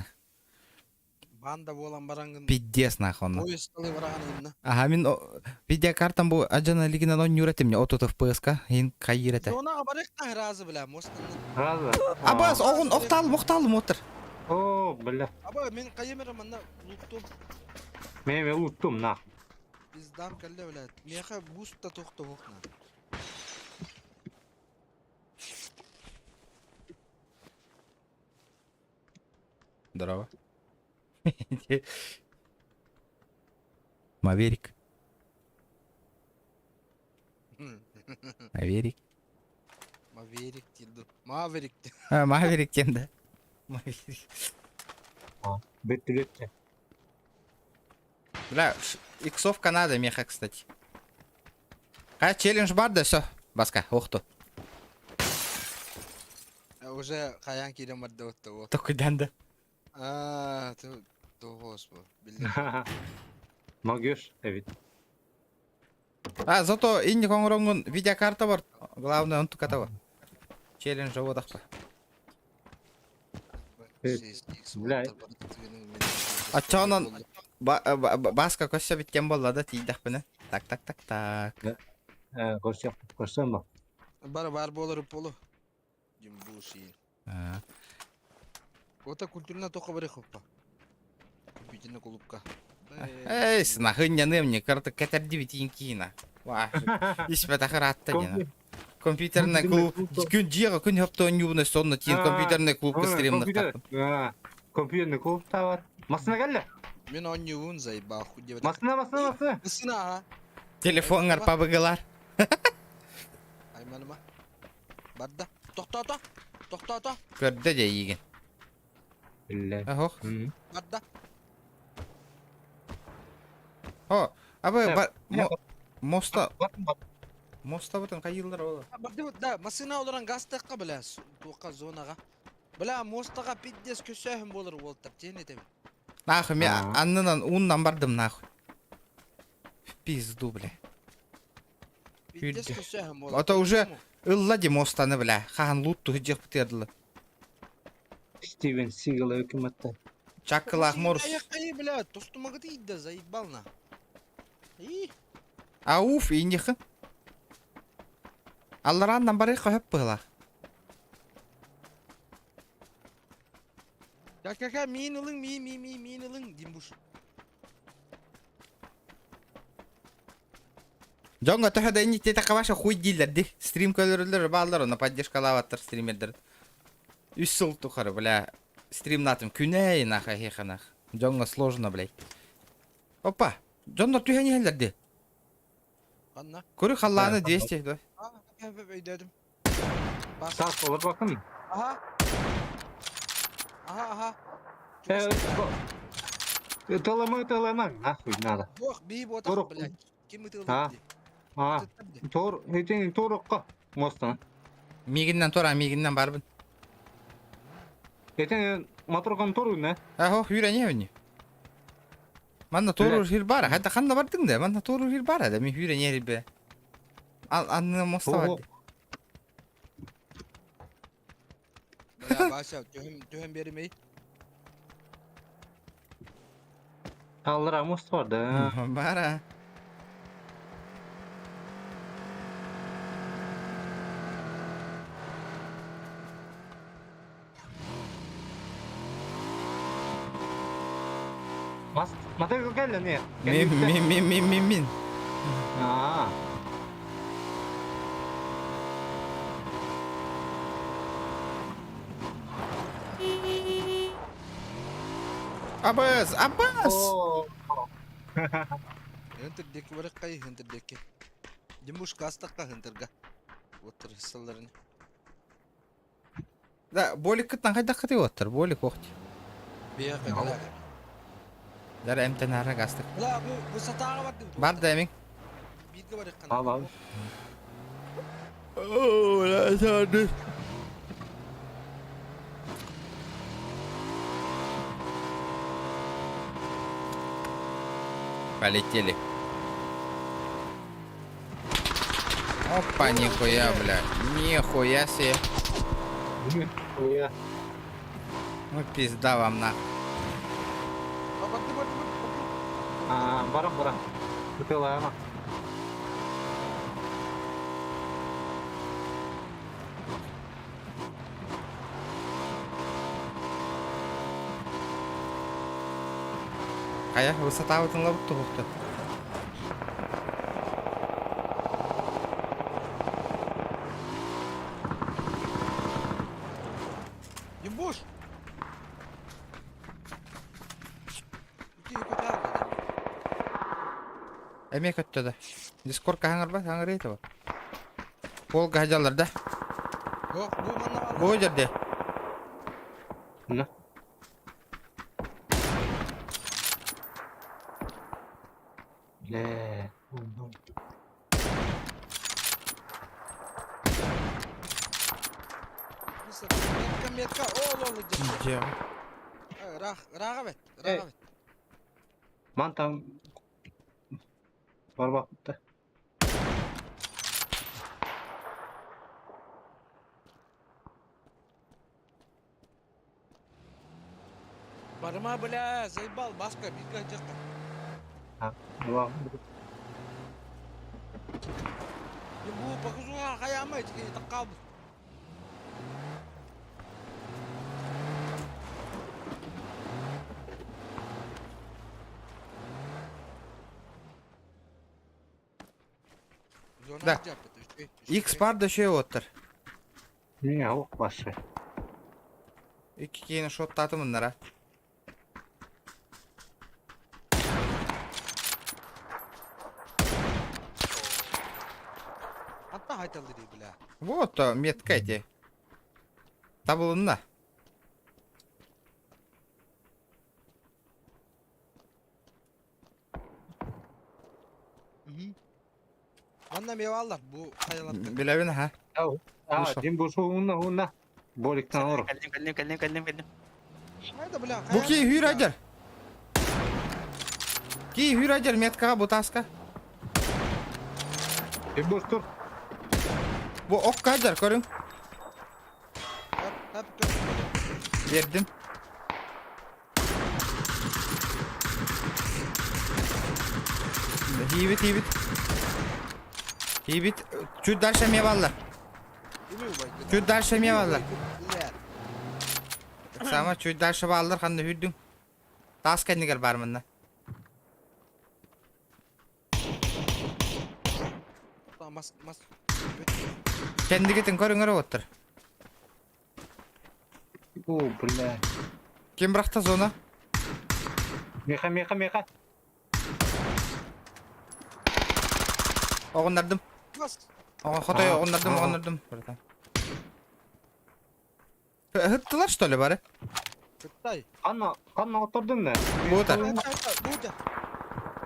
Банда болан барангын. Пиздец, нахуй, он. Поезд талы бараган инна. Ага, мин видеокартам бу аджана лигинан онюрете мне, отот ФПС-ка, ин кайырете. Зонага барык разы бля, мостын. Разы. Абас, оғын, оқталым, оқталым отыр. О, бля. Аба мен кайымыр манна луттум. Мен мен уттум, нахуй. Пиздам калле бля. Меха буст та тохто бохна. Здорово. Маверик. Маверик. Маверик тилду. Маверик. А, Маверик тем, да. Маверик. Бітті, бітті. Бля, иксовка надо, меха, кстати. А, челлендж бар да, все. Баска, охту. Уже каян кирем барды отто вот. Только да. А, ты тогос бу. Билдим. Могешь, evet. А, зато инни коңронгун видеокарта бар. Главное, он тука бар. Челлендж водахпа. Бля. А чё он баска көссө биткен болла да тиидахпына. Так, так, так, так. Көрсөк, көрсөм ба. Бар бар болор полу. Димбуши. А. Ота культурна тока барых хоппа. Компьютерная клубка. Эй, нахуй не карта катерди битин кина. Ва. Ишпе тахаратта дена. Компьютерный клуб. Күн жига күн хопто нюбна сонна тин компьютерный клубка стримных таппын. Компьютерный клуб та бар. Масына келді. Мен онюун заебал хуй деп. Масына, масына, масына. Масына, а. Телефонгар пабыгылар. Айманыма. Барда. Токтото. Токтото. Көрдө же иген. Бля. Охох. Барда. О, абы бар моста моста бутын кай жылдар болду? Барды да, масына олоран газ таққа бля, туққа зонаға. Бля, мостаға пиздец көсөһүм болор болтап, тен этем. Нахуй, мен аннынан уннан бардым нахуй. В пизду, бля. Пиздец көсөһүм болор. Ата уже ылла ди мостаны, бля. Хахан лутту хыджых бытердылы. Стивен Сигал өкүмөттө. Чаккылаах морс. Айы, бля, тостумагыты идда, заебал на. И, Ауф, иньихы. Алларааннан барыахха хөп быһылаах. Какака, миин ылың, миин, миин, миин, миин ылың, Димбуш. Дьоҥҥо төһө да инниттиэтэххэ ваша хуй дииллэр дии. Стрим көрөллөр бааллар, онно поддержкалаабаттар стримердэр. Үс сыл тухары, бля, стримнаатым күнэй нах эһиэхэ нах. Дьоҥҥо сложно, блядь. Опа, дьоннор түһэн иһэллэр дии. Ханна? Көрү халлааны 200 да. Өйдөөдүм. Саас олор бакын. Аха. Аха, аха. Ыталама, ыталама, нахуй надо. Бох, бии ботах, блядь. Ким А, ытылды? а, тор, этин торукка мостан. Мигиннен тура, мигиннен барбын. Этин моторган тору не? Ахо, хүрэ не Манна туоруур сир баара. Хайда ханна бардыҥ да? Манна туоруур сир баара да. Мин хүүрэ ньиэрибэ. Анны моста бар. Бля, Вася, түһэн түһэн биэримэй. Аллара мост бар да. Бара. Mas, Mateo кэллэ не? Мин мин мин мин мин мин. Аа. Абас, абас. Хынтыр диэки барыккай, хынтыр диэки. Димуш кастакка хынтырга. Оттор сылларын. Да, боликкыттан хайдаххытый уоттар, болик охти. Биэхэ кэлэ. Дара эмтэн астык. Бля, бу высотаҕа бардым. Бар да эмиң. Бииргэ барыккан. Ал ал. О, сарды. Полетели. Опа, нихуя, бля. Нихуя себе. Нихуя. Ну пизда вам на. Аа, барам барам. Ытылаама. Хайа, высотабытын лабыт туһукту. Димбуш! Эмиэ көттө да. Дискорд хаҥарба, хаҥарыы этого. Пол хаһдьаллар да. Ох, бу манна Бу жерде. На. Ле. Метка, метка, ол ол Дьэ. Рах, раға бет, раға бет. Мантан барбакта. Барыма, бля, заебал, баска, битка жакка. А, була. Бу покажу, хаямай, таккал. Да. X бар да şey оттар. Не, ох башы. Икки киһини шоттаатым мыннара. Атта хайталды дей, бля. Вот метка эти. Табылынна. Манна меваллар, бу хаялатка. Билэбин ха. А, дим бу уна уна. Боликтан ор. Кэллим, кэллим, кэллим, кэллим, кэллим. Хайда, бля, Бу ки хүрәдер. Ки хүрәдер меткаға бутаска. Дим бу тур. Бу окка хадер көрүң. Биэрдим. Тиийбит, тиийбит. Тиийбит. Чуть дальше эмиэ баллар. Чуть дальше эмиэ баллар. Сама чуть дальше баллар ханна үрдүҥ. Таас кэннигэр баар манна. Мас, мас. Кэннигитин көрүҥ эрэ уоттар. О, бля. Ким бырахта зона? Миха, миха, миха. Оҕуннардым. Хотой оҕуннардым, оҕуннардым. Ыһыттылар что ли бары? Кытай. Ханна, ханна оттурдуң да? Бута. Бута.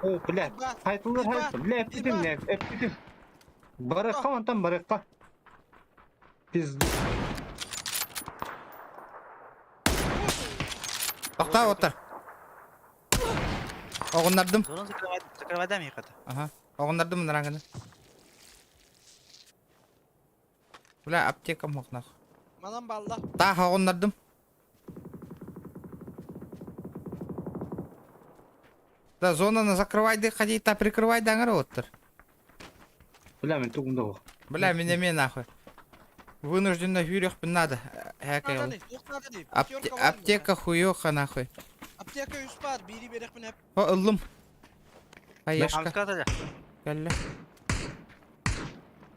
О, бля. Хайтылар хайты. Бля, эппитим, бля, эппитим. Барыкка онтон барыкка. Пизду. Тохтоо оттар. Оҕуннардым. Зону закрывай миэхэ. Ага. Оҕуннардым мынараңгыны. Бля, аптека мохнах. Манан балла. Таах оҕуннардым. Да, зонаны закрывай да ходи, та прикрывай да аңар оттар. Бля, мен тугум да ох. Бля, меня мен нахуй. Вынужденно хүрүөхпүн надо. Хэкэ. Аптека хуёха нахуй. Аптека үс бар, бири берекпин хеп. О, ыллым. Хаешка. Кэллэ.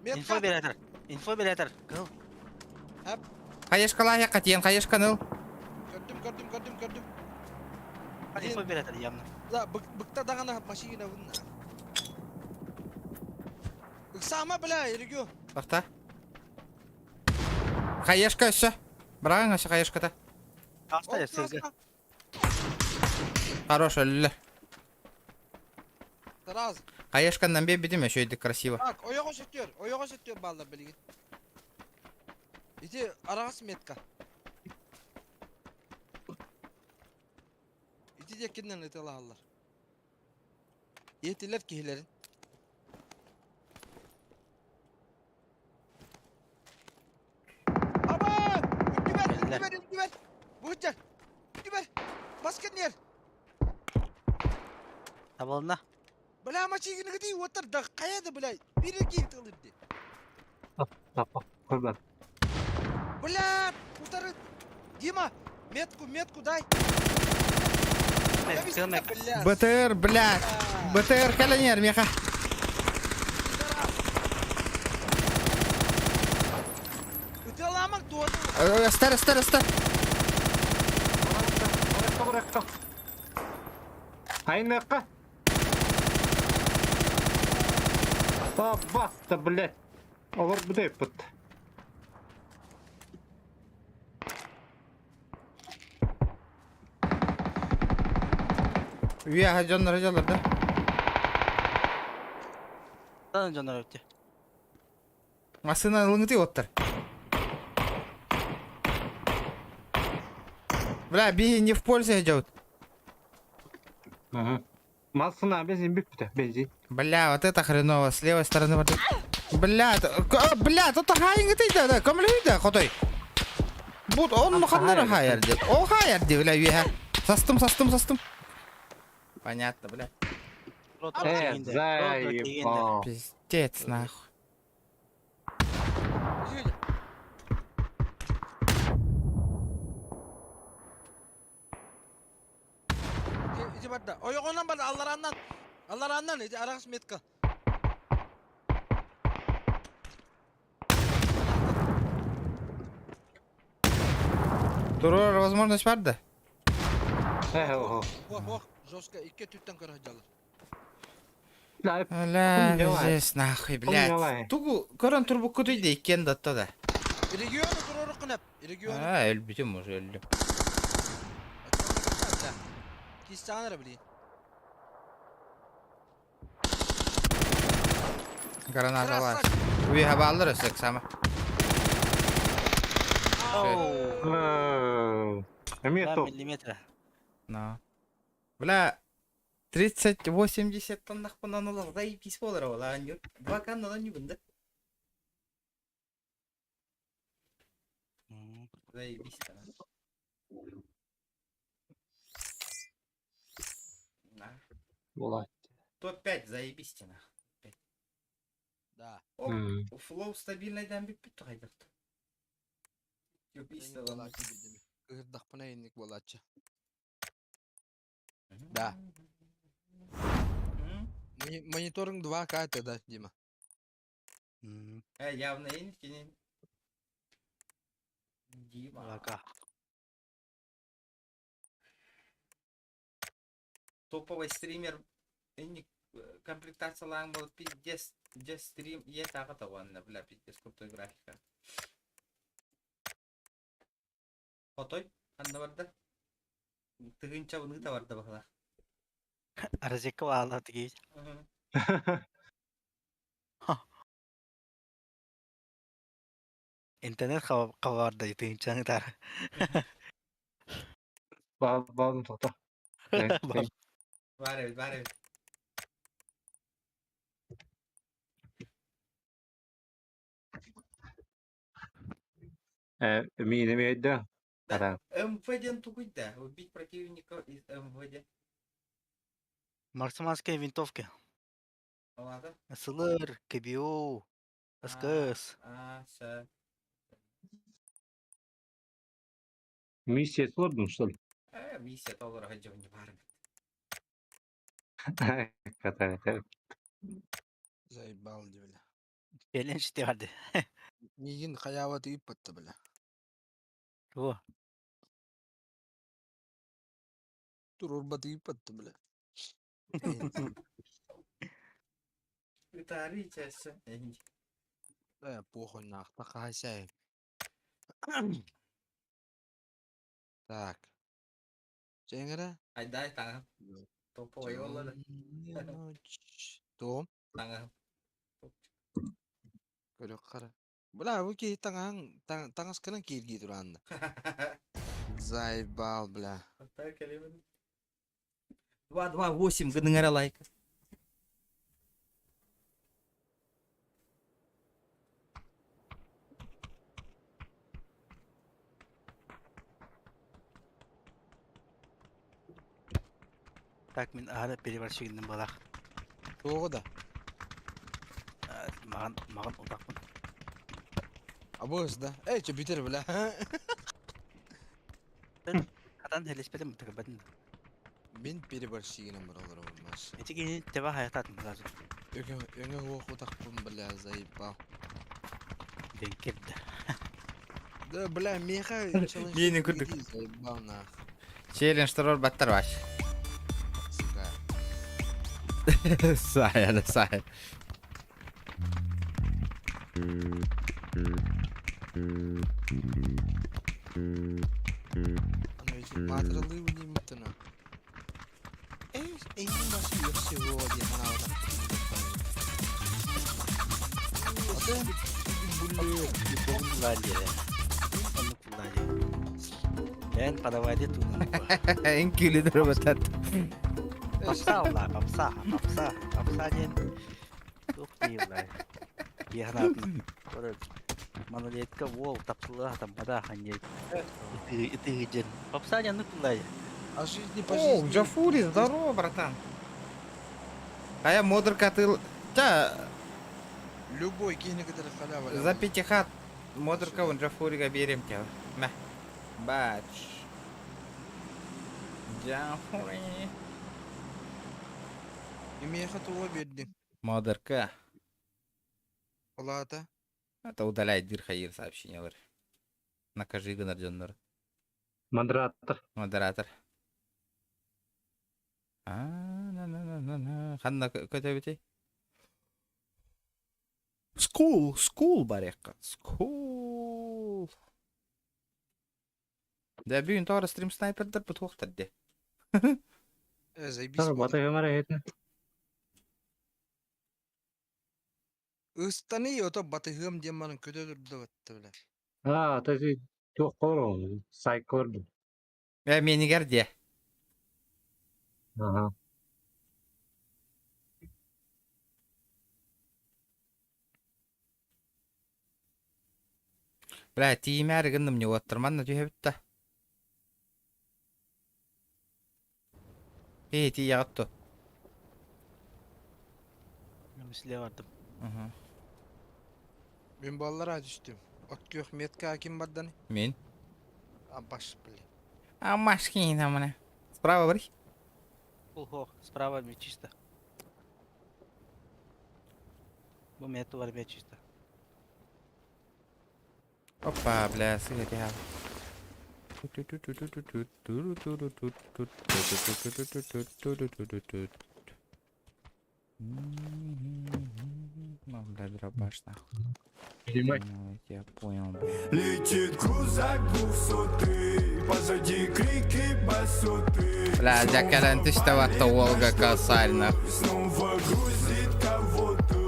Инфо беретер. Инфо беретер. Кыл. Хеп. Хаешкалаах тиен хаешканы ыл. Көрдүм, көрдүм, көрдүм, көрдүм. Инфо беретер явно. Да, быкта дагана машина вынна. Ыксама, бля, Иргю. Тоқта. Хаешка өссө. Быраҕыҥ өссө хаешката. Аста сырга. Хорош өллө. Тараз. Хаешканнан биэрбитим өшөйдүк красиво. Так, ойоҕо сөттүөр, ойоҕо сөттүөр бааллар билигин. Ити араҕас метка. Ити диэкиннэн ытылаһаллар. Иэтилэр киһилэрин. Аба! Үрдүбэр, үрдүбэр, үрдүбэр! Бу Үрдүбэр! Баскын нер! Табылына. Бля, мачигини гыти уоттар да хайа да, бля, бири киһи тылырды. Таппа, көрбөт. Бля, утары. Дима, метку, метку дай. БТР, бля. БТР кэлэнер меха. Ытыаламаҥ туону. Астар, астар, астар. Барыкка, барыкка. Айныкка. Баста, блядь. Олор бүтэйппит. Үөһэ дьоннор дьоллор да. Тан дьоннор өттө. Массыына ылыҥытый оттар. Бля, би не в пользу идет. Ага. Массына бензин бүппүтэ, бензин. Бля, вот это хреново. С левой стороны вот. Бля, бля, тут хайыңытый да, да, көмөлөйдө, хотой. Бут он ханнары хайар деп. О хайар деп, бля, үөһэ. Састым, састым, састым. Понятно, бля. Э, заебал. Пиздец, нахуй. Ити барда. Ойоҕунан барда, аллараннан. Аллараннан, ити араҕас метка. Турар возможность бар да? Э, ого. Ох, ох, жестко, икки түттэн көрө дьалар. Бля, пиздец, нахуй, блядь. Тугу көрөн турбуккутуй да иккиэн да да. Региону туруоруккун эп, региону. А, өлбүтүм уже өлдүм. Кистаан эрэ билигин. Граната Үөһэ бааллар өссө сама. Эмиэ топ. Миллиметра. Но. Бля, 30-80 тоннахпынан олох заебись болар ола. Два каннан нюбун да. Заебись. Буолааччы. Топ-5, заебись нах. Да. Оп, флоу стабильный бүппүт хайдах. Убийство Буолааччы билдим. Кыһырдахпына инник буолааччы. Да. Мониторинг 2К это да, Дима? Явно инкини. Дима. 2К. Топовый стример инник комплектациялаан бол пиздец дьэ стрим е тағы да бля пиздец крутой графика. Хотой ханна барда? Тыгынча выныта барда бахала. Розетка баалар тигии. Интернет хабарда тыгынчаны тар. Баалын тоқта. Бар эбит, бар эбит. Миин эми өйдө. Ара. МВД тугуйда. Убить противника из МВД. Марсиманская винтовка. Ладно. СЛР, КБО, СКС. А, все. Миссия сложно, что ли? Миссия доллара не бар. Ката. Заебал, бля. Челлендж барды. Мигин хаява тыйыппатта, бля. О, Турурба тыйыппатта, бля. Виталий, чаще. Э, похуй нах, тахайся. Так. Чеңера? Айдай, таңа. Топовый оллады. Том. Таңа. Көрөк қара. Бля, бу ки таңаң таңаскынан киирги тураанна. Заебал, бля. 2, 2, 8, гынынгара лайк. Так мин ара перебарщигиннен балах. Тоғы да. Маған маған утақпын. Абыз да. Эй, че битер, бля. Хатан хелеспетим тыгыбатын. Мин перебарщигинен бар олар болмас. Эти кини теба хаятатын сразу. Өңө өңө хуох утақпын, бля, заебал. Денкерді. Да, бля, меха челлендж. Мени күрдік. Заебал нах. Челлендж тұрор баттар баш. Сука. Сая, да сая. Аны ведь матралы унимтына. Эй, эй, басы yok всего один она Мен подавайды тунун. Эң күлі баттар. Попса ула, попса, попса, попса ден. Тух дей ула. Ехнатын. Малолетка вол тапсыла там бада ханье. Итыгы ден. Попса ден нукулай. А жизни по О, жизни. Джафури, здорово, братан. А я модер катыл. Та, Любой кихни который халява. за пятихат модерка он Джафурига берем тебя. Мә. Бач. Джафури. Меха туа берди. Модерка. Олата. Это удаляет дир сообщениялар. Накажи гынар Модератор. Модератор. А, на на на на на. Ханна көтөбүтей. Скул, скул барекка. Скул. Да бүгүн тоғра стрим снайпердер бут хуақтар де. Э, заебись. Бата өмөр этин. Ыстаны ото батыгым деманын көтө батты, бля. А, ты туох корон, сайт көрдүм. Э, менигер де. Ага. Бля, тиимээр гынным не оттырман на түйе бітті. Эй, тии ягатту. Слева бардым. Угу. Мин баллара түстүм. От күөх метка ким бардан? Мин. Абаш, блин. А машина мына. Справа бар. Ого, справа мне чисто. Бу мету бар чисто. Опа, бля, сыга тяга. Ну, бля, дробаш нахуй. Ну, Я понял, бля. Летит крузак двухсотый, позади крики басоты. Бля, дьэ кэлэн түстэ батта Волга косарь нахуй. Снова грузит кого-то.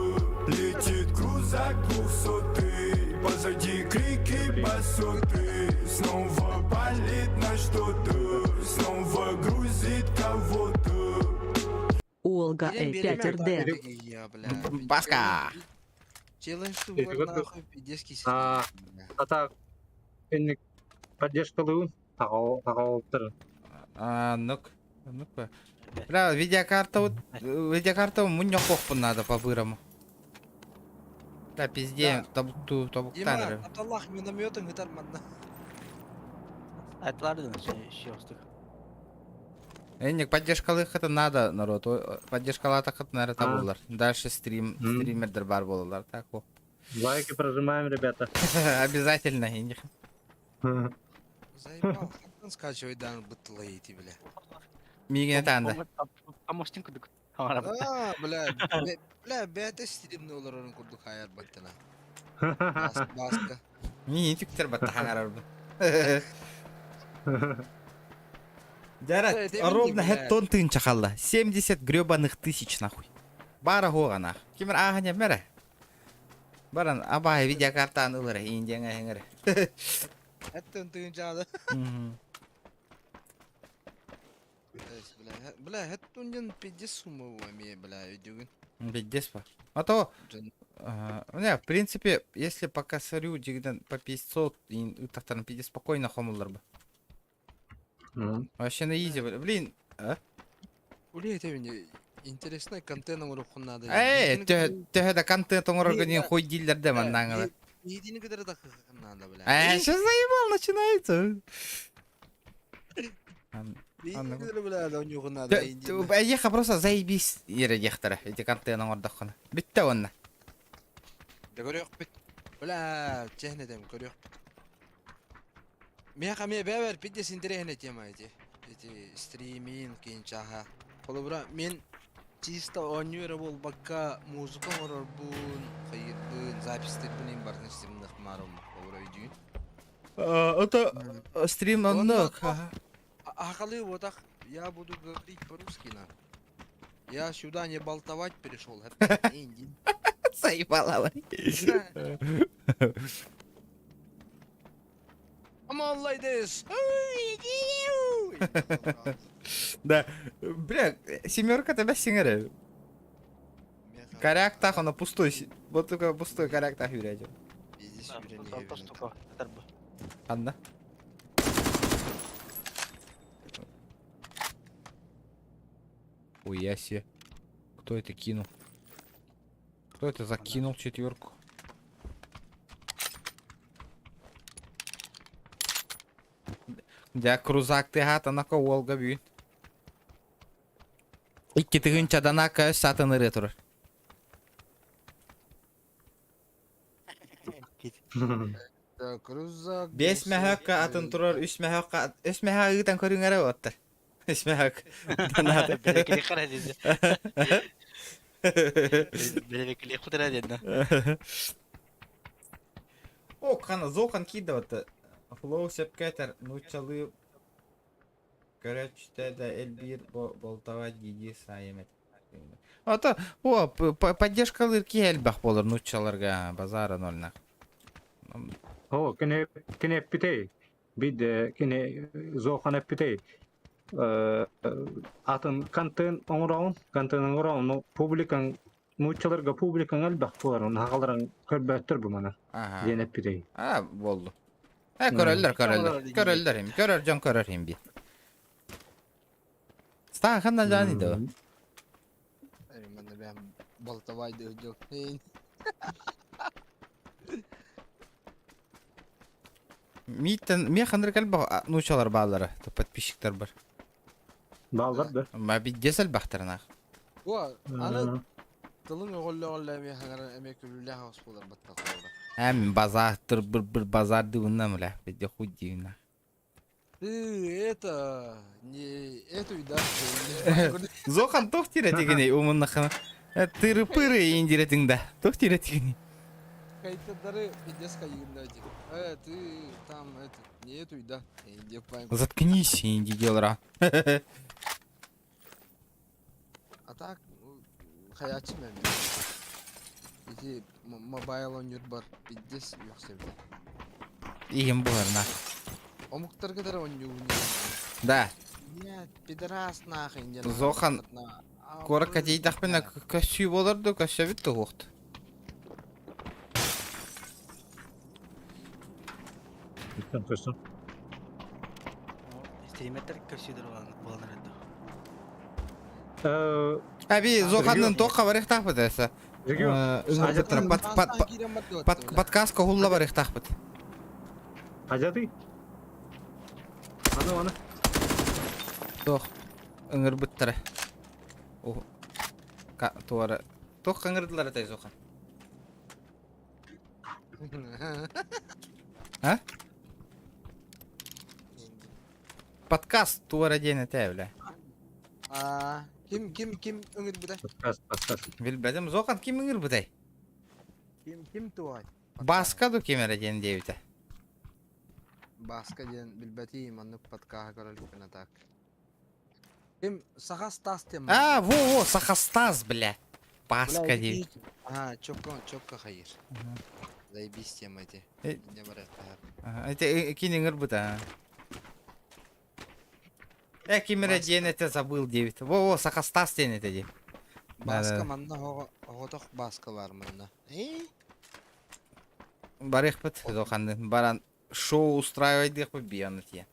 Летит крузак двухсотый, позади крики басоты. Снова палит на что-то, снова грузит кого-то. Олга Э5РД. Я, бля. Баска! Челлендж бар нахуй, пиздец кисет. А, ата энник поддержкалыын таҕалыттар. А, ну-ка, ну-ка. Бля, видеокарта вот, видеокарта мунньахуохпун надо по-бырому. Да, пизде, табукту, табуктан Дима, эрэ. Абдаллах минометын ытар манна. Айтылар еще устук. Энник, поддержкалыах это надо, народ. Поддержкалаатаххыт наверное, табыллар. Дальше стрим, стримердер бар буолаллар. Так, о. Лайки прожимаем, ребята. Обязательно, Энник. Заебал, хантан скачивай дан быттыла эти, бля. Миигин этаанда. Помощник кудук. А, бля, бля, бэйэтэ стримни олорорун курдук хайар баттына. Баска. Миигин түктэр батта хаҥарарбын. Дьэ, ровно хэт тыынча хаалла. 70 гребаных тысяч нахуй. Бара хуоҕа нах. Кимэр ааһан мэрэ. Баран абаһы видеокартаны ылар индияҥа эҥэр. Хэттэн тыынчаада. Бля, бля, хэттун пиздец сумма эмиэ, бля, өйдүүгүн. Пиздец по. А то, не, в принципе, если по косарю дигден по 500, и так пиздец спокойно хомулар бы. Вообще на изи, блин, а? Улей это мне интересный контент оҥоруоххун надо. Эй, төһө да контент оҥорорго диэн хуй дииллэр да маннааҥылар. Едини кытары да надо, бля. Э, сейчас заебал, начинается. Едини кытары, бля, да оонньуоххун надо. Эйиэхэ просто заебись эрэ диэхтэрэ ити контент оҥордоххуна. Бүттэ уонна. Да көрүөхпүт. Бля, честно этем, көрүөхпүт. Миэхэ эмиэ бэбэр пиздец интересная тема эти. Эти стриминг, кинчаха. Холобура, мин чисто оонньуу эрэ буолбакка музыка оҥорорбун, хайыырбын, записьтэрбин иһин барытын стримных маарым холобура өйдүүн. Это стрим оннук. Ахалы вот так, я буду говорить по-русски на. Я сюда не болтовать пришел. Заебала. I'm all like this. Да. Бля, семерка тебя сиңере. Коряк так, оно пустой. Вот только пустой коряк так юрядил. Анна. Ой, я себе. Кто это кинул? Кто это закинул четверку? Дьэ, крузак тыаһаата нака уолга бүгүн. Икки тыһыынча данака өс саатын ырыа турар. Крузак. Биэс мөһөөккө атын турар, үс мөһөөккө үс мөһөөк ыытан көрүҥ эрэ уоттар. Үс мөһөөк доната. О, хана зохан киирдэ Флоу сөпкө этэр, нууччалыы көрөөччүтэ да элбиир болтовать дии саайым этэ. Ото, о, поддержкалыыр киһи элбэх буолар нууччаларга базара нольнах. О, кини кини эппитэй. Бид кини зохан эппитэй. Атын контент оҥороҕун, контент оҥороҕун, ну публикаҥ нууччаларга публикаҥ элбэх буолар, наһааларын көрбөттөр бу маны диэн эппитэй. А, буолду. Э, көрөллөр, көрөллөр. Көрөллөр им. Көрөр дьон көрөр им би. Стахан да жани да. Балтабай дыһдьыл. Мииттен миэ ханыр кэлбэх нуучалар бааллара, подписчиктар бар. Бааллар да. Ма биддес элбэхтэринах. О, аны тылың өҕөллөҕөллө эмиэ хаҥара эмиэ күлүүлээх аҕыс буолар баттах буолар. Эм базар тыр быр быр базар дыбынна мля, бидде хуй дивна. Ты это не эту да. Зохан туох тиретигини умуннахына. Тыры-пыры индиретиң да. Туох тиретигини. Хейтердары пиздец хайыгында этих. Ты там это не эту да. Заткнись, инди делра. А так хаячы мен. Ити мобайл ойнуур бар пиздец үөхсэбитэ. Иһим буһарна. Омуктарга да оонньуубун. Да. Нет, пидорас нахрен диэн Зохан куоракка тиийдэхпинэ көссүү буолар дуу, көссөбүт да уохт. Көстөн көстөн. Стриметтер көссүүдер буолан эрэ Аби Зоханнын туохха барыахтаахпыт эсэ? Подкастка хулла барыахтаахпыт. Хажаты? Аны аны. Туох ыҥырбыттара. Туора. Туох ыҥырдылар этэй Зохан? А? Подкаст туора диэн этэ бля. А, ким ким ким ыҥырбытай? Подкаст, подкаст. Билбэтим. Зохан ким ыҥырбытай? Ким ким туой? Баска ду ким эрэ диэн диэбитэ. Баска диэн билбэтиим, маннык подкаһы көрөлүкпүн а так. Ким Саха Стас диэн А, во-во, Сахастас, бля. Баска диэн. А, чокко, чокко хайыр. Заебись тема эти. Не барат. Это кини ыҥырбыта. Э, ким эрэ диэн этэ забыл диэбит. Во-во, Сахастас диэн этэ дии. Баска манна оҕотох баска бар манна. Э? Барыахпыт, Зоханны. Баран шоу устраивайдыахпыт бианы тиэ.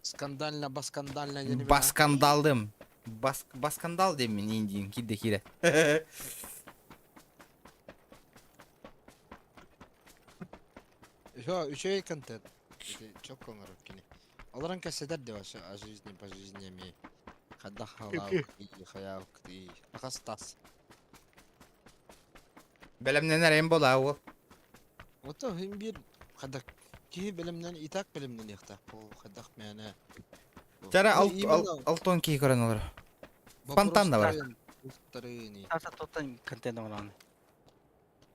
Скандально, баскандально диэн Баскандалдым. Бас, баскандал диэн индиин киирдэ киирэ. Үһө, үчүгэй контент. Ити чокко оҥорор кини. Олорон кэпсэтэр да вообще о жизни, по жизни эмиэ. Хайдах халаабыккытый, хайаабыккытый. Хас тас. Бэлэмнэнэр эм буолаа уол. Ото хин биир хайдах киһи бэлэмнэн и так бэлэмнэниэхтээх бу хайдах мээнэ. Чара алтон киһи көрөн олор. Фонтан да бар. Таса тоттан контент оҥорон.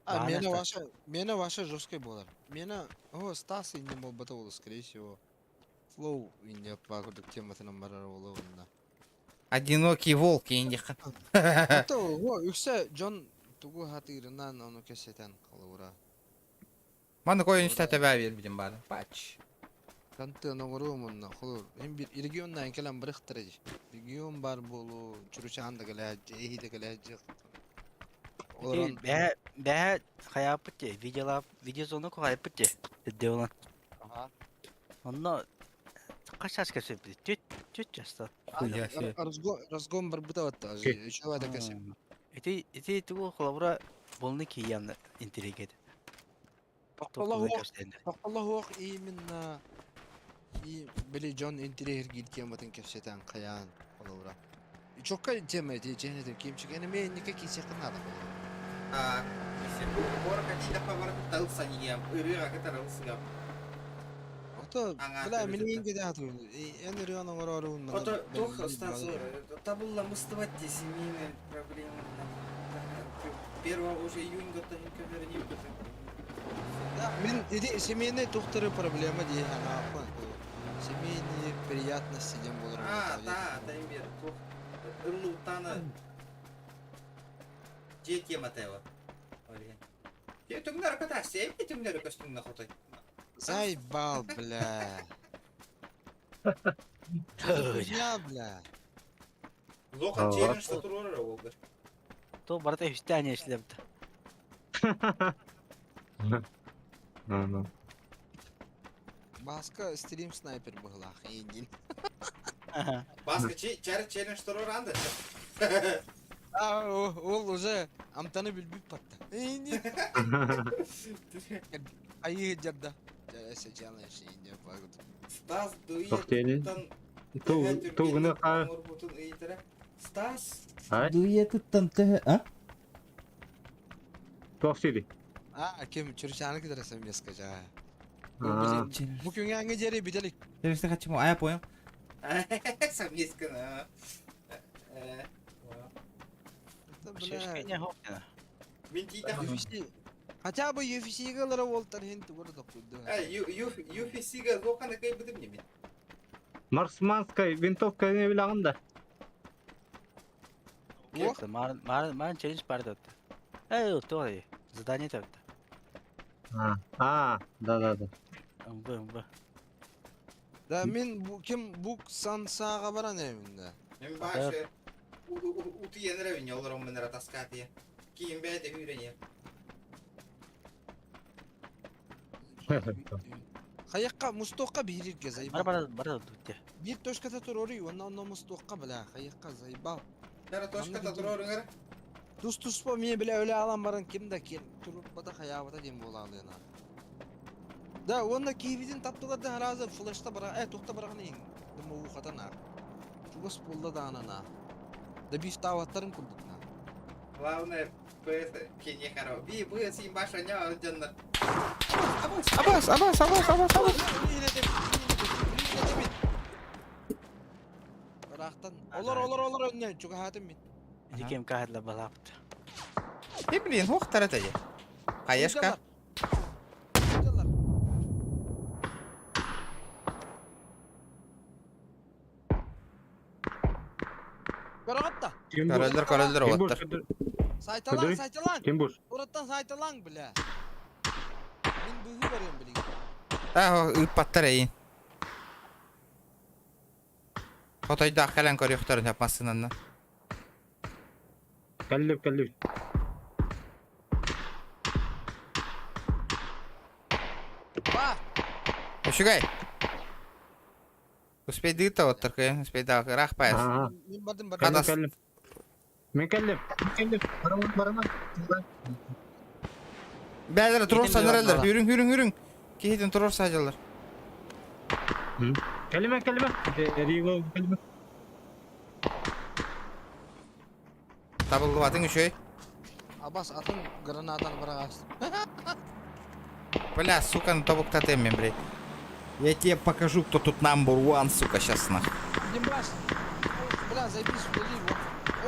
А, мена ваша, мена ваша жесткая буолар. Мена, о, Стас инне буолбата буолуо, скорее всего. Флоу инне курдук тематынан барар буолуо онно. Одинокий волк индиха. Ото, о, үксэ дьон тугу хатыырынан ону кэсэтэн холобура. Маны койун истэтэ биэрбитим баар. Пач. Контент оҥоруом онно, холобур, һин биир регионнаан кэлэн барыахтара дии. Регион баар буолуо, Чуручаан да кэлээччи, эһи да кэлээччи. Олорон Бэһэ бэһэ хайааппыт дии, видеолаап видеозону хайаппыт дии. Дедде olan. Ага. Онно хас чаас кэпсэппит? Түт түт часта. Хуя себе. Разгон, разгон барбыта батта, үчүгэй да кэсэп. Ити ити тугу холобура болны киямны интеллигет. Тохтолоһуох именно и били дьон интириэһиргиир тематын кэпсэтэн хайаан холобура. Чокка тема эти дьиэнэтин кимчик эми инники киисиэххэ наада буолар. А, Корка чида поворот ылсан ием, ырыа кытар ылсыгам. Ото бля мин иинге даатыбын. Эн ырыан оҥороорун Ото туох Стас табылла мыстыбат дии семейные проблемы. Первого уже июнь готовим көмөрүнүү Да, мин иди семейный тухтары проблема дии ханааппын. Семейные приятности диэн буолар. А, да, да, имбир. Туох ыллыутаны дьиэ темата его. Дьиэ түҥнэр көтө, сиэппи түҥнэр көстүҥнэ хотой. Заебал, бля. Хуйня, бля. Зохан челлендж туруорар уолга. То барыта үстээн ишлебит. Ну, Баска стрим снайпер быһылаах индин. Баска чар челлендж туруор анда. А, ол уже Амтаны билбит батта. Айыы дьарда. Стас Туох диэний? Тугуну хаа? Стас Ай? дуетыттан төһө а? Туох сири? А, ким чурчаны кытары совместка жаа. Аа. Бу күҥҥэ дьэри бүтэлик. Интересно, хочу. А я понял. Совместка, Бля. UFC. Хотя бы UFC-га лара уолтар хин тугура токуйду. UFC-га зохан кай бутым неме. Марсманскай винтовка не билэҕин да? Маар маар маар челлендж бар да. Эй, то задание это. А, а, да да да. Мб мб. Да мин бу ким бук сансааҕа баран эбин да. Мен башы утуйан эрэ олорон мен таскаатыя. Киин бэйэтэ үүрэние. Хайакка мустуохха биириргэ Бар заебал. бар бар тут. Биир точката туруоруй уонна онно мустуохха бля хайакка заебал. Дара точката туруоруҥар. Тус туспа мие бля өлө алан баран ким да ким туруппата хайаабата диэн буолаалыына. Да уонна киивитин таптылар да харазы флешта бара э тухта барахан иһин дыма уухатан аа. Чугас буолла даанан аа. Да биф таабаттарын курдук на. Главное, ПС кене хоро. Би, бы, син баша не дьоннор. Абас, абас, абас, абас, абас. Ыраахтан. Олор, олор, олор өннө чугаһаатым мин. Дикем кахадла балапт. И блин, ух, тарата же. Хаешка. Көрөҕүт Көрөллөр, көрөллөр оттар. Сайталаң, сайталаң. Ким бур? Ураттан сайталаң, бля. Мин быһыы барыам билигин. А, ыыппаттар эйин. Хотойдаах кэлэн көрүөхтөрүн сөп массыынанна. Кэллип, кэллип. Ба! Үчүгэй. Успейдыыта оттор кыйын, успейдаах ыраах паяс. Мин бардым, бардым. Хадас. Кэллим. Мин кэллим. Мин кэллим. Бараман, бараман. Бээлere туруорсан эрэллэр. Үрүҥ, үрүҥ, үрүҥ. Киһитин туруорса сылдьаллар. Кэлимэ, кэлимэ. Риго, кэлимэ. Табыллыбатыҥ үчүгэй. Абас атын гранатаны быраҕаастым. Бля, сука, ну тобуктатым мен, блядь. Я тебе покажу, кто тут number one, сука, сейчас нах. Димбаш. Бля, заебись, удали его.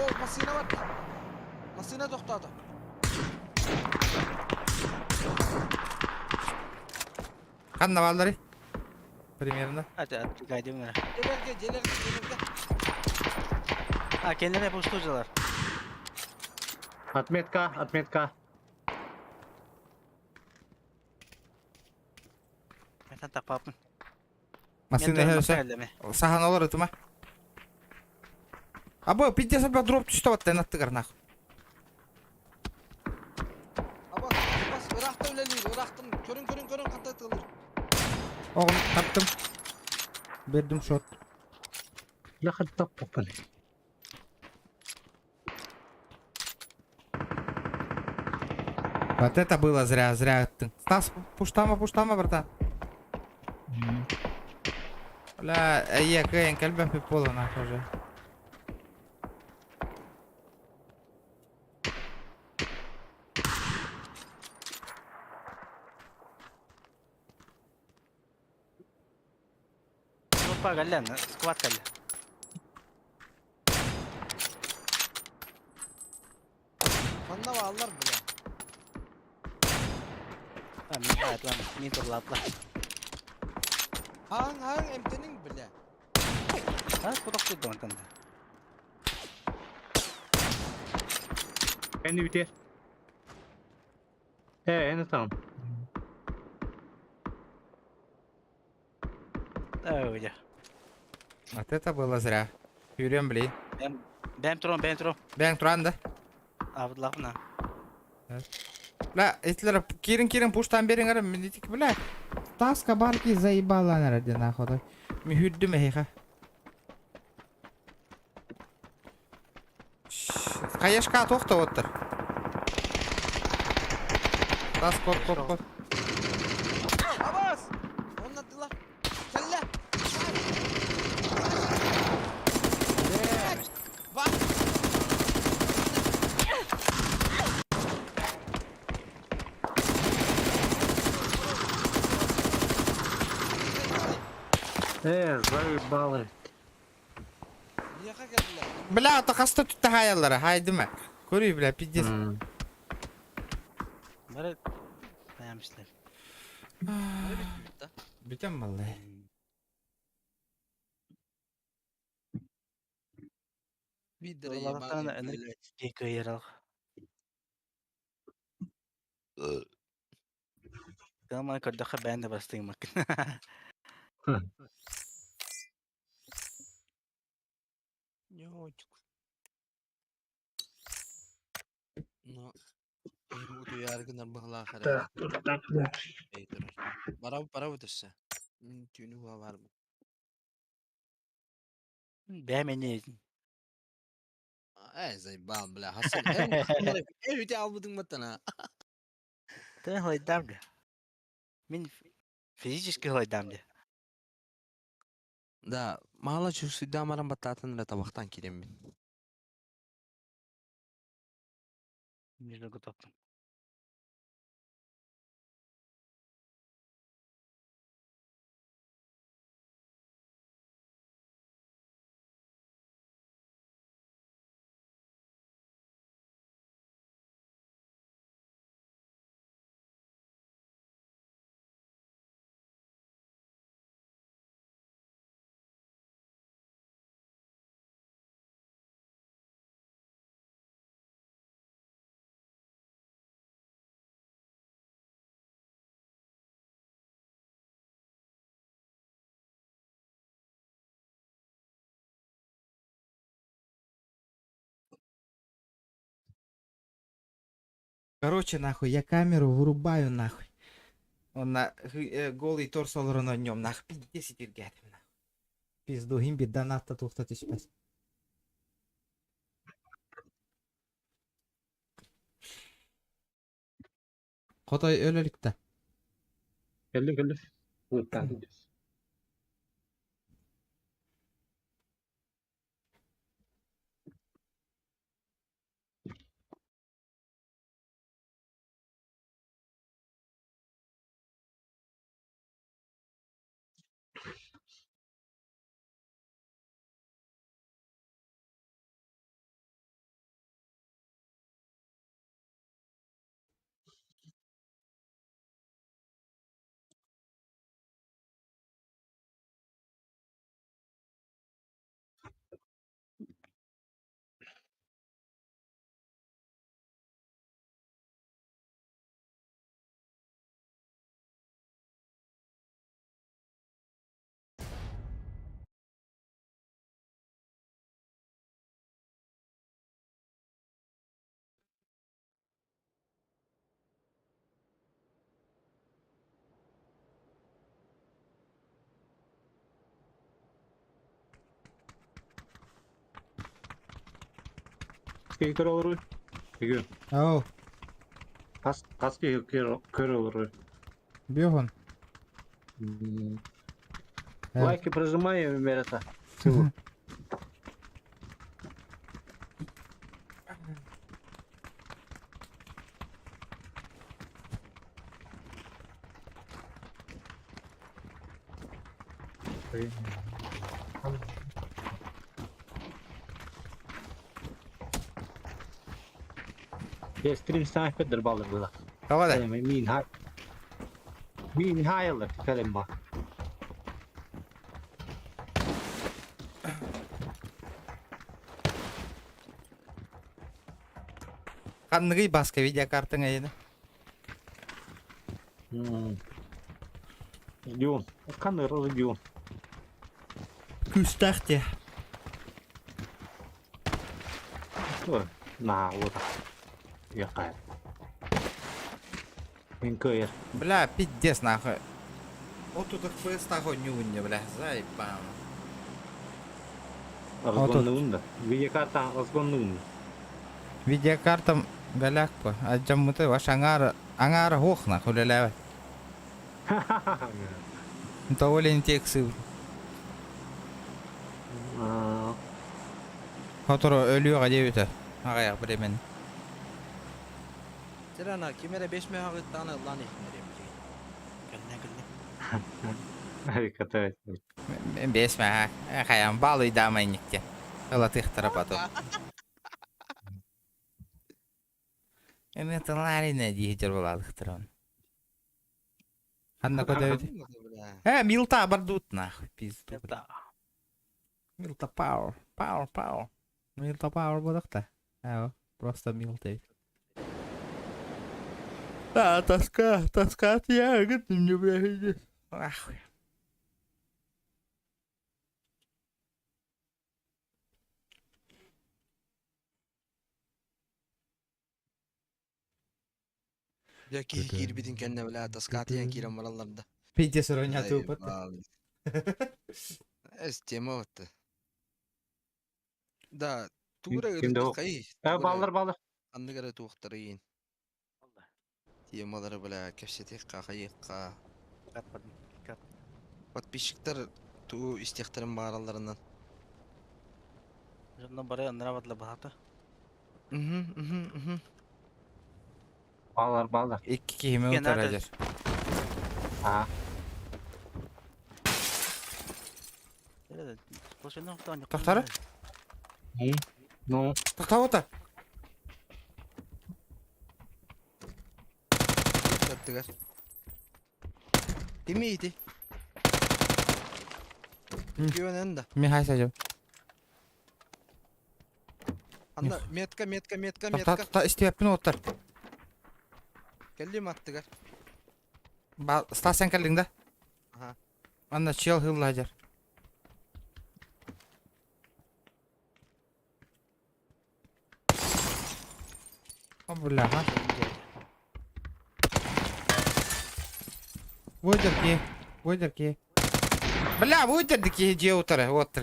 О, массыына барда. Массыына тохтоото. Ханна бааллары? Примерно. Ата гайдым. Дьиэлэргэ, дьиэлэргэ, дьиэлэргэ. А, кенлере пустужалар. Отметка, отметка. Мен таппаппын. Массыына иһэр Сахан олор ытыма. Абы, пиздец, опять дроп түстэ баттан аттыгар нах. Абас, абас, ыраахта үлэлиир, ыраахтан көрүн, көрүн, көрүн, ханта тылыр. Оҕом таптым. Бердим шот. Лахат таппаппын. Вот это было зря, зря ыттың. Стас, пуштама, пуштама, братан. Бля, эйе, кыйын, кэлбэппит буолла нахуй уже. Опа, галлян, сквад галля. Манна бааллар, бля. А, мин атлан, мин турлаатла. Хаң, хаң, эмтениң, бля. А, кудак күйдү онтон. Кэнни бүтэр. Э, эн там. Ой, Вот это было зря. Юрем, блин. Бэм, бэм турон, бэм турон. Бэң туран да. Абыдлапна. Бля, этлер кирин кирин пуштан бериң ара мен дитик бля. Таска барки заебала нараде нахуй. Ми хүрдүм эхе. Хаешка тохта оттар. Тас кот кот кот. Абас! Оннаттылар. Кэллэ! Бар! Заебалы. Бля, ата хаста тутта хаяллара, хайдыма. Көрүй, бля, пиздец. Бары бэйэмислэр. Бүтэн баллай. Видер Улахан ебаный, ынырык блядь. кыайырал. Кыаман көрдөххө бэйэн да бастыҥмаккын. Нёчик. Но киһим утуйаары гынар быһылаах эрэ. Так, тут так, да. Эй турар. Барабы барабы төссө. Мин түүнү уа барбын. Бэйэм эмиэ Э, заебал, бля, Хасан. Э, э, үтэ албытың баттан а. Тэн хойдам да. Мин физически хойдам да. Да, мала чувствуйда маран баттатын эрэ табахтан киирэммин. Между готовым. Короче, нахуй, я камеру вырубаю, нахуй. Он на голый торс олорон нем, нахуй, пиздец нахуй. Пизду, имби доната тухта түспэс. Хотой өлөлүктэ. Кэлли кэлли. Уттан. Кей көр олору. Үйгө. Ау, Хас хас кей көр олору. бьёгон. Лайки прожимаем, ребята. Я стрим снайпер балыр было. Давай. Мин хай. Мин хайлар кэлем ба. Ханныгый баска видеокартаң айына. Регион. Каныр регион. Күстәхте. Что? На, вот. Я кай. Мин көйер. Бля, пиздец нахуй. Вот тут FPS нахуй нюня, бля, заебал. Разгонный да. Видеокарта разгонный Видеокартам галяк по. А джаммуты ваш аңар Аҥаара суох нахуй үлэлээбэт. Того лентексы. Сотору өлүөҕэ диэбитэ. Аҕыйах времени. Сирана, ким эрэ беш мөһөҕүттаҕына ыллаан иһитиннэриэм билигин. Кэллэ, кэллэ. Катает. Бес мөһө. Хайан баалыйдаама инникте. Ылатыахтара потом. Эмиэ тылаарина дии буолаалыхтара оны. Ханна көтөбүт? Э, Милта бардут нахуй, пизду. Милта Пауэр, Пауэр, Пауэр. Милта Пауэр буолуохта. Аа, просто Милта. А, тоска, тоска тиягыт не блядь. Нахуй. Дьэ киһи киирбитин кэннэ бля тоскаатыйан киирэн бараллар да. Пиздец уронятуу бат. Эс тема вот. Да, тугура Ким да ырытыаххай. Э, баллар, баллар. Аннык эрэ туохтарыйын. Темалары бля кэпсэтиэххэ, хайыахха. Подписчиктар тугу истиэхтэрин баҕаралларынан. Дьонно бары аннара баһата. Мгм. Баллар, баллар. Икки киһими утарар. Аа. Тохтары? Ну. Тохтоо Аттыгар. Кими ити? Күөнэн да. Михай сажу. Анна метка, метка, метка, Тохтоо, метка. тохтоо, истиэппин уоттар. Кэллим аттыгар. Ба, Стас сен кэллиҥ да? Аха. Анна чел хылла дьар. О, бляха. Выдерки, выдерки. Бля, выдерки, дьиэ утары, вот.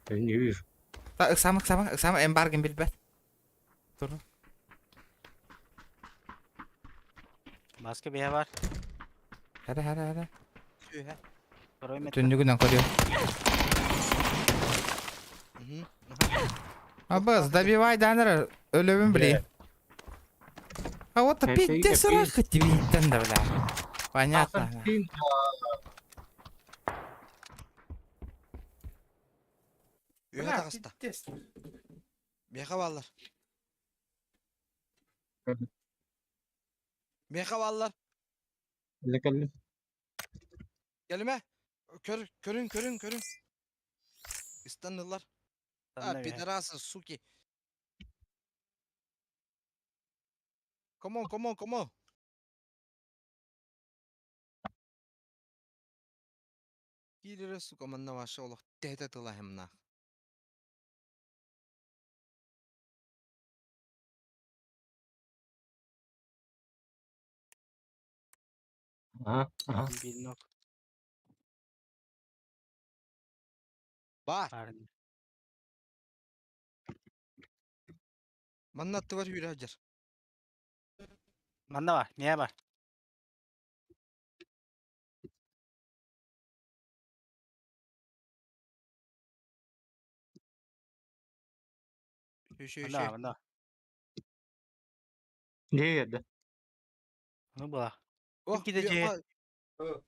Я не вижу. Та, ыксама, ыксама, ыксама, эмбарген билбэт. Тур. Маска бэйэ бар. Хара, хара, хара. Сүүһэ. Второй метр. Түннүгүнэн көрүө. Мгм. Абас, добивай данера, өлөбүн билейин. А вот пиздец рахать тебе да, бля. Понятно. Үөһэ Бля, таҕыста. пиздец. Миэхэ бааллар. Миэхэ бааллар. Кэллим. Кэлимэ. Көр, көрүн, көрүн, көрүн. Ыстаннылар. А, пидорасы, суки. Come on, come on, come on. Киирэрэ, сука, манна вообще олох тээтэ тылаһымнаах. Ага, ага. Бар. Манна аттыбар үүрэ сылдьар. Манна бар, не бар. Үшө, Манна үшө. бар, манна. Дьиэ Ну была. Ох, Ким киде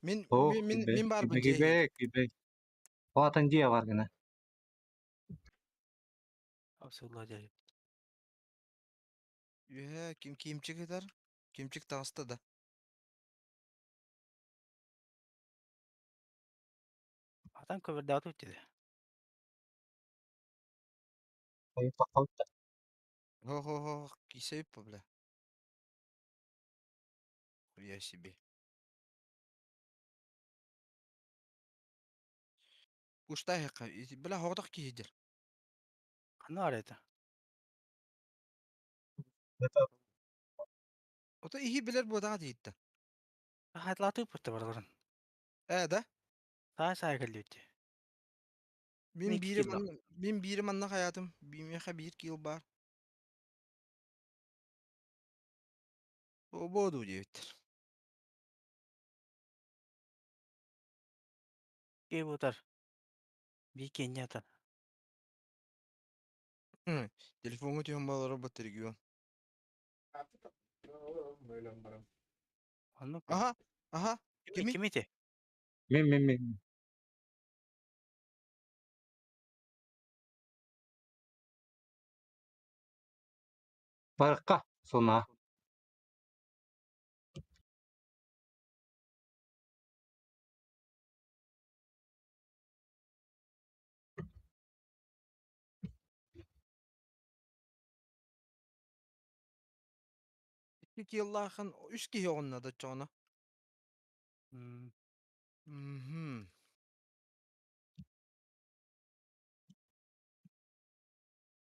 Мин, О, мин, мин, кибе, мин барбын кибе, дьиэ. кибе, кибе. Оатын дьиэ бар гына. Абсолютно дьэ. Үһэ, ким кимчик ытар? Кимчик таҕыста да. Атан көбөрдөҕө туттиде. Хо-хо-хо, кисейп, бля. Хуя себе. Куштайха, бля, хоҕотох киһидер. Ханна бар это? Ото иһи билэр буотаҕа диитта. Хатлаты путта барларын. Э, да? Саа саа кэллибитти. Мин Мин биири кило. манна, мин биири манна хаятым. Миэхэ биир килл бар. Буо дуу диэбиттэр. Кей бутар. Викенята. Телефоҥҥа түһэн балара регион. Аха, аха, Кими? кими? Кими те? Мин мин мин. Барыкка сона. Икки киһи үс киһи оҕунна да чоҕуна. Мгм.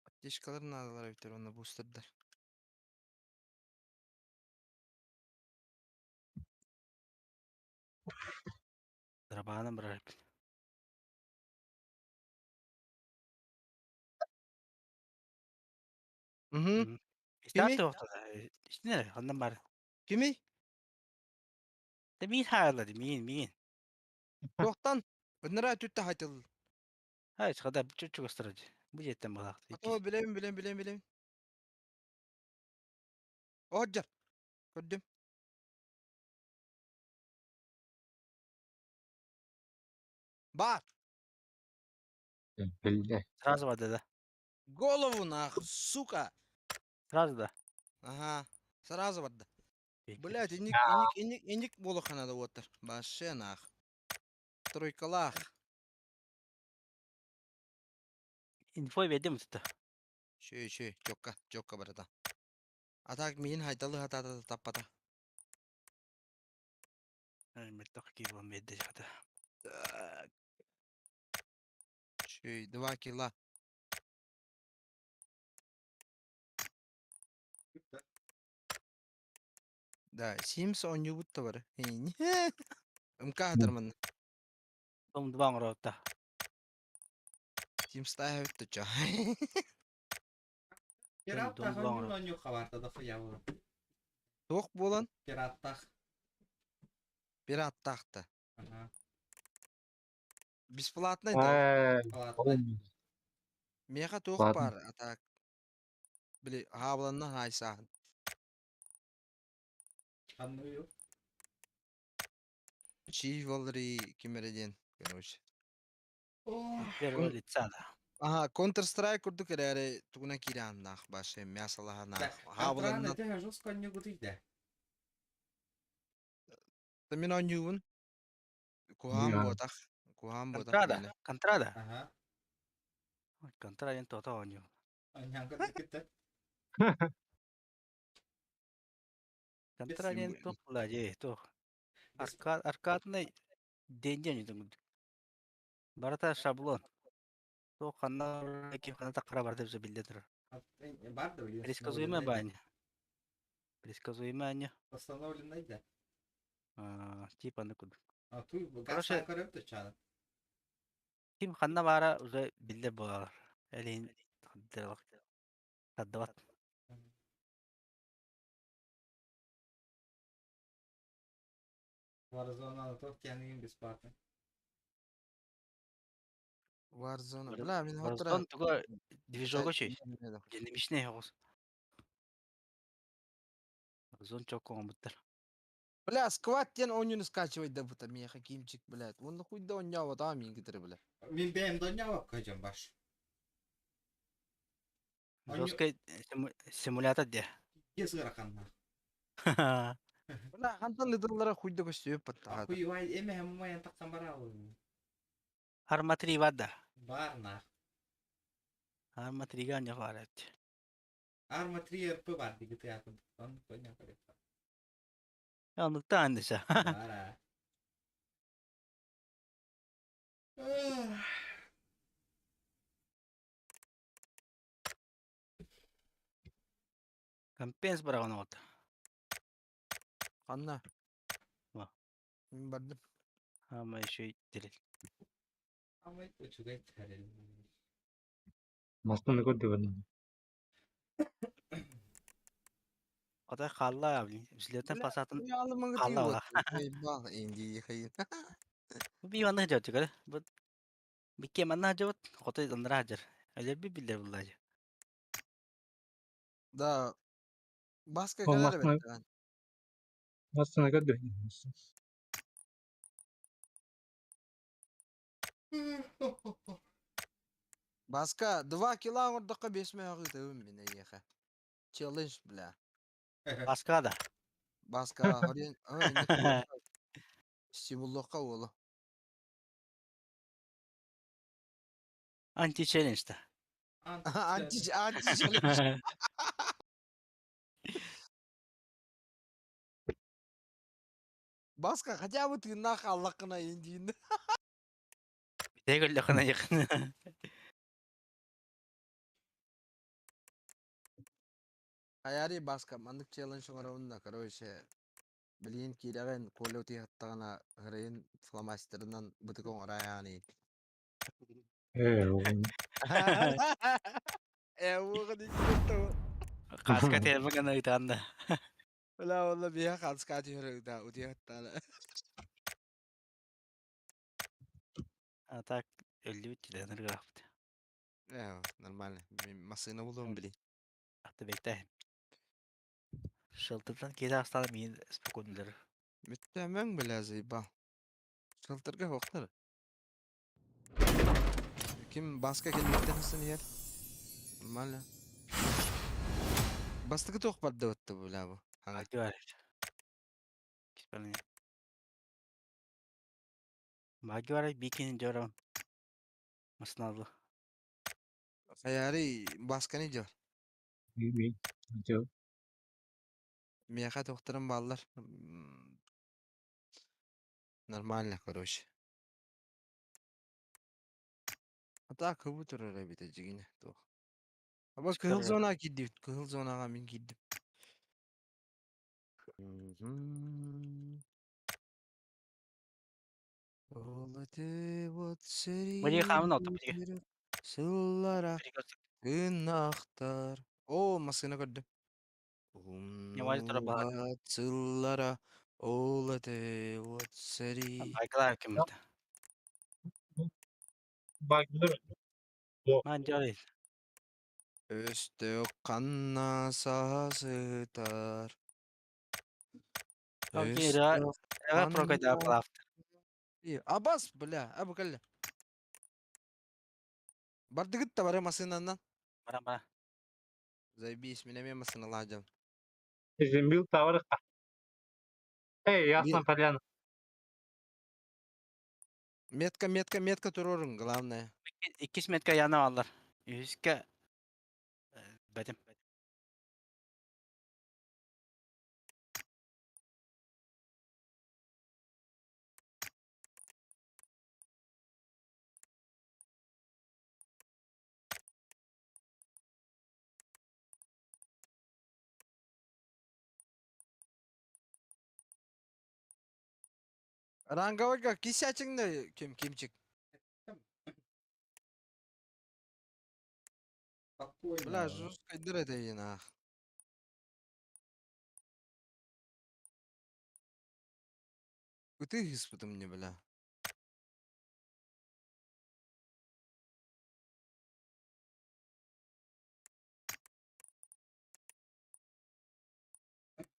Аптечкалар наадалар эбиттэр уонна бустердар. Драбана брат. Мгм. Кими? Истаты охтода. Истинер, хандан бар. Кими? Те мин хаалады, мин, мин. Туохтан? Ыныраа түттэ хайтыл. Хай, чыгада чүчүк астырады. Бу жеттен балакты. О, билэбин, билэбин, билэбин, билэбин. Оджар. Көрдүм. Бар. Биллэ. Сразу барды да. Голову нахуй, сука. Сразу да. Ага. Сразу барда. Блять, иник, иник, иник, иник буолуохха да уоттар. Баше нах. Тройкалаах. Инфо бердим тута. Шөй, шөй, жокка, жокка барата. А так миин хайталы хатата таппата. Мөлтөх киһи берди жата. Так. Шөй, 2 килла. Да, Sims оонньуубут да бар. МК хатарман. Том два оҥоротта. Sims таһа бүттэ чо. Пираттах Дом два онньуу онньуу хабарта да хуя Туох буолан? Пираттах. Пираттаахта. Ага. Бесплатный да. Платный. Меха туох Ладно. бар, а так. Били, хаабыланна хайсааһын. Анную. Chivalry кимере диэн, короче. Первого лица да. Ага, Counter Strike курдук эрээри тугуна киирээннаах баше мясалаһанаах. Контраны Хаабыланна ты жестко не гудыйда. мин оонньуубун. Куһаан Да. буотах. Куһаан буотах Контрада. миэнэ. Контрада. Ага. Контрада диэн тоото оонньуу. Аньяңга дикитте. Контра диэн туох була же туох. Аркад аркадный день день Барата шаблон. Туох ханна ким ханна таккара бар деп билде турар. Бар да или Предсказуемая баня. Предсказуемая. Установленный да. А, типа ну куд. А ту Короче, газ көрөп чаны. Ким ханна бара уже билде болар. Элин таддыбат. Warzone туох тянын бесплатно. Warzone. Бля, мин хотра. Warzone туга движога чөй. Динамичный оҕус. Warzone чок оҥобуттар. Бля, сквад диэн оонньууну скачивать да бута миэхэ кимчик, блядь. Уонна хуйда оонньообот мин кытары, бля. Мин бэйэм доньява көжөм баш. Жесткий симулятор де. Ес ыраканна. Бля, хантан ыдыллара хуйда көстүөп баттаҕата. Хуй эме хем маян тақсан бара ол. Арма 3 бар да. Бар на. Арма 3-га оонньуу баар эбит. Арма 3 РП бар дигити якын. Он коня көрөп. Оннуктан андыша. Бара. Компенс бараҕын оҕото. Ханна? Ва. Мин бардым. Ама еще дирил. Амай үчүгэй тарел. Мастаны көрдү барын. Хотой хаалла, взлетный полосатын хаалла ола. Би манна сылдьар чугары. Бу бикке манна сылдьабыт, хотой аннара сылдьар. Өлөрбүт биллэр булла. Да, Баска кэлэр эбит. Массына көрдө. Баска, 2 килла оҥордоххо 5 мөҕү ыытабын мин эйиэхэ. Челлендж, бля. Баска да. Баска, хорен, стимуллуохха уолу. Анти-челлендж да. Анти, анти-челлендж. Баска, хотя бы тыыннаах хааллаххына индиин. Тегөллөхүнэ якын. Хаяри Баска, маннык челлендж оҥоробун да, короче, билигин киирэҕин, Коля утуйаттаҕына ырайын фломастерынан бытык оҥораайаҕын. Э, оҕун. Э, уоҕа диккитто. Хаска терме гына ыытаан да. Бля, والله бия хаска түһэр да утуйаттаана. А так өллүбүт дилэнер графт. Э, нормально. Мин массыына булуом били. Аты бекте. Шылтырдан келе астаны мин спокойнылар. Бүттәмәң, бля, заебал. Шылтырга хоқтар. Ким Баска келбиттен хасан иһэр? Нормально. Бастакы туох барды бытты, бля, бу. Аңа. Баги бар. Киспелне. Баги бар бикин жорон. Масналы. Хаяри Басканы жор. Би. Жо. Мияха тохторум баллар. Нормально, короче. А так кыбы турар эбит жигине туох. Аба кыһыл зона киирдибит. Кыһыл зонага мин киирдим. Бу хамын оту бу. Сыллара тыыннаахтар. О, массыына көрдүм. Не тура баар. Умнуллубат сыллара ол этэ уот сэрии. Байкалар киммит. Баглар. Ман жорит. Өстөөх ханна саһа сытар. Окей, ра Өстөөх ра прокайда ханна плафт. Абас, бля, абы кэллэ. Бардыгыт да бары массыынаннан. Бара бара. Заебись, мин эмиэ массыыналаах. Зембил тавар. Эй, ясно, поляна. Метка, метка, метка туруорун, главное. Иккис метка яна алар. Үһүскэ бэтим. Ранговойга кисячиңне ким кимчик. Бля, жестко это нах. Ты испытым мне, бля.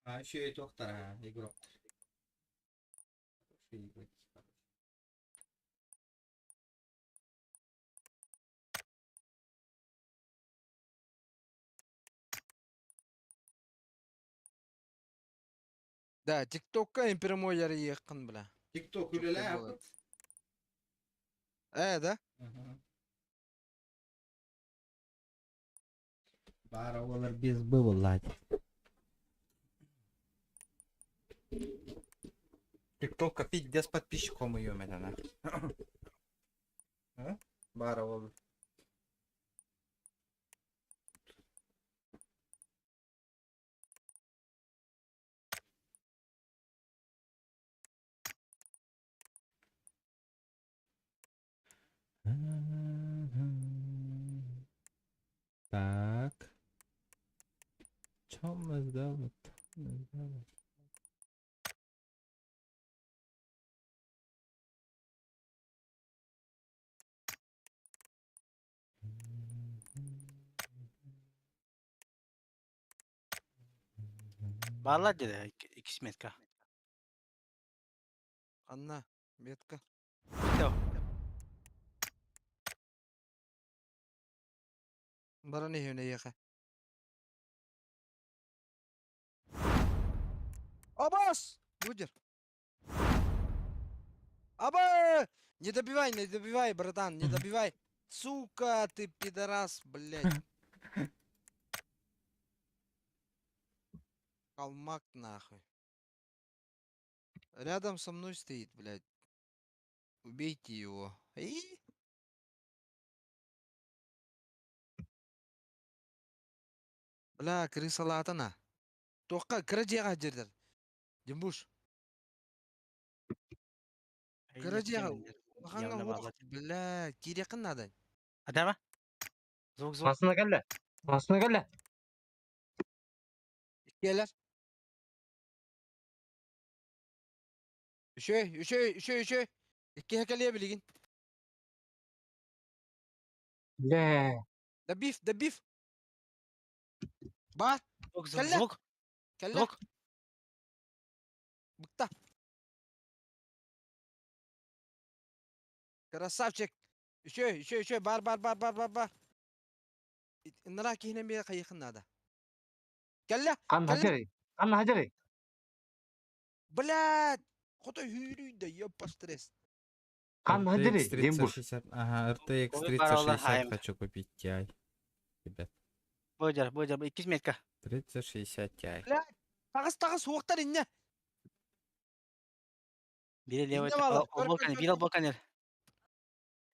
А еще и доктора игрок. Хороший игроки, хороший. Да, ТикТокка импермой яры бля. ТикТок Чё үлэлээ было? Э, да? Бара олар без было ладь. ТикТокка пиздец подписчиком ее меня на. Бара ол. Так. Чем мы сделать? Бааллар деді иккис метка. Анна, метка. Все. Баран иһин эйиэхэ. Абас! Будер. Аба! Не добивай, не добивай, братан, не добивай. Сука, ты пидорас, блядь. Калмак нахуй. Рядом со мной стоит, блядь. Убейте его. И? Бля, крысалаатана. Туохха кыра дьиэҕэ дьирдэр. Димбуш. Кыра дьиэҕэ улахаҥҥа уох, бля, киириэххин наада. Адама? Звук, звук. Массына кэллэ. Массына кэллэ. Иккиэлэр. Үчүгэй, үчүгэй, үчүгэй, үчүгэй. Иккиһэ кэлиэ билигин. Бля. Добив, добив. Ба. Звук, звук, Кэллэ. звук. Кэллэ. Звук. Быкта. Красавчик. Үчүгэй, үчүгэй, үчүгэй. Бар, бар, бар, бар, бар, бар. Ыныраа киһини эмиэ хайыахын наада. Кэллэ. Ханна Кэллэ. хадьарый? Ханна хадьарый? Блядь! Хотой хүүрүй да, ёпа стресс. Ханна RTX хадьарый? Дембуш. 3060, ага, RTX Ой, парола 3060 хайм. хочу купить Ti, ребят. Бодер, бодер, иккис метка. 3060 Ti. Блядь! Таҕыс таҕыс суохтар иннэ. Бире левый, Иннэ баалар. Көр, көр, балкон, көр, бире көр. балкон.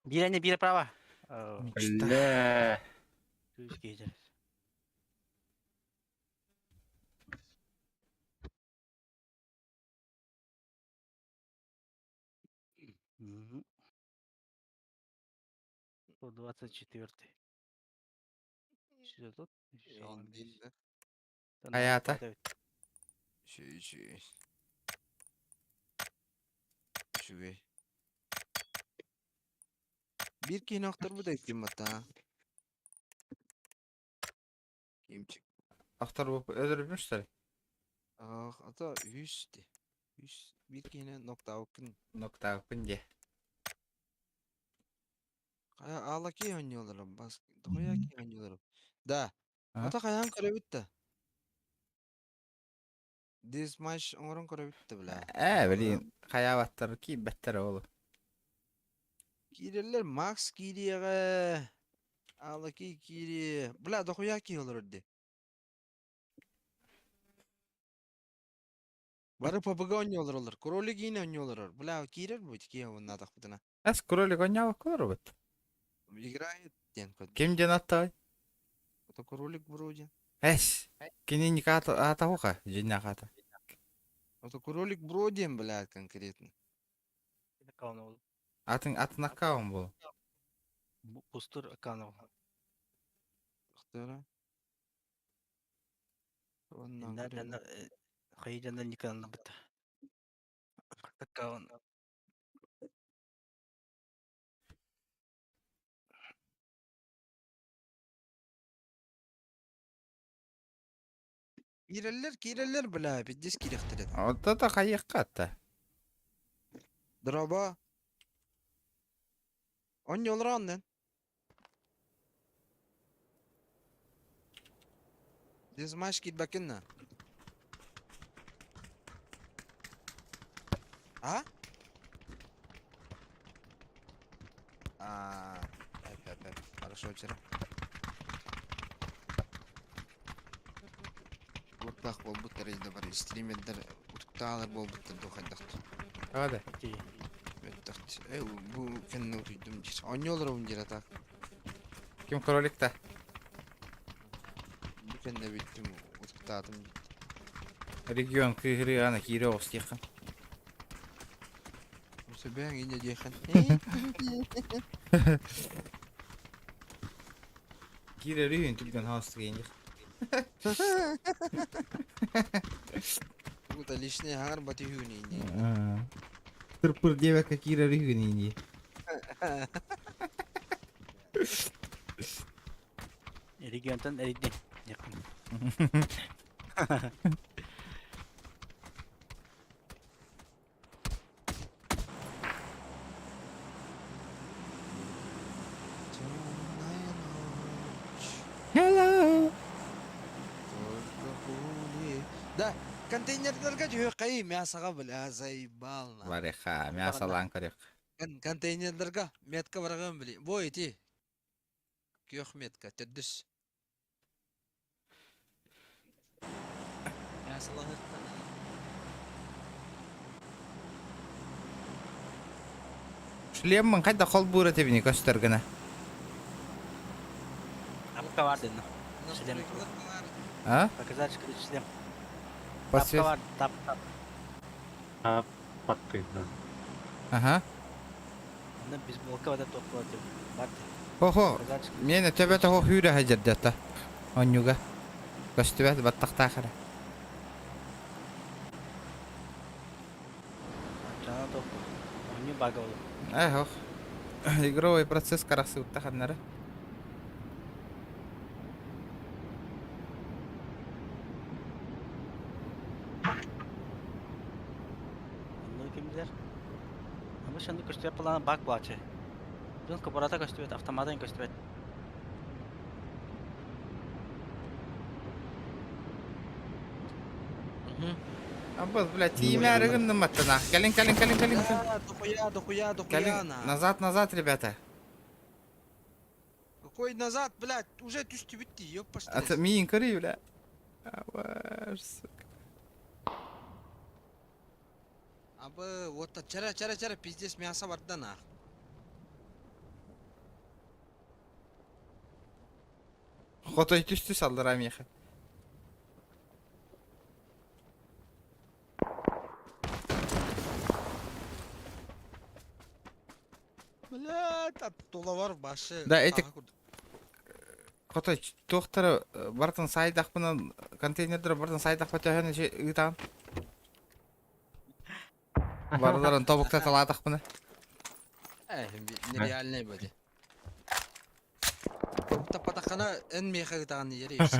Бире не, бире право. Мечта. Бля. Күз кейдер. Мгм. 124. Что тут? Эйин Аята. Үчүгэй, үчүгэй. Үчүгэй. Биир киһини охторбут эбиккин баттаа. Кимчик. Автор өлөрбүн что ли? Ах, ата үс де. Үс биир киһини ноктаабыккын. Ноктаабыппын дии. Хайа аалаки оонньууларым бас дохуяки оонньууларым. Да. А? Ата хайаан көрөбүт да. This match оҥорон көрөбүт да бля. Ээ, блин, хайаабаттар киирбэттэр ол. Киирэллэр Макс киириэҕэ. Аалаки киириэ. Бля, дохуя киһи олорор дии. Бары ПБГ оонньуу олороллор. Кролик иинэ оонньуу олорор. Бля, киирэр бу киһи уоннаатахпытына. Эс кролик оонньообокко олоробут. Играет диэн код. Ким диэн аттаҕай? Это кролик вроде. Эс, кини никаата аата дьиҥнээх аата. Это кролик бро диэн, бля, конкретно. Аккаунт Атын атын аккаунт был. Пустур аккаунт. Ахтара. Оннан Да, көрөбүн. да, хайдана никанна быта. Аккаунт. Киирэллэр, киирэллэр, бля, пиздец киириэхтэрэ. Вот это хайыахха атта. Дорообо. Оонньуу олороҕун дэн. Дезмаш киирбэккин да. А? А, эп, эп, эп. Хорошо, вчера. Уоттаах буолбуттар да бар стримердер утуктаалар буолбуттар дуу хайдах Ада. Өттөхт. Э, бу кэннэ утуйдум диир. Оонньуу олоробун диир атаак. Ким кроликта? Бу кэннэ бүттүм утуктаатым диир. Регион кыыһырыы ана киирэ оҕус диэххин. Сөбөөн инньэ диэххин. Киирэр үһүн түргэн хаос диэх. Круто, лишний хаар батыһүүнэ ини. Тырпыр диэбэккэ киирэр үһүгүн ини. Регионтан эрийдим. Темная ночь. Hello. Только пули. Да, контейнердарга түһүөххэйий мясоҕа бля заебал на. Вареха, мясолаан көрүөх. Контейнердарга метка бараҕын били. Бу ити күөх метка төрдүс. Мясолаһыттан. Шлеммын хайда холбуура тебини көстөр гына. Тапка бар дедин. Шлем. А? Показать шлем. Подсвет. Тапка бар, тап, тап. А, подтыгна. Ага. Онно бейсболка вот это против. Бар. Хо-хо, Показать миэнэ төбөтө хо хүүрэ хадьардата. Онньуга. Көстүбэт баттахтаах эрэ. Чана топ. Онню бага ол. Эх, ох. Игровой процесс карасыбытта ханнары. Онну ким билер? Ама шанды көстүбэт плана баг буолааччы. Дьон кобурата көстүбэт, автоматын көстүбэт. Абыл, блядь, тиимээри гынным аттана. Кэлин, кэлин, кэлин, кэлин. Да, дохуя, дохуя, дохуя Кэлин, на. назад, назад, ребята. Какой назад, блядь, уже түстүбүт дии, ёппашты. Ата миин көрүй, бля. Абаш, сука. Абы, вот чара, чара, чара, пиздец, мясо барда нах. Хотой түстү салдыра миэхэ. Блядь, оттулавар башы. Да, эти Хотой туохтара бартын сайдахпынан контейнердер бартын сайдахпа төһөн ыытаан. Барыларын тобукта талаатахпына. Э, нереальный боди. Тапатахана эн меха гытаан ерейс.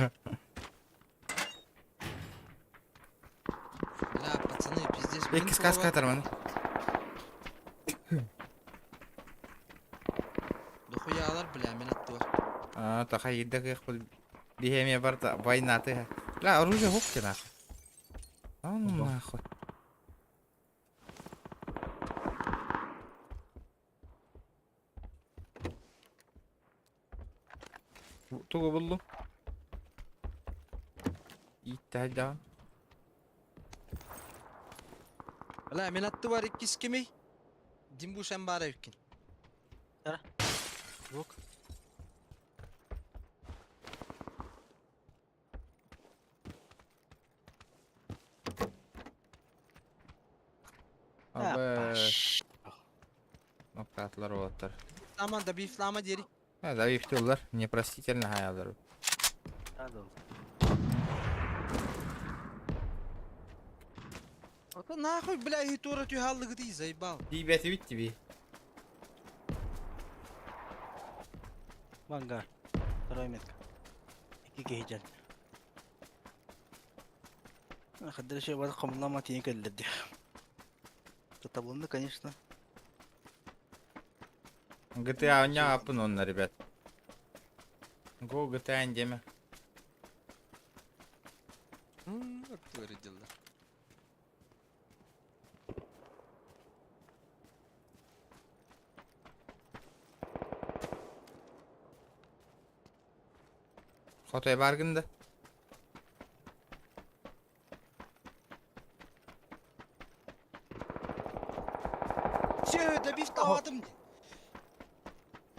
Бля, пацаны, пиздец. Иккис каска атар маны. Дохуялар, бля, мен аттылар. А, таха идда кыах биһиэмиэ барта войнаты. Бля, оружие хук те нахуй. А ну нахуй. Тугу буллум. Ииттэһэ Бля, мен аттыбар иккис кимий? Димбушен бара үккин. Звук. Абы. Нокатлар оттар. Аман да бифлама дери. А, да бифтулар. Непростительно хаялар. Это нахуй, бля, и тура тюхаллыгы заебал. Тибет бит тебе. Вангар. Второй метка. Ики кehijal. Хаддыр шей бар комлама тиен келдерди. Таблонды, конечно. GTA оня апын онна, ребят. Го GTA индеме. Выродило. Хотой баргында. Все, добив таватым.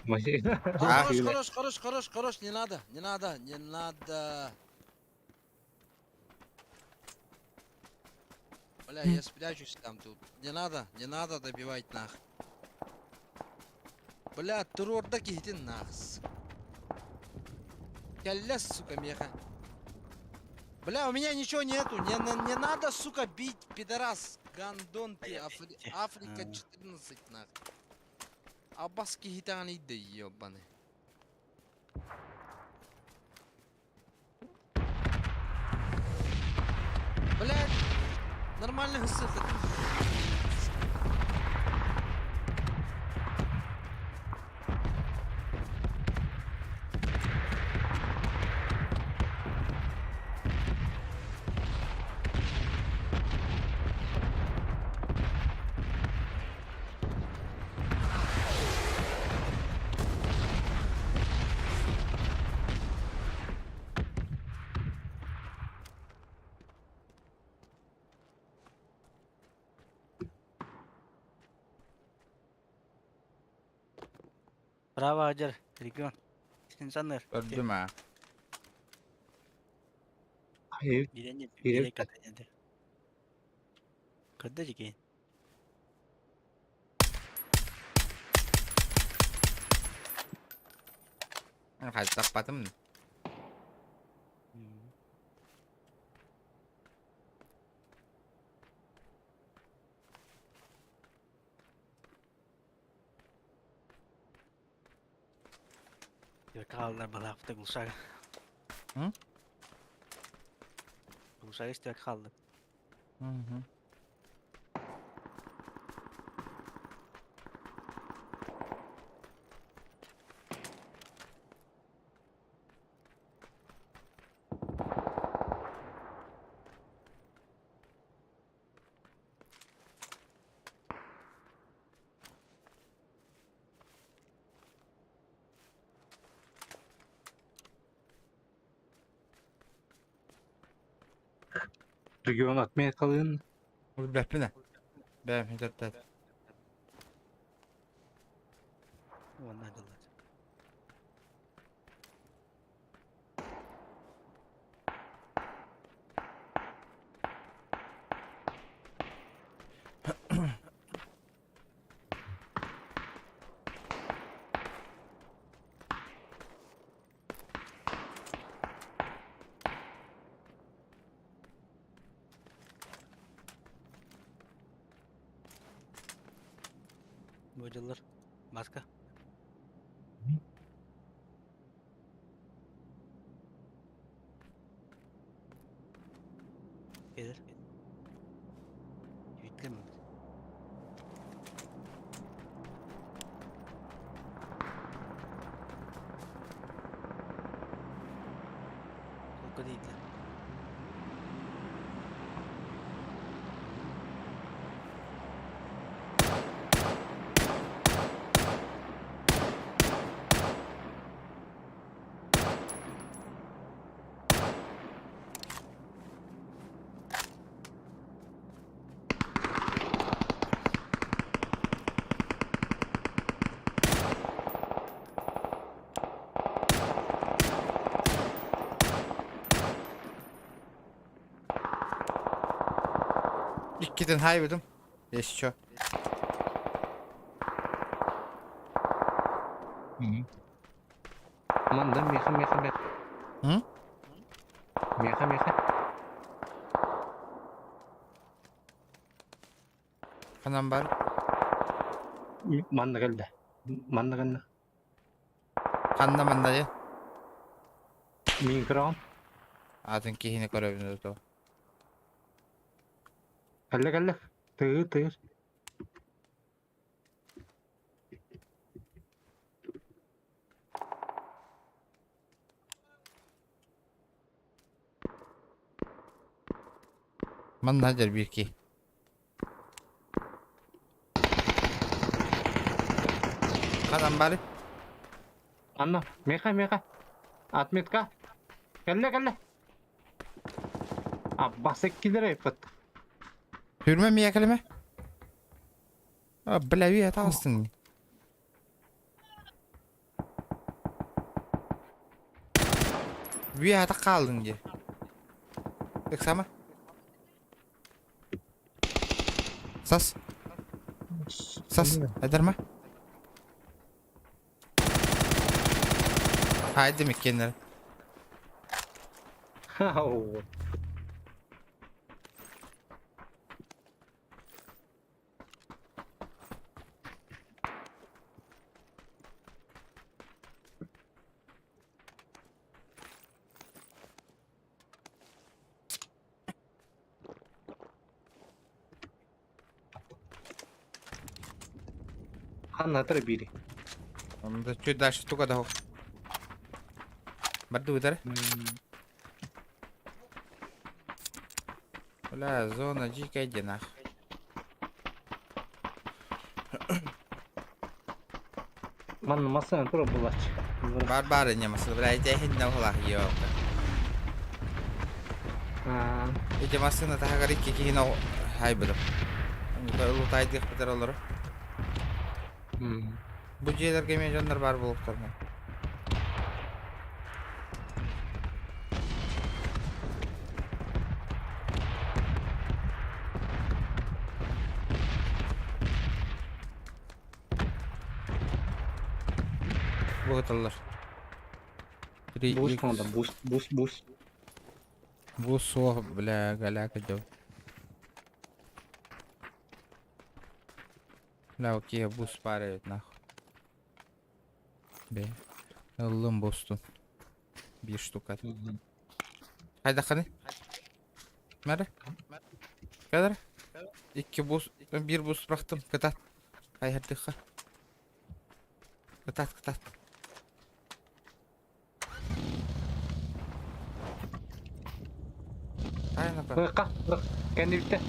А? Хорош, хорош, хорош, хорош, хорош, не надо, не надо, не надо. Бля, я спрячусь там тут. Не надо, не надо добивать нах. Бля, турорда кихтин нах. Кэллэ, сука, меха. Бля, у меня ничего нету. Не, не, не надо, сука, бить, пидорас. Гандон ты, Африка 14, нахуй. Абаски хитаны да ебаный. Блядь, нормально сыхать. Право адер, регион. Сенсанер. Көрдүм аа. Бире катанеде. Кырда жеке. Хайдаппатым. Kaldılar balafta Gulşar. Hı? Gulşar işte kaldı. Hı hı. Регион отмей калын. Билбэппин ээ. Бэм хитэртэр. Онна дылар. Бу дьыллар. Маска. Gelir. Yükleme. Çok değil. Иккитин хайбытым. Если чё. Манда меха меха меха. М? Меха меха. Ханан бар. Манна келді. Манна келді. Ханна манна дии. Мин кырағым. Атын киһини көрөбүн то. Кэллэ кэллэ. Тыыр тыыр. Манна дьэр биир киһи. Ханан бары. Анна, меха меха. Отметка. Кэллэ кэллэ. Аббас килер айпыт. Хүрмэ миэ кэлимэ. А, бля, үйэ таҕыстыҥ. Үйэ хата хааллыҥ дии. Ыксама. Сас. Сас. Айдарма. Хайдым иккиэннэрэ. Ха-ха. Ханна бири. Чуть дальше туга да Барды бытар. Бля, зона дикая иди нах. Манна массыына тура булач. Бар бар не масыл, бля, эти хинна улах ёлка. Эти массыына таһагар икки киһини хайбыдым. Лутайдых бытар олору. Бу дьиэлэргэ эмиэ дьоннор баар буолуохтарына. Бу ыталлар. Бус надо, бус, бус, бус. Бус суох, бля, голяка дел. Бля, окей, бус парит нахуй. Бе. Ыллым бустун. Биир штука. Хайдаххыный? Мәрі? Кәдір? Икки бус, биир бус бырахтым, кытаат. Хайһардыхха. Кытаат, кытаат. Айна бар. Ка, кэннибитте.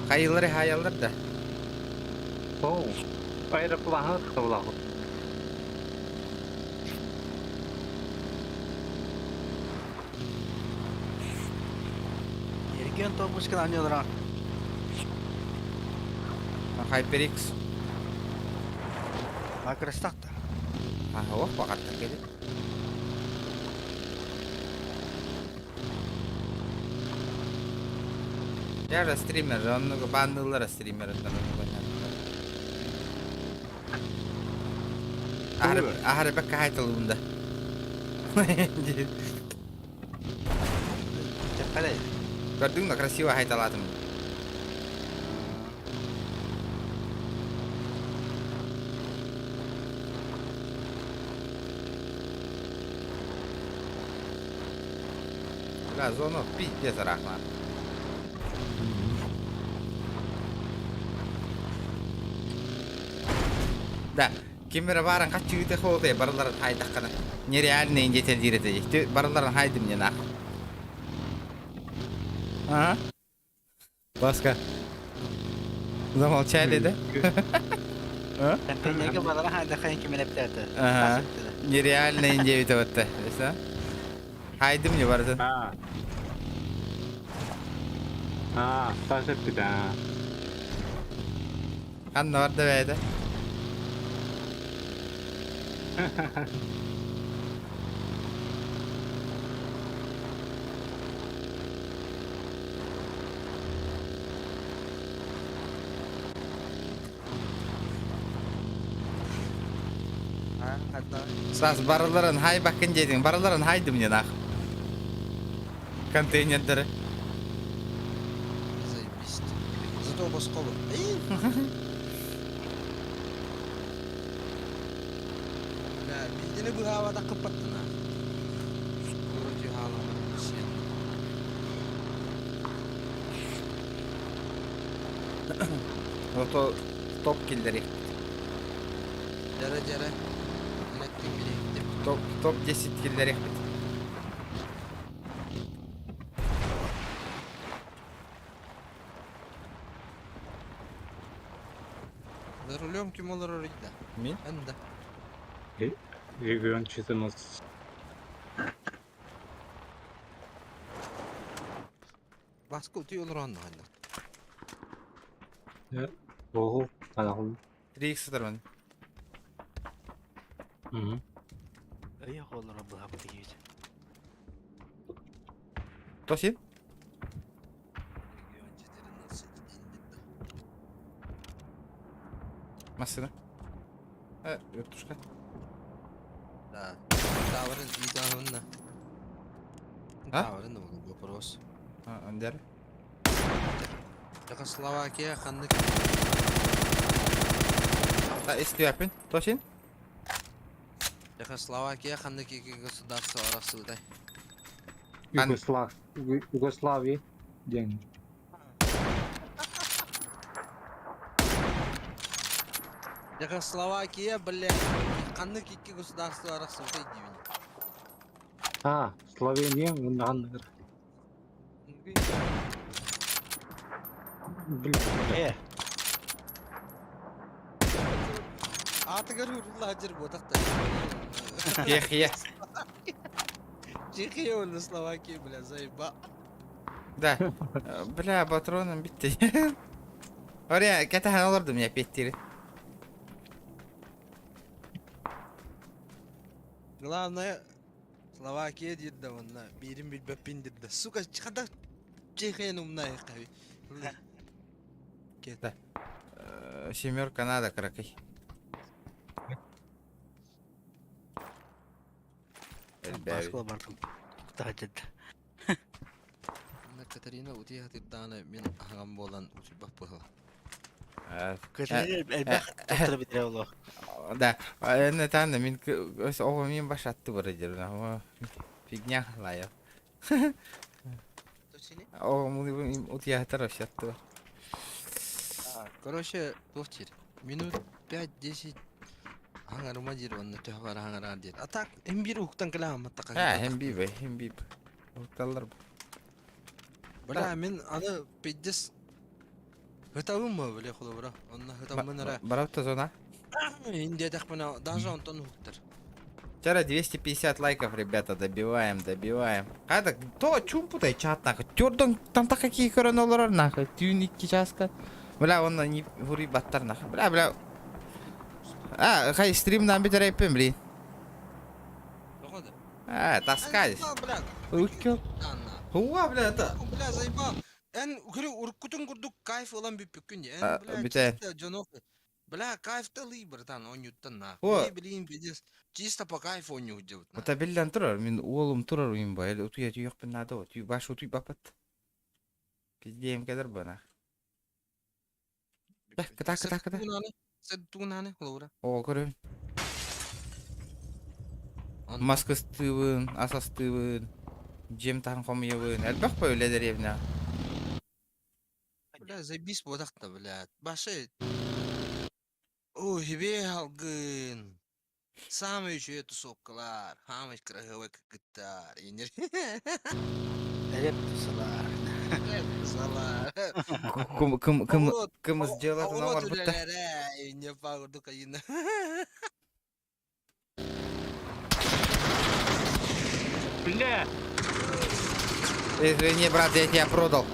Хайылары хайаллар да. Оу. Аэроплан тыллаҕы. Ерген топушкин аньолра. HyperX. Макростакта. А, ох, баҕаттар кэлин. Я же стример же, он баннылар стример. Аһары бэккэ хайтылыбында. Көрдүҥ да красиво хайталаатым. Бля, зону пиздец рахма. Да, киммere баран каччыгыты хоолтой барыларын хайдаххана. Нереальный индетел диретэ. Барыларын хайдым не нах. Ага. Баска. Замолчали, да? А? Ага. Нереально индевит вот это. Хайдым не бардын. А. А, Саша да. Ханна барда бэйдэ. Сас барыларын хай бакын дедиң, барыларын хайдым не нах. Контейнердері. Заебись. Зато босқолы. Бля, бензини быһаабата кыппаттына. Вроде хаалам сен. Ото топ киллери. Дәрі дәрі. Нәттің билейді. Топ топ 10 киллери. За рулем ким олар орыйда? Мин? Энда. Регион 14. Баскы утый олар анна ханна. Ого, анағым. 3 сытырмын. Мгм. Ый холлора быһабыт диэбит. Тосин? Регион 14 энди. Машина. Вертушка. Да. Таврын идахынна. А? Таврын ол вопрос. А, андер. Чехословакия ханнык Та истиапин. Тосин? Чехословакия ханнык екі государство арасыдай. Югослав, Югославия диэн. Чехословакия, блядь, ханнык икки государство арахсыбытай диибин. А, Словения, уонна Блин. Э. Аатыгар уурулла сылдьар буотах да. Чехия. Чехия уонна Словакия, бля, заеба. Да. Бля, патроном битти. Оря, кэтэһэн олордум я петтири. Главное, Словакия диир да уонна биирин билбэппин диир да. Сука, хата Чехияны умнаайыкка Да. Семерка надо, кракой. Москва бардым. Тахадьыт. Манна Катерина утуйа сатыырдаҕына мин аһаҕам буолан утуйбат быһыылаах. Катерина элбэх туттара битэрэ олох. Да, это тана мин оҕо мин баш атты бара дьэр фигня лайав. Оҕо утуйаатар вообще атты бар. Короче, туох диир, минут 5-10 аҥарыма диир уонна төһө бара аҥараар диир. А так, им биир уһуктан кэлэ аамматтаха. А, хем биир, хем биир. Уһукталлар бу. Бля, мин аны пиздец Ытабын бу, бля, холобура. Онно ытаммын эрэ. Барабыта зона. Индиэтэхпинэ, даже онтон уһуктар. Вчера 250 лайков, ребята, добиваем, добиваем. Хайда, то чумпутай чат нахуй. Тюрдон там так какие көрөн олорор нахуй. Түүн икки часка. Бля, он не хури баттар нахуй. Бля, бля. А, хай стримнан бүтэрейппин, блин. А, таскались. Бля, Хуа, бля, это... Бля, заебал. Эн көрө уруккутун курдук кайф ылан бүппүккүн дии. Эн, бля, Бүтэ. чисто дьоно бля, кайфта ылый, братан, оонньууттан нах. О. Билигин пиздец, чисто по кайфу оонньуу дьыбыт. Ота биллэн турар, мин уолум турар уйун бу, утуйа түйүөхпүн наада о, түй баш утуйбаппат. Пиздиэм кэлэр бу нах. Кыта, кыта, кыта. Сэттугунаны, холобура. Оо, көрөбүн. Мас кыстыыбын, ас астыыбын, дьиэм таһын хомуйабын. Элбэх бо үлэ дэриэбинэ. Бля, заебись буотах-то, блядь. Башы. Ой, хибе алгын. Самый үчүгэй тусовкалар, самый красивый кыргыттар. Инер. Элеп тусалар. Элеп тусалар. Кым кым кым Оҕуруот, кымыз дьыалатын оҕуруот оҥорбуттар. үлэлэрэ, инне паагырдык айына. Бля! Извини, брат, я тебя продал.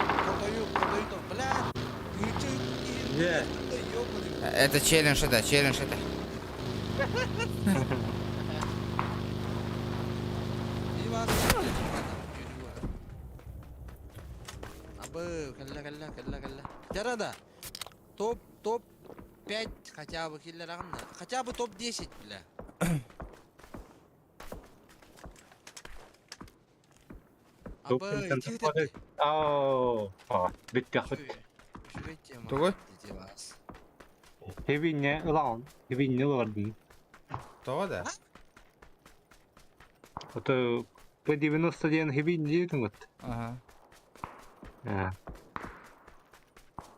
Продаю, продаю, бля. Бля. Это челлендж, это, челлендж, это. Абы, кэллэ, кэллэ, кэллэ, кэллэ. Жарада. Топ, топ 5 хотя бы киллер Хотя бы топ-10, бля. Абы, Ау, бүттэхпит. Тугуй? Хебинне ылаҕын, хебинне ылардын. Тоҕо да? Ото П90 диэн хебин диэтиҥ вот. Ага. А.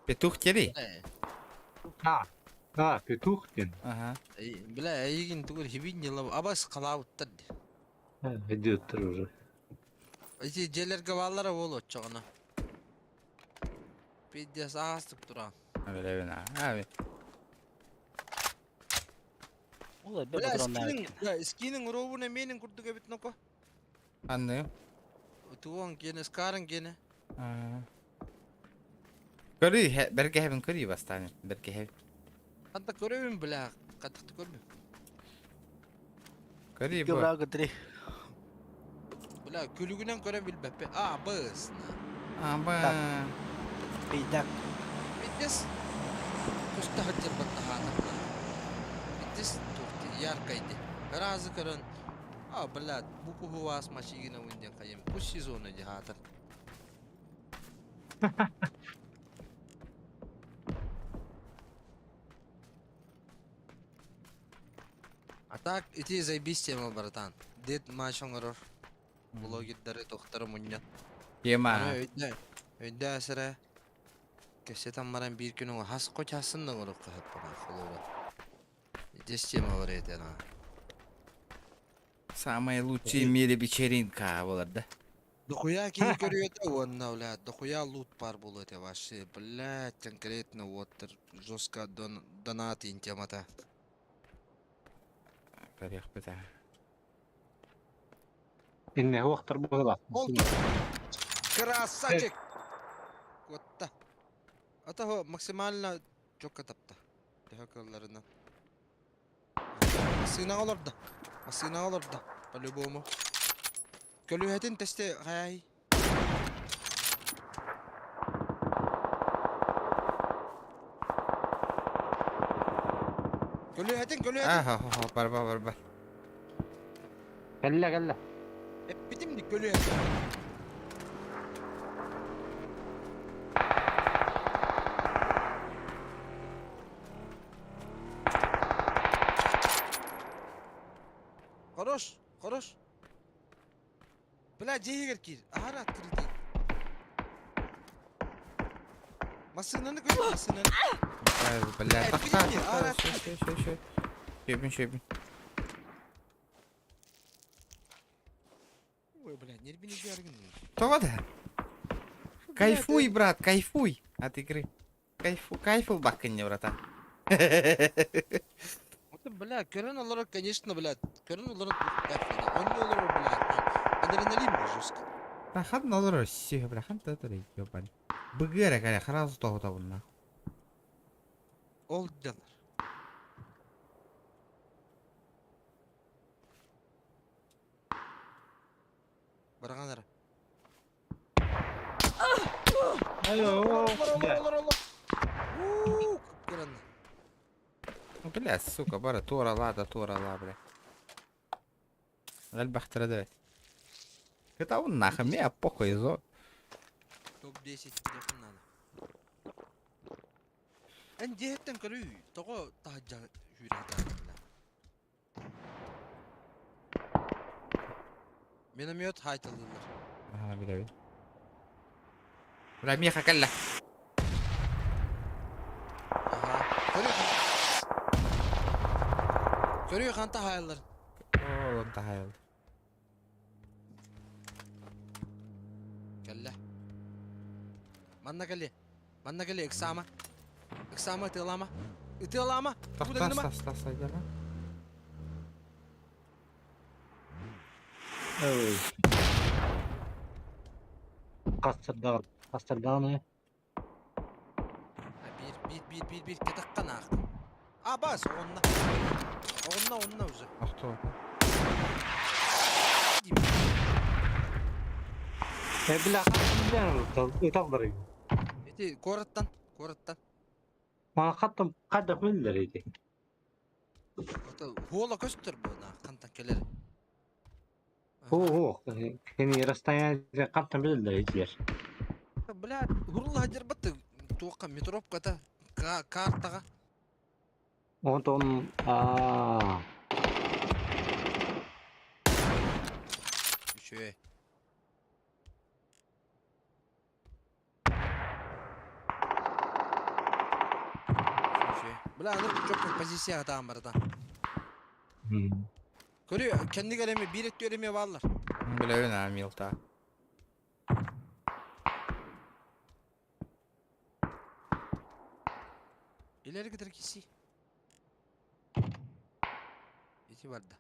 Петух тери? А, а, петух диэн. Ага. Бля, эйигин тугур хибин дьыла абас халаабыттар ди. Идиоттар уже. Ити дьиэлэргэ бааллара буолуо оччоҕуна. Пиздец аастык туран. Билэбин аа. Ол элбэх Бля, патроннаах скинин, эбит. бля, скинин уруобуна миэнин курдук эбит ноко. Анны. Туон гиэнэ, скарын гиэнэ. Көрүй, бэргэһэбин көрүй бастаан. Бэргэһэбин. Ханта көрөбүн, бля, хатахты көрбүм. Көрүй Икки бу. брага три. Бля, күлүгүнэн көрөн билбэппин. А, быс. Аба. Пейдак. Пиздец. Туста сылдьар баттаһаата, бля. Пиздец, туох яркай ди. Разы көрөн. А, бля, бу куһуаас машигина диэн хайым. Пусть сезона ди хаатар. А так, ити заебись тема, братан. Дед матч оҥорор. Блогердары тохтары мунньан. Тема. Аны өйдөө, өйдөө сэрэ. Кэпсэтэн баран биир күн оҥо хас хоть хасын да оҥоруохха сөп бана холобура. Здесь тема бар этэ на. Самая лучшая в мире вечеринка буолар да. Дохуя киһи көрүөтэ уонна, блядь, дохуя лут пар буолуо этэ вообще, блядь, конкретно вот жестко дон донат темата. Көрүөхпүт аа. Инне уохтар буолла. Ол Красавчик! Куотта. А то максимально четко тапта. Төһө кыалларынан. Массыынаҕа олордо. Массыынаҕа олордо. По-любому. Көлүөһэтин тэстэ хайай. Көлүөһэтин, көлүөһэтин. Аха, барба, барба. Кэллэ, кэллэ. Эппитим ди көлүөһэтин. Хорош, хорош. Бля, дьиэ иһигэр киир. Аһара открытый. Массыынаны көр, массыынаны. Бля, Э, тахта, били, ара. тахта, все, все, все. Шөбүн, шөбүн. Ой, бля, нервини дергин. Тоҕо да? Кайфуй, брат, кайфуй от игры. Кайфу, кайф ылбаккын не, братан. Вот, бля, көрөн олорор, конечно, блядь, көрөн олорор кайф. Он олорор, блядь, адреналин жестко. Хахан олорор, все, бля, хан та ебань. Быгыра, кара, сразу тоҕотобун нахуй. Ол дьалар. Бараҕан эрэ. Бля, сука, бара туоралаа да туоралаа, бля. Элбэхтэрэ да. Кытабын нахуй, мне похуй, зо. Топ-10 телефон надо. Эн дьиэһиттэн көрүй, тоҕо таһырдьа сүүрээтэҕин Миномет хаайталыыллар. Аха, билэбин. Бля, миэхэ кэллэ. Аха. Көрүөх. Көрүөх ханта хаайаллар. Оолон таһайаллар. Кэллэ. Манна кэлиэ. Манна кэлиэ, ыксаама. Ыксаама, ытыалаама. Ытыалаама! Тахтас, тас, тас, айдама. Ой. Хастардаҕын, хастардаҕын ээ. Биир, биир, биир, биир, биир, кэтэххэ наах. А, бас, оҕунна. Оҕунна, оҕунна уже. Охто. Э, бля, ыталлар Ити куораттан, куораттан. Мана хаттым хайдах билдер ити. Хуола көстөр бу на хантан келер. Хо, кини расстояние хантан билдер итилер. Бля, хурла хадьарбат туохха метровката картаҕа. Онтон аа Үчүгэй. Бля, аны чөккө позиция атаан барда. Көрү, кэннигэр эми биир өттүгэр эмиэ бааллар. Билэбин аа милта. Илери кытары киси. Ити барда.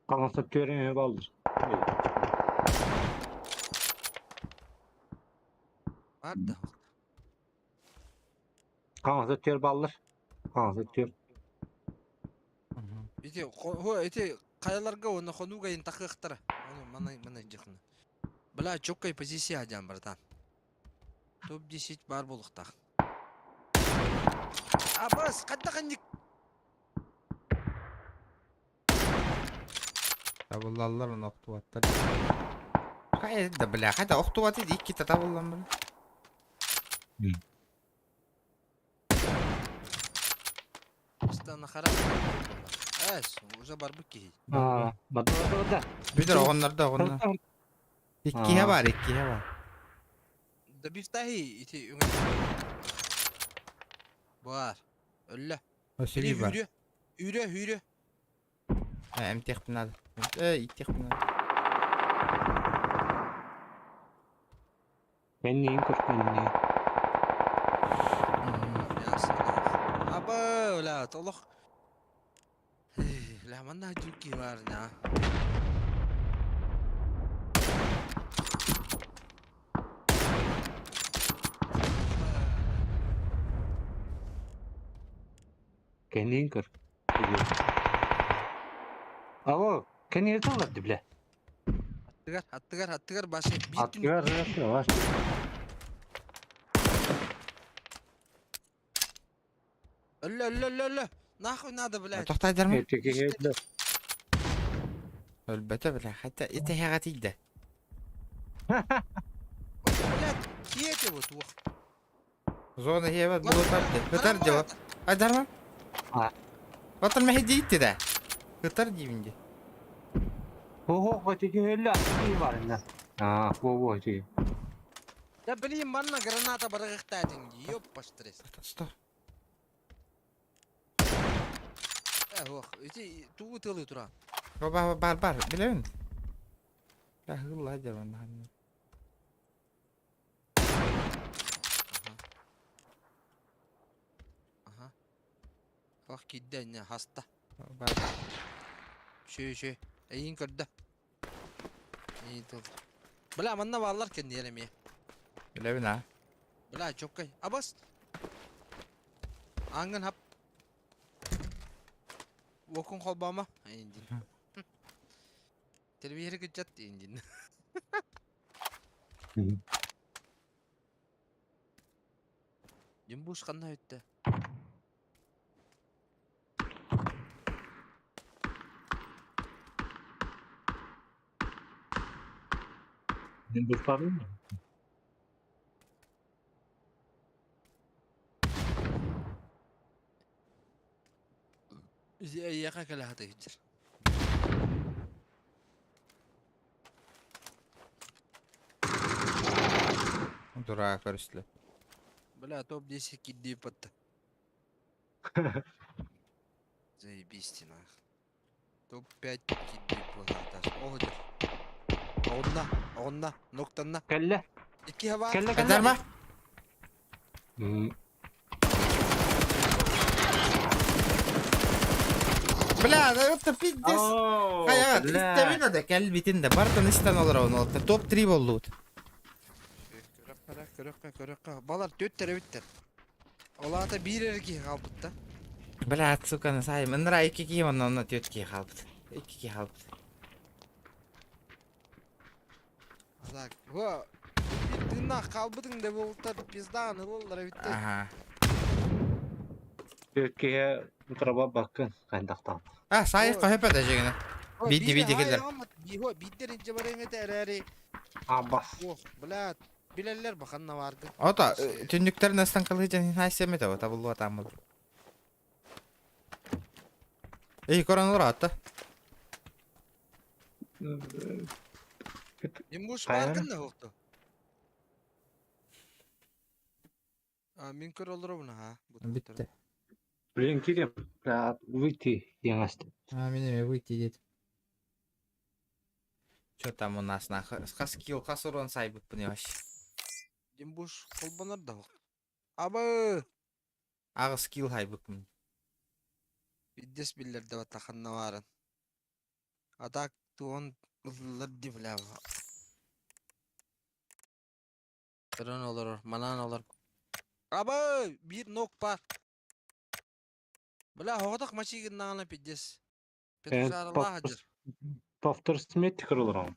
Хаҥас өттүгэр эмиэ бааллар. Барда. Хаҥас өттүгэр бааллар. Хаҥас өттүгэр. Ити хо ити хайаларга уонна хонууга ин тахыахтара. Ону мана мана дьахна. Бля, чёткая позиция дьан братан. Топ-10 баар буолуохтаах. Абас, хайдах инник Табыллаллар оны охтубаттар. Хайа да бля, хайда охтубат иди иккитэ табыллан бля. Просто на харах. Эс, уже барбыт киһи. Аа, бада бада бада. Бүтэр оҕоннордо оҕоннор. Иккиһэ бар, иккиһэ бар. Да бифтаһи ити үҥэ. Бар. Өллө. Василий бар. Үрө, үрө, үрө. Эмтиэхпин надо. Э, иттиэхпин надо. Кэнниин көркөннүү. Аба, бля, толох. Бля, манна дьүкки бар, на. Кэнниин көр. Алло, кэнниин салларды, бля. Аттыгар, аттыгар, аттыгар башы биир Аттыгар, аттыгар. Өллө, өллө, өллө, өллө. Нахуй надо, блядь. Тохтайдарма? Эти Өлбөтө, бля, хотя это хәҕэ тиийдэ. Блядь, киэти вот, уох. Зона хиэбэт булутар ди. Хытар ди вот. Айдарма? Отон мэһи диитти да. Хытар диибин ди. Хо-хо, эти өллө, аттыгар бар инна. Аа, во-во, эти. Да блин, манна граната барыгыхтаатыҥ дии, ёппаш стресс. Стой. Э, ох, ити тугу тылы тура. Бар бар бар, билэбин. Да хылла дьабан. Аха. Ох, киирдэ иннэ, хаста. Бар. Үчү, үчү. Эйиин көрдө. Эйиин тыл. Бля, манна бааллар кэнниэр эмиэ. Билэбин а. Бля, чоккай. Абас. Ааҥҥын хап. Уокун холбоомо. Эйиин дин. Телевизоры кыччат эйиин дин. Димбуш ханна өттө? Димбуш бар mı? Эйиэхэ кэлэ сатыыр. Дурак көрүстүлэр. Бля, топ-10 кирдии батта. Заебись нах. Топ-5 кирдии буолаатар. Оҕо Оҕунна, оҕунна, ноктанна. Кэллэ. Икки хаба. Кэллэ, кэллэ. Айдарма? Бля, да это пиздец. Хайа, истэбин да кэлбитин да бартан истэн олоробун ол топ-3 боллуут. Көрөххө, көрөххө, көрөххө. Балар төттөр эбиттер. Ол аата биир эрэ киһи хаалбыт да. Бля, сука, насайым. Ынра икки киһи онно онно түөрт киһи хаалбыт. Икки киһи хаалбыт. Так, во, биир тыыннаах хаалбытыҥ да буолтар пиздаан ылаллар эбиттэр. Аха. Түөрт киһи утраба баккын хайдахтаан. А, сайы көһөпө да жегіне. Биди биди келер. Биһо бииддер инче барыҥ этэ эрээри. Абас. Ох, блядь, билэллэр баханна бааргын. Ото, түннүктэрин астан кылыжан хайсемете ота булуа тамыл. Эй, корон олор атта. Имбуш бааргын да хоқту. А, мин көр олоробун аха. Битте. Блин, кирем, выйти яңасты. А, меня выйти дед. Что там у нас на хаскил хасурон сайбыт понимаешь? Димбуш холбонор да хоқту. Абы! Ага скилл хайбыт. Биддес биллер да таханна баарын. А так туон ыллар ди бля. Көрөн олорор, манаан олор. Абы! Биир нок бар. Бля, хоҕотох мачигиннаҕына пиздец. Петушаралаах дьыр. Повтор смерть кырылырам.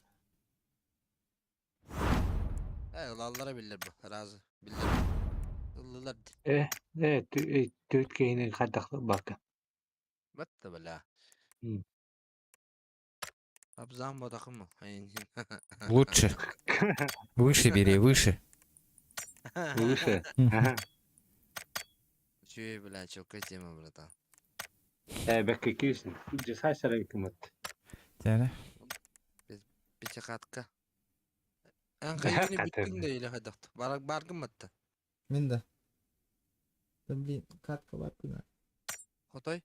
Э, ылаллара биллэр бу, разы. Биллэр. Ыллылар ди. Э, э, түөрт киһини хайдах бакка. Батта бля. Абзам бодахым. Лучше. Выше бери, выше. Выше. Чуй, бля, чёткая тема, братан. Бэккэ киирсин. Дьэ сара кымат. Тәрэ. Пятихатка. Эн хайыны бүттүң да или хайдахты. Бар баргын батта. Мин да. Да блин, катка бар күнә. Хотой.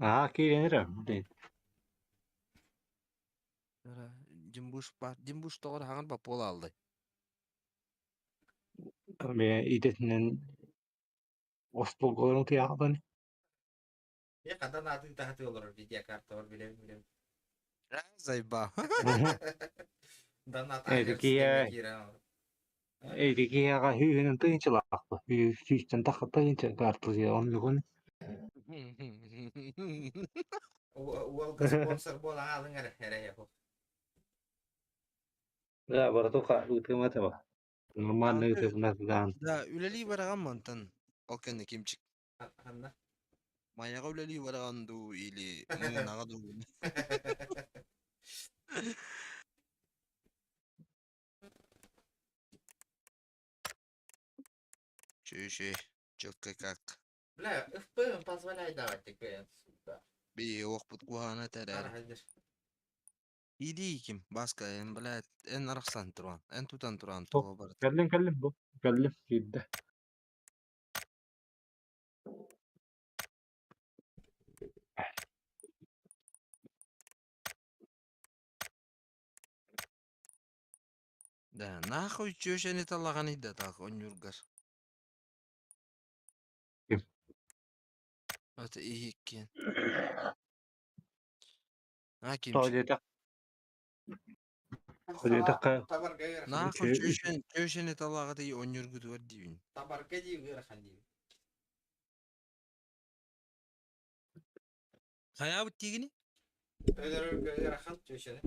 Аа киирэн эрэ. Блин. Димбуш бар. Димбуш тоҕор хаҥар баппуол алды. Бе идэтинэн остуолгаларын тыйаҕытан. Я хандан аты таһаты олорор видеокарта бар билэбин билэбин. Зайба. Донат Эдикие эдикиэҕэ сүүһүнэн тыһыынчалаахпын. Сүүстэн тахса тыһыынча карточка оннугун. Уолга спонсор буола аалыҥ эрэ эрэ Да, братуха, ыытыма таба. Нормально ыытыма даан. Да, үлэлии бараҕан мантан. Ол кэннэ кимчик. Ханна? Майаҕа үлэлии бараҕан дуу или Муҥунаҕа дуу. Чү-чү, четко как. Бля, ФП позволяй давать теперь, сука. Би уохпут куһаҕана этэр Иди ким, Баска, эн, блядь, эн арахсан туран, эн тутан туран туга барыта. Кэллим, кэллим бу. Кэллим, киирдэ. Да, нахуй чүөшэни талаҕаный да так онньуургар. Ким? Это иһиккин. А Тоҕо кимчик. диэтэх, тоҕо диэтэххэ, Табарга ыарахан. Нахуй үчүгэй чүөшэн чүөшэни талаҕатый онньуургутугар диибин. Табарга дии ыарахан дии. Хайаабыт тиигини? Өлөрөргө ыарахан чүөшэни.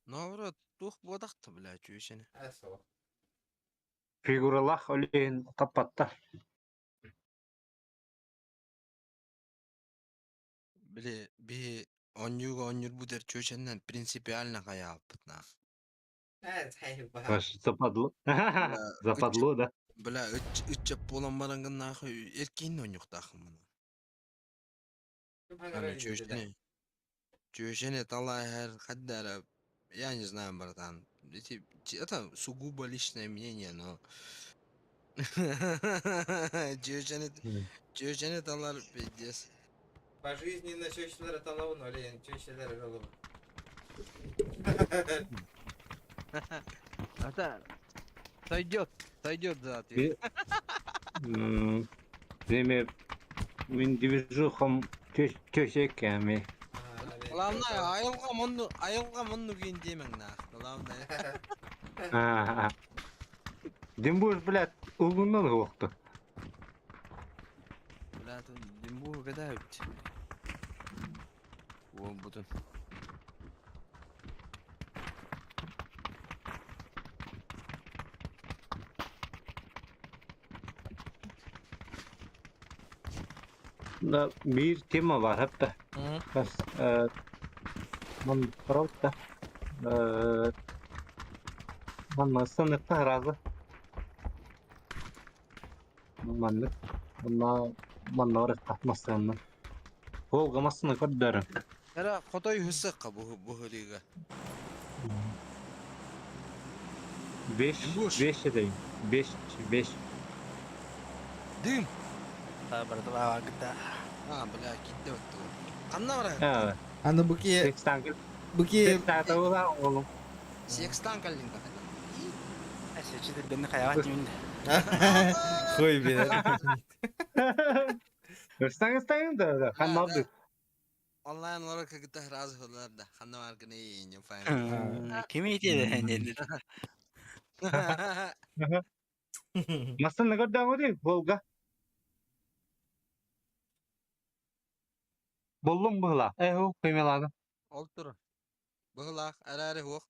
Наоборот, туох буотахта, бля, чүөшэни. Э, суох. фигуралаах олиһин таппаттар. Били, биһи онньууга онньуурбут эр чүөчэннэн принципиально хайаабыт нах. Э, сайба. Западло. Бля, Западло, да? Бля, ыччап буолан баран нахуй эркиин онньуктаахын мана. Аны чүөчэни чүөчэни талаһар хаддара я не знаю, братан. Эти, это сугубо личное мнение, но чүөчэни чүөчэни талар пиздец. Пожизненно чөчелер талабын, олен чөчелер жолу. Это сойдет, сойдет за ответ. Неме мин движухам төшек эми. Главное, айылга монну, айылга монну кийин диэмэҥ нах. Главное. Димбуш, блядь, угуннан уохту. Бля, тут димбу кадают. Уол бутун. Да, биир тема бар хапта. Бас ман правда. Ман массан разы. Маннык. Манна манна барыктах массанна. Волга массаны көрдөрүн. Эра хотой хысыкка бу бу хылыга. Беш, беш edeyim. Беш, беш. Дым. Братва, гыта. А, бля, китте өттү. Канна бара? Ha. Аны буки Секстан буки Секстан oğlum. Секстан каллин Әсәче бенне хаяват мин. Хуй блин. Өстән өстән да, ханнабды. Онлайн olarak кытта разы болар да. Ханна бар гыны не файм. Ким итеде? Массаны көрдөрүн Волга. Боллуң быһла. Эхо, кыймалады. Ол тур. Быһылаах араары хуох.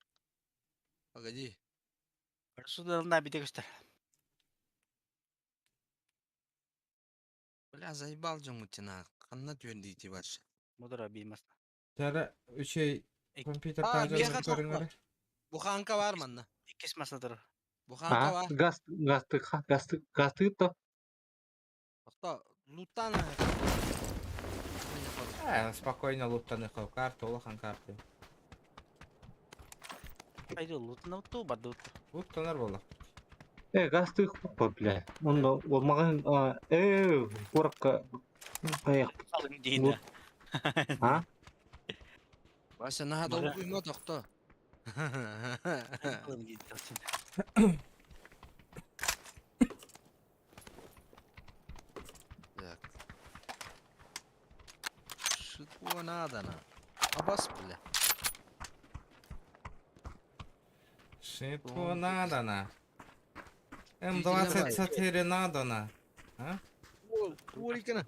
Погоди. Судална бите көстөр. Бля, заебал жоңутина. Канна түөн дейти бар. Мудра бимас. Тәрі үчей компьютер А, тажа бияка көрүңөр. Буханка бар манна. Иккис масна тур. Буханка бар. Газ, газ, газ, газ, газ, то. Тохто. Луттан Спокойно луттаныхал карта, улахан карты. Айды лутна ту бардут. Луттанар буолла. Э, газ тыых бля. Онно ол маған куоракка аяқ. Алың дейді. А? Вася, наха долгуйма тохто. Алың дейді. Так. Что надо на? Абас, бля. Что надо на? М24 надо на. А? Орикана.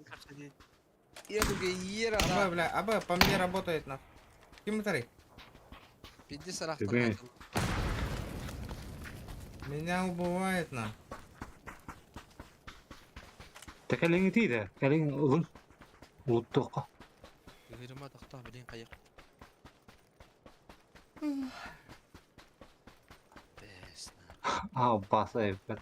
Я Аба, бля, аба, по мне работает на. Ким второй? 50 Тебе. Меня убывает на. Текелең тиді, кәлең ұлын. Луттыққа. Гырма тохто, блин, кайык. А, баса эбет.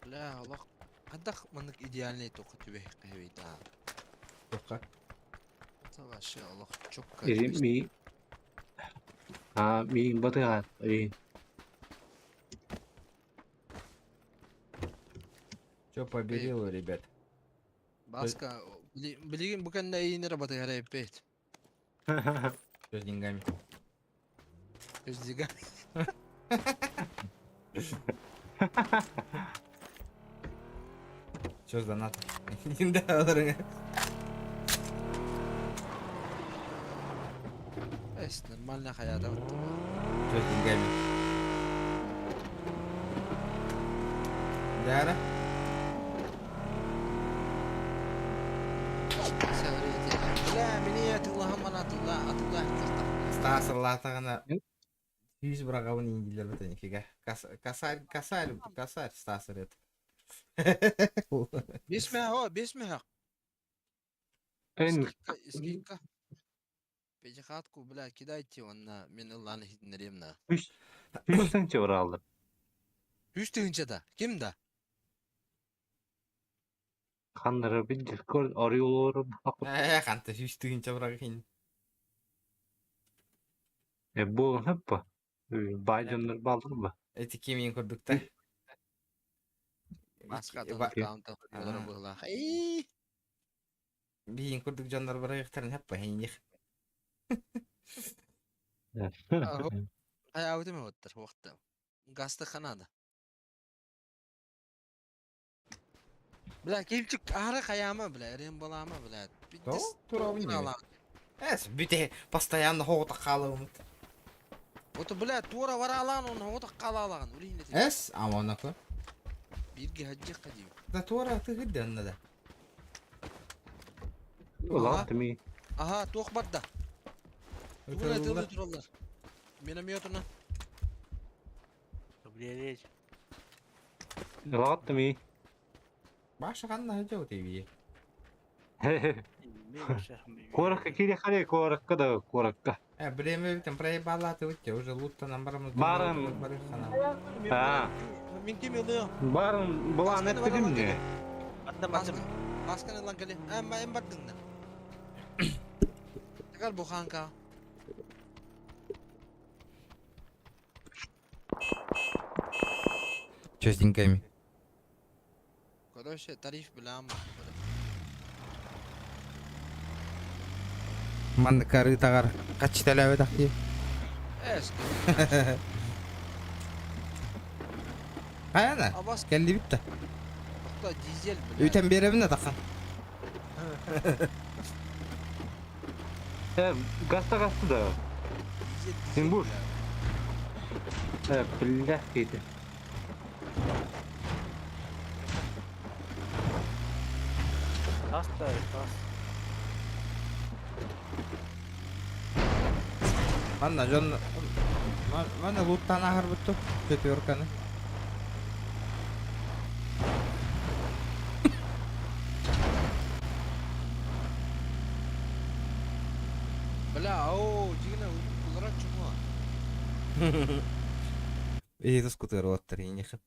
Бля, Аллах. Хадах маннык идеальный тоқы түбе кайбейта. Тоққа. Это вообще Аллах чокка. Или ми... А, ми батыға. И... Чё победил, ребят? Баска, билигин бу кэннэ иинер батыгара эппет. Чё с деньгами? Көздига. Чё с донатом? Да, Эс, нормально хаята бутты. Чё с деньгами? Дяра? Бля, меня атыллаһам ана атылла, атылла тахта. Стас Аллатағана Жүз брағауын индилер бітен екеге. Косарь, косарь, косарь Стас рет. Бес мә, о, бес мә. Эн... Скидка, скидка. Пятихатку, бля, кидайте он на мен ылланы хитнерем на. Үш... Үш тыңчы алды. Үш тыгынча да. Ким да? Қандыры bir Discord arıyorlar. Қанта жүз тігінші брақ екен. E bu hep bu. Baycanlar baldır mı? Эти кемең көрдік та. Баска аккаунта была. Эй! Бейін көрдік жандар бір аяқтарын хәп бахин Ай, аутеме оттар, вақта. Гасты ханада. Бля, кельчик ары каяма, бля, рем балама, бля. То, тура Эс, бүте постоянно хоғыта қалуым. Ото, бля, тура варалан, он хоғыта қалалаған. Эс, амонакы. Бирге хаджи қадим. Да тура тыгыды онна да. Ulan mi? Ага, туох барда. Тура тылы туралар. Минометына. Добрый вечер. Ulan mi? Башы қанда хажау тебе. Коракка кире харе коракка да коракка. Время там проебала ты выйти, уже лутта нам барым. Барым. А. Мен кем елі? Барым булан эттигим не? Аттым аттым. Басканы лан кели. Әм әм бардың да. Тагар буханка. Чё с деньгами? Короче, тариф билам. Ман кары тагар качы талабы такти. Эс. Аяна. Абас. Келди битти. Тохто дизель бля. Үтен беребин да тақан. Э, гаста гасты да. Сен буш. Э, бля кейdi. Таста, тас. Манна жон Манна луттан ахар бутту четверканы. Иһит ускутугар уоттар иинихин.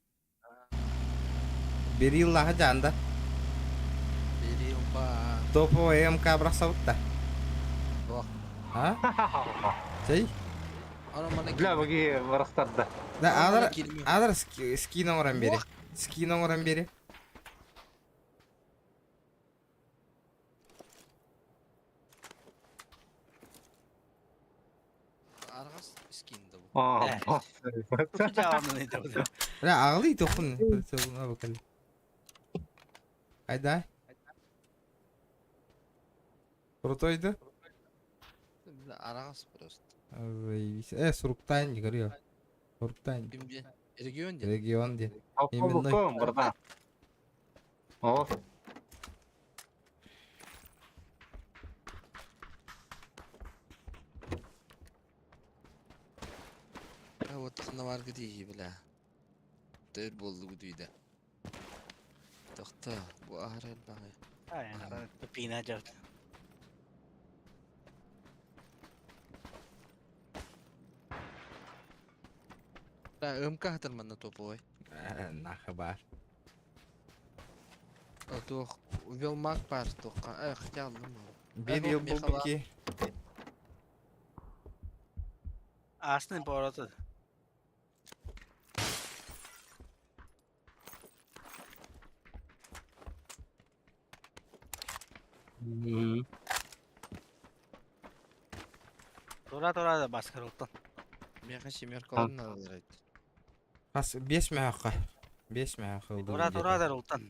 Бериллаха жаанда. Берил ба. Топовый МК брахсабытта. Туох. А? Чей? Бля, буги барахтарда. Да, алар, алар скин оҥорон бери. Скин оҥорон бери. Арҕас скин да бу. Аа, Бля, аҕалый тохун. Айда. Крутой да? Бля, араҕас просто. Заебись. Э, суруктаан говорю. Суруктаан. Ким диэн? Регион диэн. Регион диэн. Именной. Автобуска братан. О, А вот ханна дии бля. Төр болду гудуйда. Тохто, бу аһар элбэҕи. Тупина дьарт. Да, МК хатар манна топовой. Нахы бар. А туох велмак бар туохха. Э, хотя алдым. Бир ел булбуки. Асны бороту. Тура тура да баскар оттон. Меха семерка надо Хас бес мәхқа. Бес мәхқа. Тура тура да ултан.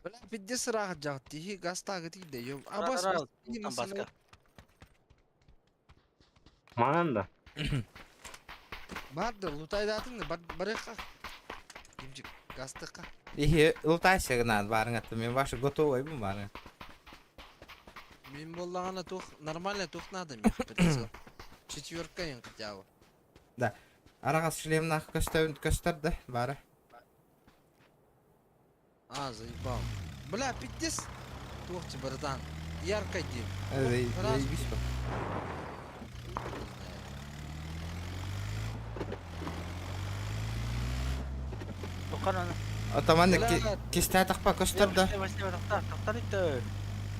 Бля, пиздец ыраах дьаҕыт гастаагы тиийдэ. Йом, Тура абас тура бас ултан баскар. манан да. Бар да лутайдаатың да бар барыха. Кимчик гастыкка. Ихи, лутайся гынан барың атты. Мен ваши готовый бу барың. Мен боллагана тух нормально тух надо мне прицел. Четверка ең хотя бы. Да. Арагас шлем нах көстөр көстөр да бары. А, заебал. Бля, пиздец. Тух братан. Ярко дим. Заебись по. Токан Атаман кисте тақпа көстөр да. Токтор итте.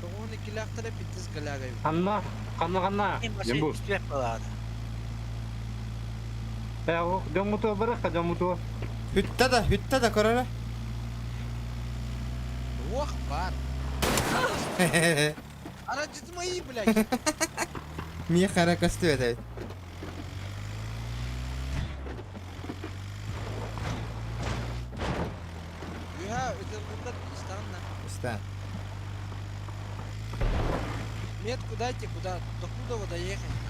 Тоғыны килахтара пиздец галягай. Ханна, ханна ханна. Жембу. Успех болады. Э, о, дьоммуту барахха, дьоммуту. Хүтте да, хүтте да көрөрө. Ох, бар. Ара мои, блядь. Мие қара көстү эдэ. Юха, это лутар истанна. Истан. Метку дайте, куда, до куда доехать.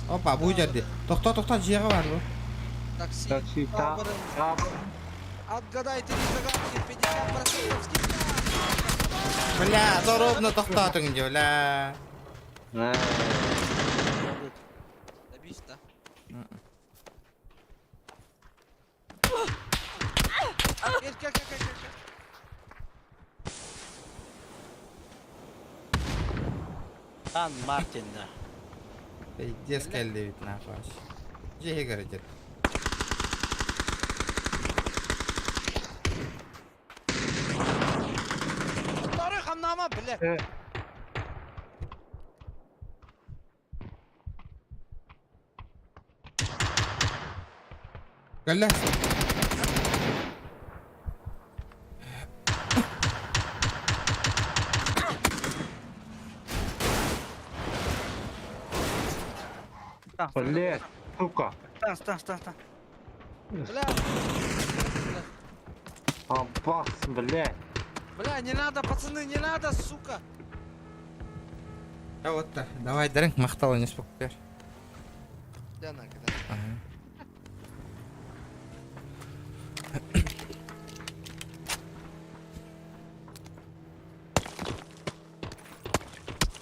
Опа, бу жерде. Тохто, тохто, жиэҕэ бар бу. Такси. Такси, та, та. Отгадай три загадки, 50% скидка. Бля, ровно тохтоотуҥ дии, бля. Добись, да? Кел, кел, кел, кел, кел. Сан Мартин да. Пиздец кэлли ведь нахуй. Дьиэ говорит. Второй хамнама, бля. Кэллэ. Блядь, сука. Стан, стан, стан, стан. Бля. Аббас, блядь. Бля, не надо, пацаны, не надо, сука. А вот так. Давай, Даренк, махтала не спокойно. Да, на, когда. Ага.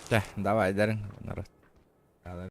Да, давай, Даренк, народ.